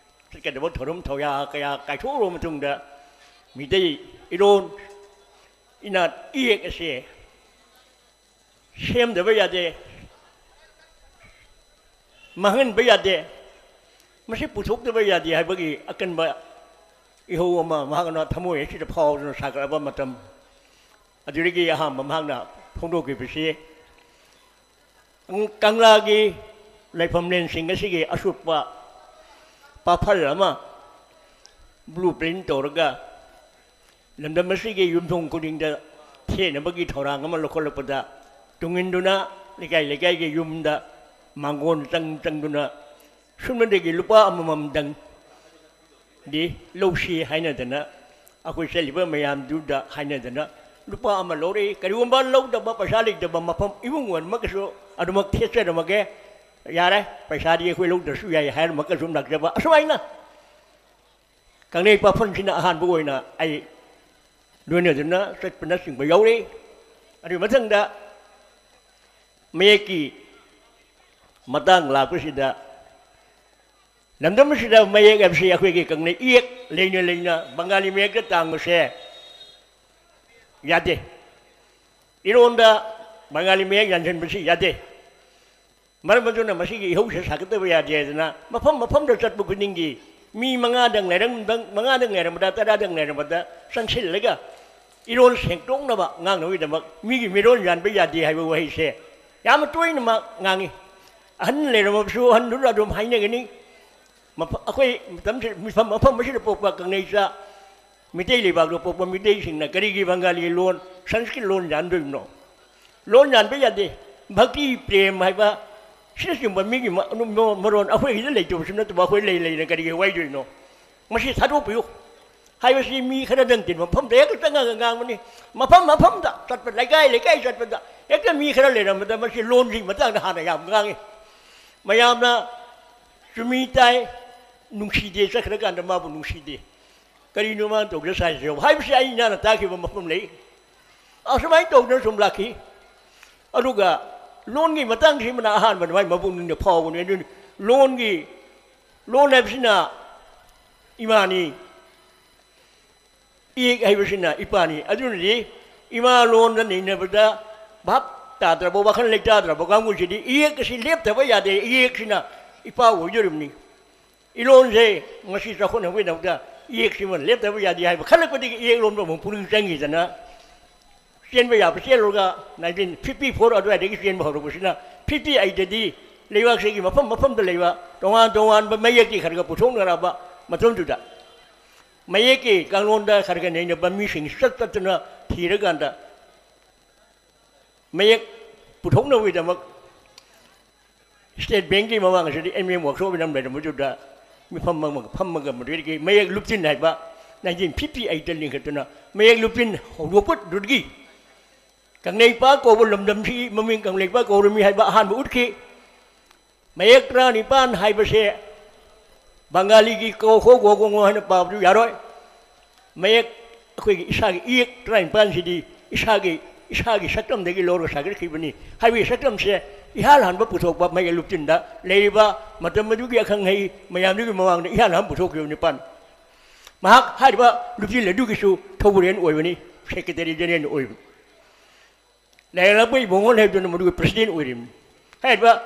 ꯆꯠꯀꯗꯕ ꯊꯧꯔꯝ ꯊꯧꯌꯥ ꯀꯌꯥ ꯀꯥꯏꯊꯣꯛꯎꯔꯕ ꯃꯇꯨꯡꯗ ꯃꯤꯇꯩ ꯏꯔꯣꯟ ꯏꯅꯥꯠ ꯏꯌꯦꯛ ꯑꯁꯦ ꯁꯦꯝꯗꯕ ꯌꯥꯗꯦ, ꯃꯥꯡꯍꯟꯕ ꯌꯥꯗꯦ, ꯃꯁꯤ ꯄꯨꯊꯣꯛꯇꯕ ꯌꯥꯗꯦ ꯍꯥꯏꯕꯒꯤ ꯑꯀꯟꯕ ꯏꯍꯧ ꯑꯃ ꯃꯍꯥꯛꯅ ꯊꯃꯣꯏ ꯑꯁꯤꯗ ꯐꯥꯎꯗꯨꯅ ꯁꯥꯒꯠꯂꯕ ꯃꯇꯝ ꯑꯗꯨꯗꯒꯤ ꯑꯍꯥꯟꯕ ꯃꯍꯥꯛꯅ ꯐꯣꯡꯗꯣꯛꯈꯤꯕꯁꯤ ꯀꯪꯂꯥꯒꯤ ꯂꯥꯏꯐꯝꯂꯦꯟꯁꯤꯡ ꯑꯁꯤꯒꯤ ꯑꯁꯨꯠꯄ ꯄꯥꯐꯜ ꯑꯃ blueprint ꯇꯧꯔꯒ ꯂꯝꯗꯝ ꯑꯁꯤꯒꯤ ꯌꯨꯝꯊꯣꯡ ꯈꯨꯗꯤꯡꯗ ꯊꯦꯠꯅꯕꯒꯤ ꯊꯧꯔꯥꯡ ꯑꯃ ꯂꯧꯈꯠꯂꯛꯄꯗ ꯇꯨꯡꯏꯟꯗꯨꯅ ꯂꯩꯀꯥꯏ ꯂꯩꯀꯥꯏꯒꯤ ꯌꯨꯝꯗ ꯃꯥꯡꯒꯣꯟ ꯆꯪ ꯆꯪꯗꯨꯅ ꯁꯨꯞꯅꯗꯒꯤ ꯂꯨꯄꯥ ꯑꯃꯃꯝꯗꯪ ꯗꯤ ꯂꯧꯁꯤ ꯍꯥꯏꯅꯗꯅ ꯑꯩꯈꯣꯏ ꯆꯠꯂꯤꯕ ꯃꯌꯥꯝꯗꯨꯗ ꯍꯥꯏꯅꯗꯅ ꯂꯨꯄꯥ ꯑꯃ ꯂꯧꯔꯛꯏ꯫ ꯀꯔꯤꯒꯨꯝꯕ ꯂꯧꯗꯕ, ꯄꯩꯁꯥ ꯂꯩꯇꯕ ꯃꯐꯝ ꯏꯃꯨꯡ ꯑꯣꯏꯔꯃꯒꯁꯨ ꯑꯗꯨꯃꯛ ꯊꯦꯠꯆꯔꯝꯃꯒꯦ, ꯌꯥꯔꯦ, ꯄꯩꯁꯥꯗꯤ ꯑꯩꯈꯣꯏ ꯂꯧꯗ꯭ꯔꯁꯨ ꯌꯥꯏ ꯍꯥꯏꯔꯝꯃꯒ ꯁꯨꯝ ꯂꯥꯛꯆꯕ꯫ ꯑꯁꯨꯃꯥꯏꯅ ꯀꯪꯂꯩ ꯄꯥꯐꯝꯁꯤꯅ ꯑꯍꯥꯟꯕ ꯑꯣꯏꯅ ꯑꯩ ꯂꯣꯏꯅꯗꯨꯅ ꯆꯠꯄꯅꯆꯤꯡꯕ ꯌꯥꯎꯔꯤ꯫ ꯑꯗꯨꯒꯤ ꯃꯊꯪꯗ ꯃꯌꯦꯛꯀꯤ ꯃꯇꯥꯡ ꯂꯥꯛꯄꯁꯤꯗ, ꯂꯝꯗꯝ ꯑꯁꯤꯗ ꯃꯌꯦꯛ ꯍꯥꯏꯕꯁꯤ ꯑꯩꯈꯣꯏꯒꯤ ꯀꯪꯂꯩ ꯏꯌꯦꯛ ꯂꯩꯅ ꯂꯩꯅ ꯕꯪꯒꯥꯂꯤ ꯃꯌꯦꯛꯇ ꯇꯥꯡꯕꯁꯦ ꯌꯥꯗꯦ꯫ ꯏꯔꯣꯟꯗ ꯕꯪꯒꯥꯂꯤ ꯃꯌꯦꯛ ꯌꯥꯟꯁꯤꯟꯕꯁꯤ ꯌꯥꯗꯦ꯫ ꯃꯔꯝ ꯑꯗꯨꯅ ꯃꯁꯤꯒꯤ ꯏꯍꯧꯁꯦ ꯁꯥꯒꯠꯇꯕ ꯌꯥꯗꯦ ꯍꯥꯏꯗꯅ ꯃꯐꯝ ꯃꯐꯝꯗ ꯆꯠꯄ ꯈꯨꯗꯤꯡꯒꯤ ꯃꯤ ꯃꯉꯥꯗꯪ ꯂꯩꯔꯝꯗꯪ, ꯃꯉꯥꯗꯪ ꯂꯩꯔꯝꯕꯗ, ꯇꯔꯥꯗꯪ ꯂꯩꯔꯝꯕꯗ ꯆꯪꯁꯤꯜꯂꯒ ꯏꯔꯣꯟ ꯁꯦꯡꯗꯣꯛꯅꯕ ꯉꯥꯡꯅꯕꯒꯤꯗꯃꯛ ꯃꯤꯒꯤ ꯃꯤꯔꯣꯟ ꯌꯥꯟꯕ ꯌꯥꯗꯦ ꯍꯥꯏꯕ ꯋꯥꯍꯩꯁꯦ ꯌꯥꯝꯅ ꯇꯣꯏꯅꯃꯛ ꯉꯥꯡꯉꯤ꯫ ꯑꯍꯟ ꯂꯩꯔꯝꯃꯕꯁꯨ ꯑꯍꯟꯗꯨꯅ ꯑꯗꯨꯝ ꯍꯥꯏꯅꯒꯅꯤ꯫ ꯃꯐ-, ꯑꯩꯈꯣꯏ ꯃꯇꯝꯁꯤ, ꯃꯤꯐꯝ ꯃꯐꯝ ꯑꯁꯤꯗ ꯄꯣꯛꯄ ꯀꯪꯂꯩꯆꯥ ꯃꯤꯇꯩ ꯂꯩꯕꯥꯛꯇ ꯄꯣꯛꯄ ꯃꯤꯇꯩꯁꯤꯡꯅ ꯀꯔꯤꯒꯤ ꯕꯪꯒꯥꯂꯤ ꯂꯣꯟ, ꯁꯪꯁꯀ꯭ꯔꯤꯠ ꯂꯣꯟ ꯌꯥꯟꯗꯣꯏꯕꯅꯣ? ꯂꯣꯟ ꯌꯥꯟꯕ ꯌꯥꯗꯦ꯫ ꯚꯛꯇꯤ, ꯄ꯭ꯔꯦꯝ ꯍꯥꯏꯕ ꯁꯤꯅꯆꯤꯡꯕ ꯃꯤꯒꯤ ꯃ-, ꯃ-, ꯃꯔꯣꯟ ꯑꯩꯈꯣꯏꯒꯤꯗ ꯂꯩꯇꯕꯁꯨ ꯅꯠꯇꯕ ꯑꯩꯈꯣꯏ ꯂꯩ ꯂꯩꯅ ꯀꯔꯤꯒꯤ ꯋꯥꯏꯗꯣꯏꯅꯣ? ꯃꯁꯤ ꯊꯥꯗꯣꯛꯄꯤꯌꯨ ꯍꯥꯏꯕꯁꯤ ꯃꯤ ꯈꯔꯗꯪ ꯇꯤꯟꯕ ꯃꯐꯝꯗ ꯍꯦꯛꯇ ꯆꯪꯉꯒ ꯉꯥꯡꯕꯅꯤ꯫ ꯃꯐꯝ ꯃꯐꯝꯗ ꯆꯠꯄ, ꯂꯩꯀꯥꯏ ꯂꯩꯀꯥꯏ ꯆꯠꯄꯗ ꯍꯦꯛꯇ ꯃꯤ ꯈꯔ ꯂꯩꯔꯝꯕꯗ ꯃꯁꯤ ꯂꯣꯟꯁꯤꯒꯤ ꯃꯇꯥꯡꯗ ꯍꯥꯟꯅ ꯌꯥꯝ ꯉꯥꯡꯉꯤ꯫ ꯃꯌꯥꯝꯅ ꯆꯨꯝꯃꯤ ꯇꯥꯏ, ꯅꯨꯡꯁꯤꯗꯦ, ꯆꯠꯈ꯭ꯔꯀꯥꯟꯗ ꯃꯥꯕꯨ ꯅꯨꯡꯁꯤꯗꯦ꯫ ꯀꯔꯤꯅꯣ ꯃꯥꯅ ꯇꯧꯖ ꯁꯥꯏꯁꯤꯕꯣ ꯍꯥꯏꯕꯁꯤ ꯑꯩ ꯏꯅꯥꯅ ꯇꯥꯈꯤꯕ ꯃꯐꯝ ꯂꯩ꯫ ꯑꯁꯨꯃꯥꯏꯅ ꯇꯧꯗꯅ ꯁꯨꯝ ꯂꯥꯛꯈꯤ꯫ ꯑꯗꯨꯒ ꯂꯣꯟꯒꯤ ꯃꯇꯥꯡꯁꯤꯃꯅ ꯑꯍꯥꯟꯕꯗ ꯃꯥꯏ ꯃꯕꯨꯛꯅꯤꯡꯗ ꯐꯥꯎꯕꯅꯤ꯫ ꯑꯗꯨꯅꯤ ꯂꯣꯟꯒꯤ, ꯂꯣꯟ ꯍꯥꯏꯕꯁꯤꯅ ꯏꯃꯥꯅꯤ, ꯏꯌꯦꯛ ꯍꯥꯏꯕꯁꯤꯅ ꯏꯄꯥꯅꯤ꯫ ꯑꯗꯨꯅꯗꯤ ꯏꯃꯥ ꯂꯣꯟꯗ ꯅꯩꯅꯕꯗ ꯚꯥꯞ ꯇꯥꯗ꯭ꯔꯕ, ꯋꯥꯈꯜ ꯂꯩꯇꯥꯗ꯭ꯔꯕ ꯀꯥꯡꯕꯨꯁꯤꯗꯤ ꯏꯌꯦꯛ ꯑꯁꯤ ꯂꯦꯞꯇꯕ ꯌꯥꯗꯦ꯫ ꯏꯌꯦꯛꯁꯤꯅ ꯏꯄꯥ ꯑꯣꯏꯗꯣꯔꯤꯕꯅꯤ꯫ ꯏꯔꯣꯟꯁꯦ ꯉꯁꯤ ꯆꯥꯎꯈꯠꯅꯕꯒꯤꯗꯃꯛꯇ ꯏꯌꯦꯛꯁꯤꯃ ꯂꯦꯞꯇꯕ ꯌꯥꯗꯦ ꯍꯥꯏꯕ ꯈꯜꯂꯛꯄꯗꯒꯤ ꯏꯌꯦꯛꯂꯣꯝꯗ ꯑꯃꯨꯛ ꯄꯨꯛꯅꯤꯡ ꯆꯪꯈꯤꯗꯅ ꯆꯦꯟꯕ ꯌꯥꯕ ꯆꯦꯜꯂꯨꯔꯒ nineteen fifty four ꯑꯗꯨꯋꯥꯏꯗꯒꯤ ꯆꯦꯟꯕ ꯍꯧꯔꯛꯄꯁꯤꯅ fifty eightꯇꯗꯤ ꯂꯩꯕꯥꯛꯁꯤꯒꯤ ꯃꯐꯝ ꯃꯐꯝꯗ ꯂꯩꯕ ꯇꯣꯉꯥꯟ ꯇꯣꯉꯥꯟꯕ ꯃꯌꯦꯛꯇꯤ ꯈꯔ ꯈꯔ ꯄꯨꯊꯣꯛꯅꯔꯛꯑꯕ ꯃꯇꯝꯗꯨꯗ ꯃꯌꯦꯛꯀꯤ ꯀꯥꯡꯂꯣꯟꯗ ꯈꯔ ꯈꯔ ꯅꯩꯅꯕ ꯃꯤꯁꯤꯡ ꯆꯠ ꯆꯠꯇꯨꯅ ꯊꯤꯔꯀꯥꯟꯗ ꯃꯌꯦꯛ ꯄꯨꯊꯣꯛꯅꯕꯒꯤꯗꯃꯛ State Bankꯀꯤ ꯃꯃꯥꯡ ꯑꯁꯤꯗ M M workshop ꯑꯃ ꯂꯩꯔꯝꯕꯗꯨꯗ ꯃꯤꯐꯝ ꯑꯃꯒ ꯐꯝꯃꯒ ꯃꯗꯨꯗꯒꯤ ꯃꯌꯦꯛ ꯂꯨꯞꯆꯤꯟ ꯍꯥꯏꯕ nineteen fifty eightꯇ ꯂꯤꯡꯈꯠꯇꯨꯅ ꯃꯌꯦꯛ ꯂꯨꯞꯆꯤꯟ ꯍꯧꯗꯣꯛꯄꯗꯨꯗꯒꯤ ꯀꯪꯂꯩꯄꯥꯛ ꯀꯧꯕ ꯂꯝꯗꯝꯁꯤ ꯃꯃꯤꯡ ꯀꯪꯂꯩꯄꯥꯛ ꯀꯧꯔꯝꯃꯤ ꯍꯥꯏꯕ ꯑꯍꯥꯟꯕ ꯎꯠꯈꯤ꯫ ꯃꯌꯦꯛ ꯇꯔꯥꯅꯤꯄꯥꯟ ꯍꯥꯏꯕꯁꯦ ꯕꯪꯒꯥꯂꯤꯒꯤ ꯀꯣ ꯈꯣ ꯒꯣ ꯒꯣ ꯉꯣ ꯍꯥꯏꯅ ꯄꯥꯕꯗꯨ ꯌꯥꯔꯣꯏ꯫ ꯃꯌꯦꯛ ꯑꯩꯈꯣꯏꯒꯤ ꯏꯁꯥꯒꯤ ꯏꯌꯦꯛ ꯇꯔꯥꯅꯤꯄꯥꯟꯁꯤꯗꯤ ꯏꯁꯥꯒꯤ, ꯏꯁꯥꯒꯤ ꯁꯛꯇꯝꯗꯒꯤ ꯂꯧꯔꯒ ꯁꯥꯒꯠꯈꯤꯕꯅꯤ ꯍꯥꯏꯕꯒꯤ ꯁꯛꯇꯝꯁꯦ ꯏꯍꯥꯟ ꯍꯥꯟꯕ ꯄꯨꯊꯣꯛꯄ ꯃꯌꯦꯛ ꯂꯨꯞꯆꯤꯟꯗ ꯂꯩꯔꯤꯕ ꯃꯇꯝ ꯑꯗꯨꯒꯤ ꯑꯈꯪ ꯑꯍꯩ ꯃꯌꯥꯝꯗꯨꯒꯤ ꯃꯃꯥꯡꯗ ꯏꯍꯥꯟ ꯍꯥꯟꯕ ꯄꯨꯊꯣꯛꯈꯤꯕ ꯅꯤꯄꯥꯟ꯫ ꯃꯍꯥꯛ ꯍꯥꯏꯔꯤꯕ ꯂꯨꯞꯆꯤꯟ ꯑꯗꯨꯒꯤꯁꯨ ꯊꯧꯕꯨꯔꯦꯟ ꯑꯣꯏꯕꯅꯤ, Secretary General ꯑꯣꯏꯕꯅꯤ꯫ ꯂꯥꯏꯔꯦꯝꯂꯥꯛꯄ ꯏꯕꯨꯡꯉꯣ ꯍꯥꯏꯕꯗꯨꯅ ꯃꯗꯨꯒꯤ President ꯑꯣꯏꯔꯤꯕꯅꯤ꯫ ꯍꯥꯏꯔꯤꯕ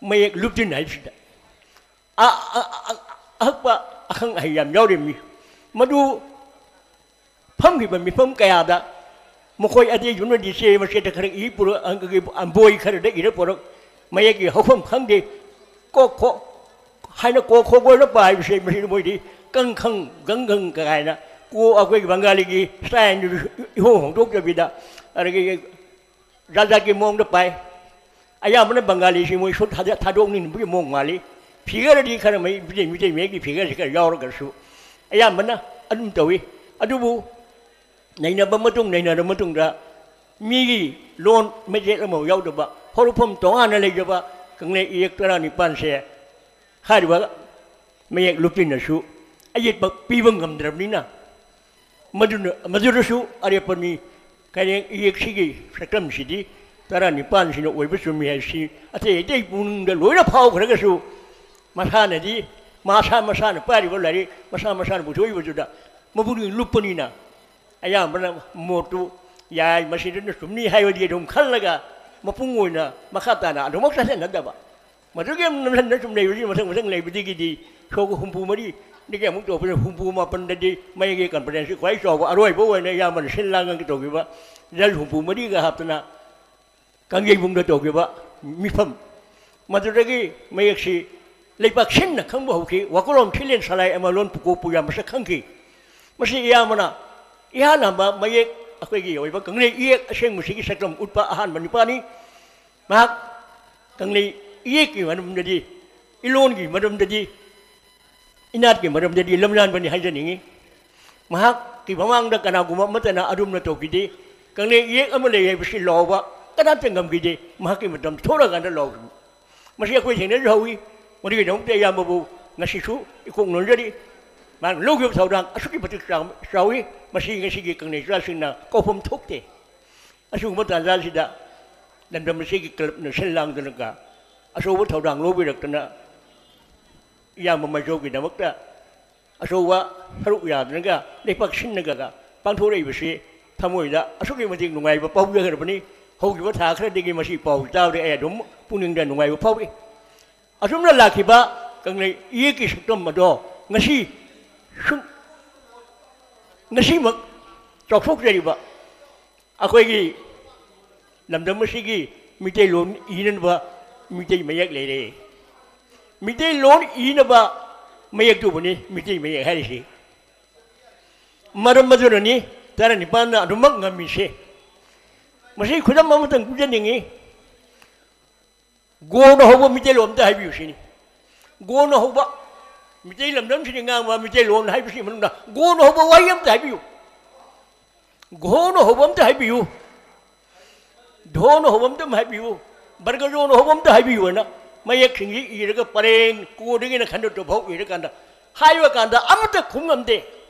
ꯃꯌꯦꯛ ꯂꯨꯞꯆꯤꯟ ꯍꯥꯏꯕꯁꯤꯗ ꯑ-, ꯑ-, ꯑ-, ꯑꯍꯛꯄ ꯑꯈꯪ ꯑꯍꯩ ꯌꯥꯝ ꯌꯥꯎꯔꯤꯕꯅꯤ꯫ ꯃꯗꯨ ꯐꯝꯈꯤꯕ ꯃꯤꯐꯝ ꯀꯌꯥꯗ ꯃꯈꯣꯏ ꯑꯇꯩꯗꯨꯅꯗꯤ ꯆꯦ ꯃꯆꯦꯠꯇ ꯈꯔ ꯏ ꯄꯨꯔꯛ, ꯑꯪꯀꯒꯤ ꯕꯣꯏ ꯈꯔꯗ ꯏꯔ ꯄꯨꯔꯛ, ꯃꯌꯦꯛꯀꯤ ꯍꯧꯐꯝ ꯈꯪꯗꯦ, ꯀꯣꯛ ꯈꯣ ꯍꯥꯏꯅ ꯀꯣꯛ ꯈꯣꯒꯣꯏꯅ ꯄꯥꯏꯕꯁꯦ, ꯃꯁꯤꯗ ꯃꯣꯏꯗꯤ ꯀꯪ ꯈꯪ ꯒꯪ ꯒꯪ ꯀꯥꯏꯅ ꯀꯣ ꯑꯩꯈꯣꯏꯒꯤ ꯕꯪꯒꯥꯂꯤꯒꯤ ꯁ꯭ꯇꯥꯏꯜꯗꯨꯁꯨ ꯏꯍꯣꯡ ꯍꯣꯡꯗꯣꯛꯇꯕꯤꯗ, ꯑꯗꯒꯤ ꯖꯥꯠ ꯖꯥꯠꯀꯤ ꯃꯑꯣꯡꯗ ꯄꯥꯏ꯫ ꯑꯌꯥꯝꯕꯅ ꯕꯪꯒꯥꯂꯤꯁꯤ ꯃꯣꯏ ꯁꯨꯠ ꯊꯥꯗ-, ꯊꯥꯗꯣꯛꯅꯤꯡꯕꯒꯤ ꯃꯑꯣꯡ ꯃꯥꯜꯂꯤ꯫ ꯐꯤꯒꯔꯗꯤ ꯈꯔ ꯃꯩ-, ꯃꯤꯇꯩ, ꯃꯤꯇꯩ ꯃꯌꯦꯛꯀꯤ ꯐꯤꯒꯔꯁꯤ ꯈꯔ ꯌꯥꯎꯔꯒꯁꯨ ꯑꯌꯥꯝꯕꯅ ꯑꯗꯨꯝ ꯇꯧꯏ꯫ ꯑꯗꯨꯕꯨ ꯅꯩꯅꯕ ꯃꯇꯨꯡ, ꯅꯩꯅꯔꯕ ꯃꯇꯨꯡꯗ ꯃꯤꯒꯤ ꯂꯣꯟ ꯃꯆꯦꯠ ꯑꯃ ꯌꯥꯎꯗꯕ, ꯍꯧꯔꯛꯐꯝ ꯇꯣꯉꯥꯟꯅ ꯂꯩꯖꯕ ꯀꯪꯂꯩ ꯏꯌꯦꯛ ꯇꯔꯥꯅꯤꯄꯥꯟꯁꯦ ꯍꯥꯏꯔꯤꯕ ꯃꯌꯦꯛ ꯂꯨꯞꯇꯤꯟꯅꯁꯨ ꯑꯌꯦꯠꯄ ꯄꯤꯕ ꯉꯝꯗ꯭ꯔꯕꯅꯤꯅ, ꯃꯗꯨꯅ, ꯃꯗꯨꯗꯁꯨ ꯑꯔꯦꯞꯄꯅꯤ꯫ ꯀꯩꯔꯦꯡ ꯏꯌꯦꯛꯁꯤꯒꯤ ꯁꯛꯇꯝꯁꯤꯗꯤ ꯇꯔꯥꯅꯤꯄꯥꯟꯁꯤꯅ ꯑꯣꯏꯕ ꯆꯨꯝꯃꯤ ꯍꯥꯏꯁꯤ ꯑꯇꯩ ꯑꯇꯩ ꯄꯨꯛꯅꯤꯡꯗ ꯂꯣꯏꯅ ꯐꯥꯎꯈ꯭ꯔꯒꯁꯨ, ꯃꯁꯥꯅꯗꯤ, ꯃꯁꯥ ꯃꯁꯥꯅ ꯄꯥꯏꯔꯤꯕ ꯂꯥꯏꯔꯤꯛ, ꯃꯁꯥ ꯃꯁꯥꯅ ꯄꯨꯊꯣꯛꯏꯕꯗꯨꯗ ꯃꯄꯨꯛꯅꯤꯡ ꯂꯨꯞꯄꯅꯤꯅ, ꯑꯌꯥꯝꯕꯅ ꯃꯣꯠꯇꯨ ꯌꯥꯏ, ꯃꯁꯤꯗꯅ ꯆꯨꯝꯅꯤ ꯍꯥꯏꯕꯗꯤ ꯑꯗꯨꯝ ꯈꯜꯂꯒ ꯃꯄꯨꯡ ꯑꯣꯏꯅ ꯃꯈꯥ ꯇꯥꯅ ꯑꯗꯨꯃꯛ ꯆꯠꯊꯅꯗꯕ꯫ ꯃꯗꯨꯒꯤ ꯅꯝꯁꯤꯟꯗ ꯁꯨꯝ ꯂꯩꯕꯁꯤ ꯃꯊꯪ ꯃꯊꯪ ꯂꯩꯕꯗꯒꯤꯗꯤ ꯁꯣꯛ ꯍꯨꯝꯐꯨ ꯃꯔꯤꯗꯒꯤ ꯑꯃꯨꯛ ꯇꯧꯕꯅ ꯍꯨꯝꯐꯨ ꯃꯥꯄꯟꯗꯗꯤ ꯃꯌꯦꯛꯀꯤ ꯀꯟꯐꯔꯦꯟꯁꯀꯤ ꯈ꯭ꯋꯥꯏ ꯆꯥꯎꯕ ꯑꯔꯣꯏꯕ ꯑꯣꯏꯅ ꯑꯌꯥꯝꯕꯅ ꯁꯤꯜ ꯂꯥꯡꯉꯒ ꯇꯧꯈꯤꯕ ꯖꯁ ꯍꯨꯝꯐꯨ ꯃꯔꯤꯒ ꯍꯥꯞꯇꯅ ꯀꯪꯖꯩꯕꯨꯡꯗ ꯇꯧꯈꯤꯕ ꯃꯤꯐꯝ꯫ ꯃꯗꯨꯗꯒꯤ ꯃꯌꯦꯛꯁꯤ ꯂꯩꯕꯥꯛ ꯁꯤꯟꯅ ꯈꯪꯕ ꯍꯧꯈꯤ꯫ ꯋꯥꯀꯨꯔꯣꯝ ꯊꯤꯂꯦꯟ ꯁꯂꯥꯏ ꯑꯃ ꯂꯣꯟ ꯄꯨꯀꯣꯛꯄꯨ ꯌꯥꯝ ꯃꯁꯛ ꯈꯪꯈꯤ꯫ ꯃꯁꯤ ꯑꯌꯥꯝꯕꯅ ꯏꯍꯥꯟ ꯍꯥꯟꯕ ꯃꯌꯦꯛ ꯑꯩꯈꯣꯏꯒꯤ ꯑꯣꯏꯕ ꯀꯪꯂꯩ ꯏꯌꯦꯛ ꯑꯁꯦꯡꯕꯁꯤꯒꯤ ꯁꯛꯇꯝ ꯎꯠꯄ ꯑꯍꯥꯟꯕ ꯅꯨꯄꯥꯅꯤ꯫ ꯃꯍꯥꯛ ꯀꯪꯂꯩ ꯏꯌꯦꯛꯀꯤ ꯃꯔꯝꯗꯗꯤ, ꯏꯂꯣꯟꯒꯤ ꯃꯔꯝꯗꯗꯤ, ꯏꯅꯥꯠꯀꯤ ꯃꯔꯝꯗꯗꯤ ꯂꯝꯌꯥꯟꯕꯅꯤ ꯍꯥꯏꯖꯅꯤꯡꯏ꯫ ꯃꯍꯥꯛꯀꯤ ꯃꯃꯥꯡꯗ ꯀꯅꯥꯒꯨꯝꯕ ꯑꯃꯠꯇꯅ ꯑꯗꯨꯝꯅ ꯇꯧꯈꯤꯗꯦ꯫ ꯀꯪꯂꯩ ꯏꯌꯦꯛ ꯑꯃ ꯂꯩ ꯍꯥꯏꯕꯁꯤ ꯂꯥꯎꯕ ꯀꯅꯥꯝꯇ ꯉꯝꯈꯤꯗꯦ꯫ ꯃꯍꯥꯛꯀꯤ ꯃꯇꯝ ꯊꯣꯛꯂꯀꯥꯟꯗ ꯂꯥꯎꯈꯤꯕꯅꯤ꯫ ꯃꯁꯤ ꯑꯩꯈꯣꯏ ꯊꯦꯡꯅꯖꯍꯧꯋꯤ꯫ ꯃꯗꯨꯒꯤꯗꯃꯛꯇ ꯏꯌꯥꯝꯕꯕꯨ ꯉꯁꯤꯁꯨ ꯏꯀꯣꯛ ꯅꯣꯟꯖꯔꯤ꯫ ꯃꯍꯥꯛꯅ ꯂꯧꯈꯤꯕ ꯊꯧꯗꯥꯡ ꯑꯁꯨꯛꯀꯤ ꯃꯇꯤꯛ ꯆꯥꯎ-, ꯆꯥꯎꯏ꯫ ꯃꯁꯤ ꯉꯁꯤꯒꯤ ꯀꯪꯂꯩ ꯏꯆꯥꯁꯤꯡꯅ ꯀꯥꯎꯐꯝ ꯊꯣꯛꯇꯦ꯫ ꯑꯁꯤꯒꯨꯝꯕ ꯇꯥꯟꯖꯥꯁꯤꯗ ꯂꯝꯗꯝ ꯑꯁꯤꯒꯤ ꯀ꯭ꯂꯕꯅ ꯁꯤꯜ ꯂꯥꯡꯗꯨꯅꯒ ꯑꯆꯧꯕ ꯊꯧꯗꯥꯡ ꯂꯧꯕꯤꯔꯛꯇꯅ ꯏꯌꯥꯝꯕ ꯃꯥꯏꯖꯧꯒꯤꯗꯃꯛꯇ ꯑꯆꯧꯕ ꯁꯔꯨꯛ ꯌꯥꯗꯨꯅꯒ ꯂꯩꯄꯥꯛ ꯁꯤꯟꯅꯒ ꯄꯥꯡꯊꯣꯔꯛꯏꯕꯁꯤ ꯊꯃꯣꯏꯗ ꯑꯁꯨꯛꯀꯤ ꯃꯇꯤꯛ ꯅꯨꯡꯉꯥꯏꯕ ꯄꯥꯎꯖꯈ꯭ꯔꯕꯅꯤ꯫ ꯍꯧꯈꯤꯕ ꯊꯥ ꯈꯔꯗꯒꯤ ꯃꯁꯤ ꯄꯥꯎ ꯇꯥꯕꯗ ꯑꯩ ꯑꯗꯨꯝ ꯄꯨꯛꯅꯤꯡꯗ ꯅꯨꯡꯉꯥꯏꯕ ꯐꯥꯎꯏ꯫ ꯑꯁꯨꯝꯅ ꯂꯥꯛꯈꯤꯕ ꯀꯪꯂꯩ ꯏꯌꯦꯛꯀꯤ ꯁꯛꯇꯝ ꯑꯗꯣ ꯉꯁꯤ ꯁꯨꯝ, ꯉꯁꯤꯃꯛ ꯆꯥꯎꯊꯣꯛꯆꯔꯤꯕ ꯑꯩꯈꯣꯏꯒꯤ ꯂꯝꯗꯝ ꯑꯁꯤꯒꯤ ꯃꯤꯇꯩꯂꯣꯟ ꯏꯅꯅꯕ ꯃꯤꯇꯩ ꯃꯌꯦꯛ ꯂꯩꯔꯦ꯫ ꯃꯤꯇꯩꯂꯣꯟ ꯏꯅꯕ ꯃꯌꯦꯛꯇꯨꯕꯨꯅꯤ ꯃꯤꯇꯩ ꯃꯌꯦꯛ ꯍꯥꯏꯔꯤꯁꯤ꯫ ꯃꯔꯝ ꯑꯗꯨꯅꯅꯤ ꯇꯔꯥꯅꯤꯄꯥꯟꯅ ꯑꯗꯨꯃꯛ ꯉꯝꯃꯤꯁꯦ꯫ ꯃꯁꯤ ꯈꯨꯗꯝ ꯑꯃꯇꯪ ꯄꯤꯖꯅꯤꯡꯏ꯫ ꯒꯣꯅ ꯍꯧꯕ ꯃꯤꯇꯩꯂꯣꯟ ꯑꯝꯇ ꯍꯥꯏꯕꯤꯌꯨ ꯁꯤꯅꯤ꯫ ꯒꯣꯅ ꯍꯧꯕ ꯃꯤꯇꯩ ꯂꯝꯗꯝꯁꯤꯗ ꯉꯥꯡꯕ ꯃꯤꯇꯩꯂꯣꯟ ꯍꯥꯏꯕꯁꯤ ꯃꯅꯨꯡꯗ ꯒꯣꯅ ꯍꯧꯕ ꯋꯥꯍꯩ ꯑꯝꯇ ꯍꯥꯏꯕꯤꯌꯨ꯫ ꯘꯣꯅ ꯍꯧꯕ ꯑꯝꯇ ꯍꯥꯏꯕꯤꯌꯨ꯫ ꯙꯣꯅ ꯍꯧꯕ ꯑꯝꯇ ꯍꯥꯏꯕꯤꯌꯨ꯫ ꯕꯔꯒꯖꯣꯅ ꯍꯧꯕ ꯑꯝꯇ ꯍꯥꯏꯕꯤꯌꯨ ꯍꯥꯏꯅ ꯃꯌꯦꯛꯁꯤꯡꯁꯤ ꯏꯔꯒ ꯄꯔꯦꯡ ꯀꯣꯗꯒꯤꯅ ꯈꯟꯗꯣꯛꯇ ꯐꯥꯎ ꯏꯔꯀꯥꯟꯗ ꯍꯥꯏꯕ ꯀꯥꯟꯗ ꯑꯃꯠꯇ ꯈꯨꯝ ꯉꯝꯗꯦ꯫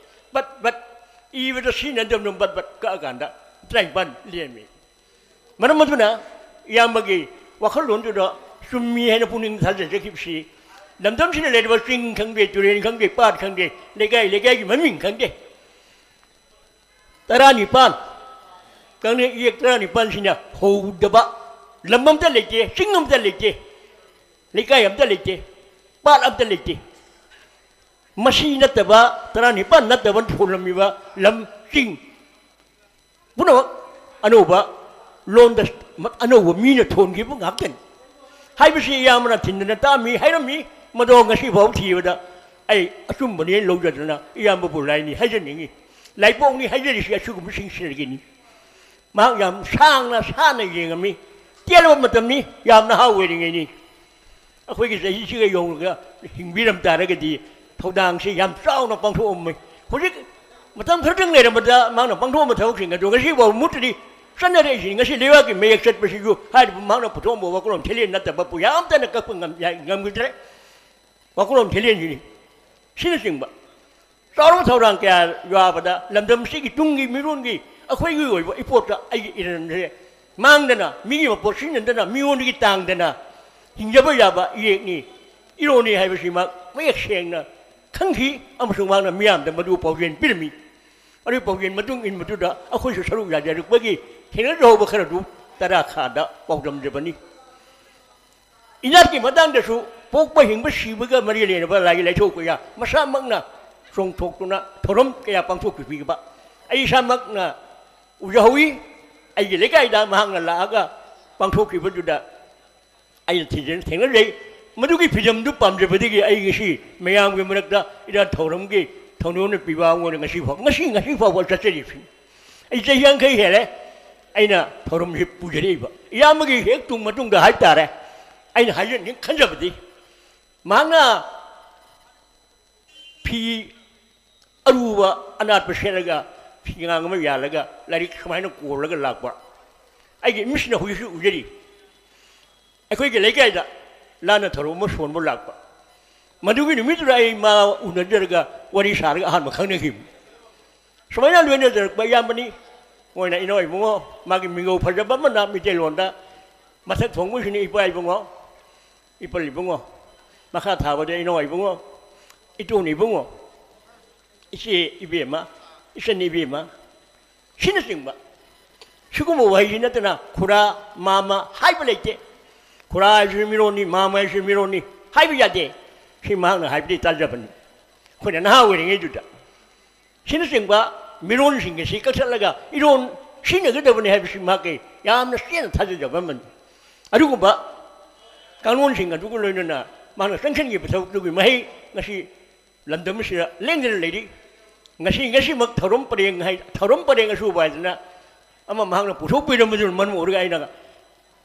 ꯕꯠ ꯕꯠ ꯏꯕꯗ ꯁꯤꯖꯤꯟꯅꯗꯕꯅ ꯕꯠ ꯕꯠ ꯀꯛꯑꯀꯥꯟꯗ ꯇꯔꯥꯅꯤꯄꯥꯟ ꯂꯦꯝꯃꯤ꯫ ꯃꯔꯝ ꯑꯗꯨꯅ ꯏꯌꯥꯝꯕꯒꯤ ꯋꯥꯈꯜꯂꯣꯟꯗꯨꯗ ꯆꯨꯝꯃꯤ ꯍꯥꯏꯅ ꯄꯨꯛꯅꯤꯡ ꯊꯥꯖꯖꯈꯤꯕꯁꯤ ꯂꯝꯗꯝꯁꯤꯗ ꯂꯩꯔꯤꯕ ꯆꯤꯡ ꯈꯪꯗꯦ, ꯇꯨꯔꯦꯟ ꯈꯪꯗꯦ, ꯄꯥꯠ ꯈꯪꯗꯦ, ꯂꯩꯀꯥꯏ ꯂꯩꯀꯥꯏꯒꯤ ꯃꯃꯤꯡ ꯈꯪꯗꯦ, ꯇꯔꯥꯅꯤꯄꯥꯟ, ꯀꯪꯂꯩ ꯏꯌꯦꯛ ꯇꯔꯥꯅꯤꯄꯥꯟꯁꯤꯅ ꯍꯧꯗꯕ ꯂꯝ ꯑꯝꯇ ꯂꯩꯇꯦ, ꯆꯤꯡ ꯑꯝꯇ ꯂꯩꯇꯦ, ꯂꯩꯀꯥꯏ ꯑꯝꯇ ꯂꯩꯇꯦ, ꯄꯥꯠ ꯑꯝꯇ ꯂꯩꯇꯦ꯫ ꯃꯁꯤ ꯅꯠꯇꯕ, ꯇꯔꯥꯅꯤꯄꯥꯟ ꯅꯠꯇꯕ ꯊꯣꯜꯂꯝꯃꯤꯕ ꯂꯝ, ꯆꯤꯡ ꯄꯨꯝꯅꯃꯛ ꯑꯅꯧꯕ ꯂꯣꯟꯗ ꯑꯅꯧꯕ ꯃꯤꯅ ꯊꯣꯟꯈꯤꯕ ꯉꯥꯛꯇꯅꯤ ꯍꯥꯏꯕꯁꯤ ꯏꯌꯥꯝꯕꯅ ꯊꯤꯟꯗꯅ ꯇꯥꯛꯑꯝꯃꯤ, ꯍꯥꯏꯔꯝꯃꯤ꯫ ꯃꯗꯣ ꯉꯁꯤꯐꯥꯎ ꯊꯤꯕꯗ ꯑꯩ ꯑꯆꯨꯝꯕꯅꯦꯅ ꯂꯧꯖꯗꯅ ꯏꯌꯥꯝꯕꯕꯨ ꯂꯥꯏꯅꯤ ꯍꯥꯏꯖꯅꯤꯡꯉꯤ꯫ ꯂꯥꯏꯄꯣꯛꯅꯤ ꯍꯥꯏꯖꯔꯤꯁꯤ ꯑꯁꯤꯒꯨꯝꯕꯁꯤꯡꯁꯤꯗꯒꯤꯅꯤ꯫ ꯃꯍꯥꯛ ꯌꯥꯝ ꯁꯥꯡꯅ ꯁꯥꯟꯅ ꯌꯦꯡꯉꯝꯃꯤ꯫ ꯇꯦꯜꯂꯕ ꯃꯇꯝꯅꯤ, ꯌꯥꯝ ꯅꯍꯥ ꯑꯣꯏꯔꯤꯉꯩꯅꯤ꯫ ꯑꯩꯈꯣꯏꯒꯤ ꯆꯍꯤꯁꯤꯒ ꯌꯧꯔꯒ ꯍꯤꯡꯕꯤꯔꯝ ꯇꯥꯔꯒꯗꯤ ꯊꯧꯗꯥꯡꯁꯤ ꯌꯥꯝ ꯆꯥꯎꯅ ꯄꯥꯡꯊꯣꯛꯑꯝꯃꯤ꯫ ꯍꯧꯖꯤꯛ ꯃꯇꯝ ꯈꯔꯇꯪ ꯂꯩꯔꯝꯕꯗ ꯃꯍꯥꯛꯅ ꯄꯥꯡꯊꯣꯛꯑꯝꯕ ꯊꯕꯛꯁꯤꯡ ꯑꯗꯨ ꯉꯁꯤꯐꯥꯎ ꯃꯨꯠꯇ꯭ꯔꯤ꯫ ꯆꯠꯅꯔꯛꯏꯁꯤꯅꯤ꯫ ꯉꯁꯤ ꯂꯩꯕꯥꯛꯀꯤ ꯃꯌꯦꯛ ꯆꯠꯄꯁꯤꯁꯨ ꯍꯥꯏꯔꯤꯕ ꯃꯍꯥꯛꯅ ꯄꯨꯊꯣꯛꯑꯝꯕ ꯋꯥꯈꯜꯂꯣꯟ ꯊꯦꯂꯦꯟ ꯅꯠꯇꯕ ꯄꯨꯌꯥꯝꯇꯅ ꯀꯛꯄ ꯉꯝ-, ꯌꯥꯏ-, ꯉꯝꯈꯤꯗ꯭ꯔꯦ꯫ ꯋꯥꯈꯜꯂꯣꯟ ꯊꯦꯂꯦꯟꯁꯤꯅꯤ꯫ ꯁꯤꯅꯆꯤꯡꯕ ꯆꯥꯎꯔꯕ ꯊꯧꯔꯥꯡ ꯀꯌꯥ ꯌꯥꯕꯗ ꯂꯝꯗꯝꯁꯤꯒꯤ ꯇꯨꯡꯒꯤ ꯃꯤꯔꯣꯟꯒꯤ ꯑꯩꯈꯣꯏꯒꯤ ꯑꯣꯏꯕ ꯏꯄꯣꯠꯇ ꯑꯩꯒꯤ ꯏꯔꯝꯗꯝꯁꯦ ꯃꯥꯡꯗꯅ, ꯃꯤꯒꯤ ꯃꯄꯣꯠ ꯁꯤꯖꯤꯟꯅꯗꯅ, ꯃꯤꯉꯣꯟꯗꯒꯤ ꯇꯥꯡꯗꯅ ꯍꯤꯡꯖꯕ ꯌꯥꯕ ꯏꯌꯦꯛꯅꯤ, ꯏꯔꯣꯟꯅꯤ ꯍꯥꯏꯕꯁꯤꯃꯛ ꯃꯌꯦꯛ ꯁꯦꯡꯅ ꯈꯪꯈꯤ ꯑꯃꯁꯨꯡ ꯃꯍꯥꯛꯅ ꯃꯤꯌꯥꯝꯗ ꯃꯗꯨ ꯄꯥꯎꯖꯦꯜ ꯄꯤꯔꯝꯃꯤ꯫ ꯑꯗꯨꯒꯤ ꯄꯥꯎꯖꯦꯜ ꯃꯇꯨꯡ ꯏꯟꯕꯗꯨꯗ ꯑꯩꯈꯣꯏꯁꯨ ꯁꯔꯨꯛ ꯌꯥꯖꯔꯛꯄꯒꯤ ꯊꯦꯡꯅꯖꯍꯧꯕ ꯈꯔꯗꯨ ꯇꯔꯥ ꯈꯥꯗ ꯄꯥꯎꯗꯝꯖꯕꯅꯤ꯫ ꯏꯅꯥꯠꯀꯤ ꯃꯇꯥꯡꯗꯁꯨ ꯄꯣꯛꯄ, ꯍꯤꯡꯕ, ꯁꯤꯕꯒ ꯃꯔꯤ ꯂꯩꯅꯕ ꯂꯥꯏꯒꯤ ꯂꯥꯏꯊꯣꯛ ꯀꯌꯥ ꯃꯁꯥꯃꯛꯅ ꯆꯣꯡꯊꯣꯛꯇꯨꯅ ꯊꯧꯔꯝ ꯀꯌꯥ ꯄꯥꯡꯊꯣꯛꯄꯤꯕ, ꯑꯩ ꯏꯁꯥꯃꯛꯅ ꯎꯖꯍꯧꯏ꯫ ꯑꯩꯒꯤ ꯂꯩꯀꯥꯏꯗ ꯃꯍꯥꯛꯅ ꯂꯥꯛꯑꯒ ꯄꯥꯡꯊꯣꯛꯈꯤꯕꯗꯨꯗ ꯑꯩꯅ ꯊꯤꯖꯤꯟ-, ꯊꯦꯡꯅꯖꯩ꯫ ꯃꯗꯨꯒꯤ ꯐꯤꯖꯝꯗꯨ ꯄꯥꯝꯖꯕꯗꯒꯤ ꯑꯩ ꯉꯁꯤ ꯃꯌꯥꯝꯒꯤ ꯃꯔꯛꯇ ꯏꯔꯥꯠ ꯊꯧꯔꯝꯒꯤ ꯊꯧꯅꯣꯅ ꯄꯤꯕ ꯑꯃ ꯑꯣꯏꯅ ꯉꯁꯤ ꯐꯥꯎ, ꯉꯁꯤ, ꯉꯁꯤ ꯐꯥꯎꯕ ꯆꯠꯆꯔꯤꯕꯁꯤꯅꯤ꯫ ꯑꯩ ꯆꯍꯤ ꯌꯥꯡꯈꯩ ꯍꯦꯜꯂꯦ ꯑꯩꯅ ꯊꯧꯔꯝꯁꯤ ꯄꯨꯖꯔꯛꯏꯕ꯫ ꯏꯌꯥꯝꯕꯒꯤ ꯍꯦꯛ ꯇꯨꯡ ꯃꯇꯨꯡꯗ ꯍꯥꯏꯕ ꯇꯥꯔꯦ, ꯑꯩꯅ ꯍꯥꯏꯖꯅꯤꯡ ꯈꯟꯖꯕꯗꯤ, ꯃꯍꯥꯛꯅ ꯐꯤ ꯑꯔꯨꯕ ꯑꯅꯥꯠꯄ ꯁꯦꯠꯂꯒ, ꯐꯤꯉꯥꯡ ꯑꯃ ꯌꯥꯜꯂꯒ, ꯂꯥꯏꯔꯤꯛ ꯁꯨꯃꯥꯏꯅ ꯀꯣꯜꯂꯒ ꯂꯥꯛꯄ ꯑꯩꯒꯤ ꯃꯤꯠꯁꯤꯅ ꯍꯧꯖꯤꯛꯁꯨ ꯎꯖꯔꯤ꯫ ꯑꯩꯈꯣꯏꯒꯤ ꯂꯩꯀꯥꯏꯗ ꯂꯥꯟꯅ ꯊꯧꯔꯝ ꯑꯃ ꯁꯣꯟꯕ ꯂꯥꯛꯄ꯫ ꯃꯗꯨꯒꯤ ꯅꯨꯃꯤꯠꯇꯨꯗ ꯑꯩ ꯃꯥ ꯎꯅꯖꯔꯒ ꯋꯥꯔꯤ ꯁꯥꯔꯒ ꯑꯍꯥꯟꯕ ꯈꯪꯅꯈꯤꯕꯅꯤ꯫ ꯁꯨꯃꯥꯏꯅ ꯂꯣꯏꯅꯖꯔꯛꯄ ꯏꯌꯥꯝꯕꯅꯤ꯫ ꯃꯣꯏꯅ ꯏꯅꯥꯎ ꯏꯕꯨꯡꯉꯣ, ꯃꯥꯒꯤ ꯃꯤꯡꯒꯧ ꯐꯖꯕ ꯑꯃꯅ ꯃꯤꯇꯩꯂꯣꯟꯗ ꯃꯊꯛ ꯊꯣꯡꯕꯁꯤꯅ ꯏꯄꯥ ꯏꯕꯨꯡꯉꯣ, ꯏꯄꯜ ꯏꯕꯨꯡꯉꯣ, ꯃꯈꯥ ꯊꯥꯕꯗ ꯏꯅꯥꯎ ꯏꯕꯨꯡꯉꯣ, ꯏꯇꯣꯟ ꯏꯕꯨꯡꯉꯣ, ꯏꯆꯦ ꯏꯕꯦꯝꯃ, ꯏꯆꯟ ꯏꯕꯦꯝꯃ, ꯁꯤꯅꯆꯤꯡꯕ꯫ ꯁꯤꯒꯨꯝꯕ ꯋꯥꯍꯩꯁꯤ ꯅꯠꯇꯅ ꯈꯨꯔꯥ, ꯃꯥꯃ ꯍꯥꯏꯕ ꯂꯩꯇꯦ꯫ ꯈꯨꯔꯥ ꯍꯥꯏꯁꯤ ꯃꯤꯔꯣꯟꯅꯤ, ꯃꯥꯃ ꯍꯥꯏꯁꯤ ꯃꯤꯔꯣꯟꯅꯤ ꯍꯥꯏꯕ ꯌꯥꯗꯦ꯫ ꯁꯤ ꯃꯍꯥꯛꯅ ꯍꯥꯏꯕꯗꯤ ꯇꯥꯖꯕꯅꯤ꯫ ꯑꯩꯈꯣꯏꯅ ꯅꯍꯥ ꯑꯣꯏꯔꯤꯉꯩꯗꯨꯗ ꯁꯤꯅꯆꯤꯡꯕ ꯃꯤꯔꯣꯟꯁꯤꯡ ꯑꯁꯤ ꯀꯛꯊꯠꯂꯒ ꯏꯔꯣꯟ ꯁꯤꯖꯤꯟꯅꯒꯗꯕꯅꯤ ꯍꯥꯏꯕꯁꯤ ꯃꯍꯥꯛꯀꯤ ꯌꯥꯝꯅ ꯆꯦꯠꯅ ꯊꯥꯖꯖꯕ ꯑꯃꯅꯤ꯫ ꯑꯗꯨꯒꯨꯝꯕ ꯀꯥꯡꯂꯣꯟꯁꯤꯡ ꯑꯗꯨꯒ ꯂꯣꯏꯅꯅ ꯃꯍꯥꯛꯅ ꯆꯪꯁꯤꯟꯈꯤꯕ ꯊꯕꯛꯇꯨꯒꯤ ꯃꯍꯩ ꯉꯁꯤ ꯂꯝꯗꯝ ꯑꯁꯤꯗ ꯂꯦꯡꯗꯅ ꯂꯩꯔꯤ꯫ ꯉꯁꯤ, ꯉꯁꯤꯃꯛ ꯊꯧꯔꯝ ꯄꯔꯦꯡ ꯍꯥꯏ, ꯊꯧꯔꯝ ꯄꯔꯦꯡ ꯑꯁꯨꯕ ꯍꯥꯏꯗꯅ ꯑꯃ ꯃꯍꯥꯛꯅ ꯄꯨꯊꯣꯛꯄꯤꯔꯝꯕꯗꯨꯅ ꯃꯔꯝ ꯑꯣꯏꯔꯒ ꯑꯩꯅ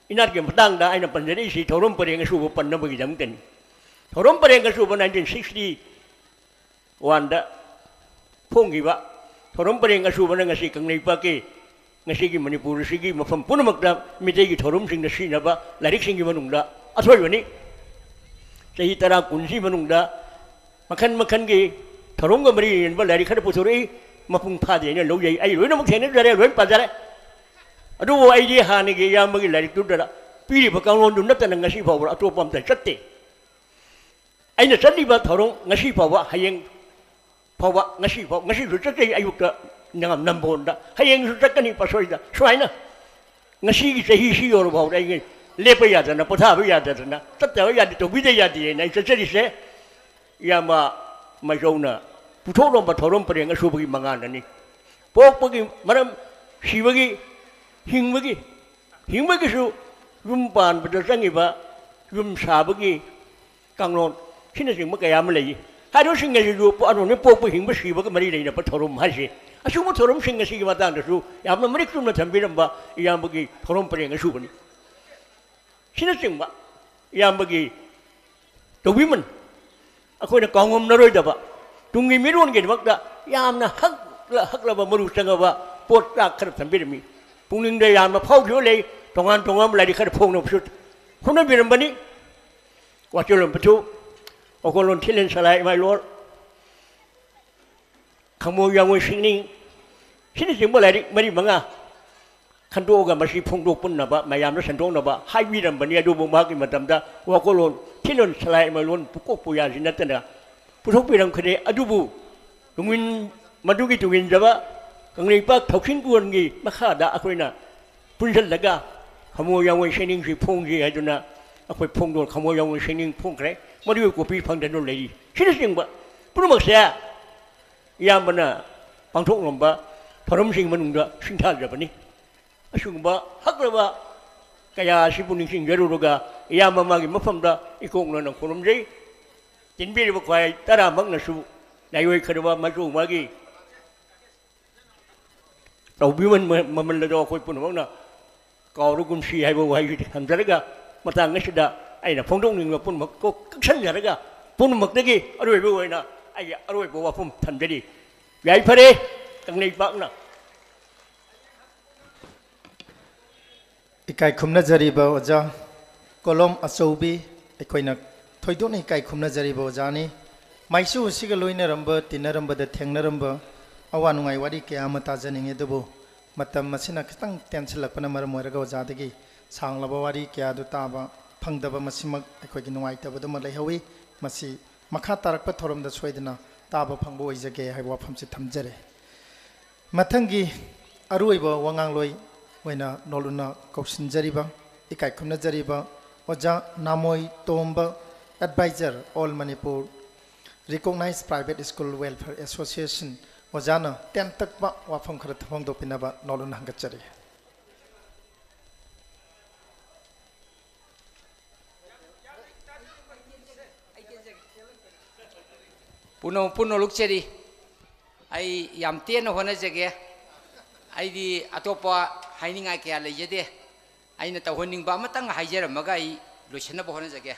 ꯏꯅꯥꯠꯀꯤ ꯃꯇꯥꯡꯗ ꯑꯩꯅ ꯄꯟꯖꯔꯛꯏꯁꯤ ꯊꯧꯔꯝ ꯄꯔꯦꯡ ꯑꯁꯨꯕ ꯄꯟꯅꯕꯒꯤꯗꯃꯛꯇꯅꯤ꯫ ꯊꯧꯔꯝ ꯄꯔꯦꯡ ꯑꯁꯨꯕ nineteen sixty oneꯗ ꯐꯣꯡꯈꯤꯕ ꯊꯧꯔꯝ ꯄꯔꯦꯡ ꯑꯁꯨꯕꯅ ꯉꯁꯤ ꯀꯪꯂꯩꯄꯥꯛꯀꯤ, ꯉꯁꯤꯒꯤ ꯃꯅꯤꯄꯨꯔ ꯑꯁꯤꯒꯤ ꯃꯐꯝ ꯄꯨꯝꯅꯃꯛꯇ ꯃꯤꯇꯩꯒꯤ ꯊꯧꯔꯝꯁꯤꯡꯗ ꯁꯤꯖꯤꯟꯅꯕ ꯂꯥꯏꯔꯤꯛꯁꯤꯡꯒꯤ ꯃꯅꯨꯡꯗ ꯑꯊꯣꯏꯕꯅꯤ꯫ ꯆꯍꯤ ꯇꯔꯥ ꯀꯨꯟꯁꯤ ꯃꯅꯨꯡꯗ ꯃꯈꯜ ꯃꯈꯜꯒꯤ ꯊꯧꯔꯝꯒ ꯃꯔꯤ ꯂꯩꯅꯕ ꯂꯥꯏꯔꯤꯛ ꯈꯔ ꯄꯨꯊꯣꯔꯛꯏ꯫ ꯃꯄꯨꯡ ꯐꯥꯗꯦ ꯍꯥꯏꯅ ꯂꯧꯖꯩ꯫ ꯑꯩ ꯂꯣꯏꯅꯃꯛ ꯊꯦꯡꯅꯖꯔꯦ, ꯂꯣꯏꯅ ꯄꯥꯖꯔꯦ꯫ ꯑꯗꯨꯕꯨ ꯑꯩꯗꯤ ꯍꯥꯟꯅꯒꯤ ꯏꯌꯥꯝꯕꯒꯤ ꯂꯥꯏꯔꯤꯛꯇꯨꯗ ꯄꯤꯔꯤꯕ ꯀꯥꯡꯂꯣꯟꯗꯨ ꯅꯠꯇꯅ ꯉꯁꯤ ꯐꯥꯎꯕ ꯑꯇꯣꯞꯄ ꯑꯝꯇ ꯆꯠꯇꯦ꯫ ꯑꯩꯅ ꯆꯠꯂꯤꯕ ꯊꯧꯔꯝ ꯉꯁꯤ ꯐꯥꯎꯕ, ꯍꯌꯦꯡ ꯐꯥꯎꯕ, ꯉꯁꯤ ꯐꯥꯎ, ꯉꯁꯤꯁꯨ ꯆꯠꯆꯩ ꯑꯌꯨꯛꯇ ꯅꯝ-, ꯅꯝꯕꯣꯟꯗ, ꯍꯌꯦꯡꯁꯨ ꯆꯠꯀꯅꯤ ꯄꯥꯠꯁꯣꯏꯗ꯫ ꯁꯨꯃꯥꯏꯅ ꯉꯁꯤꯒꯤ ꯆꯍꯤꯁꯤ ꯌꯧꯔꯐꯥꯎꯗ ꯑꯩ ꯂꯦꯞꯄ ꯌꯥꯗꯅ, ꯄꯣꯊꯥꯕ ꯌꯥꯗꯗꯅ, ꯆꯠꯇꯕ ꯌꯥꯗꯦ, ꯇꯧꯕꯤꯗ ꯌꯥꯗꯦꯅ ꯑꯩ ꯆꯠꯆꯔꯤꯁꯦ꯫ ꯏꯌꯥꯝꯕ ꯃꯥꯏꯖꯧꯅ ꯄꯨꯊꯣꯛꯂꯝꯕ ꯊꯧꯔꯝ ꯄꯔꯦꯡ ꯑꯁꯨꯕꯒꯤ ꯃꯉꯥꯜꯅꯅꯤ꯫ ꯄꯣꯛꯄꯒꯤ ꯃꯔꯝ, ꯁꯤꯕꯒꯤ, ꯍꯤꯡꯕꯒꯤ, ꯍꯤꯡꯕꯒꯤꯁꯨ ꯌꯨꯝ ꯄꯥꯟꯕꯗ ꯆꯪꯉꯤꯕ ꯌꯨꯝ ꯁꯥꯕꯒꯤ ꯀꯥꯡꯂꯣꯟ, ꯁꯤꯅꯆꯤꯡꯕ ꯀꯌꯥ ꯑꯃ ꯂꯩ꯫ ꯍꯥꯏꯔꯤꯕꯁꯤꯡ ꯑꯁꯤꯁꯨ ꯑꯅꯧꯕ ꯄꯣꯛꯄ, ꯍꯤꯡꯕ, ꯁꯤꯕꯒ ꯃꯔꯤ ꯂꯩꯅꯕ ꯊꯧꯔꯝ ꯍꯥꯏꯁꯦ, ꯑꯁꯤꯒꯨꯝꯕ ꯊꯧꯔꯝꯁꯤꯡ ꯑꯁꯤꯒꯤ ꯃꯇꯥꯡꯗꯁꯨ ꯌꯥꯝꯅ ꯃꯔꯤꯛ ꯆꯨꯝꯅ ꯊꯝꯕꯤꯔꯝꯕ ꯏꯌꯥꯝꯕꯒꯤ ꯊꯧꯔꯝ ꯄꯔꯦꯡ ꯑꯁꯨꯕꯅꯤ꯫ ꯁꯤꯅꯆꯤꯡꯕ ꯏꯌꯥꯝꯕꯒꯤ ꯇꯧꯕꯤꯃꯜ ꯑꯩꯈꯣꯏꯅ ꯀꯥꯎꯉꯝꯅꯔꯣꯏꯗꯕ, ꯇꯨꯡꯒꯤ ꯃꯤꯔꯣꯟꯒꯤꯗꯃꯛꯇ ꯌꯥꯝꯅ ꯍꯛꯂ-, ꯍꯛꯂꯕ ꯃꯔꯨ ꯆꯪꯉꯕ ꯄꯣꯠ ꯆꯥꯛ ꯈꯔ ꯊꯝꯕꯤꯔꯝꯃꯤ꯫ ꯄꯨꯛꯅꯤꯡꯗ ꯌꯥꯝꯅ ꯐꯥꯎꯈꯤꯕ ꯂꯩ, ꯇꯣꯉꯥꯟ ꯇꯣꯉꯥꯟꯕ ꯂꯥꯏꯔꯤꯛ ꯈꯔ ꯐꯣꯡꯅꯕꯁꯨ ꯍꯣꯠꯅꯕꯤꯔꯝꯕꯅꯤ꯫ ꯋꯥꯆꯣꯂꯣꯟ ꯄꯊꯨ, ꯋꯥꯈꯜꯂꯣꯟ ꯊꯤꯂꯦꯟ ꯁꯂꯥꯏ ꯏꯃꯥꯏꯂꯣꯔ, ꯈꯃꯣ ꯌꯥꯉꯣꯏ ꯁꯤꯡꯅꯤꯡ, ꯁꯤꯅꯆꯤꯡꯕ ꯂꯥꯏꯔꯤꯛ ꯃꯔꯤ ꯃꯉꯥ ꯈꯟꯗꯣꯛꯑꯒ ꯃꯁꯤ ꯐꯣꯡꯗꯣꯛꯄꯅꯕ, ꯃꯌꯥꯝꯗ ꯁꯟꯗꯣꯛꯅꯕ ꯍꯥꯏꯕꯤꯔꯝꯕꯅꯤ꯫ ꯑꯗꯨꯕꯨ ꯃꯍꯥꯛꯀꯤ ꯃꯇꯝꯗ ꯋꯥꯈꯜꯂꯣꯟ, ꯊꯤꯂꯣꯟ ꯁꯂꯥꯏ ꯃꯂꯣꯟ ꯄꯨꯀꯣꯛ ꯄꯨꯌꯥꯁꯤ ꯅꯠꯇꯅ ꯄꯨꯊꯣꯛꯄꯤꯔꯝꯈ꯭ꯔꯦ꯫ ꯑꯗꯨꯕꯨ ꯇꯨꯡꯏꯟ-, ꯃꯗꯨꯒꯤ ꯇꯨꯡꯏꯟꯖꯕ ꯀꯪꯂꯩꯄꯥꯛ ꯊꯧꯁꯤꯟ ꯀꯣꯟꯒꯤ ꯃꯈꯥꯗ ꯑꯩꯈꯣꯏꯅ ꯄꯨꯟꯁꯤꯜꯂꯒ ꯈꯃꯣ ꯌꯥꯉꯣꯏ ꯁꯦꯅꯤꯡꯁꯤ ꯐꯣꯡꯁꯤ ꯍꯥꯏꯗꯨꯅ ꯑꯩꯈꯣꯏ ꯐꯣꯡꯗꯣꯛ-, ꯈꯃꯣ ꯌꯥꯉꯣꯏ ꯁꯦꯅꯤꯡ ꯐꯣꯡꯈ꯭ꯔꯦ꯫ ꯃꯗꯨꯒꯤ ꯀꯣꯄꯤ ꯐꯪꯗꯅ ꯂꯩꯔꯤ꯫ ꯁꯤꯅꯆꯤꯡꯕ ꯄꯨꯝꯅꯃꯛꯁꯦ ꯏꯌꯥꯝꯕꯅ ꯄꯥꯡꯊꯣꯛꯂꯝꯕ ꯊꯧꯔꯝꯁꯤꯡ ꯃꯅꯨꯡꯗ ꯁꯤꯡꯊꯥꯖꯕꯅꯤ꯫ ꯑꯁꯤꯒꯨꯝꯕ ꯍꯛꯂꯕ ꯀꯌꯥ ꯑꯁꯤꯕꯨ ꯅꯤꯡꯁꯤꯡꯖꯔꯨꯔꯒ ꯏꯌꯥꯝꯕ ꯃꯥꯒꯤ ꯃꯐꯝꯗ ꯏꯀꯣꯛꯅꯅ ꯈꯨꯔꯨꯝꯖꯩ꯫ ꯇꯤꯟꯕꯤꯔꯤꯕ ꯈ꯭ꯋꯥꯏ ꯇꯔꯥꯃꯛꯅꯁꯨ ꯂꯥꯏꯑꯣꯏꯈ꯭ꯔꯕ ꯃꯆꯨ ꯃꯥꯒꯤ ꯇꯧꯕꯤꯃꯜ ꯃ-, ꯃꯃꯜ ꯑꯗꯣ ꯑꯩꯈꯣꯏ ꯄꯨꯝꯅꯃꯛꯅ ꯀꯥꯎꯔꯒꯨꯝꯁꯤ ꯍꯥꯏꯕ ꯋꯥꯍꯩꯁꯤꯗꯤ ꯊꯝꯖꯔꯒ, ꯃꯇꯥꯡ ꯑꯁꯤꯗ ꯑꯩꯅ ꯐꯣꯡꯗꯣꯛꯅꯤꯡꯕ ꯄꯨꯝꯅꯃꯛ ꯀꯣꯛ ꯀꯛꯁꯟꯖꯔꯒ, ꯄꯨꯝꯅꯃꯛꯇꯒꯤ ꯑꯔꯣꯏꯕ ꯑꯣꯏꯅ ꯑꯩꯒꯤ ꯑꯔꯣꯏꯕ ꯋꯥꯐꯝ ꯊꯝꯖꯔꯤ꯫ ꯌꯥꯏꯐꯔꯦ, ꯀꯪꯂꯩꯄꯥꯛꯅ꯫ ꯏꯀꯥꯏ ꯈꯨꯝꯅꯖꯔꯤꯕ ꯑꯣꯖꯥ ꯀꯣꯂꯣꯝ ꯑꯆꯧꯕꯤ, ꯑꯩꯈꯣꯏꯅ ꯊꯣꯏꯗꯣꯛꯅ ꯏꯀꯥꯏ ꯈꯨꯝꯅꯖꯔꯤꯕ ꯑꯣꯖꯥꯅꯤ꯫ ꯃꯥꯏꯁꯨ ꯑꯁꯤꯒ ꯂꯣꯏꯅꯔꯝꯕ, ꯇꯤꯟꯅꯔꯝꯕꯗ ꯊꯦꯡꯅꯔꯝꯕ, ꯑꯋꯥ ꯅꯨꯡꯉꯥꯏ ꯋꯥꯔꯤ ꯀꯌꯥ ꯑꯃ ꯇꯥꯖꯅꯤꯡꯉꯤ, ꯑꯗꯨꯕꯨ ꯃꯇꯝ ꯑꯁꯤꯅ ꯈꯤꯇꯪ ꯇꯦꯟꯁꯤꯜꯂꯛꯄꯅ ꯃꯔꯝ ꯑꯣꯏꯔꯒ ꯑꯣꯖꯥꯗꯒꯤ ꯁꯥꯡꯂꯕ ꯋꯥꯔꯤ ꯀꯌꯥ ꯑꯗꯨ ꯇꯥꯕ ꯐꯪꯗꯕ ꯃꯁꯤꯃꯛ ꯑꯩꯈꯣꯏꯒꯤ ꯅꯨꯡꯉꯥꯏꯇꯕꯗꯨꯃ ꯂꯩꯍꯧꯏ꯫ ꯃꯁꯤ ꯃꯈꯥ ꯇꯥꯔꯛꯄ ꯊꯧꯔꯝꯗ ꯁꯣꯏꯗꯅ ꯇꯥꯕ ꯐꯪꯕ ꯑꯣꯏꯖꯒꯦ ꯍꯥꯏꯕ ꯋꯥꯐꯝꯁꯤ ꯊꯝꯖꯔꯦ꯫ ꯃꯊꯪꯒꯤ ꯑꯔꯣꯏꯕ ꯋꯥꯉꯥꯡꯂꯣꯏ ꯑꯣꯏꯅ ꯅꯣꯜꯂꯨꯛꯅ ꯀꯧꯁꯤꯟꯖꯔꯤꯕ ꯏꯀꯥꯏ ꯈꯨꯝꯅꯖꯔꯤꯕ ꯑꯣꯖꯥ ꯅꯥꯃꯣꯏ ꯇꯣꯝꯕ, Advisor, All Manipur Recognized Private School Welfare Association, ꯑꯣꯖꯥꯅ ꯇꯦꯟꯇꯛꯄ ꯋꯥꯐꯝ ꯈꯔ ꯐꯣꯡꯗꯣꯛꯄꯤꯅꯕ ꯅꯣꯂꯨꯛꯅ ꯍꯪꯒꯠꯆꯔꯤ꯫ ꯄꯨꯝꯅꯃꯛꯄꯨ ꯅꯣꯂꯨꯛꯆꯔꯤ꯫ ꯑꯩ ꯌꯥꯝ ꯇꯦꯟꯅ ꯍꯣꯠꯅꯖꯒꯦ꯫ ꯑꯩꯗꯤ ꯑꯇꯣꯞꯄ ꯍꯥꯏꯅꯤꯡꯉꯥꯏ ꯀꯌꯥ ꯂꯩꯖꯗꯦ꯫ ꯑꯩꯅ ꯇꯧꯍꯟꯅꯤꯡꯕ ꯑꯃꯇꯪ ꯍꯥꯏꯖꯔꯝꯃꯒ ꯑꯩ ꯂꯣꯏꯁꯤꯟꯅꯕ ꯍꯣꯠꯅꯖꯒꯦ꯫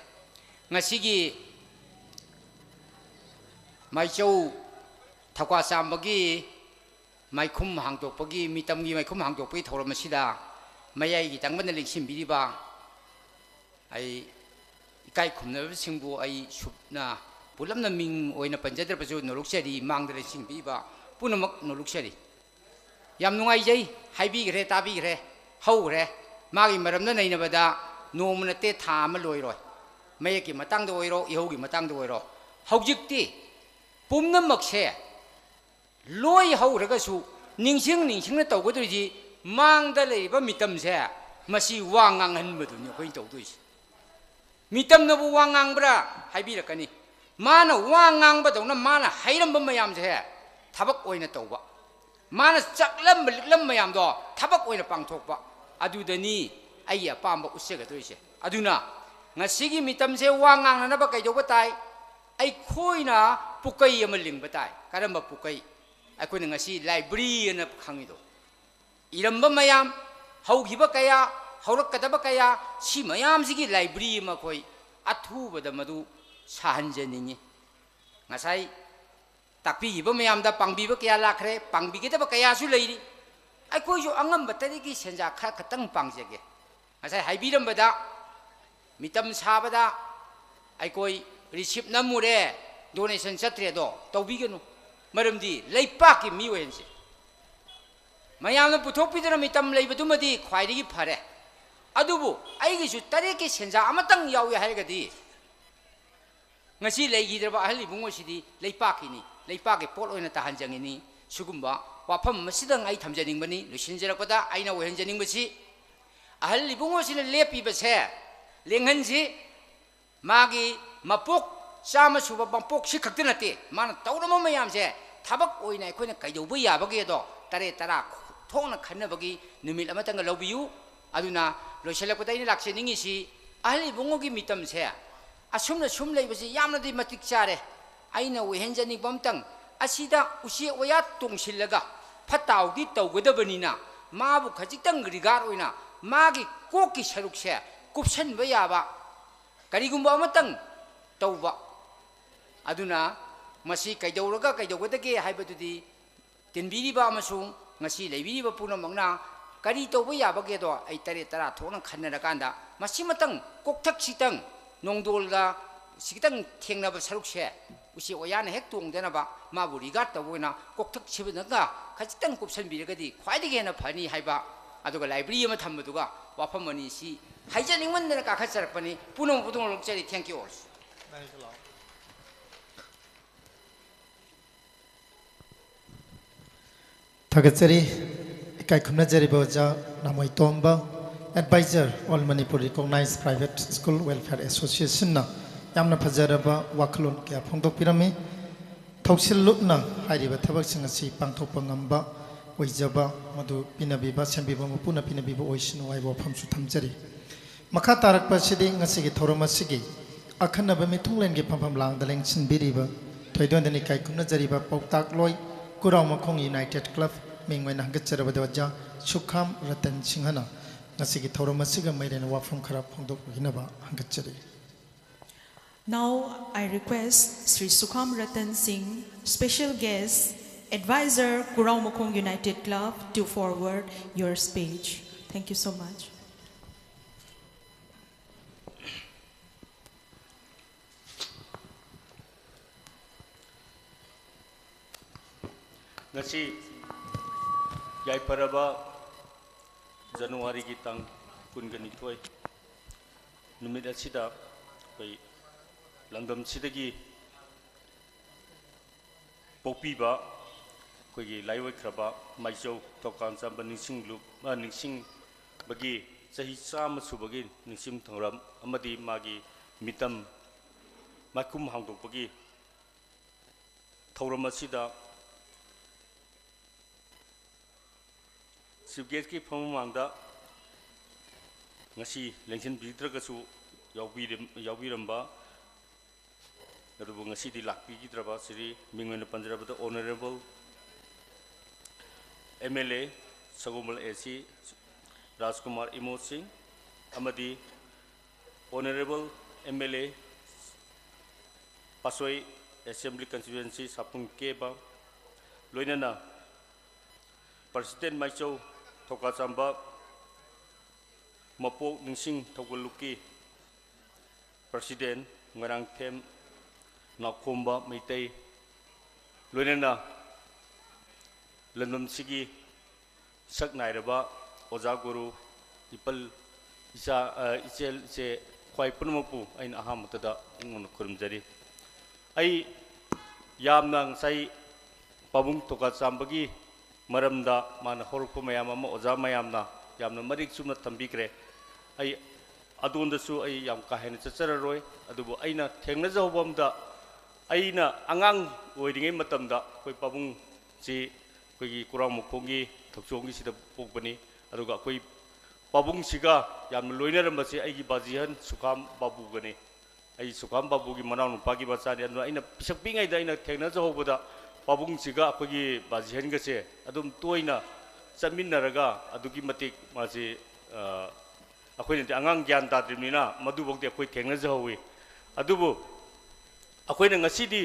ꯉꯁꯤꯒꯤ ꯃꯥꯏꯆꯧ ꯊꯧꯀꯥ ꯆꯥꯝꯕꯒꯤ ꯃꯥꯏꯈꯨꯝ ꯍꯥꯡꯗꯣꯛꯄꯒꯤ, ꯃꯤꯇꯝꯒꯤ ꯃꯥꯏꯈꯨꯝ ꯍꯥꯡꯗꯣꯛꯄꯒꯤ ꯊꯧꯔꯝ ꯑꯁꯤꯗ ꯃꯌꯥꯏꯒꯤ ꯇꯪꯕꯅ ꯂꯦꯡꯁꯤꯟꯕꯤꯔꯤꯕ ꯑꯩ ꯏꯀꯥꯏ ꯈꯨꯝꯅꯕꯁꯤꯡꯕꯨ ꯑꯩ ꯁꯨꯞꯅ ꯄꯨꯂꯞꯅ ꯃꯤꯡ ꯑꯣꯏꯅ ꯄꯟꯖꯗ꯭ꯔꯕꯁꯨ ꯅꯣꯂꯨꯛꯆꯔꯤ, ꯃꯥꯡꯗ ꯂꯦꯡꯁꯤꯟꯕꯤꯔꯤꯕ ꯄꯨꯝꯅꯃꯛ ꯅꯣꯂꯨꯛꯆꯔꯤ꯫ ꯌꯥꯝ ꯅꯨꯡꯉꯥꯏꯖꯩ, ꯍꯥꯏꯕꯤꯈ꯭ꯔꯦ, ꯇꯥꯕꯤꯈ꯭ꯔꯦ, ꯍꯧꯈ꯭ꯔꯦ꯫ ꯃꯥꯒꯤ ꯃꯔꯝꯗ ꯅꯩꯅꯕꯗ ꯅꯣꯡꯃ ꯅꯠꯇꯦ, ꯊꯥ ꯑꯃ ꯂꯣꯏꯔꯣꯏ꯫ ꯃꯌꯦꯛꯀꯤ ꯃꯇꯥꯡꯗ ꯑꯣꯏꯔꯣ, ꯏꯍꯧꯒꯤ ꯃꯇꯥꯡꯗ ꯑꯣꯏꯔꯣ, ꯍꯧꯖꯤꯛꯇꯤ ꯄꯨꯝꯅꯃꯛꯁꯦ ꯂꯣꯏ ꯍꯧꯔꯒꯁꯨ ꯅꯤꯡꯁꯤꯡ ꯅꯤꯡꯁꯤꯡꯅ ꯇꯧꯒꯗꯣꯏꯁꯤ ꯃꯥꯡꯗ ꯂꯩꯔꯤꯕ ꯃꯤꯇꯝꯁꯦ, ꯃꯁꯤ ꯋꯥ ꯉꯥꯡꯍꯟꯕꯗꯨꯅꯤ ꯑꯩꯈꯣꯏꯅ ꯇꯧꯗꯣꯏꯁꯦ꯫ ꯃꯤꯇꯝꯅꯕꯨ ꯋꯥ ꯉꯥꯡꯕ꯭ꯔꯥ ꯍꯥꯏꯕꯤꯔꯛꯀꯅꯤ꯫ ꯃꯥꯅ ꯋꯥ ꯉꯥꯡꯕꯗꯧꯅ ꯃꯥꯅ ꯍꯩꯔꯝꯕ ꯃꯌꯥꯝꯁꯦ ꯊꯕꯛ ꯑꯣꯏꯅ ꯇꯧꯕ, ꯃꯥꯅ ꯆꯥꯛꯂꯝꯕ ꯂꯤꯛꯂꯝꯕ ꯃꯌꯥꯝꯗꯣ ꯊꯕꯛ ꯑꯣꯏꯅ ꯄꯥꯡꯊꯣꯛꯄ, ꯑꯗꯨꯗꯅꯤ ꯑꯩꯒꯤ ꯑꯄꯥꯝꯕ ꯎꯠꯆꯒꯗꯣꯏꯁꯦ꯫ ꯑꯗꯨꯅ ꯉꯁꯤꯒꯤ ꯃꯤꯇꯝꯁꯦ ꯋꯥ ꯉꯥꯡꯅꯅꯕ ꯀꯩꯗꯧꯕ ꯇꯥꯏ? ꯑꯩꯈꯣꯏꯅ ꯄꯨꯀꯩ ꯑꯃ ꯂꯤꯡꯕ ꯇꯥꯏ꯫ ꯀꯔꯝꯕ ꯄꯨꯀꯩ? ꯑꯩꯈꯣꯏꯅ ꯉꯁꯤ ꯂꯥꯏꯕ꯭ꯔꯦꯔꯤ ꯑꯅ ꯈꯪꯉꯤꯗꯣ, ꯏꯔꯝꯕ ꯃꯌꯥꯝ, ꯍꯧꯈꯤꯕ ꯀꯌꯥ, ꯍꯧꯔꯛꯀꯗꯕ ꯀꯌꯥ, ꯁꯤ ꯃꯌꯥꯝꯁꯤꯒꯤ ꯂꯥꯏꯕ꯭ꯔꯦꯔꯤ ꯑꯃ ꯑꯩꯈꯣꯏ ꯑꯊꯨꯕꯗ ꯃꯗꯨ ꯁꯥꯍꯟꯖꯅꯤꯡꯉꯤ꯫ ꯉꯁꯥꯏ ꯇꯥꯛꯄꯤꯈꯤꯕ ꯃꯌꯥꯝꯗ ꯄꯥꯡꯕꯤꯕ ꯀꯌꯥ ꯂꯥꯛꯈ꯭ꯔꯦ, ꯄꯥꯡꯕꯤꯒꯗꯕ ꯀꯌꯥꯁꯨ ꯂꯩꯔꯤ꯫ ꯑꯩꯈꯣꯏꯁꯨ ꯑꯉꯝꯕ ꯇꯔꯦꯠꯀꯤ ꯁꯦꯟꯖꯥ ꯈꯔ ꯈꯛꯇꯪ ꯄꯥꯡꯖꯒꯦ꯫ ꯉꯁꯥꯏ ꯍꯥꯏꯕꯤꯔꯝꯕꯗ, ꯃꯤꯇꯝ ꯁꯥꯕꯗ ꯑꯩꯈꯣꯏ ꯔꯤꯁꯤꯞ ꯅꯝꯃꯨꯔꯦ, ꯗꯣꯅꯦꯁꯟ ꯆꯠꯇ꯭ꯔꯦꯗꯣ ꯇꯧꯕꯤꯒꯅꯨ꯫ ꯃꯔꯝꯗꯤ ꯂꯩꯄꯥꯛꯀꯤ ꯃꯤ ꯑꯣꯏꯍꯟꯁꯤ꯫ ꯃꯌꯥꯝꯅ ꯄꯨꯊꯣꯛꯄꯤꯗꯨꯅ ꯃꯤꯇꯝ ꯂꯩꯕꯗꯨꯃꯗꯤ ꯈ꯭ꯋꯥꯏꯗꯒꯤ ꯐꯔꯦ꯫ ꯑꯗꯨꯕꯨ ꯑꯩꯒꯤꯁꯨ ꯇꯔꯦꯠꯀꯤ ꯁꯦꯟꯖꯥ ꯑꯃꯇꯪ ꯌꯥꯎꯏ ꯍꯥꯏꯔꯒꯗꯤ, ꯉꯁꯤ ꯂꯩꯈꯤꯗ꯭ꯔꯕ ꯑꯍꯜ ꯏꯕꯨꯡꯉꯣꯁꯤꯗꯤ ꯂꯩꯄꯥꯛꯀꯤꯅꯤ, ꯂꯩꯄꯥꯛꯀꯤ ꯄꯣꯠ ꯑꯣꯏꯅ ꯇꯥꯍꯟꯖꯅꯤꯡꯉꯤ꯫ ꯁꯤꯒꯨꯝꯕ ꯋꯥꯐꯝ ꯑꯃꯁꯤꯗꯪ ꯑꯩ ꯊꯝꯖꯅꯤꯡꯕꯅꯤ꯫ ꯂꯣꯏꯁꯤꯟꯖꯔꯛꯄꯗ ꯑꯩꯅ ꯑꯣꯏꯍꯟꯖꯅꯤꯡꯕꯁꯤ, ꯑꯍꯜ ꯏꯕꯨꯡꯉꯣꯁꯤꯅ ꯂꯦꯞꯄꯤꯕꯁꯦ ꯂꯦꯡꯍꯟꯁꯤ꯫ ꯃꯥꯒꯤ ꯃꯄꯣꯛ ꯆꯥꯝꯃ ꯁꯨꯕ ꯃꯄꯣꯛꯁꯤ ꯈꯛꯇ ꯅꯠꯇꯦ, ꯃꯥꯅ ꯇꯧꯔꯝꯕ ꯃꯌꯥꯝꯁꯦ ꯊꯕꯛ ꯑꯣꯏꯅ ꯑꯩꯈꯣꯏꯅ ꯀꯩꯗꯧꯕ ꯌꯥꯕꯒꯦꯗꯣ ꯇꯔꯦꯠ ꯇꯔꯥ ꯊꯣꯛꯅ ꯈꯟꯅꯕꯒꯤ ꯅꯨꯃꯤꯠ ꯑꯃꯇꯪꯒ ꯂꯧꯕꯤꯌꯨ꯫ ꯑꯗꯨꯅ ꯂꯣꯏꯁꯤꯜꯂꯛꯄꯗ ꯑꯩꯅ ꯂꯥꯛꯆꯅꯤꯡꯉꯤꯁꯤ, ꯑꯍꯜ ꯏꯕꯨꯡꯉꯣꯒꯤ ꯃꯤꯇꯝꯁꯦ ꯑꯁꯨꯝꯅ ꯁꯨꯝ ꯂꯩꯕꯁꯤ ꯌꯥꯝꯅꯗꯤ ꯃꯇꯤꯛ ꯆꯥꯔꯦ꯫ ꯑꯩꯅ ꯑꯣꯏꯍꯟꯖꯅꯤꯡꯕ ꯑꯝꯇꯪ, ꯑꯁꯤꯗ ꯎꯆꯦꯛ ꯋꯥꯌꯥ ꯇꯣꯡꯁꯤꯜꯂꯒ ꯐꯠꯇ ꯍꯥꯎꯗꯤ ꯇꯧꯒꯗꯕꯅꯤꯅ, ꯃꯥꯕꯨ ꯈꯖꯤꯛꯇꯪ ꯔꯤꯒꯥꯔꯗ ꯑꯣꯏꯅ ꯃꯥꯒꯤ ꯀꯣꯛꯀꯤ ꯁꯔꯨꯛꯁꯦ ꯀꯨꯞꯁꯟꯕ ꯌꯥꯕ ꯀꯔꯤꯒꯨꯝꯕ ꯑꯃꯇꯪ ꯇꯧꯕ꯫ ꯑꯗꯨꯅ ꯃꯁꯤ ꯀꯩꯗꯧꯔꯒ ꯀꯩꯗꯧꯒꯗꯒꯦ ꯍꯥꯏꯕꯗꯨꯗꯤ ꯇꯤꯟꯕꯤꯔꯤꯕ ꯑꯃꯁꯨꯡ ꯉꯁꯤ ꯂꯩꯕꯤꯔꯤꯕ ꯄꯨꯝꯅꯃꯛꯅ ꯀꯔꯤ ꯇꯧꯕ ꯌꯥꯕꯒꯦꯗꯣ ꯑꯩ ꯇꯔꯦꯠ ꯇꯔꯥ ꯊꯣꯛꯅ ꯈꯟꯅꯔꯀꯥꯟꯗ, ꯃꯁꯤꯃꯇꯪ ꯀꯣꯛꯊꯛꯁꯤꯇꯪ ꯅꯣꯡꯗꯣꯜꯒ ꯁꯤꯈꯤꯇꯪ ꯊꯦꯡꯅꯕ ꯁꯔꯨꯛꯁꯦ ꯎꯆꯦꯛ ꯋꯥꯌꯥꯅ ꯍꯦꯛ ꯇꯣꯡꯗꯅꯕ ꯃꯥꯕꯨ ꯔꯤꯒꯥꯔꯗ ꯇꯧꯕ ꯑꯣꯏꯅ ꯀꯣꯛꯊꯛ ꯁꯤꯕꯗꯒ ꯈꯖꯤꯛꯇꯪ ꯀꯨꯞꯁꯟꯕꯤꯔꯒꯗꯤ ꯈ꯭ꯋꯥꯏꯗꯒꯤ ꯍꯦꯟꯅ ꯐꯅꯤ ꯍꯥꯏꯕ, ꯑꯗꯨꯒ ꯂꯥꯏꯕ꯭ꯔꯦꯔꯤ ꯑꯃ ꯊꯝꯕꯗꯨꯒ ꯋꯥꯐꯝ ꯑꯅꯤꯁꯤ ꯍꯥꯏꯖꯅꯤꯡꯃꯟꯗꯅ ꯀꯥꯈꯠꯆꯔꯛꯄꯅꯤ꯫ ꯄꯨꯝꯅꯃꯛꯄꯨ ꯊꯣꯡ ꯂꯣꯛꯆꯔꯤ꯫ Thank you all. ꯊꯥꯒꯠꯆꯔꯤ꯫ ꯏꯀꯥꯏ ꯈꯨꯝꯅꯖꯔꯤꯕ ꯑꯣꯖꯥ ꯅꯥꯃꯣꯏ ꯇꯣꯝꯕ, Advisor, All Manipur Recognized Private School Welfare Associationꯅ ꯌꯥꯝꯅ ꯐꯖꯔꯕ ꯋꯥꯈꯜꯂꯣꯟ ꯀꯌꯥ ꯐꯣꯡꯗꯣꯛꯄꯤꯔꯝꯃꯤ꯫ ꯊꯧꯁꯤꯜꯂꯨꯞꯅ ꯍꯥꯏꯔꯤꯕ ꯊꯕꯛꯁꯤꯡ ꯑꯁꯤ ꯄꯥꯡꯊꯣꯛꯄ ꯉꯝꯕ ꯑꯣꯏꯖꯕ, ꯃꯗꯨ ꯄꯤꯅꯕꯤꯕ, ꯁꯦꯝꯕꯤꯕ ꯃꯄꯨꯅ ꯄꯤꯅꯕꯤꯕ ꯑꯣꯏꯁꯅꯨ ꯍꯥꯏꯕ ꯋꯥꯐꯝꯁꯨ ꯊꯝꯖꯔꯤ꯫ ꯃꯈꯥ ꯇꯥꯔꯛꯄ ꯑꯁꯤꯗꯤ ꯉꯁꯤꯒꯤ ꯊꯧꯔꯝ ꯑꯁꯤꯒꯤ ꯑꯈꯟꯅꯕ ꯃꯤꯊꯨꯡꯂꯦꯟꯒꯤ ꯐꯝꯐꯝ ꯂꯥꯡꯗ ꯂꯦꯡꯁꯤꯟꯕꯤꯔꯤꯕ, ꯊꯣꯏꯗꯣꯟꯗꯅ ꯏꯀꯥꯏ ꯈꯨꯝꯅꯖꯔꯤꯕ ꯄꯥꯎꯇꯥꯛꯂꯣꯏ ꯀꯨꯔꯥꯎ ꯃꯈꯣꯡ United Club ꯃꯤꯡ ꯑꯣꯏꯅ ꯍꯪꯒꯠꯆꯔꯕꯗ ꯑꯣꯖꯥ ꯁꯨꯈꯥꯝ ꯔꯇꯟ ꯁꯤꯡꯍꯅ ꯉꯁꯤꯒꯤ ꯊꯧꯔꯝ ꯑꯁꯤꯒ ꯃꯔꯤ ꯂꯩꯅꯕ ꯋꯥꯐꯝ ꯈꯔ ꯐꯣꯡꯗꯣꯛꯄꯤꯅꯕ ꯍꯪꯒꯠꯆꯔꯤ꯫ Now I request Shri Sukham Ratan Singh, special guest, advisor, Kurao Makhong United Club, to forward your speech. Thank you so much. ꯉꯁꯤ ꯌꯥꯏꯐꯔꯕ ꯖꯅꯋꯥꯔꯤꯒꯤ ꯇꯥꯡ ꯀꯨꯟꯒ ꯅꯤꯊꯣꯏ ꯅꯨꯃꯤꯠ ꯑꯁꯤꯗ ꯑꯩꯈꯣꯏ ꯂꯝꯗꯝꯁꯤꯗꯒꯤ ꯄꯣꯛꯄꯤꯕ ꯑꯩꯈꯣꯏꯒꯤ ꯂꯥꯏꯑꯣꯏꯈ꯭ꯔꯕ ꯃꯥꯏꯆꯧ ꯊꯧꯀꯥꯟ ꯆꯥꯝꯕ ꯅꯤꯡꯁꯤꯡꯂꯨꯞ ꯅꯤꯡꯁꯤꯡꯕꯒꯤ ꯆꯍꯤ ꯆꯥꯝꯃ ꯁꯨꯕꯒꯤ ꯅꯤꯡꯁꯤꯡ ꯊꯧꯔꯝ ꯑꯃꯗꯤ ꯃꯥꯒꯤ ꯃꯤꯇꯝ ꯃꯥꯏꯈꯨꯝ ꯍꯥꯡꯗꯣꯛꯄꯒꯤ ꯊꯧꯔꯝ ꯑꯁꯤꯗ Chief Guestꯀꯤ ꯐꯝ ꯃꯃꯥꯡꯗ ꯉꯁꯤ ꯂꯦꯡꯁꯤꯟꯕꯤꯗ꯭ꯔꯒꯁꯨ ꯌꯥꯎꯕꯤꯔꯝ-, ꯌꯥꯎꯕꯤꯔꯝꯕ, ꯑꯗꯨꯕꯨ ꯉꯁꯤꯗꯤ ꯂꯥꯛꯄꯤꯈꯤꯗ꯭ꯔꯕ ꯁꯤꯔꯤ ꯃꯤꯡ ꯑꯣꯏꯅ ꯄꯟꯖꯔꯕꯗ Honourable M L A Sagolband A C ꯔꯥꯖꯀꯨꯃꯥꯔ ꯏꯃꯣ ꯁꯤꯡ ꯑꯃꯗꯤ Honourable M L A Patsoi Assembly Constituency ꯁꯥꯄꯨꯡ ꯀꯦꯕ, ꯂꯣꯏꯅꯅ President ꯃꯥꯏꯆꯧ ꯊꯧꯀꯥꯆꯥꯝꯕ ꯃꯄꯣꯛ ꯅꯤꯡꯁꯤꯡ ꯊꯧꯒꯜꯂꯨꯞꯀꯤ President ꯃꯣꯏꯔꯥꯡꯊꯦꯝ ꯅꯥꯎꯈꯣꯝꯕ ꯃꯩꯇꯩ, ꯂꯣꯏꯅꯅ ꯂꯝꯗꯝꯁꯤꯒꯤ ꯁꯛ ꯅꯥꯏꯔꯕ ꯑꯣꯖꯥ ꯒꯨꯔꯨ, ꯏꯄꯜ, ꯏꯆꯥ, ꯑ, ꯏꯆꯦꯜ, ꯏꯆꯦ, ꯈ꯭ꯋꯥꯏ ꯄꯨꯝꯅꯃꯛꯄꯨ ꯑꯩꯅ ꯑꯍꯥꯟꯕꯗ ꯄꯨꯛꯅꯤꯡ ꯈꯨꯔꯨꯝꯖꯔꯤ꯫ ꯑꯩ ꯌꯥꯝꯅ ꯉꯁꯥꯏ ꯄꯥꯕꯨꯡ ꯊꯧꯀꯥꯆꯥꯝꯕꯒꯤ ꯃꯔꯝꯗ ꯃꯥꯅ ꯍꯧꯔꯛꯄ ꯃꯌꯥꯝ ꯑꯃ ꯑꯣꯖꯥ ꯃꯌꯥꯝꯅ ꯌꯥꯝꯅ ꯃꯔꯤꯛ ꯆꯨꯝꯅ ꯊꯝꯕꯤꯈ꯭ꯔꯦ꯫ ꯑꯩ ꯑꯗꯣꯝꯗꯁꯨ ꯑꯩ ꯌꯥꯝ ꯀꯥ ꯍꯦꯟꯅ ꯆꯠꯆꯔꯔꯣꯏ꯫ ꯑꯗꯨꯕꯨ ꯑꯩꯅ ꯊꯦꯡꯅꯖꯍꯧꯕ ꯑꯃꯗ, ꯑꯩꯅ ꯑꯉꯥꯡ ꯑꯣꯏꯔꯤꯉꯩ ꯃꯇꯝꯗ ꯑꯩꯈꯣꯏ ꯄꯥꯕꯨꯡꯁꯤ ꯑꯩꯈꯣꯏꯒꯤ ꯀꯨꯔꯥꯡꯃꯈꯣꯡꯒꯤ ꯊꯧꯆꯣꯡꯒꯤꯁꯤꯗ ꯄꯣꯛꯄꯅꯤ꯫ ꯑꯗꯨꯒ ꯑꯩꯈꯣꯏ ꯄꯥꯕꯨꯡꯁꯤꯒ ꯌꯥꯝꯅ ꯂꯣꯏꯅꯔꯝꯕꯁꯦ ꯑꯩꯒꯤ ꯕꯥꯖꯤꯍꯟ ꯁꯨꯈꯥꯝ ꯕꯥꯕꯨꯒꯅꯤ꯫ ꯑꯩ ꯁꯨꯈꯥꯝ ꯕꯥꯕꯨꯒꯤ ꯃꯅꯥꯎꯅꯨꯄꯥꯒꯤ ꯃꯆꯥꯅꯤ꯫ ꯑꯗꯨꯅ ꯑꯩꯅ ꯄꯤꯁꯛ ꯄꯤꯛꯏꯉꯩꯗ ꯑꯩꯅ ꯊꯦꯡꯅꯖꯍꯧꯕꯗ ꯄꯥꯕꯨꯡꯁꯤꯒ ꯑꯩꯈꯣꯏꯒꯤ ꯕꯥꯖꯤꯍꯟꯒꯁꯦ ꯑꯗꯨꯝ ꯇꯣꯏꯅ ꯆꯠꯃꯤꯟꯅꯔꯒ ꯑꯗꯨꯛꯀꯤ ꯃꯇꯤꯛ ꯃꯥꯁꯤ, ꯑ, ꯑꯩꯈꯣꯏꯅꯗꯤ ꯑꯉꯥꯡ ꯒ꯭ꯌꯥꯟ ꯇꯥꯗ꯭ꯔꯤꯕꯅꯤꯅ ꯃꯗꯨꯐꯥꯎꯗꯤ ꯑꯩꯈꯣꯏ ꯊꯦꯡꯅꯖꯍꯧꯋꯤ꯫ ꯑꯗꯨꯕꯨ ꯑꯩꯈꯣꯏꯅ ꯉꯁꯤꯗꯤ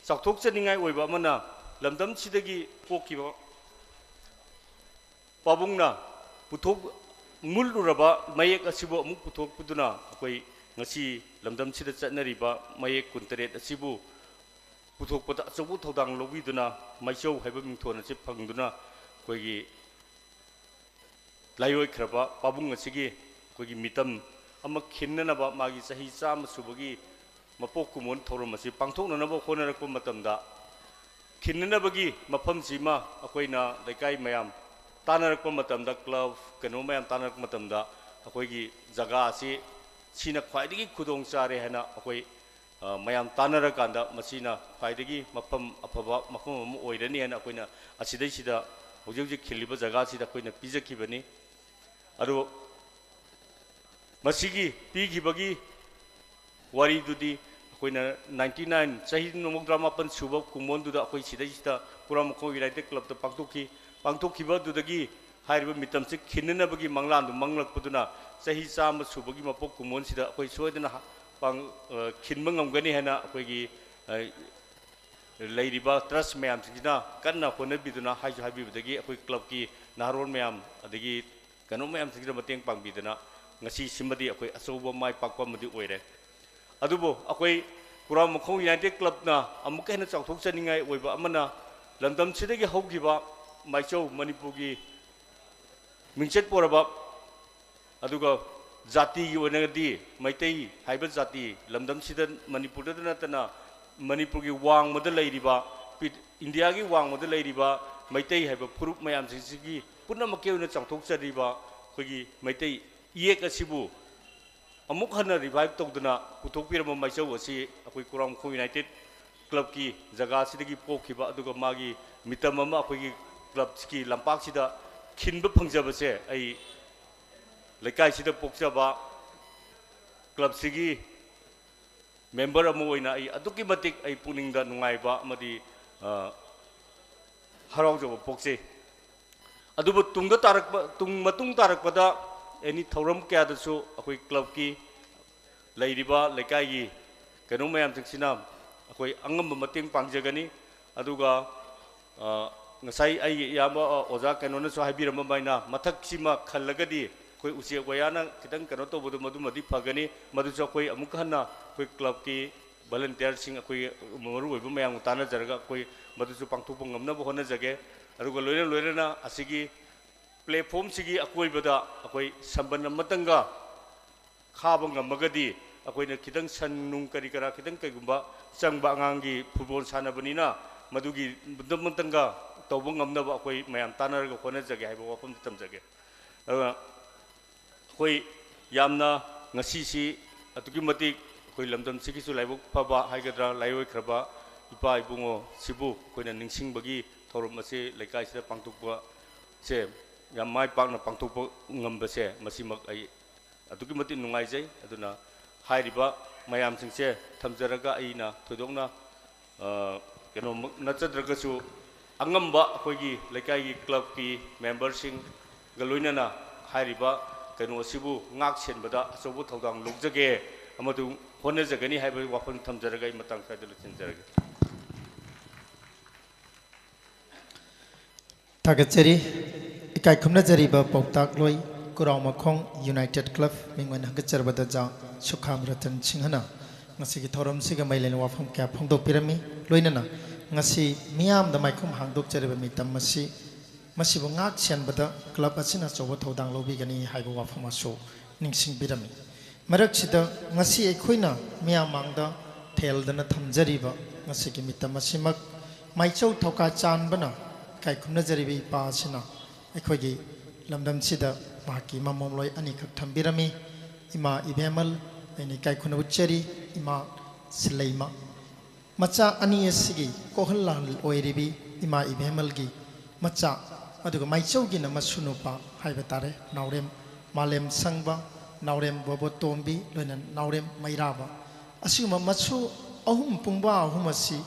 ꯆꯥꯎꯊꯣꯛꯆꯅꯤꯡꯉꯥꯏ ꯑꯣꯏꯕ ꯑꯃꯅ ꯂꯝꯗꯝꯁꯤꯗꯒꯤ ꯄꯣꯛꯈꯤꯕ ꯄꯥꯕꯨꯡꯅ ꯄꯨꯊꯣꯛ-, ꯃꯨꯠꯂꯨꯔꯕ ꯃꯌꯦꯛ ꯑꯁꯤꯕꯨ ꯑꯃꯨꯛ ꯄꯨꯊꯣꯛꯄꯗꯨꯅ ꯑꯩꯈꯣꯏ ꯉꯁꯤ ꯂꯝꯗꯝꯁꯤꯗ ꯆꯠꯅꯔꯤꯕ ꯃꯌꯦꯛ ꯀꯨꯟꯇꯔꯦꯠ ꯑꯁꯤꯕꯨ ꯄꯨꯊꯣꯛꯄꯗ ꯑꯆꯧꯕ ꯊꯧꯗꯥꯡ ꯂꯧꯕꯤꯗꯨꯅ ꯃꯥꯏꯆꯧ ꯍꯥꯏꯕ ꯃꯤꯡꯊꯣꯟ ꯑꯁꯤ ꯐꯪꯗꯨꯅ ꯑꯩꯈꯣꯏꯒꯤ ꯂꯥꯏꯑꯣꯏꯈ꯭ꯔꯕ ꯄꯥꯕꯨꯡ ꯑꯁꯤꯒꯤ ꯑꯩꯈꯣꯏꯒꯤ ꯃꯤꯇꯝ ꯑꯃ ꯈꯤꯟꯅꯅꯕ, ꯃꯥꯒꯤ ꯆꯍꯤ ꯆꯥꯝꯃ ꯁꯨꯕꯒꯤ ꯃꯄꯣꯛ ꯀꯨꯝꯑꯣꯟ ꯊꯧꯔꯝ ꯑꯁꯤ ꯄꯥꯡꯊꯣꯛꯅꯅꯕ ꯍꯣꯠꯅꯔꯛꯄ ꯃꯇꯝꯗ, ꯈꯤꯟꯅꯅꯕꯒꯤ ꯃꯐꯝꯁꯤꯃ ꯑꯩꯈꯣꯏꯅ ꯂꯩꯀꯥꯏ ꯃꯌꯥꯝ ꯇꯥꯟꯅꯔꯛꯄ ꯃꯇꯝꯗ, club ꯀꯩꯅꯣ ꯃꯌꯥꯝ ꯇꯥꯟꯅꯔꯛꯄ ꯃꯇꯝꯗ, ꯑꯩꯈꯣꯏꯒꯤ ꯖꯒꯥ ꯑꯁꯤ ꯁꯤꯅ ꯈ꯭ꯋꯥꯏꯗꯒꯤ ꯈꯨꯗꯣꯡ ꯆꯥꯔꯦ ꯍꯥꯏꯅ ꯑꯩꯈꯣꯏ, ꯑ, ꯃꯌꯥꯝ ꯇꯥꯟꯅꯔꯀꯥꯟꯗ ꯃꯁꯤꯅ ꯈ꯭ꯋꯥꯏꯗꯒꯤ ꯃꯐꯝ ꯑꯐꯕ ꯃꯐꯝ ꯑꯃ ꯑꯣꯏꯔꯅꯤ ꯍꯥꯏꯅ ꯑꯩꯈꯣꯏꯅ ꯑꯁꯤꯗꯩꯁꯤꯗ ꯍꯧꯖꯤꯛ ꯍꯧꯖꯤꯛ ꯈꯤꯜꯂꯤꯕ ꯖꯒꯥꯁꯤꯗ ꯑꯩꯈꯣꯏꯅ ꯄꯤꯖꯈꯤꯕꯅꯤ꯫ ꯑꯗꯨ ꯃꯁꯤꯒꯤ ꯄꯤꯈꯤꯕꯒꯤ ꯋꯥꯔꯤꯗꯨꯗꯤ ꯑꯩꯈꯣꯏꯅ ninety nine, ꯆꯍꯤ ꯃꯧꯗ꯭ꯔꯥ ꯃꯥꯄꯟ ꯁꯨꯕ ꯀꯨꯝꯑꯣꯟꯗꯨꯗ ꯑꯩꯈꯣꯏ ꯁꯤꯗꯩꯁꯤꯗ ꯈꯨꯔꯥꯝ ꯃꯈꯣꯡ United Clubꯇ ꯄꯥꯡꯊꯣꯛꯈꯤ꯫ ꯄꯥꯡꯊꯣꯛꯈꯤꯕ ꯑꯗꯨꯗꯒꯤ ꯍꯥꯏꯔꯤꯕ ꯃꯤꯇꯝꯁꯤ ꯈꯤꯟꯅꯅꯕꯒꯤ ꯃꯪꯂꯥꯟꯗꯨ ꯃꯪꯂꯛꯄꯗꯨꯅ ꯆꯍꯤ ꯆꯥꯝꯃ ꯁꯨꯕꯒꯤ ꯃꯄꯣꯛ ꯀꯨꯝꯑꯣꯟꯁꯤꯗ ꯑꯩꯈꯣꯏ ꯁꯣꯏꯗꯅ ꯍꯥ-, ꯄꯥꯡ-, ꯑ, ꯈꯤꯟꯕ ꯉꯝꯒꯅꯤ ꯍꯥꯏꯅ ꯑꯩꯈꯣꯏꯒꯤ, ꯑ, ꯂꯩꯔꯤꯕ trust ꯃꯌꯥꯝꯁꯤꯡꯁꯤꯅ ꯀꯟꯅ ꯍꯣꯠꯅꯕꯤꯗꯨꯅ ꯍꯥꯏꯁꯨ ꯍꯥꯏꯕꯤꯕꯗꯒꯤ ꯑꯩꯈꯣꯏ clubꯀꯤ ꯅꯍꯥꯔꯣꯜ ꯃꯌꯥꯝ ꯑꯗꯒꯤ ꯀꯩꯅꯣ ꯃꯌꯥꯝꯁꯤꯡꯁꯤꯅ ꯃꯇꯦꯡ ꯄꯥꯡꯕꯤꯗꯅ ꯉꯁꯤ ꯁꯤꯃꯗꯤ ꯑꯩꯈꯣꯏ ꯑꯆꯧꯕ ꯃꯥꯏ ꯄꯥꯛꯄ ꯑꯃꯗꯤ ꯑꯣꯏꯔꯦ꯫ ꯑꯗꯨꯕꯨ ꯑꯩꯈꯣꯏ ꯈꯨꯔꯥꯝ ꯃꯈꯣꯡ United Clubꯅ ꯑꯃꯨꯛꯀ ꯍꯦꯟꯅ ꯆꯥꯎꯊꯣꯛꯆꯅꯤꯡꯉꯥꯏ ꯑꯣꯏꯕ ꯑꯃꯅ ꯂꯝꯗꯝꯁꯤꯗꯒꯤ ꯍꯧꯈꯤꯕ ꯃꯥꯏꯆꯧ ꯃꯅꯤꯄꯨꯔꯒꯤ ꯃꯤꯡꯆꯠ ꯄꯣꯔꯕ ꯑꯗꯨꯒ ꯖꯥꯇꯤꯒꯤ ꯑꯣꯏꯅꯗꯤ ꯃꯩꯇꯩ ꯍꯥꯏꯕ ꯖꯥꯇꯤ ꯂꯝꯗꯝꯁꯤꯗ ꯃꯅꯤꯄꯨꯔꯗꯇ ꯅꯠꯇꯅ ꯃꯅꯤꯄꯨꯔꯒꯤ ꯋꯥꯡꯃꯗ ꯂꯩꯔꯤꯕ, ꯄꯤ-, ꯏꯟꯗꯤꯌꯥꯒꯤ ꯋꯥꯡꯃꯗ ꯂꯩꯔꯤꯕ ꯃꯩꯇꯩ ꯍꯥꯏꯕ ꯐꯨꯔꯨꯞ ꯃꯌꯥꯝꯁꯤꯡꯁꯤꯒꯤ ꯄꯨꯝꯅꯃꯛꯀꯤ ꯑꯣꯏꯅ ꯆꯥꯎꯊꯣꯛꯆꯔꯤꯕ ꯑꯩꯈꯣꯏꯒꯤ ꯃꯩꯇꯩ ꯏꯌꯦꯛ ꯑꯁꯤꯕꯨ ꯑꯃꯨꯛ ꯍꯟꯅ revive ꯇꯧꯗꯨꯅ ꯄꯨꯊꯣꯛꯄꯤꯔꯝꯕ ꯃꯥꯏꯆꯧ ꯑꯁꯤ ꯑꯩꯈꯣꯏ ꯈꯨꯔꯥꯝ ꯃꯈꯣꯡ United Clubꯀꯤ ꯖꯒꯥꯁꯤꯗꯒꯤ ꯄꯣꯛꯈꯤꯕ, ꯑꯗꯨꯒ ꯃꯥꯒꯤ ꯃꯤꯇꯝ ꯑꯃ ꯑꯩꯈꯣꯏꯒꯤ clubꯀꯤ ꯂꯝꯄꯥꯛꯁꯤꯗ ꯈꯤꯟꯕ ꯐꯪꯖꯕꯁꯦ ꯑꯩ ꯂꯩꯀꯥꯏꯁꯤꯗ ꯄꯣꯛꯆꯕ clubꯁꯤꯒꯤ member ꯑꯃ ꯑꯣꯏꯅ ꯑꯩ ꯑꯗꯨꯛꯀꯤ ꯃꯇꯤꯛ ꯑꯩ ꯄꯨꯛꯅꯤꯡꯗ ꯅꯨꯡꯉꯥꯏꯕ ꯑꯃꯗꯤ, ꯑ, ꯍꯔꯥꯎꯖꯕ ꯄꯣꯛꯆꯩ꯫ ꯑꯗꯨꯕꯨ ꯇꯨꯡꯗ ꯇꯥꯔꯛꯄ, ꯇꯨꯡ ꯃꯇꯨꯡ ꯇꯥꯔꯛꯄꯗ any ꯊꯧꯔꯝ ꯀꯌꯥꯗꯁꯨ ꯑꯩꯈꯣꯏ clubꯀꯤ ꯂꯩꯔꯤꯕ ꯂꯩꯀꯥꯏꯒꯤ ꯀꯩꯅꯣ ꯃꯌꯥꯝꯁꯤꯡꯁꯤꯅ ꯑꯩꯈꯣꯏ ꯑꯉꯝꯕ ꯃꯇꯦꯡ ꯄꯥꯡꯖꯒꯅꯤ꯫ ꯑꯗꯨꯒ, ꯑ, ꯉꯁꯥꯏ ꯑꯩꯒꯤ ꯏꯌꯥꯝꯕ, ꯑ, ꯑꯣꯖꯥ ꯀꯩꯅꯣꯅꯁꯨ ꯍꯥꯏꯕꯤꯔꯝꯕ ꯑꯗꯨꯃꯥꯏꯅ ꯃꯊꯛꯁꯤꯃ ꯈꯜꯂꯒꯗꯤ ꯑꯩꯈꯣꯏ ꯎꯆꯦꯛ ꯋꯥꯌꯥꯅ ꯈꯤꯇꯪ ꯀꯩꯅꯣ ꯇꯧꯕꯗꯣ ꯃꯗꯨꯃꯗꯤ ꯐꯒꯅꯤ꯫ ꯃꯗꯨꯁꯨ ꯑꯩꯈꯣꯏ ꯑꯃꯨꯛꯀ ꯍꯟꯅ ꯑꯩꯈꯣꯏ clubꯀꯤ volunteerꯁꯤꯡ, ꯑꯩꯈꯣꯏ ꯃꯔꯨ ꯑꯣꯏꯕ ꯃꯌꯥꯝꯒ ꯇꯥꯟꯅꯖꯔꯒ ꯑꯩꯈꯣꯏ ꯃꯗꯨꯁꯨ ꯄꯥꯡꯊꯣꯛꯄ ꯉꯝꯅꯕ ꯍꯣꯠꯅꯖꯒꯦ꯫ ꯑꯗꯨꯒ ꯂꯣꯏꯅ ꯂꯣꯏꯅꯅ ꯑꯁꯤꯒꯤ platformꯁꯤꯒꯤ ꯑꯀꯣꯏꯕꯗ ꯑꯩꯈꯣꯏ ꯁꯝꯕꯟ ꯑꯃꯇꯪꯒ ꯈꯥꯕ ꯉꯝꯃꯒꯗꯤ ꯑꯩꯈꯣꯏꯅ ꯈꯤꯇꯪ ꯁꯟ ꯅꯨꯡ ꯀꯔꯤ ꯀꯔꯥ ꯈꯤꯇꯪ ꯀꯩꯒꯨꯝꯕ ꯆꯪꯕ, ꯑꯉꯥꯡꯒꯤ football ꯁꯥꯟꯅꯕꯅꯤꯅ ꯃꯗꯨꯒꯤ ꯑꯃꯇꯪꯒ ꯇꯧꯕ ꯉꯝꯅꯕ ꯑꯩꯈꯣꯏ ꯃꯌꯥꯝ ꯇꯥꯟꯅꯔꯒ ꯍꯣꯠꯅꯖꯒꯦ ꯍꯥꯏꯕ ꯋꯥꯐꯝꯗꯨ ꯊꯝꯖꯒꯦ꯫ ꯑꯗꯨꯒ ꯑꯩꯈꯣꯏ ꯌꯥꯝꯅ ꯉꯁꯤꯁꯤ ꯑꯗꯨꯛꯀꯤ ꯃꯇꯤꯛ ꯑꯩꯈꯣꯏ ꯂꯝꯗꯝꯁꯤꯒꯤꯁꯨ ꯂꯥꯏꯕꯛ ꯐꯕ ꯍꯥꯏꯒꯗ꯭ꯔꯥ, ꯂꯥꯏꯑꯣꯏꯈ꯭ꯔꯕ ꯏꯄꯥ ꯏꯕꯨꯡꯉꯣꯁꯤꯕꯨ ꯑꯩꯈꯣꯏꯅ ꯅꯤꯡꯁꯤꯡꯕꯒꯤ ꯊꯧꯔꯝ ꯑꯁꯤ ꯂꯩꯀꯥꯏꯁꯤꯗ ꯄꯥꯡꯊꯣꯛꯄꯁꯦ, ꯌꯥꯝ ꯃꯥꯏ ꯄꯥꯛꯅ ꯄꯥꯡꯊꯣꯛꯄ ꯉꯝꯕꯁꯦ, ꯃꯁꯤꯃꯛ ꯑꯩ ꯑꯗꯨꯛꯀꯤ ꯃꯇꯤꯛ ꯅꯨꯡꯉꯥꯏꯖꯩ꯫ ꯑꯗꯨꯅ ꯍꯥꯏꯔꯤꯕ ꯃꯌꯥꯝꯁꯤꯡꯁꯦ ꯊꯝꯖꯔꯒ, ꯑꯩꯅ ꯊꯣꯏꯗꯣꯛꯅ, ꯑ, ꯀꯩꯅꯣꯃꯛ ꯅꯠꯆꯗ꯭ꯔꯒꯁꯨ, ꯑꯉꯝꯕ ꯑꯩꯈꯣꯏꯒꯤ ꯂꯩꯀꯥꯏꯒꯤ ꯀ꯭ꯂꯕꯀꯤ ꯃꯦꯝꯕꯔꯁꯤꯡꯒ ꯂꯣꯏꯅꯅ ꯍꯥꯏꯔꯤꯕ ꯀꯩꯅꯣ ꯑꯁꯤꯕꯨ ꯉꯥꯛ ꯁꯦꯟꯕꯗ ꯑꯆꯧꯕ ꯊꯧꯗꯥꯡ ꯂꯧꯖꯒꯦ ꯑꯃꯁꯨꯡ ꯍꯣꯠꯅꯖꯒꯅꯤ ꯍꯥꯏꯕꯒꯤ ꯋꯥꯐꯝ ꯊꯝꯖꯔꯒ ꯑꯩ ꯃꯇꯥꯡ ꯁ꯭ꯋꯥꯏꯗ ꯂꯣꯏꯁꯤꯟꯖꯔꯒꯦ꯫ ꯊꯥꯒꯠꯆꯔꯤ꯫ ꯏꯀꯥꯏ ꯈꯨꯝꯅꯖꯔꯤꯕ ꯄꯥꯎꯇꯥꯛꯂꯣꯏ ꯀꯨꯔꯥꯎꯃꯈꯣꯡ ꯌꯨꯅꯥꯏꯇꯦꯠ ꯀ꯭ꯂꯕ ꯃꯤꯡ ꯑꯣꯏꯅ ꯍꯪꯒꯠꯆꯔꯕꯗ ꯖꯥ ꯁꯨꯈꯥꯝ ꯔꯇꯟ ꯁꯤꯡꯍꯅ ꯉꯁꯤꯒꯤ ꯊꯧꯔꯝꯁꯤꯒ ꯃꯔꯤ ꯂꯩꯅꯕ ꯋꯥꯐꯝ ꯀꯌꯥ ꯐꯣꯡꯗꯣꯛꯄꯤꯔꯝꯃꯤ꯫ ꯂꯣꯏꯅꯅ ꯉꯁꯤ ꯃꯤꯌꯥꯝꯗ ꯃꯥꯏꯈꯨꯝ ꯍꯥꯡꯗꯣꯛꯆꯔꯤꯕ ꯃꯤꯇꯝ ꯑꯁꯤ, ꯃꯁꯤꯕꯨ ꯉꯥꯛ ꯁꯦꯟꯕꯗ ꯀ꯭ꯂꯕ ꯑꯁꯤꯅ ꯑꯆꯧꯕ ꯊꯧꯗꯥꯡ ꯂꯧꯕꯤꯒꯅꯤ ꯍꯥꯏꯕ ꯋꯥꯐꯝ ꯑꯁꯨ ꯅꯤꯡꯁꯤꯡꯕꯤꯔꯝꯃꯤ꯫ ꯃꯔꯛꯁꯤꯗ ꯉꯁꯤ ꯑꯩꯈꯣꯏꯅ ꯃꯤꯌꯥꯝ ꯃꯥꯡꯗ ꯊꯦꯜꯗꯅ ꯊꯝꯖꯔꯤꯕ ꯉꯁꯤꯒꯤ ꯃꯤꯇꯝ ꯑꯁꯤꯃꯛ ꯃꯥꯏꯆꯧ ꯊꯧꯀꯥ ꯆꯥꯟꯕꯅ ꯏꯀꯥꯏ ꯈꯨꯝꯅꯖꯔꯤꯕ ꯏꯄꯥ ꯑꯁꯤꯅ ꯑꯩꯈꯣꯏꯒꯤ ꯂꯝꯗꯝꯁꯤꯗ ꯃꯍꯥꯛꯀꯤ ꯃꯃꯣꯝꯂꯣꯏ ꯑꯅꯤꯈꯛ ꯊꯝꯕꯤꯔꯝꯃꯤ꯫ ꯏꯃꯥ ꯏꯕꯦꯝꯃꯜ, ꯑꯩꯅ ꯏꯀꯥꯏ ꯈꯨꯝꯅꯕ ꯎꯠꯆꯔꯤ, ꯏꯃꯥ ꯁꯤꯂꯩꯃ꯫ ꯃꯆꯥ ꯑꯅꯤ ꯑꯁꯤꯒꯤ ꯀꯣꯍꯜ ꯂꯥꯍꯜ ꯑꯣꯏꯔꯤꯕꯤ ꯏꯃꯥ ꯏꯕꯦꯝꯃꯜꯒꯤ ꯃꯆꯥ, ꯑꯗꯨꯒ ꯃꯥꯏꯆꯧꯒꯤꯅ ꯃꯁꯨ ꯅꯨꯄꯥ ꯍꯥꯏꯕ ꯇꯥꯔꯦ, ꯅꯥꯎꯔꯦꯝ ꯃꯥꯂꯦꯝ ꯁꯪꯕ, ꯅꯥꯎꯔꯦꯝ ꯕꯣꯕꯣꯇꯣꯝꯕꯤ, ꯂꯣꯏꯅꯅ ꯅꯥꯎꯔꯦꯝ ꯃꯩꯔꯥꯕ꯫ ꯑꯁꯤꯒꯨꯝꯕ ꯃꯁꯨ ꯑꯍꯨꯝ, ꯄꯨꯡꯕꯥ ꯑꯍꯨꯝ ꯑꯁꯤ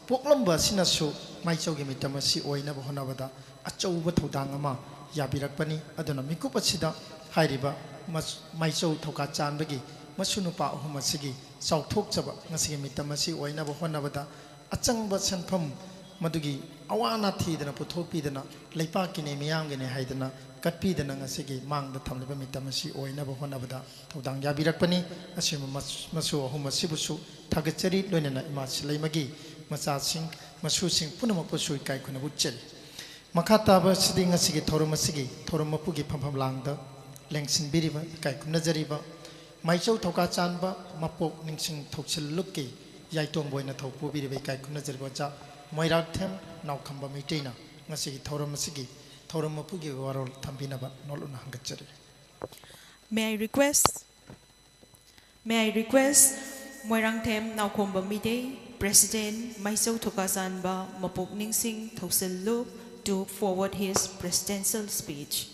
ꯄꯣꯛꯂꯝꯕ ꯑꯁꯤꯅꯁꯨ ꯃꯥꯏꯆꯧꯒꯤ ꯃꯤꯇꯝ ꯑꯁꯤ ꯑꯣꯏꯅꯕ ꯍꯣꯠꯅꯕꯗ ꯑꯆꯧꯕ ꯊꯧꯗꯥꯡ ꯑꯃ ꯌꯥꯕꯤꯔꯛꯄꯅꯤ꯫ ꯑꯗꯨꯅ ꯃꯤꯀꯨꯞ ꯑꯁꯤꯗ ꯍꯥꯏꯔꯤꯕ ꯃꯁ-, ꯃꯥꯏꯆꯧ ꯊꯧꯀꯥ ꯆꯥꯟꯕꯒꯤ ꯃꯁꯨ ꯅꯨꯄꯥ ꯑꯍꯨꯝ ꯑꯁꯤꯒꯤ ꯆꯥꯎꯊꯣꯛꯆꯕ ꯉꯁꯤꯒꯤ ꯃꯤꯇꯝ ꯑꯁꯤ ꯑꯣꯏꯅꯕ ꯍꯣꯠꯅꯕꯗ ꯑꯆꯪꯕ ꯁꯦꯟꯐꯝ ꯃꯗꯨꯒꯤ ꯑꯋꯥ ꯑꯅꯥ ꯊꯤꯗꯅ ꯄꯨꯊꯣꯛꯄꯤꯗꯅ, ꯂꯩꯄꯥꯛꯀꯤꯅꯦ ꯃꯤꯌꯥꯝꯒꯤꯅꯦ ꯍꯥꯏꯗꯅ ꯀꯠꯄꯤꯗꯅ ꯉꯁꯤꯒꯤ ꯃꯥꯡꯗ ꯊꯝꯂꯤꯕ ꯃꯤꯇꯝ ꯑꯁꯤ ꯑꯣꯏꯅꯕ ꯍꯣꯠꯅꯕꯗ ꯊꯧꯗꯥꯡ ꯌꯥꯕꯤꯔꯛꯄꯅꯤ꯫ ꯑꯁꯤꯒꯨꯝꯕ ꯃꯁ-, ꯃꯁꯨ ꯑꯍꯨꯝ ꯑꯁꯤꯕꯨꯁꯨ ꯊꯥꯒꯠꯆꯔꯤ, ꯂꯣꯏꯅꯅ ꯏꯃꯥ ꯁꯤꯂꯩꯃꯒꯤ ꯃꯆꯥꯁꯤꯡ, ꯃꯁꯨꯁꯤꯡ ꯄꯨꯝꯅꯃꯛꯄꯨꯁꯨ ꯏꯀꯥꯏ ꯈꯨꯝꯅꯕ ꯎꯠꯆꯔꯤ꯫ ꯃꯈꯥ ꯇꯥꯕ ꯑꯁꯤꯗꯤ ꯉꯁꯤꯒꯤ ꯊꯧꯔꯝ ꯑꯁꯤꯒꯤ ꯊꯧꯔꯝ ꯃꯄꯨꯒꯤ ꯐꯝꯐꯝ ꯂꯥꯡꯗ ꯂꯦꯡꯁꯤꯟꯕꯤꯔꯤꯕ, ꯏꯀꯥꯏ ꯈꯨꯝꯅꯖꯔꯤꯕ ꯃꯥꯏꯆꯧ ꯊꯧꯀꯥ ꯆꯥꯟꯕ ꯃꯄꯣꯛ ꯅꯤꯡꯁꯤꯡ ꯊꯧꯁꯤꯜ ꯂꯨꯞꯀꯤ ꯌꯥꯏꯇꯣꯡꯕ ꯑꯣꯏꯅ ꯊꯧ ꯄꯨꯕꯤꯔꯤꯕ ꯏꯀꯥꯏ ꯈꯨꯝꯅꯖꯔꯤꯕ ꯑꯣꯖꯥ ꯃꯣꯏꯔꯥꯛꯊꯦꯝ ꯅꯥꯎꯈꯝꯕ ꯃꯩꯇꯩꯅ ꯉꯁꯤꯒꯤ ꯊꯧꯔꯝ ꯑꯁꯤꯒꯤ ꯊꯧꯔꯝ ꯃꯄꯨꯒꯤ ꯋꯥꯔꯣꯜ ꯊꯝꯕꯤꯅꯕ ꯅꯣꯜꯂꯨꯛꯅ ꯍꯪꯒꯠꯆꯔꯤ꯫ May I request, may I request Moirangthem Naokhomba Meitei, President, Maisou Thokasanba Mapok Ningsing Thousillup, to forward his presidential speech.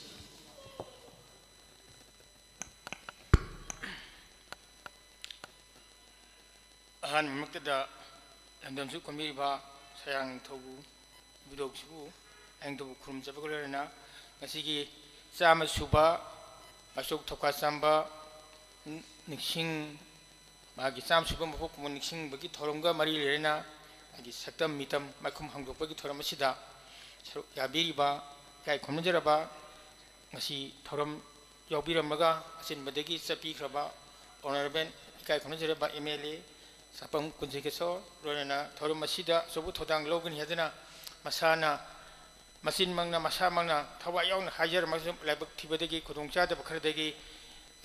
ꯑꯍꯥꯟꯕꯃꯛꯇꯗ ꯂꯝꯗꯝꯁꯨ ꯀꯣꯟꯕꯤꯔꯤꯕ ꯁꯌꯥꯡ ꯅꯤꯡꯊꯧꯕꯨ, ꯏꯕꯨꯙꯧꯁꯤꯕꯨ, ꯂꯥꯏꯅꯤꯡꯊꯧꯕꯨ ꯈꯨꯔꯨꯝꯖꯕꯒ ꯂꯣꯏꯅꯅ ꯉꯁꯤꯒꯤ ꯆꯥꯝꯃ ꯁꯨꯕ ꯑꯁꯣꯛ ꯊꯧꯀꯥ ꯆꯥꯝꯕ ꯅꯤꯡꯁꯤꯡ, ꯃꯥꯒꯤ ꯆꯥꯝꯃ ꯁꯨꯕ ꯃꯄꯣꯛ ꯀꯨꯝꯑꯣꯟ ꯅꯤꯡꯁꯤꯡꯕꯒꯤ ꯊꯧꯔꯝꯒ ꯃꯔꯤ ꯂꯩꯅꯅ ꯑꯩꯒꯤ ꯁꯛꯇꯝ ꯃꯤꯇꯝ ꯃꯥꯏꯈꯨꯝ ꯍꯥꯡꯗꯣꯛꯄꯒꯤ ꯊꯧꯔꯝ ꯑꯁꯤꯗ ꯁꯔꯨꯛ ꯌꯥꯕꯤꯔꯤꯕ ꯏꯀꯥꯏ ꯈꯨꯝꯅꯖꯔꯕ ꯉꯁꯤ ꯊꯧꯔꯝ ꯌꯥꯎꯕꯤꯔꯝꯃꯒ ꯑꯆꯤꯟꯕꯗꯒꯤ ꯆꯠꯄꯤꯈ꯭ꯔꯕ ꯑꯣꯅꯔꯦꯕꯜ ꯏꯀꯥꯏ ꯈꯨꯝꯅꯖꯔꯕ ꯑꯦꯝ ꯑꯦꯜ ꯑꯦ ꯁꯥꯄꯝ ꯀꯨꯟꯖꯩ ꯀꯦꯁꯣꯔ, ꯂꯣꯏꯅꯅ ꯊꯧꯔꯝ ꯑꯁꯤꯗ ꯑꯆꯧꯕ ꯊꯧꯗꯥꯡ ꯂꯧꯒꯅꯤ ꯍꯥꯏꯗꯨꯅ ꯃꯁꯥꯅ ꯃꯆꯤꯟꯃꯛꯅ ꯃꯁꯥꯃꯛꯅ ꯊꯋꯥꯏ ꯌꯥꯎꯅ ꯍꯥꯏꯖꯔꯝꯃꯒꯁꯨ ꯂꯥꯏꯕꯛ ꯊꯤꯕꯗꯒꯤ ꯈꯨꯗꯣꯡꯆꯥꯗꯕ ꯈꯔꯗꯒꯤ,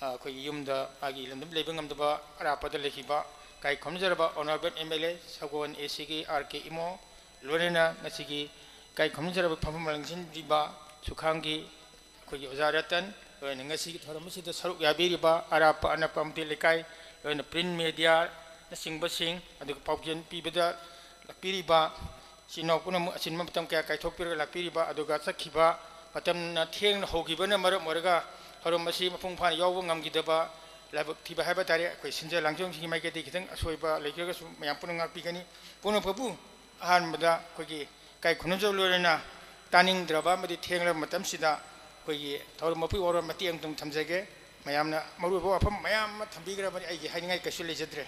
ꯑ, ꯑꯩꯈꯣꯏꯒꯤ ꯌꯨꯝꯗ ꯃꯥꯒꯤ ꯂꯝꯗꯝ ꯂꯩꯕ ꯉꯝꯗꯕ ꯑꯔꯥꯞꯄꯗ ꯂꯩꯈꯤꯕ ꯏꯀꯥꯏ ꯈꯨꯝꯅꯖꯔꯕ ꯑꯣꯅꯔꯦꯕꯜ ꯑꯦꯝ ꯑꯦꯜ ꯑꯦ ꯁꯒꯣꯜ ꯑꯦ ꯁꯤꯒꯤ ꯑꯥꯔ ꯀꯦ ꯏꯃꯣ, ꯂꯣꯏꯅꯅ ꯉꯁꯤꯒꯤ ꯏꯀꯥꯏ ꯈꯨꯝꯅꯖꯔꯕ ꯐꯝꯐꯝ ꯂꯦꯡꯁꯤꯟꯕꯤꯕ ꯁꯨꯈꯥꯡꯒꯤ ꯑꯩꯈꯣꯏꯒꯤ ꯑꯣꯖꯥ ꯔꯇꯟ, ꯂꯣꯏꯅ ꯉꯁꯤꯒꯤ ꯊꯧꯔꯝ ꯑꯁꯤꯗ ꯁꯔꯨꯛ ꯌꯥꯕꯤꯔꯤꯕ ꯑꯔꯥꯞꯄ ꯑꯅꯛꯄ ꯑꯃꯗꯤ ꯂꯩꯀꯥꯏ, ꯂꯣꯏꯅ ꯄ꯭ꯔꯤꯟ ꯃꯦꯗꯤꯌꯥꯅꯆꯤꯡꯕꯁꯤꯡ, ꯑꯗꯨꯒ ꯄꯥꯎꯖꯦꯜ ꯄꯤꯕꯗ ꯂꯥꯛꯄꯤꯔꯤꯕ ꯏꯆꯤꯟ ꯏꯅꯥꯎ ꯄꯨꯝꯅꯃꯛ ꯑꯆꯤꯟꯕ ꯃꯇꯝ ꯀꯌꯥ ꯀꯥꯏꯊꯣꯛꯄꯤꯔꯒ ꯂꯥꯛꯄꯤꯔꯤꯕ, ꯑꯗꯨꯒ ꯆꯠꯈꯤꯕ ꯃꯇꯝꯅ ꯊꯦꯡꯅ ꯍꯧꯈꯤꯕꯅ ꯃꯔꯝ ꯑꯣꯏꯔꯒ ꯊꯧꯔꯝ ꯑꯁꯤ ꯃꯄꯨꯡ ꯐꯥꯅ ꯌꯥꯎꯕ ꯉꯝꯈꯤꯗꯕ ꯂꯥꯏꯕꯛ ꯊꯤꯕ ꯍꯥꯏꯕ ꯇꯥꯔꯦ꯫ ꯑꯩꯈꯣꯏ ꯁꯤꯟꯖ ꯂꯥꯡꯖꯪꯁꯤꯡꯒꯤ ꯃꯥꯏꯀꯩꯗꯒꯤ ꯈꯤꯇꯪ ꯑꯁꯣꯏꯕ ꯂꯩꯈ꯭ꯔꯒꯁꯨ ꯃꯌꯥꯝ ꯄꯨꯝꯅꯃꯛ ꯉꯥꯛꯄꯤꯒꯅꯤ꯫ ꯄꯨꯝꯅꯃꯛꯄꯨ ꯑꯍꯥꯟꯕꯗ ꯑꯩꯈꯣꯏꯒꯤ ꯏꯀꯥꯏ ꯈꯨꯝꯅꯖꯕ ꯂꯣꯏꯅꯅ ꯇꯥꯅꯤꯡꯗ꯭ꯔꯕ ꯑꯃꯗꯤ ꯊꯦꯡꯂꯕ ꯃꯇꯝꯁꯤꯗ ꯑꯩꯈꯣꯏꯒꯤ ꯊꯧꯔꯝ ꯃꯄꯨꯒꯤ ꯋꯥꯔꯣꯜ ꯃꯇꯦꯛ ꯑꯃꯇꯪ ꯊꯝꯖꯒꯦ꯫ ꯃꯌꯥꯝꯅ ꯃꯔꯨꯑꯣꯏꯕ ꯋꯥꯐꯝ ꯃꯌꯥꯝ ꯑꯃ ꯊꯝꯕꯤꯈ꯭ꯔꯕꯅꯤ, ꯑꯩꯒꯤ ꯍꯥꯏꯅꯤꯡꯉꯥꯏ ꯀꯩꯁꯨ ꯂꯩꯖꯗ꯭ꯔꯦ꯫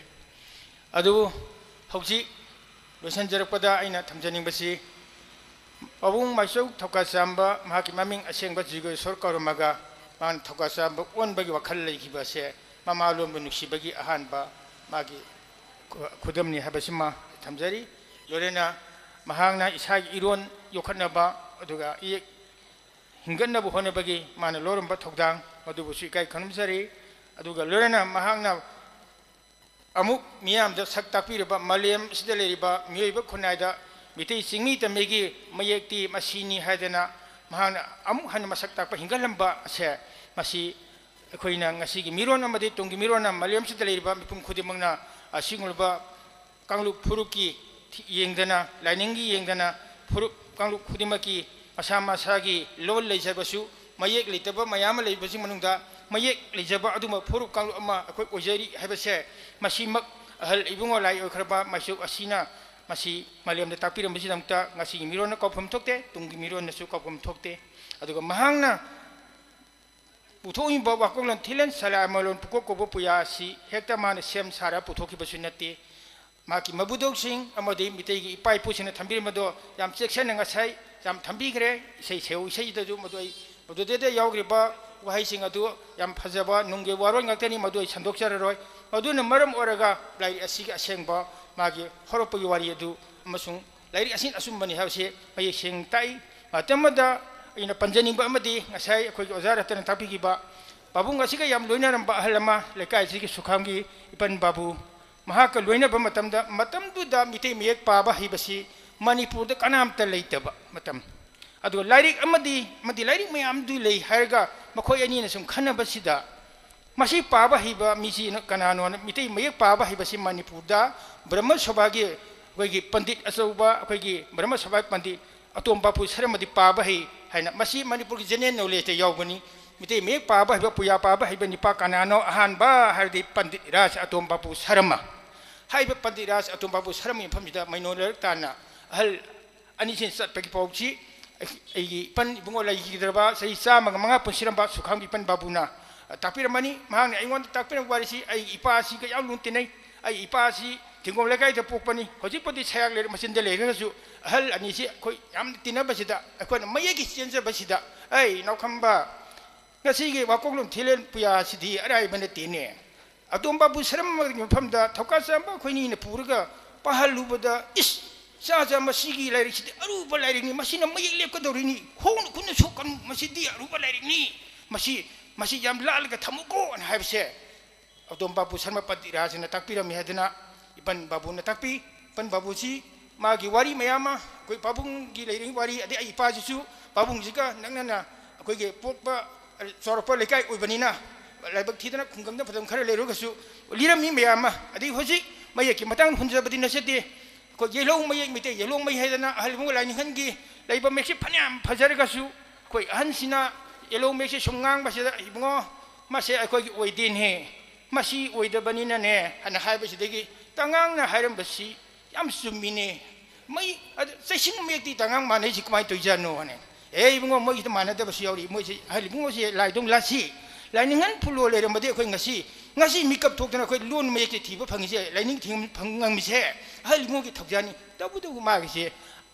ꯑꯗꯨꯕꯨ ꯍꯧꯖꯤꯛ ꯂꯣꯏꯁꯤꯟꯖꯔꯛꯄꯗ ꯑꯩꯅ ꯊꯝꯖꯅꯤꯡꯕꯁꯤ, ꯄꯥꯕꯨꯡ ꯃꯥꯏꯆꯧ ꯊꯧꯀꯥꯆꯥꯝꯕ ꯃꯍꯥꯛꯀꯤ ꯃꯃꯤꯡ ꯑꯁꯦꯡꯕ ꯖꯤꯒꯦꯁꯣꯔ ꯀꯧꯔꯝꯃꯒ ꯃꯥꯅ ꯊꯧꯀꯥꯆꯥꯝꯕ ꯑꯣꯟꯕꯒꯤ ꯋꯥꯈꯜ ꯂꯩꯈꯤꯕ ꯑꯁꯦ ꯃꯃꯥꯂꯣꯟꯕꯨ ꯅꯨꯡꯁꯤꯕꯒꯤ ꯑꯍꯥꯟꯕ ꯃꯥꯒꯤ ꯈꯨ-, ꯈꯨꯗꯝꯅꯤ ꯍꯥꯏꯕꯁꯤꯃ ꯊꯝꯖꯔꯤ꯫ ꯂꯣꯏꯅꯅ ꯃꯍꯥꯛꯅ ꯏꯁꯥꯒꯤ ꯏꯔꯣꯟ ꯌꯣꯛꯈꯠꯅꯕ ꯑꯗꯨꯒ ꯏꯌꯦꯛ ꯍꯤꯡꯒꯠꯅꯕ ꯍꯣꯠꯅꯕꯒꯤ ꯃꯥꯅ ꯂꯧꯔꯝꯕ ꯊꯧꯗꯥꯡ ꯃꯗꯨꯕꯨꯁꯨ ꯏꯀꯥꯏ ꯈꯨꯝꯅꯖꯔꯤ꯫ ꯑꯗꯨꯒ ꯂꯣꯏꯅꯅ ꯃꯍꯥꯛꯅ ꯑꯃꯨꯛ ꯃꯤꯌꯥꯝꯗ ꯁꯛ ꯇꯥꯛꯄꯤꯔꯕ, ꯃꯥꯂꯦꯝ ꯑꯁꯤꯗ ꯂꯩꯔꯤꯕ ꯃꯤꯑꯣꯏꯕ ꯈꯨꯟꯅꯥꯏꯗ ꯃꯤꯇꯩ ꯆꯤꯡꯃꯤ ꯇꯝꯃꯤꯒꯤ ꯃꯌꯦꯛꯇꯤ ꯃꯁꯤꯅꯤ ꯍꯥꯏꯗꯅ ꯃꯍꯥꯛꯅ ꯑꯃꯨꯛ ꯍꯟꯅ ꯃꯁꯛ ꯇꯥꯛꯄ ꯍꯤꯡꯒꯠꯂꯝꯕ ꯑꯁꯦ, ꯃꯁꯤ ꯑꯩꯈꯣꯏꯅ ꯉꯁꯤꯒꯤ ꯃꯤꯔꯣꯟ ꯑꯃꯗꯤ ꯇꯨꯡꯒꯤ ꯃꯤꯔꯣꯟꯅ ꯃꯥꯂꯦꯝꯁꯤꯗ ꯂꯩꯔꯤꯕ ꯃꯤꯄꯨꯝ ꯈꯨꯗꯤꯡꯃꯛꯅ ꯑꯁꯤꯒꯨꯝꯂꯕ ꯀꯥꯡꯂꯨꯞ ꯐꯨꯔꯨꯞꯀꯤ ꯌꯦꯡꯗꯅ, ꯂꯥꯏꯅꯤꯡꯒꯤ ꯌꯦꯡꯗꯅ, ꯐꯨꯔꯨꯞ ꯀꯥꯡꯂꯨꯞ ꯈꯨꯗꯤꯡꯃꯛꯀꯤ ꯃꯁꯥ ꯃꯁꯥꯒꯤ ꯂꯣꯟ ꯂꯩꯖꯕꯁꯨ, ꯃꯌꯦꯛ ꯂꯩꯇꯕ ꯃꯌꯥꯝ ꯑꯃ ꯂꯩꯕꯁꯤꯡ ꯃꯅꯨꯡꯗ ꯃꯌꯦꯛ ꯂꯩꯖꯕ ꯑꯗꯨꯒꯨꯝꯕ ꯐꯨꯔꯨꯞ ꯀꯥꯡꯂꯨꯞ ꯑꯃ ꯑꯩꯈꯣꯏ ꯑꯣꯏꯖꯔꯤ ꯍꯥꯏꯕꯁꯦ, ꯃꯁꯤꯃꯛ ꯑꯍꯜ ꯏꯕꯨꯡꯉꯣ ꯂꯥꯏ ꯑꯣꯏꯈ꯭ꯔꯕ ꯃꯥꯏꯁꯣꯛ ꯑꯁꯤꯅ ꯃꯁꯤ ꯃꯥꯂꯦꯝꯗ ꯇꯥꯛꯄꯤꯔꯝꯕꯁꯤꯗꯃꯛꯇ ꯉꯁꯤꯒꯤ ꯃꯤꯔꯣꯟꯅ ꯀꯥꯎꯐꯝ ꯊꯣꯛꯇꯦ, ꯇꯨꯡꯒꯤ ꯃꯤꯔꯣꯟꯅꯁꯨ ꯀꯥꯎꯐꯝ ꯊꯣꯛꯇꯦ꯫ ꯑꯗꯨꯒ ꯃꯍꯥꯛꯅ ꯄꯨꯊꯣꯛꯏꯕ ꯋꯥꯀꯣꯛꯂꯣꯟ ꯊꯤꯂꯦꯟ ꯁꯂꯥꯏꯃꯂꯣꯟ ꯄꯨꯀꯣꯛ ꯀꯧꯕ ꯄꯨꯌꯥ ꯑꯁꯤ ꯍꯦꯛꯇ ꯃꯥꯅ ꯁꯦꯝ ꯁꯥꯔ ꯄꯨꯊꯣꯛꯈꯤꯕꯁꯨ ꯅꯠꯇꯦ꯫ ꯃꯍꯥꯛꯀꯤ ꯃꯕꯨꯗꯧꯁꯤꯡ ꯑꯃꯗꯤ ꯃꯤꯇꯩꯒꯤ ꯏꯄꯥ ꯏꯄꯨꯁꯤꯡꯅ ꯊꯝꯕꯤꯔꯝꯕꯗꯣ ꯌꯥꯝ ꯆꯦꯛꯁꯤꯟꯅ ꯉꯁꯥꯏ ꯌꯥꯝ ꯊꯝꯕꯤꯈ꯭ꯔꯦ꯫ ꯏꯁꯩ ꯁꯦꯍꯧ ꯏꯁꯩꯗꯁꯨ ꯃꯗꯨ ꯑꯩ ꯃꯗꯨꯗꯩꯗ ꯌꯥꯎꯈ꯭ꯔꯤꯕ ꯋꯥꯍꯩꯁꯤꯡ ꯑꯗꯨ ꯌꯥꯝ ꯐꯖꯕ ꯅꯨꯡꯒꯤ ꯋꯥꯔꯣꯜ ꯉꯥꯛꯇꯅꯤ, ꯃꯗꯨ ꯑꯩ ꯁꯟꯗꯣꯛꯆꯔꯔꯣꯏ꯫ ꯃꯗꯨꯅ ꯃꯔꯝ ꯑꯣꯏꯔꯒ ꯂꯥꯏꯔꯤꯛ ꯑꯁꯤꯒꯤ ꯑꯁꯦꯡꯕ ꯃꯥꯒꯤ ꯍꯧꯔꯛꯄꯒꯤ ꯋꯥꯔꯤ ꯑꯗꯨ ꯑꯃꯁꯨꯡ ꯂꯥꯏꯔꯤꯛ ꯑꯁꯤꯅ ꯑꯆꯨꯝꯕꯅꯤ ꯍꯥꯏꯕꯁꯤ ꯃꯌꯦꯛ ꯁꯦꯡꯅ ꯇꯥꯛꯏ꯫ ꯃꯇꯝ ꯑꯃꯗ ꯑꯩꯅ ꯄꯟꯖꯅꯤꯡꯕ ꯑꯃꯗꯤ ꯉꯁꯥꯏ ꯑꯩꯈꯣꯏꯒꯤ ꯑꯣꯖꯥ ꯔꯇꯟꯅ ꯇꯥꯛꯄꯤꯈꯤꯕ ꯄꯥꯕꯨꯡ ꯑꯁꯤꯒ ꯌꯥꯝ ꯂꯣꯏꯅꯔꯝꯕ ꯑꯍꯜ ꯑꯃ, ꯂꯩꯀꯥꯏ ꯑꯁꯤꯒꯤ ꯁꯨꯈꯥꯝꯒꯤ ꯏꯄꯟ ꯕꯥꯕꯨ, ꯃꯍꯥꯛꯀ ꯂꯣꯏꯅꯕ ꯃꯇꯝꯗ, ꯃꯇꯝꯗꯨꯗ ꯃꯤꯇꯩ ꯃꯌꯦꯛ ꯄꯥꯕ ꯍꯩꯕꯁꯤ ꯃꯅꯤꯄꯨꯔꯗ ꯀꯅꯥꯝꯇ ꯂꯩꯇꯕ ꯃꯇꯝ꯫ ꯑꯗꯨꯒ ꯂꯥꯏꯔꯤꯛ ꯑꯃꯗꯤ, ꯑꯃꯗꯤ ꯂꯥꯏꯔꯤꯛ ꯃꯌꯥꯝꯗꯨ ꯂꯩ ꯍꯥꯏꯔꯒ ꯃꯈꯣꯏ ꯑꯅꯤꯅ ꯁꯨꯝ ꯈꯟꯅꯕꯁꯤꯗ, ꯃꯁꯤ ꯄꯥꯕ ꯍꯩꯕ ꯃꯤꯁꯤ ꯀꯅꯥꯅꯣꯅ, ꯃꯤꯇꯩ ꯃꯌꯦꯛ ꯄꯥꯕ ꯍꯩꯕꯁꯤ ꯃꯅꯤꯄꯨꯔꯗ ꯕ꯭ꯔꯍꯃ ꯁꯚꯥꯒꯤ ꯑꯩꯈꯣꯏꯒꯤ ꯄꯟꯗꯤꯠ ꯑꯆꯧꯕ, ꯑꯩꯈꯣꯏꯒꯤ ꯕ꯭ꯔꯍꯃ ꯁꯚꯥꯒꯤ ꯄꯟꯗꯤꯠ ꯑꯇꯣꯝ ꯕꯥꯄꯨ ꯁꯔꯃꯗꯤ ꯄꯥꯕ ꯍꯩ ꯍꯥꯏꯅ, ꯃꯁꯤ ꯃꯅꯤꯄꯨꯔꯒꯤ general knowledgeꯇ ꯌꯥꯎꯕꯅꯤ꯫ ꯃꯤꯇꯩ ꯃꯌꯦꯛ ꯄꯥꯕ ꯍꯩꯕ, ꯄꯨꯌꯥ ꯄꯥꯕ ꯍꯩꯕ ꯅꯤꯄꯥ ꯀꯅꯥꯅꯣ? ꯑꯍꯥꯟꯕ ꯍꯥꯏꯔꯗꯤ ꯄꯟꯗꯤꯠ ꯔꯥꯖ ꯑꯇꯣꯝ ꯕꯥꯄꯨ ꯁꯔꯃ꯫ ꯍꯥꯏꯔꯤꯕ ꯄꯟꯗꯤꯠ ꯔꯥꯖ ꯑꯇꯣꯝ ꯕꯥꯄꯨ ꯁꯔꯃꯒꯤ ꯃꯐꯝꯁꯤꯗ ꯃꯩꯅꯣ ꯂꯩꯔꯛ ꯇꯥꯟꯅ ꯑꯍꯜ ꯑꯅꯤꯁꯤꯅ ꯆꯠꯄꯒꯤ ꯄꯥꯎꯁꯤ ꯑꯩꯒꯤ ꯏꯄꯟ ꯏꯕꯨꯡꯉꯣ ꯂꯩꯈꯤꯗ꯭ꯔꯕ ꯆꯍꯤ ꯆꯥꯝꯃꯒ ꯃꯉꯥ ꯄꯨꯟꯁꯤꯔꯝꯕ ꯁꯨꯈꯥꯝꯒꯤ ꯏꯄꯟ ꯕꯥꯕꯨꯅ ꯇꯥꯛꯄꯤꯔꯝꯕꯅꯤ꯫ ꯃꯍꯥꯛꯅ ꯑꯩꯉꯣꯟꯗ ꯇꯥꯛꯄꯤꯔꯝꯕ ꯋꯥꯔꯤꯁꯤ ꯑꯩꯒꯤ ꯏꯄꯥꯁꯤꯒ ꯌꯥꯝ ꯂꯨꯅ ꯇꯤꯟꯅꯩ꯫ ꯑꯩꯒꯤ ꯏꯄꯥꯁꯤ ꯊꯤꯡꯒꯣꯡ ꯂꯩꯀꯥꯏꯗ ꯄꯣꯛꯄꯅꯤ꯫ ꯍꯧꯖꯤꯛꯄꯨꯗꯤ ꯁꯌꯥꯛ ꯂꯩꯔꯛ ꯃꯆꯤꯟꯗ ꯂꯩꯈ꯭ꯔꯒꯁꯨ ꯑꯍꯜ ꯑꯅꯤꯁꯤ ꯑꯩꯈꯣꯏ ꯌꯥꯝꯅ ꯇꯤꯟꯅꯕꯁꯤꯗ, ꯑꯩꯈꯣꯏꯅ ꯃꯌꯦꯛꯀꯤ ꯆꯦꯟꯖꯕꯁꯤꯗ, "ꯑꯩ ꯅꯥꯎꯈꯝꯕ, ꯉꯁꯤꯒꯤ ꯋꯥꯀꯣꯛꯂꯣꯟ ꯊꯤꯂꯦꯟ ꯄꯨꯌꯥꯁꯤꯗꯤ ꯑꯔꯥꯏꯕ ꯅꯠꯇꯦꯅꯦ꯫ ꯑꯇꯣꯝ ꯕꯥꯕꯨ ꯁꯔꯃꯒꯤ ꯃꯐꯝꯗ ꯊꯧꯀꯥ ꯆꯥꯝꯕ ꯑꯩꯈꯣꯏꯅꯤꯅ ꯄꯨꯔꯒ ꯄꯥꯍꯜꯂꯨꯕꯗ, ꯏꯁ, ꯆꯥ ꯆꯥ, ꯃꯁꯤꯒꯤ ꯂꯥꯏꯔꯤꯛꯁꯤꯗꯤ ꯑꯔꯨꯕ ꯂꯥꯏꯔꯤꯛꯅꯤ, ꯃꯁꯤꯅ ꯃꯌꯦꯛ ꯂꯦꯞꯀꯗꯧꯔꯤꯅꯤ, ꯈꯣꯡꯅ ꯈꯨꯠꯅ ꯁꯣꯛꯀꯅꯨ, ꯃꯁꯤꯗꯤ ꯑꯔꯨꯕ ꯂꯥꯏꯔꯤꯛꯅꯤ, ꯃꯁꯤ, ꯃꯁꯤ ꯌꯥꯝ ꯂꯥꯜꯂꯒ ꯊꯝꯃꯨꯀꯣꯅ" ꯍꯥꯏꯕꯁꯦ ꯑꯇꯣꯝ ꯕꯥꯕꯨ ꯁꯔꯃ ꯄꯟꯗꯤꯠ ꯔꯥꯖꯅ ꯇꯥꯛꯄꯤꯔꯝꯃꯤ ꯍꯥꯏꯗꯅ ꯏꯄꯟ ꯕꯥꯕꯨꯅ ꯇꯥꯛꯄꯤ꯫ ꯏꯄꯟ ꯕꯥꯕꯨꯁꯤ ꯃꯥꯒꯤ ꯋꯥꯔꯤ ꯃꯌꯥꯝ ꯑꯃ, ꯑꯩꯈꯣꯏ ꯄꯥꯕꯨꯡꯒꯤ ꯂꯩꯔꯤꯕ ꯋꯥꯔꯤ, ꯑꯗꯩ ꯑꯩ ꯏꯄꯥꯁꯤꯁꯨ ꯄꯥꯕꯨꯡꯁꯤꯒ ꯅꯛꯅꯅ ꯑꯩꯈꯣꯏꯒꯤ ꯄꯣꯛꯄ, ꯆꯥꯎꯔꯛꯄ ꯂꯩꯀꯥꯏ ꯑꯣꯏꯕꯅꯤꯅ, ꯂꯥꯏꯕꯛ ꯊꯤꯗꯅ ꯈꯨꯡꯒꯪꯗ ꯃꯇꯝ ꯈꯔ ꯂꯩꯔꯨꯔꯒꯁꯨ ꯂꯤꯔꯝꯃꯤ ꯃꯌꯥꯝ ꯑꯃ꯫ ꯑꯗꯩ ꯍꯧꯖꯤꯛ ꯃꯌꯦꯛꯀꯤ ꯃꯇꯥꯡꯗ ꯍꯨꯟꯖꯕꯗꯤ ꯅꯠꯆꯗꯦ꯫ ꯑꯩꯈꯣꯏ ꯌꯦꯜꯍꯧ ꯃꯌꯦꯛ, ꯃꯩꯇꯩ ꯌꯦꯜꯍꯧ ꯃꯩ ꯍꯥꯏꯗꯅ ꯑꯍꯜ ꯏꯕꯨꯡꯉꯣ ꯂꯥꯏꯅꯤꯡꯍꯟꯒꯤ ꯂꯩꯕ ꯃꯌꯦꯛꯁꯤ ꯐꯅꯌꯥꯝ ꯐꯖꯔꯒꯁꯨ ꯑꯩꯈꯣꯏ ꯑꯍꯟꯁꯤꯅ ꯌꯦꯜꯍꯧ ꯃꯌꯦꯛꯁꯤ ꯁꯨꯝ ꯉꯥꯡꯕꯁꯤꯗ, "ꯏꯕꯨꯡꯉꯣ, ꯃꯁꯦ ꯑꯩꯈꯣꯏꯒꯤ ꯑꯣꯏꯗꯦꯅꯦ, ꯃꯁꯤ ꯑꯣꯏꯗꯕꯅꯤꯅꯅꯦ" ꯍꯥꯏꯅ ꯍꯥꯏꯕꯁꯤꯗꯒꯤ ꯇꯉꯥꯡꯅ ꯍꯥꯏꯔꯝꯕꯁꯤ ꯌꯥꯝ ꯆꯨꯝꯃꯤꯅꯦ꯫ ꯃꯩ, ꯑꯗ ꯆꯩꯁꯤꯡ ꯃꯌꯦꯛꯇꯤ ꯇꯉꯥꯡ ꯃꯥꯟꯅꯩꯁꯤ ꯀꯃꯥꯏꯅ ꯇꯧꯔꯤꯖꯥꯠꯅꯣ ꯍꯥꯏꯅ꯫ ꯑꯦ ꯏꯕꯨꯡꯉꯣ, ꯃꯣꯏꯒꯤꯗ ꯃꯥꯟꯅꯗꯕꯁꯨ ꯌꯥꯎꯔꯤ꯫ ꯃꯣꯏꯁꯤ ꯑꯍꯜ ꯏꯕꯨꯡꯉꯣꯁꯦ ꯂꯥꯏꯗꯧ ꯂꯥꯠꯁꯤ, ꯂꯥꯏꯅꯤꯡꯍꯟ ꯐꯨꯜꯂꯣ ꯂꯩꯔꯝꯃꯗꯤ ꯑꯩꯈꯣꯏ ꯉꯁꯤ, ꯉꯁꯤ ꯃꯤꯀꯞ ꯊꯣꯛꯇꯅ ꯑꯩꯈꯣꯏ ꯂꯣꯟ ꯃꯌꯦꯛꯁꯦ ꯊꯤꯕ ꯐꯪꯉꯤꯁꯦ, ꯂꯥꯏꯅꯤꯡ ꯊꯤꯕ ꯐꯪ ꯉꯝꯃꯤꯁꯦ ꯑꯍꯜ ꯏꯕꯨꯡꯉꯣꯒꯤ ꯊꯧꯖꯥꯜꯅꯤ꯫ ꯇꯧꯕꯇꯕꯨ ꯃꯥꯒꯤꯁꯦ,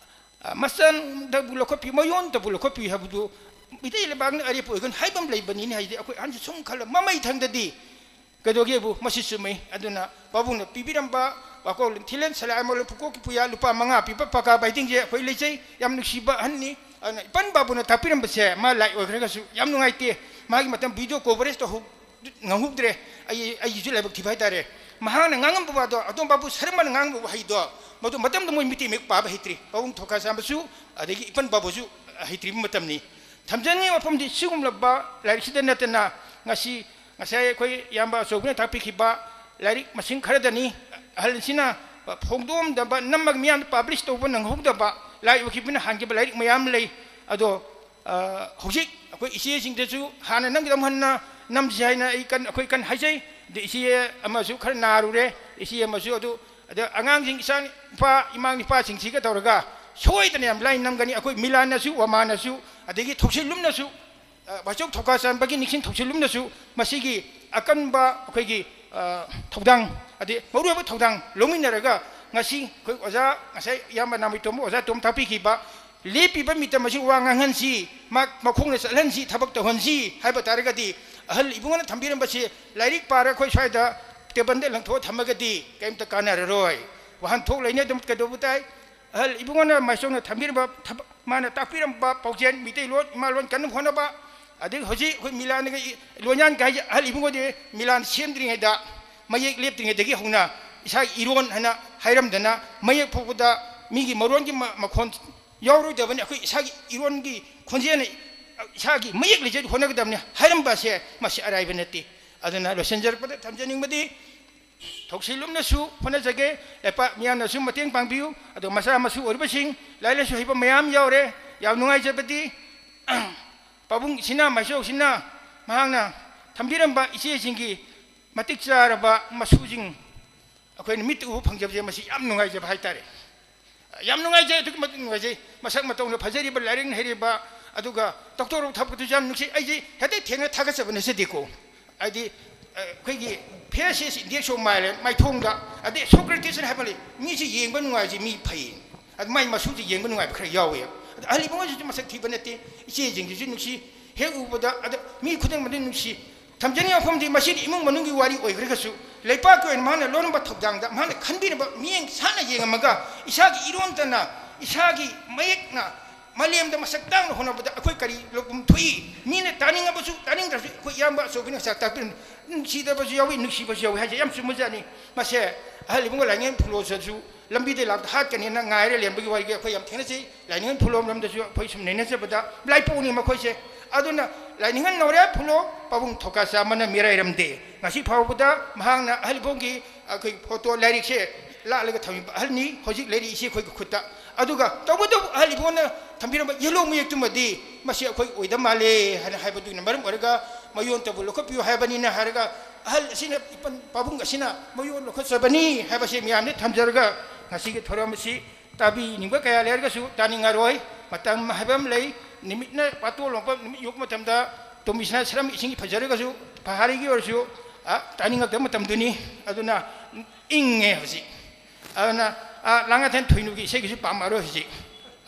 ꯑ, ꯃꯆꯟꯗꯕꯨ ꯂꯧꯈꯠꯄꯤ, ꯃꯌꯣꯟꯗꯕꯨ ꯂꯧꯈꯠꯄꯤ ꯍꯥꯏꯕꯗꯨ ꯃꯤꯇꯩ ꯂꯩꯕꯥꯛꯅ ꯑꯔꯦꯞꯄ ꯑꯣꯏꯒꯅꯤ ꯍꯥꯏꯕ ꯑꯃ ꯂꯩꯕꯅꯤꯅꯦ ꯍꯥꯏꯁꯦ꯫ ꯑꯩꯈꯣꯏ ꯑꯍꯟꯁꯨ ꯁꯨꯝ ꯈꯜꯂ ꯃꯃꯩ ꯊꯪꯗꯗꯤ ꯀꯩꯗꯧꯒꯦꯕꯨ? ꯃꯁꯤ ꯆꯨꯝꯃꯤ꯫ ꯑꯗꯨꯅ ꯄꯥꯕꯨꯡꯅ ꯄꯤꯕꯤꯔꯝꯕ ꯋꯥꯀꯣꯜ ꯊꯤꯂꯦꯟ ꯁꯂꯥꯏ ꯑꯃ ꯄꯨꯀꯣꯛꯀꯤ ꯄꯨꯌꯥ ꯂꯨꯄꯥ ꯃꯉꯥ ꯄꯤꯕ ꯄꯀꯥ ꯕꯥꯏꯗꯤꯡꯁꯦ ꯑꯩꯈꯣꯏ ꯂꯩꯖꯩ꯫ ꯌꯥꯝ ꯅꯨꯡꯁꯤꯕ ꯑꯍꯟꯅꯤ꯫ ꯑꯗꯨꯅ ꯏꯄꯟ ꯕꯥꯕꯨꯅ ꯇꯥꯛꯄꯤꯔꯝꯕꯁꯦ ꯃꯥ ꯂꯥꯏ ꯑꯣꯏꯈ꯭ꯔꯒꯁꯨ ꯌꯥꯝ ꯅꯨꯡꯉꯥꯏꯇꯦ꯫ ꯃꯥꯒꯤ ꯃꯇꯝ video coverage ꯇꯧꯍꯧ-, ꯉꯝꯍꯧꯗ꯭ꯔꯦ꯫ ꯑꯩ, ꯑꯩꯒꯤꯁꯨ ꯂꯥꯏꯕꯛ ꯊꯤꯕ ꯍꯥꯏꯇꯥꯔꯦ꯫ ꯃꯍꯥꯛꯅ ꯉꯥꯡꯉꯝꯕ ꯋꯥꯗꯣ, ꯑꯗꯣꯝ ꯕꯥꯕꯨ ꯁꯔꯃꯅ ꯉꯥꯡꯉꯝꯕ ꯋꯥꯍꯩꯗꯣ, ꯃꯗꯨ ꯃꯇꯝꯗ ꯃꯣꯏ ꯃꯤꯇꯩ ꯃꯌꯦꯛ ꯄꯥꯕ ꯍꯩꯇ꯭ꯔꯤ꯫ ꯄꯥꯕꯨꯡ ꯊꯧꯀꯥ ꯆꯥꯝꯕꯁꯨ, ꯑꯗꯒꯤ ꯏꯄꯟ ꯕꯥꯕꯨꯁꯨ ꯍꯩꯇ꯭ꯔꯤꯕ ꯃꯇꯝꯅꯤ꯫ ꯊꯝꯖꯅꯤꯡꯉꯤꯕ ꯋꯥꯐꯝꯗꯤ ꯁꯤꯒꯨꯝꯂꯕ ꯂꯥꯏꯔꯤꯛꯁꯤꯗ ꯅꯠꯇꯅ ꯉꯁꯤ, ꯉꯁꯥꯏ ꯑꯩꯈꯣꯏ ꯏꯌꯥꯝꯕ ꯑꯆꯧꯕꯅ ꯇꯥꯛꯄꯤꯈꯤꯕ ꯂꯥꯏꯔꯤꯛ ꯃꯁꯤꯡ ꯈꯔꯗꯅꯤ꯫ ꯑꯍꯜꯁꯤꯅ ꯐꯣꯡꯗꯣꯛꯑꯝꯗꯕ, ꯅꯝꯃꯒ ꯃꯤꯌꯥꯝꯗ publish ꯇꯧꯕ ꯅꯪꯍꯧꯗꯕ ꯂꯥꯏ ꯑꯣꯏꯈꯤꯕꯅ ꯍꯥꯟꯈꯤꯕ ꯂꯥꯏꯔꯤꯛ ꯃꯌꯥꯝ ꯂꯩ꯫ ꯑꯗꯣ, ꯑ, ꯍꯧꯖꯤꯛ ꯑꯩꯈꯣꯏ ꯏꯆꯦꯁꯤꯡꯗꯁꯨ ꯍꯥꯟꯅ ꯅꯝꯒꯤꯗꯧ ꯍꯟꯅ ꯅꯝꯁꯤ ꯍꯥꯏꯅ ꯑꯩ ꯀꯟ-, ꯑꯩꯈꯣꯏ ꯀꯟꯅ ꯍꯥꯏꯖꯩ꯫ ꯑꯗ ꯏꯆꯦ ꯑꯃꯁꯨ ꯈꯔ ꯅꯥꯔꯨꯔꯦ, ꯏꯆꯦ ꯑꯃꯁꯨ꯫ ꯑꯗꯨ, ꯑꯗ ꯑꯉꯥꯡꯁꯤꯡ, ꯏꯆꯥ ꯅꯨꯄꯥ, ꯏꯃꯥ ꯅꯨꯄꯥꯁꯤꯡꯁꯤꯒ ꯇꯧꯔꯒ ꯁꯣꯏꯗꯅ ꯌꯥꯝ ꯂꯥꯏꯅ ꯅꯝꯒꯅꯤ꯫ ꯑꯩꯈꯣꯏ ꯃꯤꯂꯥꯟꯅꯁꯨ, ꯋꯥꯃꯥꯟꯅꯁꯨ, ꯑꯗꯒꯤ ꯊꯧꯁꯤꯜꯂꯨꯝꯅꯁꯨ, ꯑ, ꯋꯥꯏꯆꯧ ꯊꯧꯀꯥ ꯆꯥꯟꯕꯒꯤ ꯅꯤꯡꯁꯤꯡ ꯊꯧꯁꯤꯜꯂꯨꯝꯅꯁꯨ ꯃꯁꯤꯒꯤ ꯑꯀꯟꯕ ꯑꯩꯈꯣꯏꯒꯤ, ꯑ, ꯊꯧꯗꯥꯡ, ꯑꯗꯩ ꯃꯔꯨꯑꯣꯏꯕ ꯊꯧꯗꯥꯡ ꯂꯧꯃꯤꯟꯅꯔꯒ ꯉꯁꯤ ꯑꯩꯈꯣꯏ ꯑꯣꯖꯥ, ꯉꯁꯥꯏ ꯏꯌꯥꯝꯕ ꯅꯥꯃꯩꯇꯣꯝꯕ ꯑꯣꯖꯥ ꯇꯣꯝ ꯇꯥꯛꯄꯤꯈꯤꯕ, ꯂꯦꯞꯄꯤꯕ ꯃꯤꯇꯝ ꯑꯁꯤ ꯋꯥ ꯉꯥꯡꯍꯟꯁꯤ, ꯃꯥ ꯃꯈꯣꯡꯅ ꯆꯠꯍꯟꯁꯤ, ꯊꯕꯛ ꯇꯧꯍꯟꯁꯤ ꯍꯥꯏꯕ ꯇꯥꯔꯒꯗꯤ, ꯑꯍꯜ ꯏꯕꯨꯡꯉꯣꯅ ꯊꯝꯕꯤꯔꯝꯕꯁꯤ ꯂꯥꯏꯔꯤꯛ ꯄꯥꯔ ꯑꯩꯈꯣꯏ ꯁ꯭ꯋꯥꯏꯗ ꯇꯦꯕꯜꯗ ꯂꯪꯊꯣꯛꯑ ꯊꯝꯃꯒꯗꯤ ꯀꯔꯤꯝꯇ ꯀꯥꯟꯅꯔꯔꯣꯏ꯫ ꯋꯥꯍꯟꯊꯣꯛ ꯂꯩꯅꯗꯅ ꯀꯩꯗꯧꯕ ꯇꯥꯏ? ꯑꯍꯜ ꯏꯕꯨꯡꯉꯣꯅ ꯃꯥꯏꯁꯣꯝꯅ ꯊꯝꯕꯤꯔꯝꯕ ꯊꯕꯛ, ꯃꯥꯅ ꯇꯥꯛꯄꯤꯔꯝꯕ ꯄꯥꯎꯖꯦꯜ, ꯃꯤꯇꯩꯂꯣꯟ, ꯏꯃꯥꯂꯣꯟ ꯀꯟꯅ ꯍꯣꯠꯅꯕ, ꯑꯗꯒꯤ ꯍꯧꯖꯤꯛ ꯑꯩꯈꯣꯏ ꯃꯤꯂꯥꯟꯒ ꯏ-, ꯂꯣꯟꯌꯥꯟꯒ ꯍꯥꯏꯁꯦ ꯑꯍꯜ ꯏꯕꯨꯡꯉꯣꯗꯤ ꯃꯤꯂꯥꯟ ꯁꯦꯝꯗ꯭ꯔꯤꯉꯩꯗ, ꯃꯌꯦꯛ ꯂꯦꯞꯇ꯭ꯔꯤꯉꯩꯗꯒꯤ ꯍꯧꯅ ꯏꯁꯥꯒꯤ ꯏꯔꯣꯟ ꯍꯥꯏꯅ ꯍꯥꯏꯔꯝꯗꯅ ꯃꯌꯦꯛ ꯐꯥꯎꯕꯗ ꯃꯤꯒꯤ ꯃꯔꯣꯟꯒꯤ ꯃ-, ꯃꯈꯣꯟ ꯌꯥꯎꯔꯣꯏꯗꯕꯅꯤ꯫ ꯑꯩꯈꯣꯏ ꯏꯁꯥꯒꯤ ꯏꯔꯣꯟꯒꯤ ꯈꯣꯟꯖꯦꯜꯅ ꯏꯁꯥꯒꯤ ꯃꯌꯦꯛ ꯂꯩꯖꯔꯤ ꯍꯣꯠꯅꯒꯗꯕꯅꯤ ꯍꯥꯏꯔꯝꯕ ꯑꯁꯦ ꯃꯁꯤ ꯑꯔꯥꯏꯕ ꯅꯠꯇꯦ꯫ ꯑꯗꯨꯅ ꯂꯣꯏꯁꯤꯟꯖꯔꯛꯄꯗ ꯊꯝꯖꯅꯤꯡꯕꯗꯤ ꯊꯧꯁꯤꯜꯂꯨꯝꯅꯁꯨ ꯍꯣꯠꯅꯖꯒꯦ, ꯂꯩꯄꯥꯛ ꯃꯤꯌꯥꯝꯅꯁꯨ ꯃꯇꯦꯡ ꯄꯥꯡꯕꯤꯌꯨ꯫ ꯑꯗꯨꯒ ꯃꯆꯥ ꯃꯁꯨ ꯑꯣꯏꯔꯤꯕꯁꯤꯡ ꯂꯥꯏꯔꯤꯛ ꯂꯥꯏꯁꯨ ꯍꯩꯕ ꯃꯌꯥꯝ ꯌꯥꯎꯔꯦ꯫ ꯌꯥꯝ ꯅꯨꯡꯉꯥꯏꯖꯕꯗꯤ ꯄꯥꯕꯨꯡ ꯏꯆꯤꯟꯅꯥ ꯃꯥꯏꯆꯧꯁꯤꯅ ꯃꯍꯥꯛꯅ ꯊꯝꯕꯤꯔꯝꯕ ꯏꯆꯦꯁꯤꯡꯒꯤ ꯃꯇꯤꯛ ꯆꯥꯔꯕ ꯃꯁꯨꯁꯤꯡ ꯑꯩꯈꯣꯏꯅ ꯃꯤꯠꯇ ꯎꯕ ꯐꯪꯖꯕꯁꯦ ꯃꯁꯤ ꯌꯥꯝ ꯅꯨꯡꯉꯥꯏꯖꯕ ꯍꯥꯏꯇꯥꯔꯦ꯫ ꯌꯥꯝ ꯅꯨꯡꯉꯥꯏꯖꯩ, ꯑꯗꯨꯛꯀꯤ ꯃꯇꯤꯛ ꯅꯨꯡꯉꯥꯏꯖꯩ꯫ ꯃꯁꯛ ꯃꯇꯧꯅ ꯐꯖꯔꯤꯕ, ꯂꯥꯏꯔꯤꯛꯅ ꯍꯩꯔꯤꯕ, ꯑꯗꯨꯒ ꯗꯣꯛꯇꯔ ꯊꯕꯛꯇꯨꯁꯨ ꯌꯥꯝ ꯅꯨꯡꯁꯤ꯫ ꯑꯩꯁꯦ ꯍꯦꯛꯇ ꯊꯦꯡꯅ ꯊꯥꯒꯠꯆꯕ ꯅꯠꯆꯗꯦꯀꯣ꯫ ꯍꯥꯏꯗꯤ, ꯑ, ꯑꯩꯈꯣꯏꯒꯤ face is index of mind, ꯃꯥꯏꯊꯣꯡꯗ, ꯑꯗꯩ ꯁꯣꯀ꯭ꯔꯦꯇꯤꯁꯅ ꯍꯥꯏꯕ ꯂꯩ, ꯃꯤꯁꯤ ꯌꯦꯡꯕ ꯅꯨꯡꯉꯥꯏꯁꯤ ꯃꯤ ꯐꯩ꯫ ꯑꯗꯨ ꯃꯥꯏ ꯃꯁꯨꯁꯤ ꯌꯦꯡꯕ ꯅꯨꯡꯉꯥꯏꯕ ꯈꯔ ꯌꯥꯎꯋꯦ꯫ ꯑꯗ ꯑꯍꯜ ꯏꯕꯨꯡꯉꯣꯁꯤꯁꯨ ꯃꯁꯛ ꯊꯤꯕ ꯅꯠꯇꯦ, ꯏꯆꯦꯁꯤꯡꯁꯤꯁꯨ ꯅꯨꯡꯁꯤ, ꯍꯦꯛ ꯎꯕꯗ꯫ ꯑꯗ ꯃꯤ ꯈꯨꯗꯤꯡꯃꯛꯇ ꯅꯨꯡꯁꯤ꯫ ꯊꯝꯖꯅꯤꯡꯉꯥꯏ ꯋꯥꯐꯝꯗꯤ ꯃꯁꯤꯗꯤ ꯏꯃꯨꯡ ꯃꯅꯨꯡꯒꯤ ꯋꯥꯔꯤ ꯑꯣꯏꯈ꯭ꯔꯒꯁꯨ, ꯂꯩꯄꯥꯛꯀꯤ ꯑꯣꯏꯅ ꯃꯍꯥꯛꯅ ꯂꯣꯟꯕ ꯊꯧꯗꯥꯡꯗ ꯃꯍꯥꯛꯅ ꯈꯟꯕꯤꯅꯕ ꯃꯤꯠꯌꯦꯡ ꯁꯥꯟꯅ ꯌꯦꯡꯉꯝꯃꯒ, ꯏꯁꯥꯒꯤ ꯏꯔꯣꯟꯇꯅ, ꯏꯁꯥꯒꯤ ꯃꯌꯦꯛꯅ ꯃꯥꯂꯦꯝꯗ ꯃꯁꯛ ꯇꯥꯛꯅ ꯍꯣꯠꯅꯕꯗ ꯑꯩꯈꯣꯏ ꯀꯔꯤ ꯂꯧꯐꯝ ꯊꯣꯛꯏ? ꯃꯤꯅ ꯇꯥꯅꯤꯡꯉꯕꯁꯨ ꯇꯥꯅꯤꯡꯗ꯭ꯔꯁꯨ ꯑꯩꯈꯣꯏ ꯏꯌꯥꯝꯕ ꯑꯆꯧꯕꯤꯅ ꯉꯁꯥꯏ ꯇꯥꯛꯄꯤꯔꯝꯃꯤ, ꯅꯨꯡꯁꯤꯗꯕꯁꯨ ꯌꯥꯎꯏ, ꯅꯨꯡꯁꯤꯕꯁꯨ ꯌꯥꯎꯏ ꯍꯥꯏꯁꯦ ꯌꯥꯝ ꯆꯨꯝꯕꯖꯥꯠꯅꯤ꯫ ꯃꯁꯦ ꯑꯍꯜ ꯏꯕꯨꯡꯉꯣ ꯂꯥꯏꯅꯤꯡ ꯐꯨꯂꯣꯁꯤꯁꯨ ꯂꯝꯕꯤꯗ ꯂꯥꯛꯇ ꯍꯥꯠꯀꯅꯤꯅ ꯉꯥꯏꯔ ꯂꯩꯔꯝꯕꯒꯤ ꯋꯥꯔꯤꯒꯤ ꯑꯩꯈꯣꯏ ꯌꯥꯝ ꯊꯦꯡꯅꯖꯩ꯫ ꯂꯥꯏꯅꯤꯡ ꯐꯨꯂꯣ ꯂꯝꯗꯁꯨ ꯑꯩꯈꯣꯏ ꯁꯨꯝ ꯅꯩꯅꯖꯕꯗ ꯂꯥꯏꯄꯣꯛꯅꯤ ꯃꯈꯣꯏꯁꯦ꯫ ꯑꯗꯨꯅ ꯂꯥꯏꯅꯤꯡ ꯅꯧꯔꯦ ꯐꯨꯂꯣ ꯄꯥꯕꯨꯡ ꯊꯧꯀꯥ ꯆꯥꯝꯃꯅ ꯃꯤꯔꯥꯏꯔꯝꯗꯦ꯫ ꯉꯁꯤ ꯐꯥꯎꯕꯗ ꯃꯍꯥꯛꯅ ꯑꯍꯜ ꯏꯕꯨꯡꯒꯤ ꯑꯩꯈꯣꯏ ꯐꯣꯇꯣ ꯂꯥꯏꯔꯤꯛꯁꯦ ꯂꯥꯠꯂꯒ ꯊꯝꯃꯤꯕ ꯑꯍꯜꯅꯤ꯫ ꯍꯧꯖꯤꯛ ꯂꯩꯔꯤꯁꯤ ꯑꯩꯈꯣꯏꯒꯤ ꯈꯨꯠꯇ꯫ ꯑꯗꯨꯒ ꯇꯧꯕꯇꯕꯨ ꯑꯍꯜ ꯏꯕꯨꯡꯅ ꯊꯝꯕꯤꯔꯝꯕ ꯌꯦꯂꯣꯡ ꯃꯌꯦꯛꯇꯨꯃꯗꯤ ꯃꯁꯤ ꯑꯩꯈꯣꯏ ꯑꯣꯏꯗ ꯃꯥꯜꯂꯦ ꯍꯥꯏꯅ ꯍꯥꯏꯕꯗꯨꯅ ꯃꯔꯝ ꯑꯣꯏꯔꯒ ꯃꯌꯣꯟꯇꯕꯨ ꯂꯧꯈꯠꯄꯤꯌꯨ ꯍꯥꯏꯕꯅꯤꯅ ꯍꯥꯏꯔꯒ ꯑꯍꯜ ꯑꯁꯤꯅ ꯏꯄꯟ ꯄꯥꯕꯨꯡ ꯑꯁꯤꯅ ꯃꯌꯣꯟ ꯂꯧꯈꯠꯆꯕꯅꯤ ꯍꯥꯏꯕꯁꯤ ꯃꯌꯥꯝꯗ ꯊꯝꯖꯔꯒ ꯉꯁꯤꯒꯤ ꯊꯧꯔꯝ ꯑꯁꯤ ꯇꯥꯕꯤꯅꯤꯡꯕ ꯀꯌꯥ ꯂꯩꯔꯒꯁꯨ ꯇꯥꯅꯤꯡꯉꯔꯣꯏ꯫ ꯃꯇꯝ ꯍꯥꯏꯕ ꯑꯃ ꯂꯩ꯫ ꯅꯨꯃꯤꯠꯅ ꯄꯥꯇꯣꯟ ꯂꯣꯛꯄ ꯅꯨꯃꯤꯠ ꯌꯣꯛꯄ ꯃꯇꯝꯗ ꯇꯣꯝꯕꯤꯁꯤꯅ ꯁꯔꯝ ꯏꯁꯤꯡꯒꯤ ꯐꯖꯔꯒꯁꯨ ꯐꯍꯥꯔꯤꯒꯤ ꯑꯣꯏꯔꯁꯨ, ꯑ, ꯇꯥꯅꯤꯡꯉꯛꯇꯕ ꯃꯇꯝꯗꯨꯅꯤ꯫ ꯑꯗꯨꯅ ꯏꯪꯉꯦ ꯍꯧꯖꯤꯛ꯫ ꯑꯗꯨꯅ, ꯑ, ꯂꯥꯡꯉꯊꯦꯜ ꯊꯣꯏꯅꯨꯒꯤ ꯏꯁꯩꯒꯤꯁꯨ ꯄꯥꯝꯃꯔꯣꯏ ꯍꯧꯖꯤꯛ꯫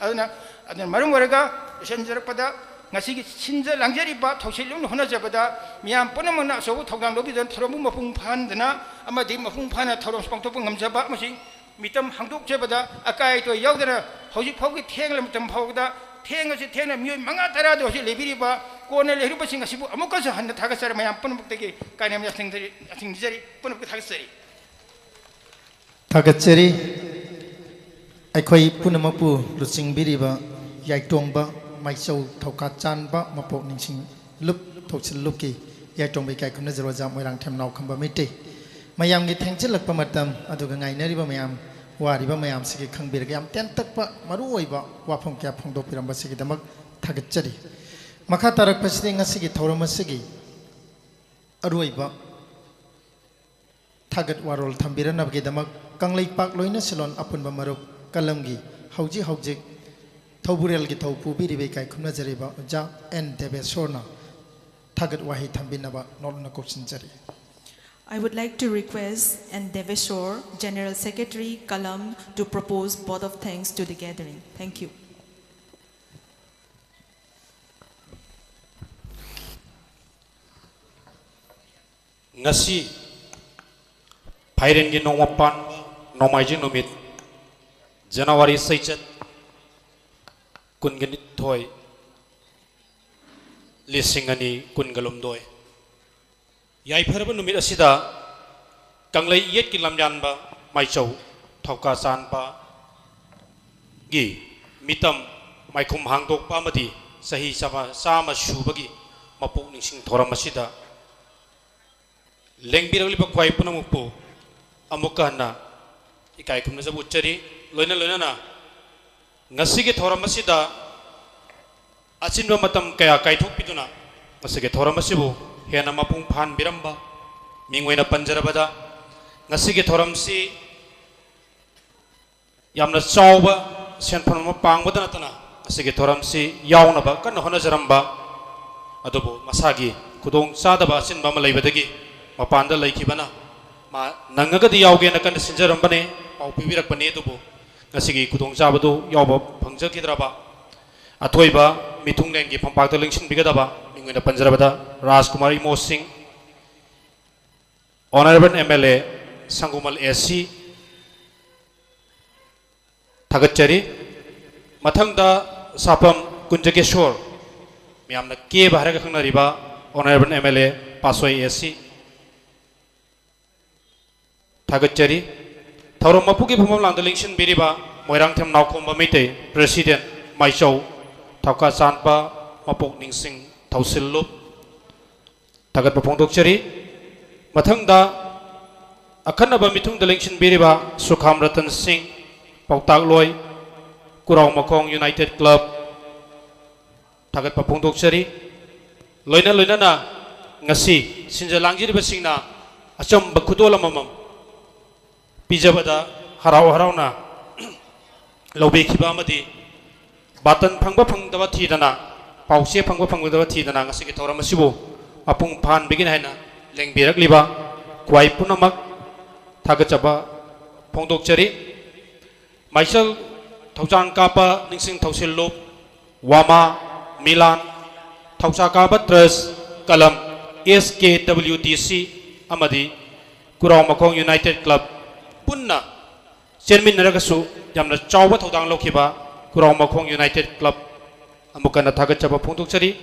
ꯑꯗꯨꯅ, ꯑꯗꯨꯅ ꯃꯔꯝ ꯑꯣꯏꯔꯒ ꯂꯣꯏꯁꯤꯟꯖꯔꯛꯄꯗ ꯉꯁꯤꯒꯤ ꯁꯤꯟꯖ ꯂꯥꯡꯖꯔꯤꯕ ꯊꯧꯁꯤꯜ ꯑꯃ ꯍꯣꯠꯅꯖꯕꯗ ꯃꯤꯌꯥꯝ ꯄꯨꯝꯅꯃꯛꯅ ꯑꯆꯧꯕ ꯊꯧꯗꯥꯡ ꯂꯧꯕꯤꯗꯨꯅ ꯊꯧꯔꯝꯕꯨ ꯃꯄꯨꯡ ꯐꯥꯍꯟꯗꯅ ꯑꯃꯗꯤ ꯃꯄꯨꯡ ꯐꯥꯅ ꯊꯧꯔꯝ ꯄꯥꯡꯊꯣꯛꯄ ꯉꯝꯖꯕ ꯑꯃꯁꯨꯡ ꯃꯤꯇꯝ ꯍꯥꯡꯗꯣꯛꯆꯕꯗ ꯑꯀꯥꯏ ꯑꯇꯣꯏ ꯌꯥꯎꯗꯅ ꯍꯧꯖꯤꯛ ꯐꯥꯎꯒꯤ ꯊꯦꯡꯂꯕ ꯃꯇꯝ ꯐꯥꯎꯕꯗ ꯊꯦꯡꯉꯁꯨ ꯊꯦꯡꯅ ꯃꯤꯑꯣꯏ ꯃꯉꯥ ꯇꯔꯥꯗ ꯍꯧꯖꯤꯛ ꯂꯩꯕꯤꯔꯤꯕ ꯀꯣꯟꯅ ꯂꯩꯔꯨꯕꯁꯤꯡ ꯑꯁꯤꯕꯨ ꯑꯃꯨꯛꯀꯁꯨ ꯍꯟꯅ ꯊꯥꯒꯠꯆꯔꯤ꯫ ꯃꯌꯥꯝ ꯄꯨꯝꯅꯃꯛꯇꯒꯤ ꯀꯥꯏꯅ ꯌꯥꯁꯤꯟꯖꯔꯤ-, ꯌꯥꯁꯤꯟꯖꯔꯤ, ꯄꯨꯝꯅꯃꯛꯀꯤ ꯊꯥꯒꯠꯆꯔꯤ꯫ ꯊꯥꯒꯠꯆꯔꯤ꯫ ꯑꯩꯈꯣꯏ ꯄꯨꯝꯅꯃꯛꯄꯨ ꯂꯨꯆꯤꯡꯕꯤꯔꯤꯕ ꯌꯥꯏꯇꯣꯡꯕ ꯃꯥꯏꯆꯧ ꯊꯧꯀꯥ ꯆꯥꯟꯕ ꯃꯄꯣꯛ ꯅꯤꯡꯁꯤꯡ ꯂꯨꯞ ꯊꯧꯁꯤꯜ ꯂꯨꯞꯀꯤ ꯌꯥꯏꯇꯣꯡꯕ ꯏꯀꯥꯏ ꯈꯨꯝꯅꯖꯔ ꯑꯣꯖꯥ ꯃꯣꯏꯔꯥꯡꯊꯦꯝ ꯅꯥꯎꯈꯝꯕ ꯃꯩꯇꯩ꯫ ꯃꯌꯥꯝꯒꯤ ꯊꯦꯡꯖꯤꯜꯂꯛꯄ ꯃꯇꯝ ꯑꯗꯨꯒ ꯉꯥꯏꯅꯔꯤꯕ ꯃꯌꯥꯝ, ꯋꯥꯔꯤꯕ ꯃꯌꯥꯝꯁꯤꯒꯤ ꯈꯪꯕꯤꯔꯒ ꯌꯥꯝ ꯇꯦꯟꯇꯛꯄ ꯃꯔꯨꯑꯣꯏꯕ ꯋꯥꯐꯝ ꯀꯌꯥ ꯐꯣꯡꯗꯣꯛꯄꯤꯔꯝꯕꯁꯤꯒꯤꯗꯃꯛ ꯊꯥꯒꯠꯆꯔꯤ꯫ ꯃꯈꯥ ꯇꯥꯔꯛꯄꯁꯤꯗꯤ ꯉꯁꯤꯒꯤ ꯊꯧꯔꯝ ꯑꯁꯤꯒꯤ ꯑꯔꯣꯏꯕ ꯊꯥꯒꯠ ꯋꯥꯔꯣꯜ ꯊꯝꯕꯤꯔꯅꯕꯒꯤꯗꯃꯛ ꯀꯪꯂꯩꯄꯥꯛ ꯂꯣꯏꯅ ꯁꯤꯂꯣꯟ ꯑꯄꯨꯟꯕ ꯃꯔꯨꯞ ꯀꯂꯝꯒꯤ ꯍꯧꯖꯤꯛ ꯍꯧꯖꯤꯛ ꯊꯧꯕꯨꯔꯦꯜꯒꯤ ꯊꯧ ꯄꯨꯕꯤꯔꯤꯕ ꯏꯀꯥꯏ ꯈꯨꯝꯅꯖꯔꯤꯕ ꯑꯣꯖꯥ ꯑꯦꯟ ꯗꯦꯕꯦꯁꯣꯔꯅ ꯊꯥꯒꯠ ꯋꯥꯍꯩ ꯊꯝꯕꯤꯅꯕ ꯅꯣꯠꯅ ꯀꯧꯁꯤꯟꯖꯔꯤ꯫ I would like to request N Deveshwar, General Secretary, Kalam, to propose vote of thanks to the gathering. Thank you. ꯉꯁꯤ ꯐꯥꯏꯔꯦꯟꯒꯤ ꯅꯣꯡꯃ ꯄꯥꯟꯕ ꯅꯣꯡꯃꯥꯏꯖꯤꯡ ꯅꯨꯃꯤꯠ, ꯖꯅꯋꯥꯔꯤ ꯆꯩꯆꯠ ꯀꯨꯟꯒ ꯅꯤꯊꯣꯏ, ꯂꯤꯁꯤꯡ ꯑꯅꯤ ꯀꯨꯟꯒ ꯍꯨꯝꯗꯣꯏ꯫ ꯌꯥꯏꯐꯔꯕ ꯅꯨꯃꯤꯠ ꯑꯁꯤꯗ ꯀꯪꯂꯩ ꯏꯌꯦꯠꯀꯤ ꯂꯝꯌꯥꯟꯕ ꯃꯥꯏꯆꯧ ꯊꯧꯀꯥ ꯆꯥꯟꯕꯒꯤ ꯃꯤꯇꯝ ꯃꯥꯏꯈꯨꯝ ꯍꯥꯡꯗꯣꯛꯄ ꯑꯃꯗꯤ ꯆꯍꯤ ꯆꯥꯃ, ꯆꯥꯃ ꯁꯨꯕꯒꯤ ꯃꯄꯣꯛ ꯅꯤꯡꯁꯤꯡ ꯊꯧꯔꯝ ꯑꯁꯤꯗ ꯂꯦꯡꯕꯤꯔꯛꯂꯤꯕ ꯈ꯭ꯋꯥꯏ ꯄꯨꯝꯅꯃꯛꯄꯨ ꯑꯃꯨꯛꯀ ꯍꯟꯅ ꯏꯀꯥꯏ ꯈꯨꯝꯅꯖꯕ ꯎꯠꯆꯔꯤ꯫ ꯂꯣꯏꯅ ꯂꯣꯏꯅꯅ ꯉꯁꯤꯒꯤ ꯊꯧꯔꯝ ꯑꯁꯤꯗ ꯑꯆꯤꯟꯕ ꯃꯇꯝ ꯀꯌꯥ ꯀꯥꯏꯊꯣꯛꯄꯤꯗꯨꯅ ꯉꯁꯤꯒꯤ ꯊꯧꯔꯝ ꯑꯁꯤꯕꯨ ꯍꯦꯟꯅ ꯃꯄꯨꯡ ꯐꯥꯍꯟꯕꯤꯔꯝꯕ ꯃꯤꯡ ꯑꯣꯏꯅ ꯄꯟꯖꯔꯕꯗ, ꯉꯁꯤꯒꯤ ꯊꯧꯔꯝꯁꯤ ꯌꯥꯝꯅ ꯆꯥꯎꯕ ꯁꯦꯟꯐꯝ ꯑꯃ ꯄꯥꯡꯕꯗ ꯅꯠꯇꯅ ꯉꯁꯤꯒꯤ ꯊꯧꯔꯝꯁꯤ ꯌꯥꯎꯅꯕ ꯀꯟꯅ ꯍꯣꯠꯅꯖꯔꯝꯕ, ꯑꯗꯨꯕꯨ ꯃꯁꯥꯒꯤ ꯈꯨꯗꯣꯡ ꯆꯥꯗꯕ ꯑꯆꯤꯟꯕ ꯑꯃ ꯂꯩꯕꯗꯒꯤ ꯃꯄꯥꯟꯗ ꯂꯩꯈꯤꯕꯅ ꯃꯥ ꯅꯪꯉꯒꯗꯤ ꯌꯥꯎꯒꯦꯅ ꯀꯟꯅ ꯁꯤꯟꯖꯔꯝꯕꯅꯦ, ꯄꯥꯎ ꯄꯤꯕꯤꯔꯛꯄꯅꯤ꯫ ꯑꯗꯨꯕꯨ ꯉꯁꯤꯒꯤ ꯈꯨꯗꯣꯡꯆꯥꯕꯗꯨ ꯌꯥꯎꯕ ꯐꯪꯖꯈꯤꯗ꯭ꯔꯕ ꯑꯊꯣꯏꯕ ꯃꯤꯊꯨꯡꯂꯦꯟꯒꯤ ꯐꯝꯄꯥꯛꯇ ꯂꯦꯡꯁꯤꯟꯕꯤꯒꯗꯕ ꯃꯤꯡ ꯑꯣꯏꯅ ꯄꯟꯖꯔꯕꯗ ꯔꯥꯖꯀꯨꯃꯥꯔ ꯏꯃꯣ ꯁꯤꯡ, Honourable M L A ꯁꯪꯒꯨꯃꯜ A C, ꯊꯥꯒꯠꯆꯔꯤ꯫ ꯃꯊꯪꯗ ꯁꯥꯐꯝ ꯀꯨꯟꯖꯒꯦꯁꯣꯔ, ꯃꯌꯥꯝꯅ ꯀꯦꯕ ꯍꯥꯏꯔꯒ ꯈꯪꯅꯔꯤꯕ Honourable M L A ꯄꯥꯁꯣꯏ A C, ꯊꯥꯒꯠꯆꯔꯤ꯫ ꯊꯧꯔꯝ ꯃꯄꯨꯒꯤ ꯐꯝꯐꯝ ꯂꯥꯡꯗ ꯂꯦꯡꯁꯤꯟꯕꯤꯔꯤꯕ ꯃꯣꯏꯔꯥꯡꯊꯦꯝ ꯅꯥꯎꯈꯣꯝꯕ ꯃꯩꯇꯩ, President, ꯃꯥꯏꯆꯧ ꯊꯧꯀꯥ ꯆꯥꯟꯕ ꯃꯄꯣꯛ ꯅꯤꯡꯁꯤꯡ ꯊꯧꯁꯤꯜꯂꯨꯞ ꯊꯥꯒꯠꯄ ꯐꯣꯡꯗꯣꯛꯆꯔꯤ꯫ ꯃꯊꯪꯗ ꯑꯈꯟꯅꯕ ꯃꯤꯊꯨꯡꯗ ꯂꯦꯡꯁꯤꯟꯕꯤꯔꯤꯕ ꯁꯨꯈꯥꯝ ꯔꯇꯟ ꯁꯤꯡ, ꯄꯥꯎꯇꯥꯛꯂꯣꯏ, ꯀꯨꯔꯥꯎ ꯃꯈꯣꯡ ꯌꯨꯅꯥꯏꯇꯦꯠ ꯀ꯭ꯂꯕ, ꯊꯥꯒꯠꯄ ꯐꯣꯡꯗꯣꯛꯆꯔꯤ꯫ ꯂꯣꯏꯅ ꯂꯣꯏꯅꯅ ꯉꯁꯤ ꯁꯤꯟꯖ ꯂꯥꯡꯖꯔꯤꯕꯁꯤꯡꯅ ꯑꯆꯝꯕ ꯈꯨꯗꯣꯜ ꯑꯃꯃꯝ ꯄꯤꯖꯕꯗ ꯍꯔꯥꯎ ꯍꯔꯥꯎꯅ ꯂꯧꯕꯤꯈꯤꯕ ꯑꯃꯗꯤ ꯕꯥꯇꯟ ꯐꯪꯕ ꯐꯪꯗꯕ ꯊꯤꯗꯅ, ꯄꯥꯎꯆꯦ ꯐꯪꯕ ꯐꯪꯗꯕ ꯊꯤꯗꯅ ꯉꯁꯤꯒꯤ ꯊꯧꯔꯝ ꯑꯁꯤꯕꯨ ꯃꯄꯨꯡ ꯐꯥꯍꯟꯕꯤꯒꯅꯤ ꯍꯥꯏꯅ ꯂꯦꯡꯕꯤꯔꯛꯂꯤꯕ ꯈ꯭ꯋꯥꯏ ꯄꯨꯝꯅꯃꯛ ꯊꯥꯒꯠꯆꯕ ꯐꯣꯡꯗꯣꯛꯆꯔꯤ꯫ ꯃꯥꯏꯁꯦꯜ ꯊꯧꯖꯥꯟ ꯀꯥꯞꯄ ꯅꯤꯡꯁꯤꯡ ꯊꯧꯁꯤꯜꯂꯨꯞ, ꯋꯥꯃꯥ, ꯃꯤꯂꯥꯟ, ꯊꯧꯁꯥ ꯀꯥꯕ ꯇ꯭ꯔꯁ, ꯀꯂꯝ, ꯑꯦꯁ ꯀꯦ ꯗꯕ꯭ꯂꯤꯎ ꯗꯤ ꯁꯤ ꯑꯃꯗꯤ ꯀꯨꯔꯥꯎ ꯃꯈꯣꯡ ꯌꯨꯅꯥꯏꯇꯦꯠ ꯀ꯭ꯂꯕ ꯄꯨꯟꯅ ꯆꯦꯟꯃꯤꯟꯅꯔꯒꯁꯨ ꯌꯥꯝꯅ ꯆꯥꯎꯕ ꯊꯧꯗꯥꯡ ꯂꯧꯈꯤꯕ ꯀꯨꯔꯥꯎ ꯃꯈꯣꯡ ꯌꯨꯅꯥꯏꯇꯦꯠ ꯀ꯭ꯂꯕ ꯑꯃꯨꯛ ꯍꯟꯅ ꯊꯥꯒꯠꯆꯕ ꯐꯣꯡꯗꯣꯛꯆꯔꯤ꯫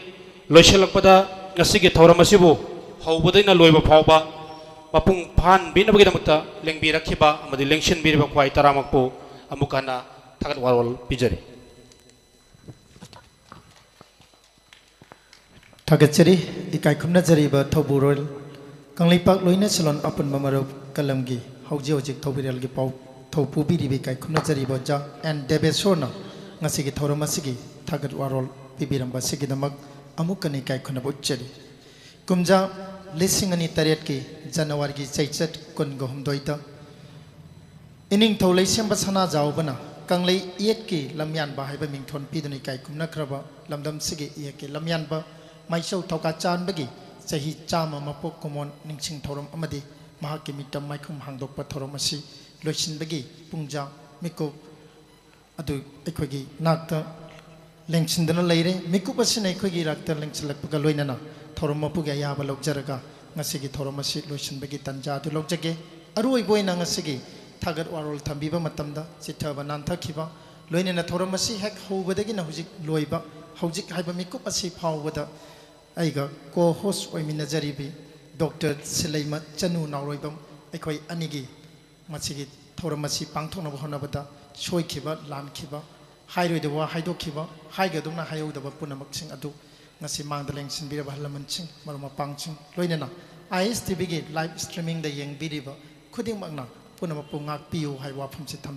ꯂꯣꯏꯁꯤꯜꯂꯛꯄꯗ ꯉꯁꯤꯒꯤ ꯊꯧꯔꯝ ꯑꯁꯤꯕꯨ ꯍꯧꯕꯗꯩꯅ ꯂꯣꯏꯕ ꯐꯥꯎꯕ ꯃꯄꯨꯡ ꯐꯥꯍꯟꯕꯤꯅꯕꯒꯤꯗꯃꯛꯇ ꯂꯦꯡꯕꯤꯔꯛꯈꯤꯕ ꯑꯃꯗꯤ ꯂꯦꯡꯁꯤꯟꯕꯤꯔꯤꯕ ꯈ꯭ꯋꯥꯏ ꯇꯔꯥꯃꯛꯄꯨ ꯑꯃꯨꯛ ꯍꯟꯅ ꯊꯥꯒꯠ ꯋꯥꯔꯣꯜ ꯄꯤꯖꯔꯤ꯫ ꯊꯥꯒꯠꯆꯔꯤ꯫ ꯏꯀꯥꯏ ꯈꯨꯝꯅꯖꯔꯤꯕ ꯊꯧꯕꯨꯔꯣꯜ ꯀꯪꯂꯩꯄꯥꯛ ꯂꯣꯏꯅ ꯁꯤꯂꯣꯟ ꯑꯄꯨꯟꯕ ꯃꯔꯨꯞ ꯀꯂꯝꯒꯤ ꯍꯧꯖꯤꯛ ꯍꯧꯖꯤꯛ ꯊꯧꯕꯤꯔꯦꯜꯒꯤ ꯄꯥꯎ ꯊꯧ ꯄꯨꯕꯤꯔꯤꯕ ꯏꯀꯥꯏ ꯈꯨꯝꯅꯖꯔꯤꯕ ꯑꯣꯖꯥ ꯑꯦꯟ ꯗꯦꯕꯦꯁꯣꯔꯅ ꯉꯁꯤꯒꯤ ꯊꯧꯔꯝ ꯑꯁꯤꯒꯤ ꯊꯥꯒꯠ ꯋꯥꯔꯣꯜ ꯄꯤꯕꯤꯔꯝꯕ ꯑꯁꯤꯒꯤꯗꯃꯛ ꯑꯃꯨꯛ ꯍꯟꯅ ꯏꯀꯥꯏ ꯈꯨꯝꯅꯕ ꯎꯠꯆꯔꯤ꯫ ꯀꯨꯝꯖꯥ ꯂꯤꯁꯤꯡ ꯑꯅꯤ ꯇꯔꯦꯠꯀꯤ ꯖꯅꯋꯥꯔꯤꯒꯤ ꯆꯩꯆꯠ ꯀꯨꯟꯒ ꯍꯨꯝꯗꯣꯏꯗ ꯏꯅꯤꯡꯊꯧ ꯂꯩꯁꯦꯝꯕ ꯁꯅꯥꯖꯥꯎꯕꯅ ꯀꯪꯂꯩ ꯏꯌꯦꯛꯀꯤ ꯂꯝꯌꯥꯟꯕ ꯍꯥꯏꯕ ꯃꯤꯡꯊꯣꯟ ꯄꯤꯗꯨꯅ ꯏꯀꯥꯏ ꯈꯨꯝꯅꯈ꯭ꯔꯕ ꯂꯝꯗꯝꯁꯤꯒꯤ ꯏꯌꯦꯛꯀꯤ ꯂꯝꯌꯥꯟꯕ ꯃꯥꯏꯆꯧ ꯊꯧꯀꯥ ꯆꯥꯟꯕꯒꯤ ꯆꯍꯤ ꯆꯥꯝꯃ ꯃꯄꯣꯛ ꯀꯨꯝꯑꯣꯟ ꯅꯤꯡꯁꯤꯡ ꯊꯧꯔꯝ ꯑꯃꯗꯤ ꯃꯍꯥꯛꯀꯤ ꯃꯤꯇꯝ ꯃꯥꯏꯈꯨꯝ ꯍꯥꯡꯗꯣꯛꯄ ꯊꯧꯔꯝ ꯑꯁꯤ ꯂꯣꯏꯁꯤꯟꯕꯒꯤ ꯄꯨꯡꯖꯥ ꯃꯤꯀꯨꯞ ꯑꯗꯨ ꯑꯩꯈꯣꯏꯒꯤ ꯅꯥꯛꯇ ꯂꯦꯡꯁꯤꯟꯗꯨꯅ ꯂꯩꯔꯦ꯫ ꯃꯤꯀꯨꯞ ꯑꯁꯤꯅ ꯑꯩꯈꯣꯏꯒꯤ ꯏꯔꯥꯛꯇ ꯂꯦꯡꯁꯤꯜꯂꯛꯄꯒ ꯂꯣꯏꯅꯅ ꯊꯧꯔꯝ ꯃꯄꯨꯒꯤ ꯑꯌꯥꯕ ꯂꯧꯖꯔꯒ ꯉꯁꯤꯒꯤ ꯊꯧꯔꯝ ꯑꯁꯤ ꯂꯣꯏꯁꯤꯟꯕꯒꯤ ꯇꯥꯟꯖꯥ ꯑꯗꯨ ꯂꯧꯖꯒꯦ꯫ ꯑꯔꯣꯏꯕ ꯑꯣꯏꯅ ꯉꯁꯤꯒꯤ ꯊꯥꯒꯠ ꯋꯥꯔꯣꯜ ꯊꯝꯕꯤꯕ ꯃꯇꯝꯗ ꯆꯤꯠꯊꯕ ꯅꯥꯟꯊꯈꯤꯕ, ꯂꯣꯏꯅꯅ ꯊꯧꯔꯝ ꯑꯁꯤ ꯍꯦꯛ ꯍꯧꯕꯗꯒꯤꯅ ꯍꯧꯖꯤꯛ ꯂꯣꯏꯕ, ꯍꯧꯖꯤꯛ ꯍꯥꯏꯕ ꯃꯤꯀꯨꯞ ꯑꯁꯤ ꯐꯥꯎꯕꯗ ꯑꯩꯒ ꯀꯣ ꯍꯣꯁ ꯑꯣꯏꯃꯤꯟꯅꯖꯔꯤꯕꯤ ꯗꯣꯛꯇꯔ ꯁꯤꯂꯩꯃ ꯆꯅꯨ ꯅꯥꯎꯔꯣꯏꯕꯝ, ꯑꯩꯈꯣꯏ ꯑꯅꯤꯒꯤ ꯃꯁꯤꯒꯤ ꯊꯧꯔꯝ ꯑꯁꯤ ꯄꯥꯡꯊꯣꯛꯅꯕ ꯍꯣꯠꯅꯕꯗ ꯁꯣꯏꯈꯤꯕ, ꯂꯥꯟꯈꯤꯕ, ꯍꯥꯏꯔꯣꯏꯗꯕ ꯋꯥ ꯍꯥꯏꯗꯣꯛꯈꯤꯕ, ꯍꯥꯏꯒꯗꯧꯅ ꯍꯥꯏꯍꯧꯗꯕ ꯄꯨꯝꯅꯃꯛꯁꯤꯡ ꯑꯗꯨ ꯉꯁꯤ ꯃꯥꯡꯗ ꯂꯦꯡꯁꯤꯟꯕꯤꯔꯕ ꯑꯍꯜ ꯂꯃꯟꯁꯤꯡ, ꯃꯔꯨꯞ ꯃꯄꯥꯡꯁꯤꯡ, ꯂꯣꯏꯅꯅ ꯑꯥꯏ ꯑꯦꯁ ꯇꯤ ꯚꯤꯒꯤ ꯂꯥꯏꯚ ꯁ꯭ꯇ꯭ꯔꯤꯃꯤꯡꯗ ꯌꯦꯡꯕꯤꯔꯤꯕ ꯈꯨꯗꯤꯡꯃꯛꯅ ꯄꯨꯝꯅꯃꯛꯄꯨ ꯉꯥꯛꯄꯤꯌꯨ ꯍꯥꯏꯕ ꯋꯥꯐꯝꯁꯤ ꯊꯝꯖꯒꯦ꯫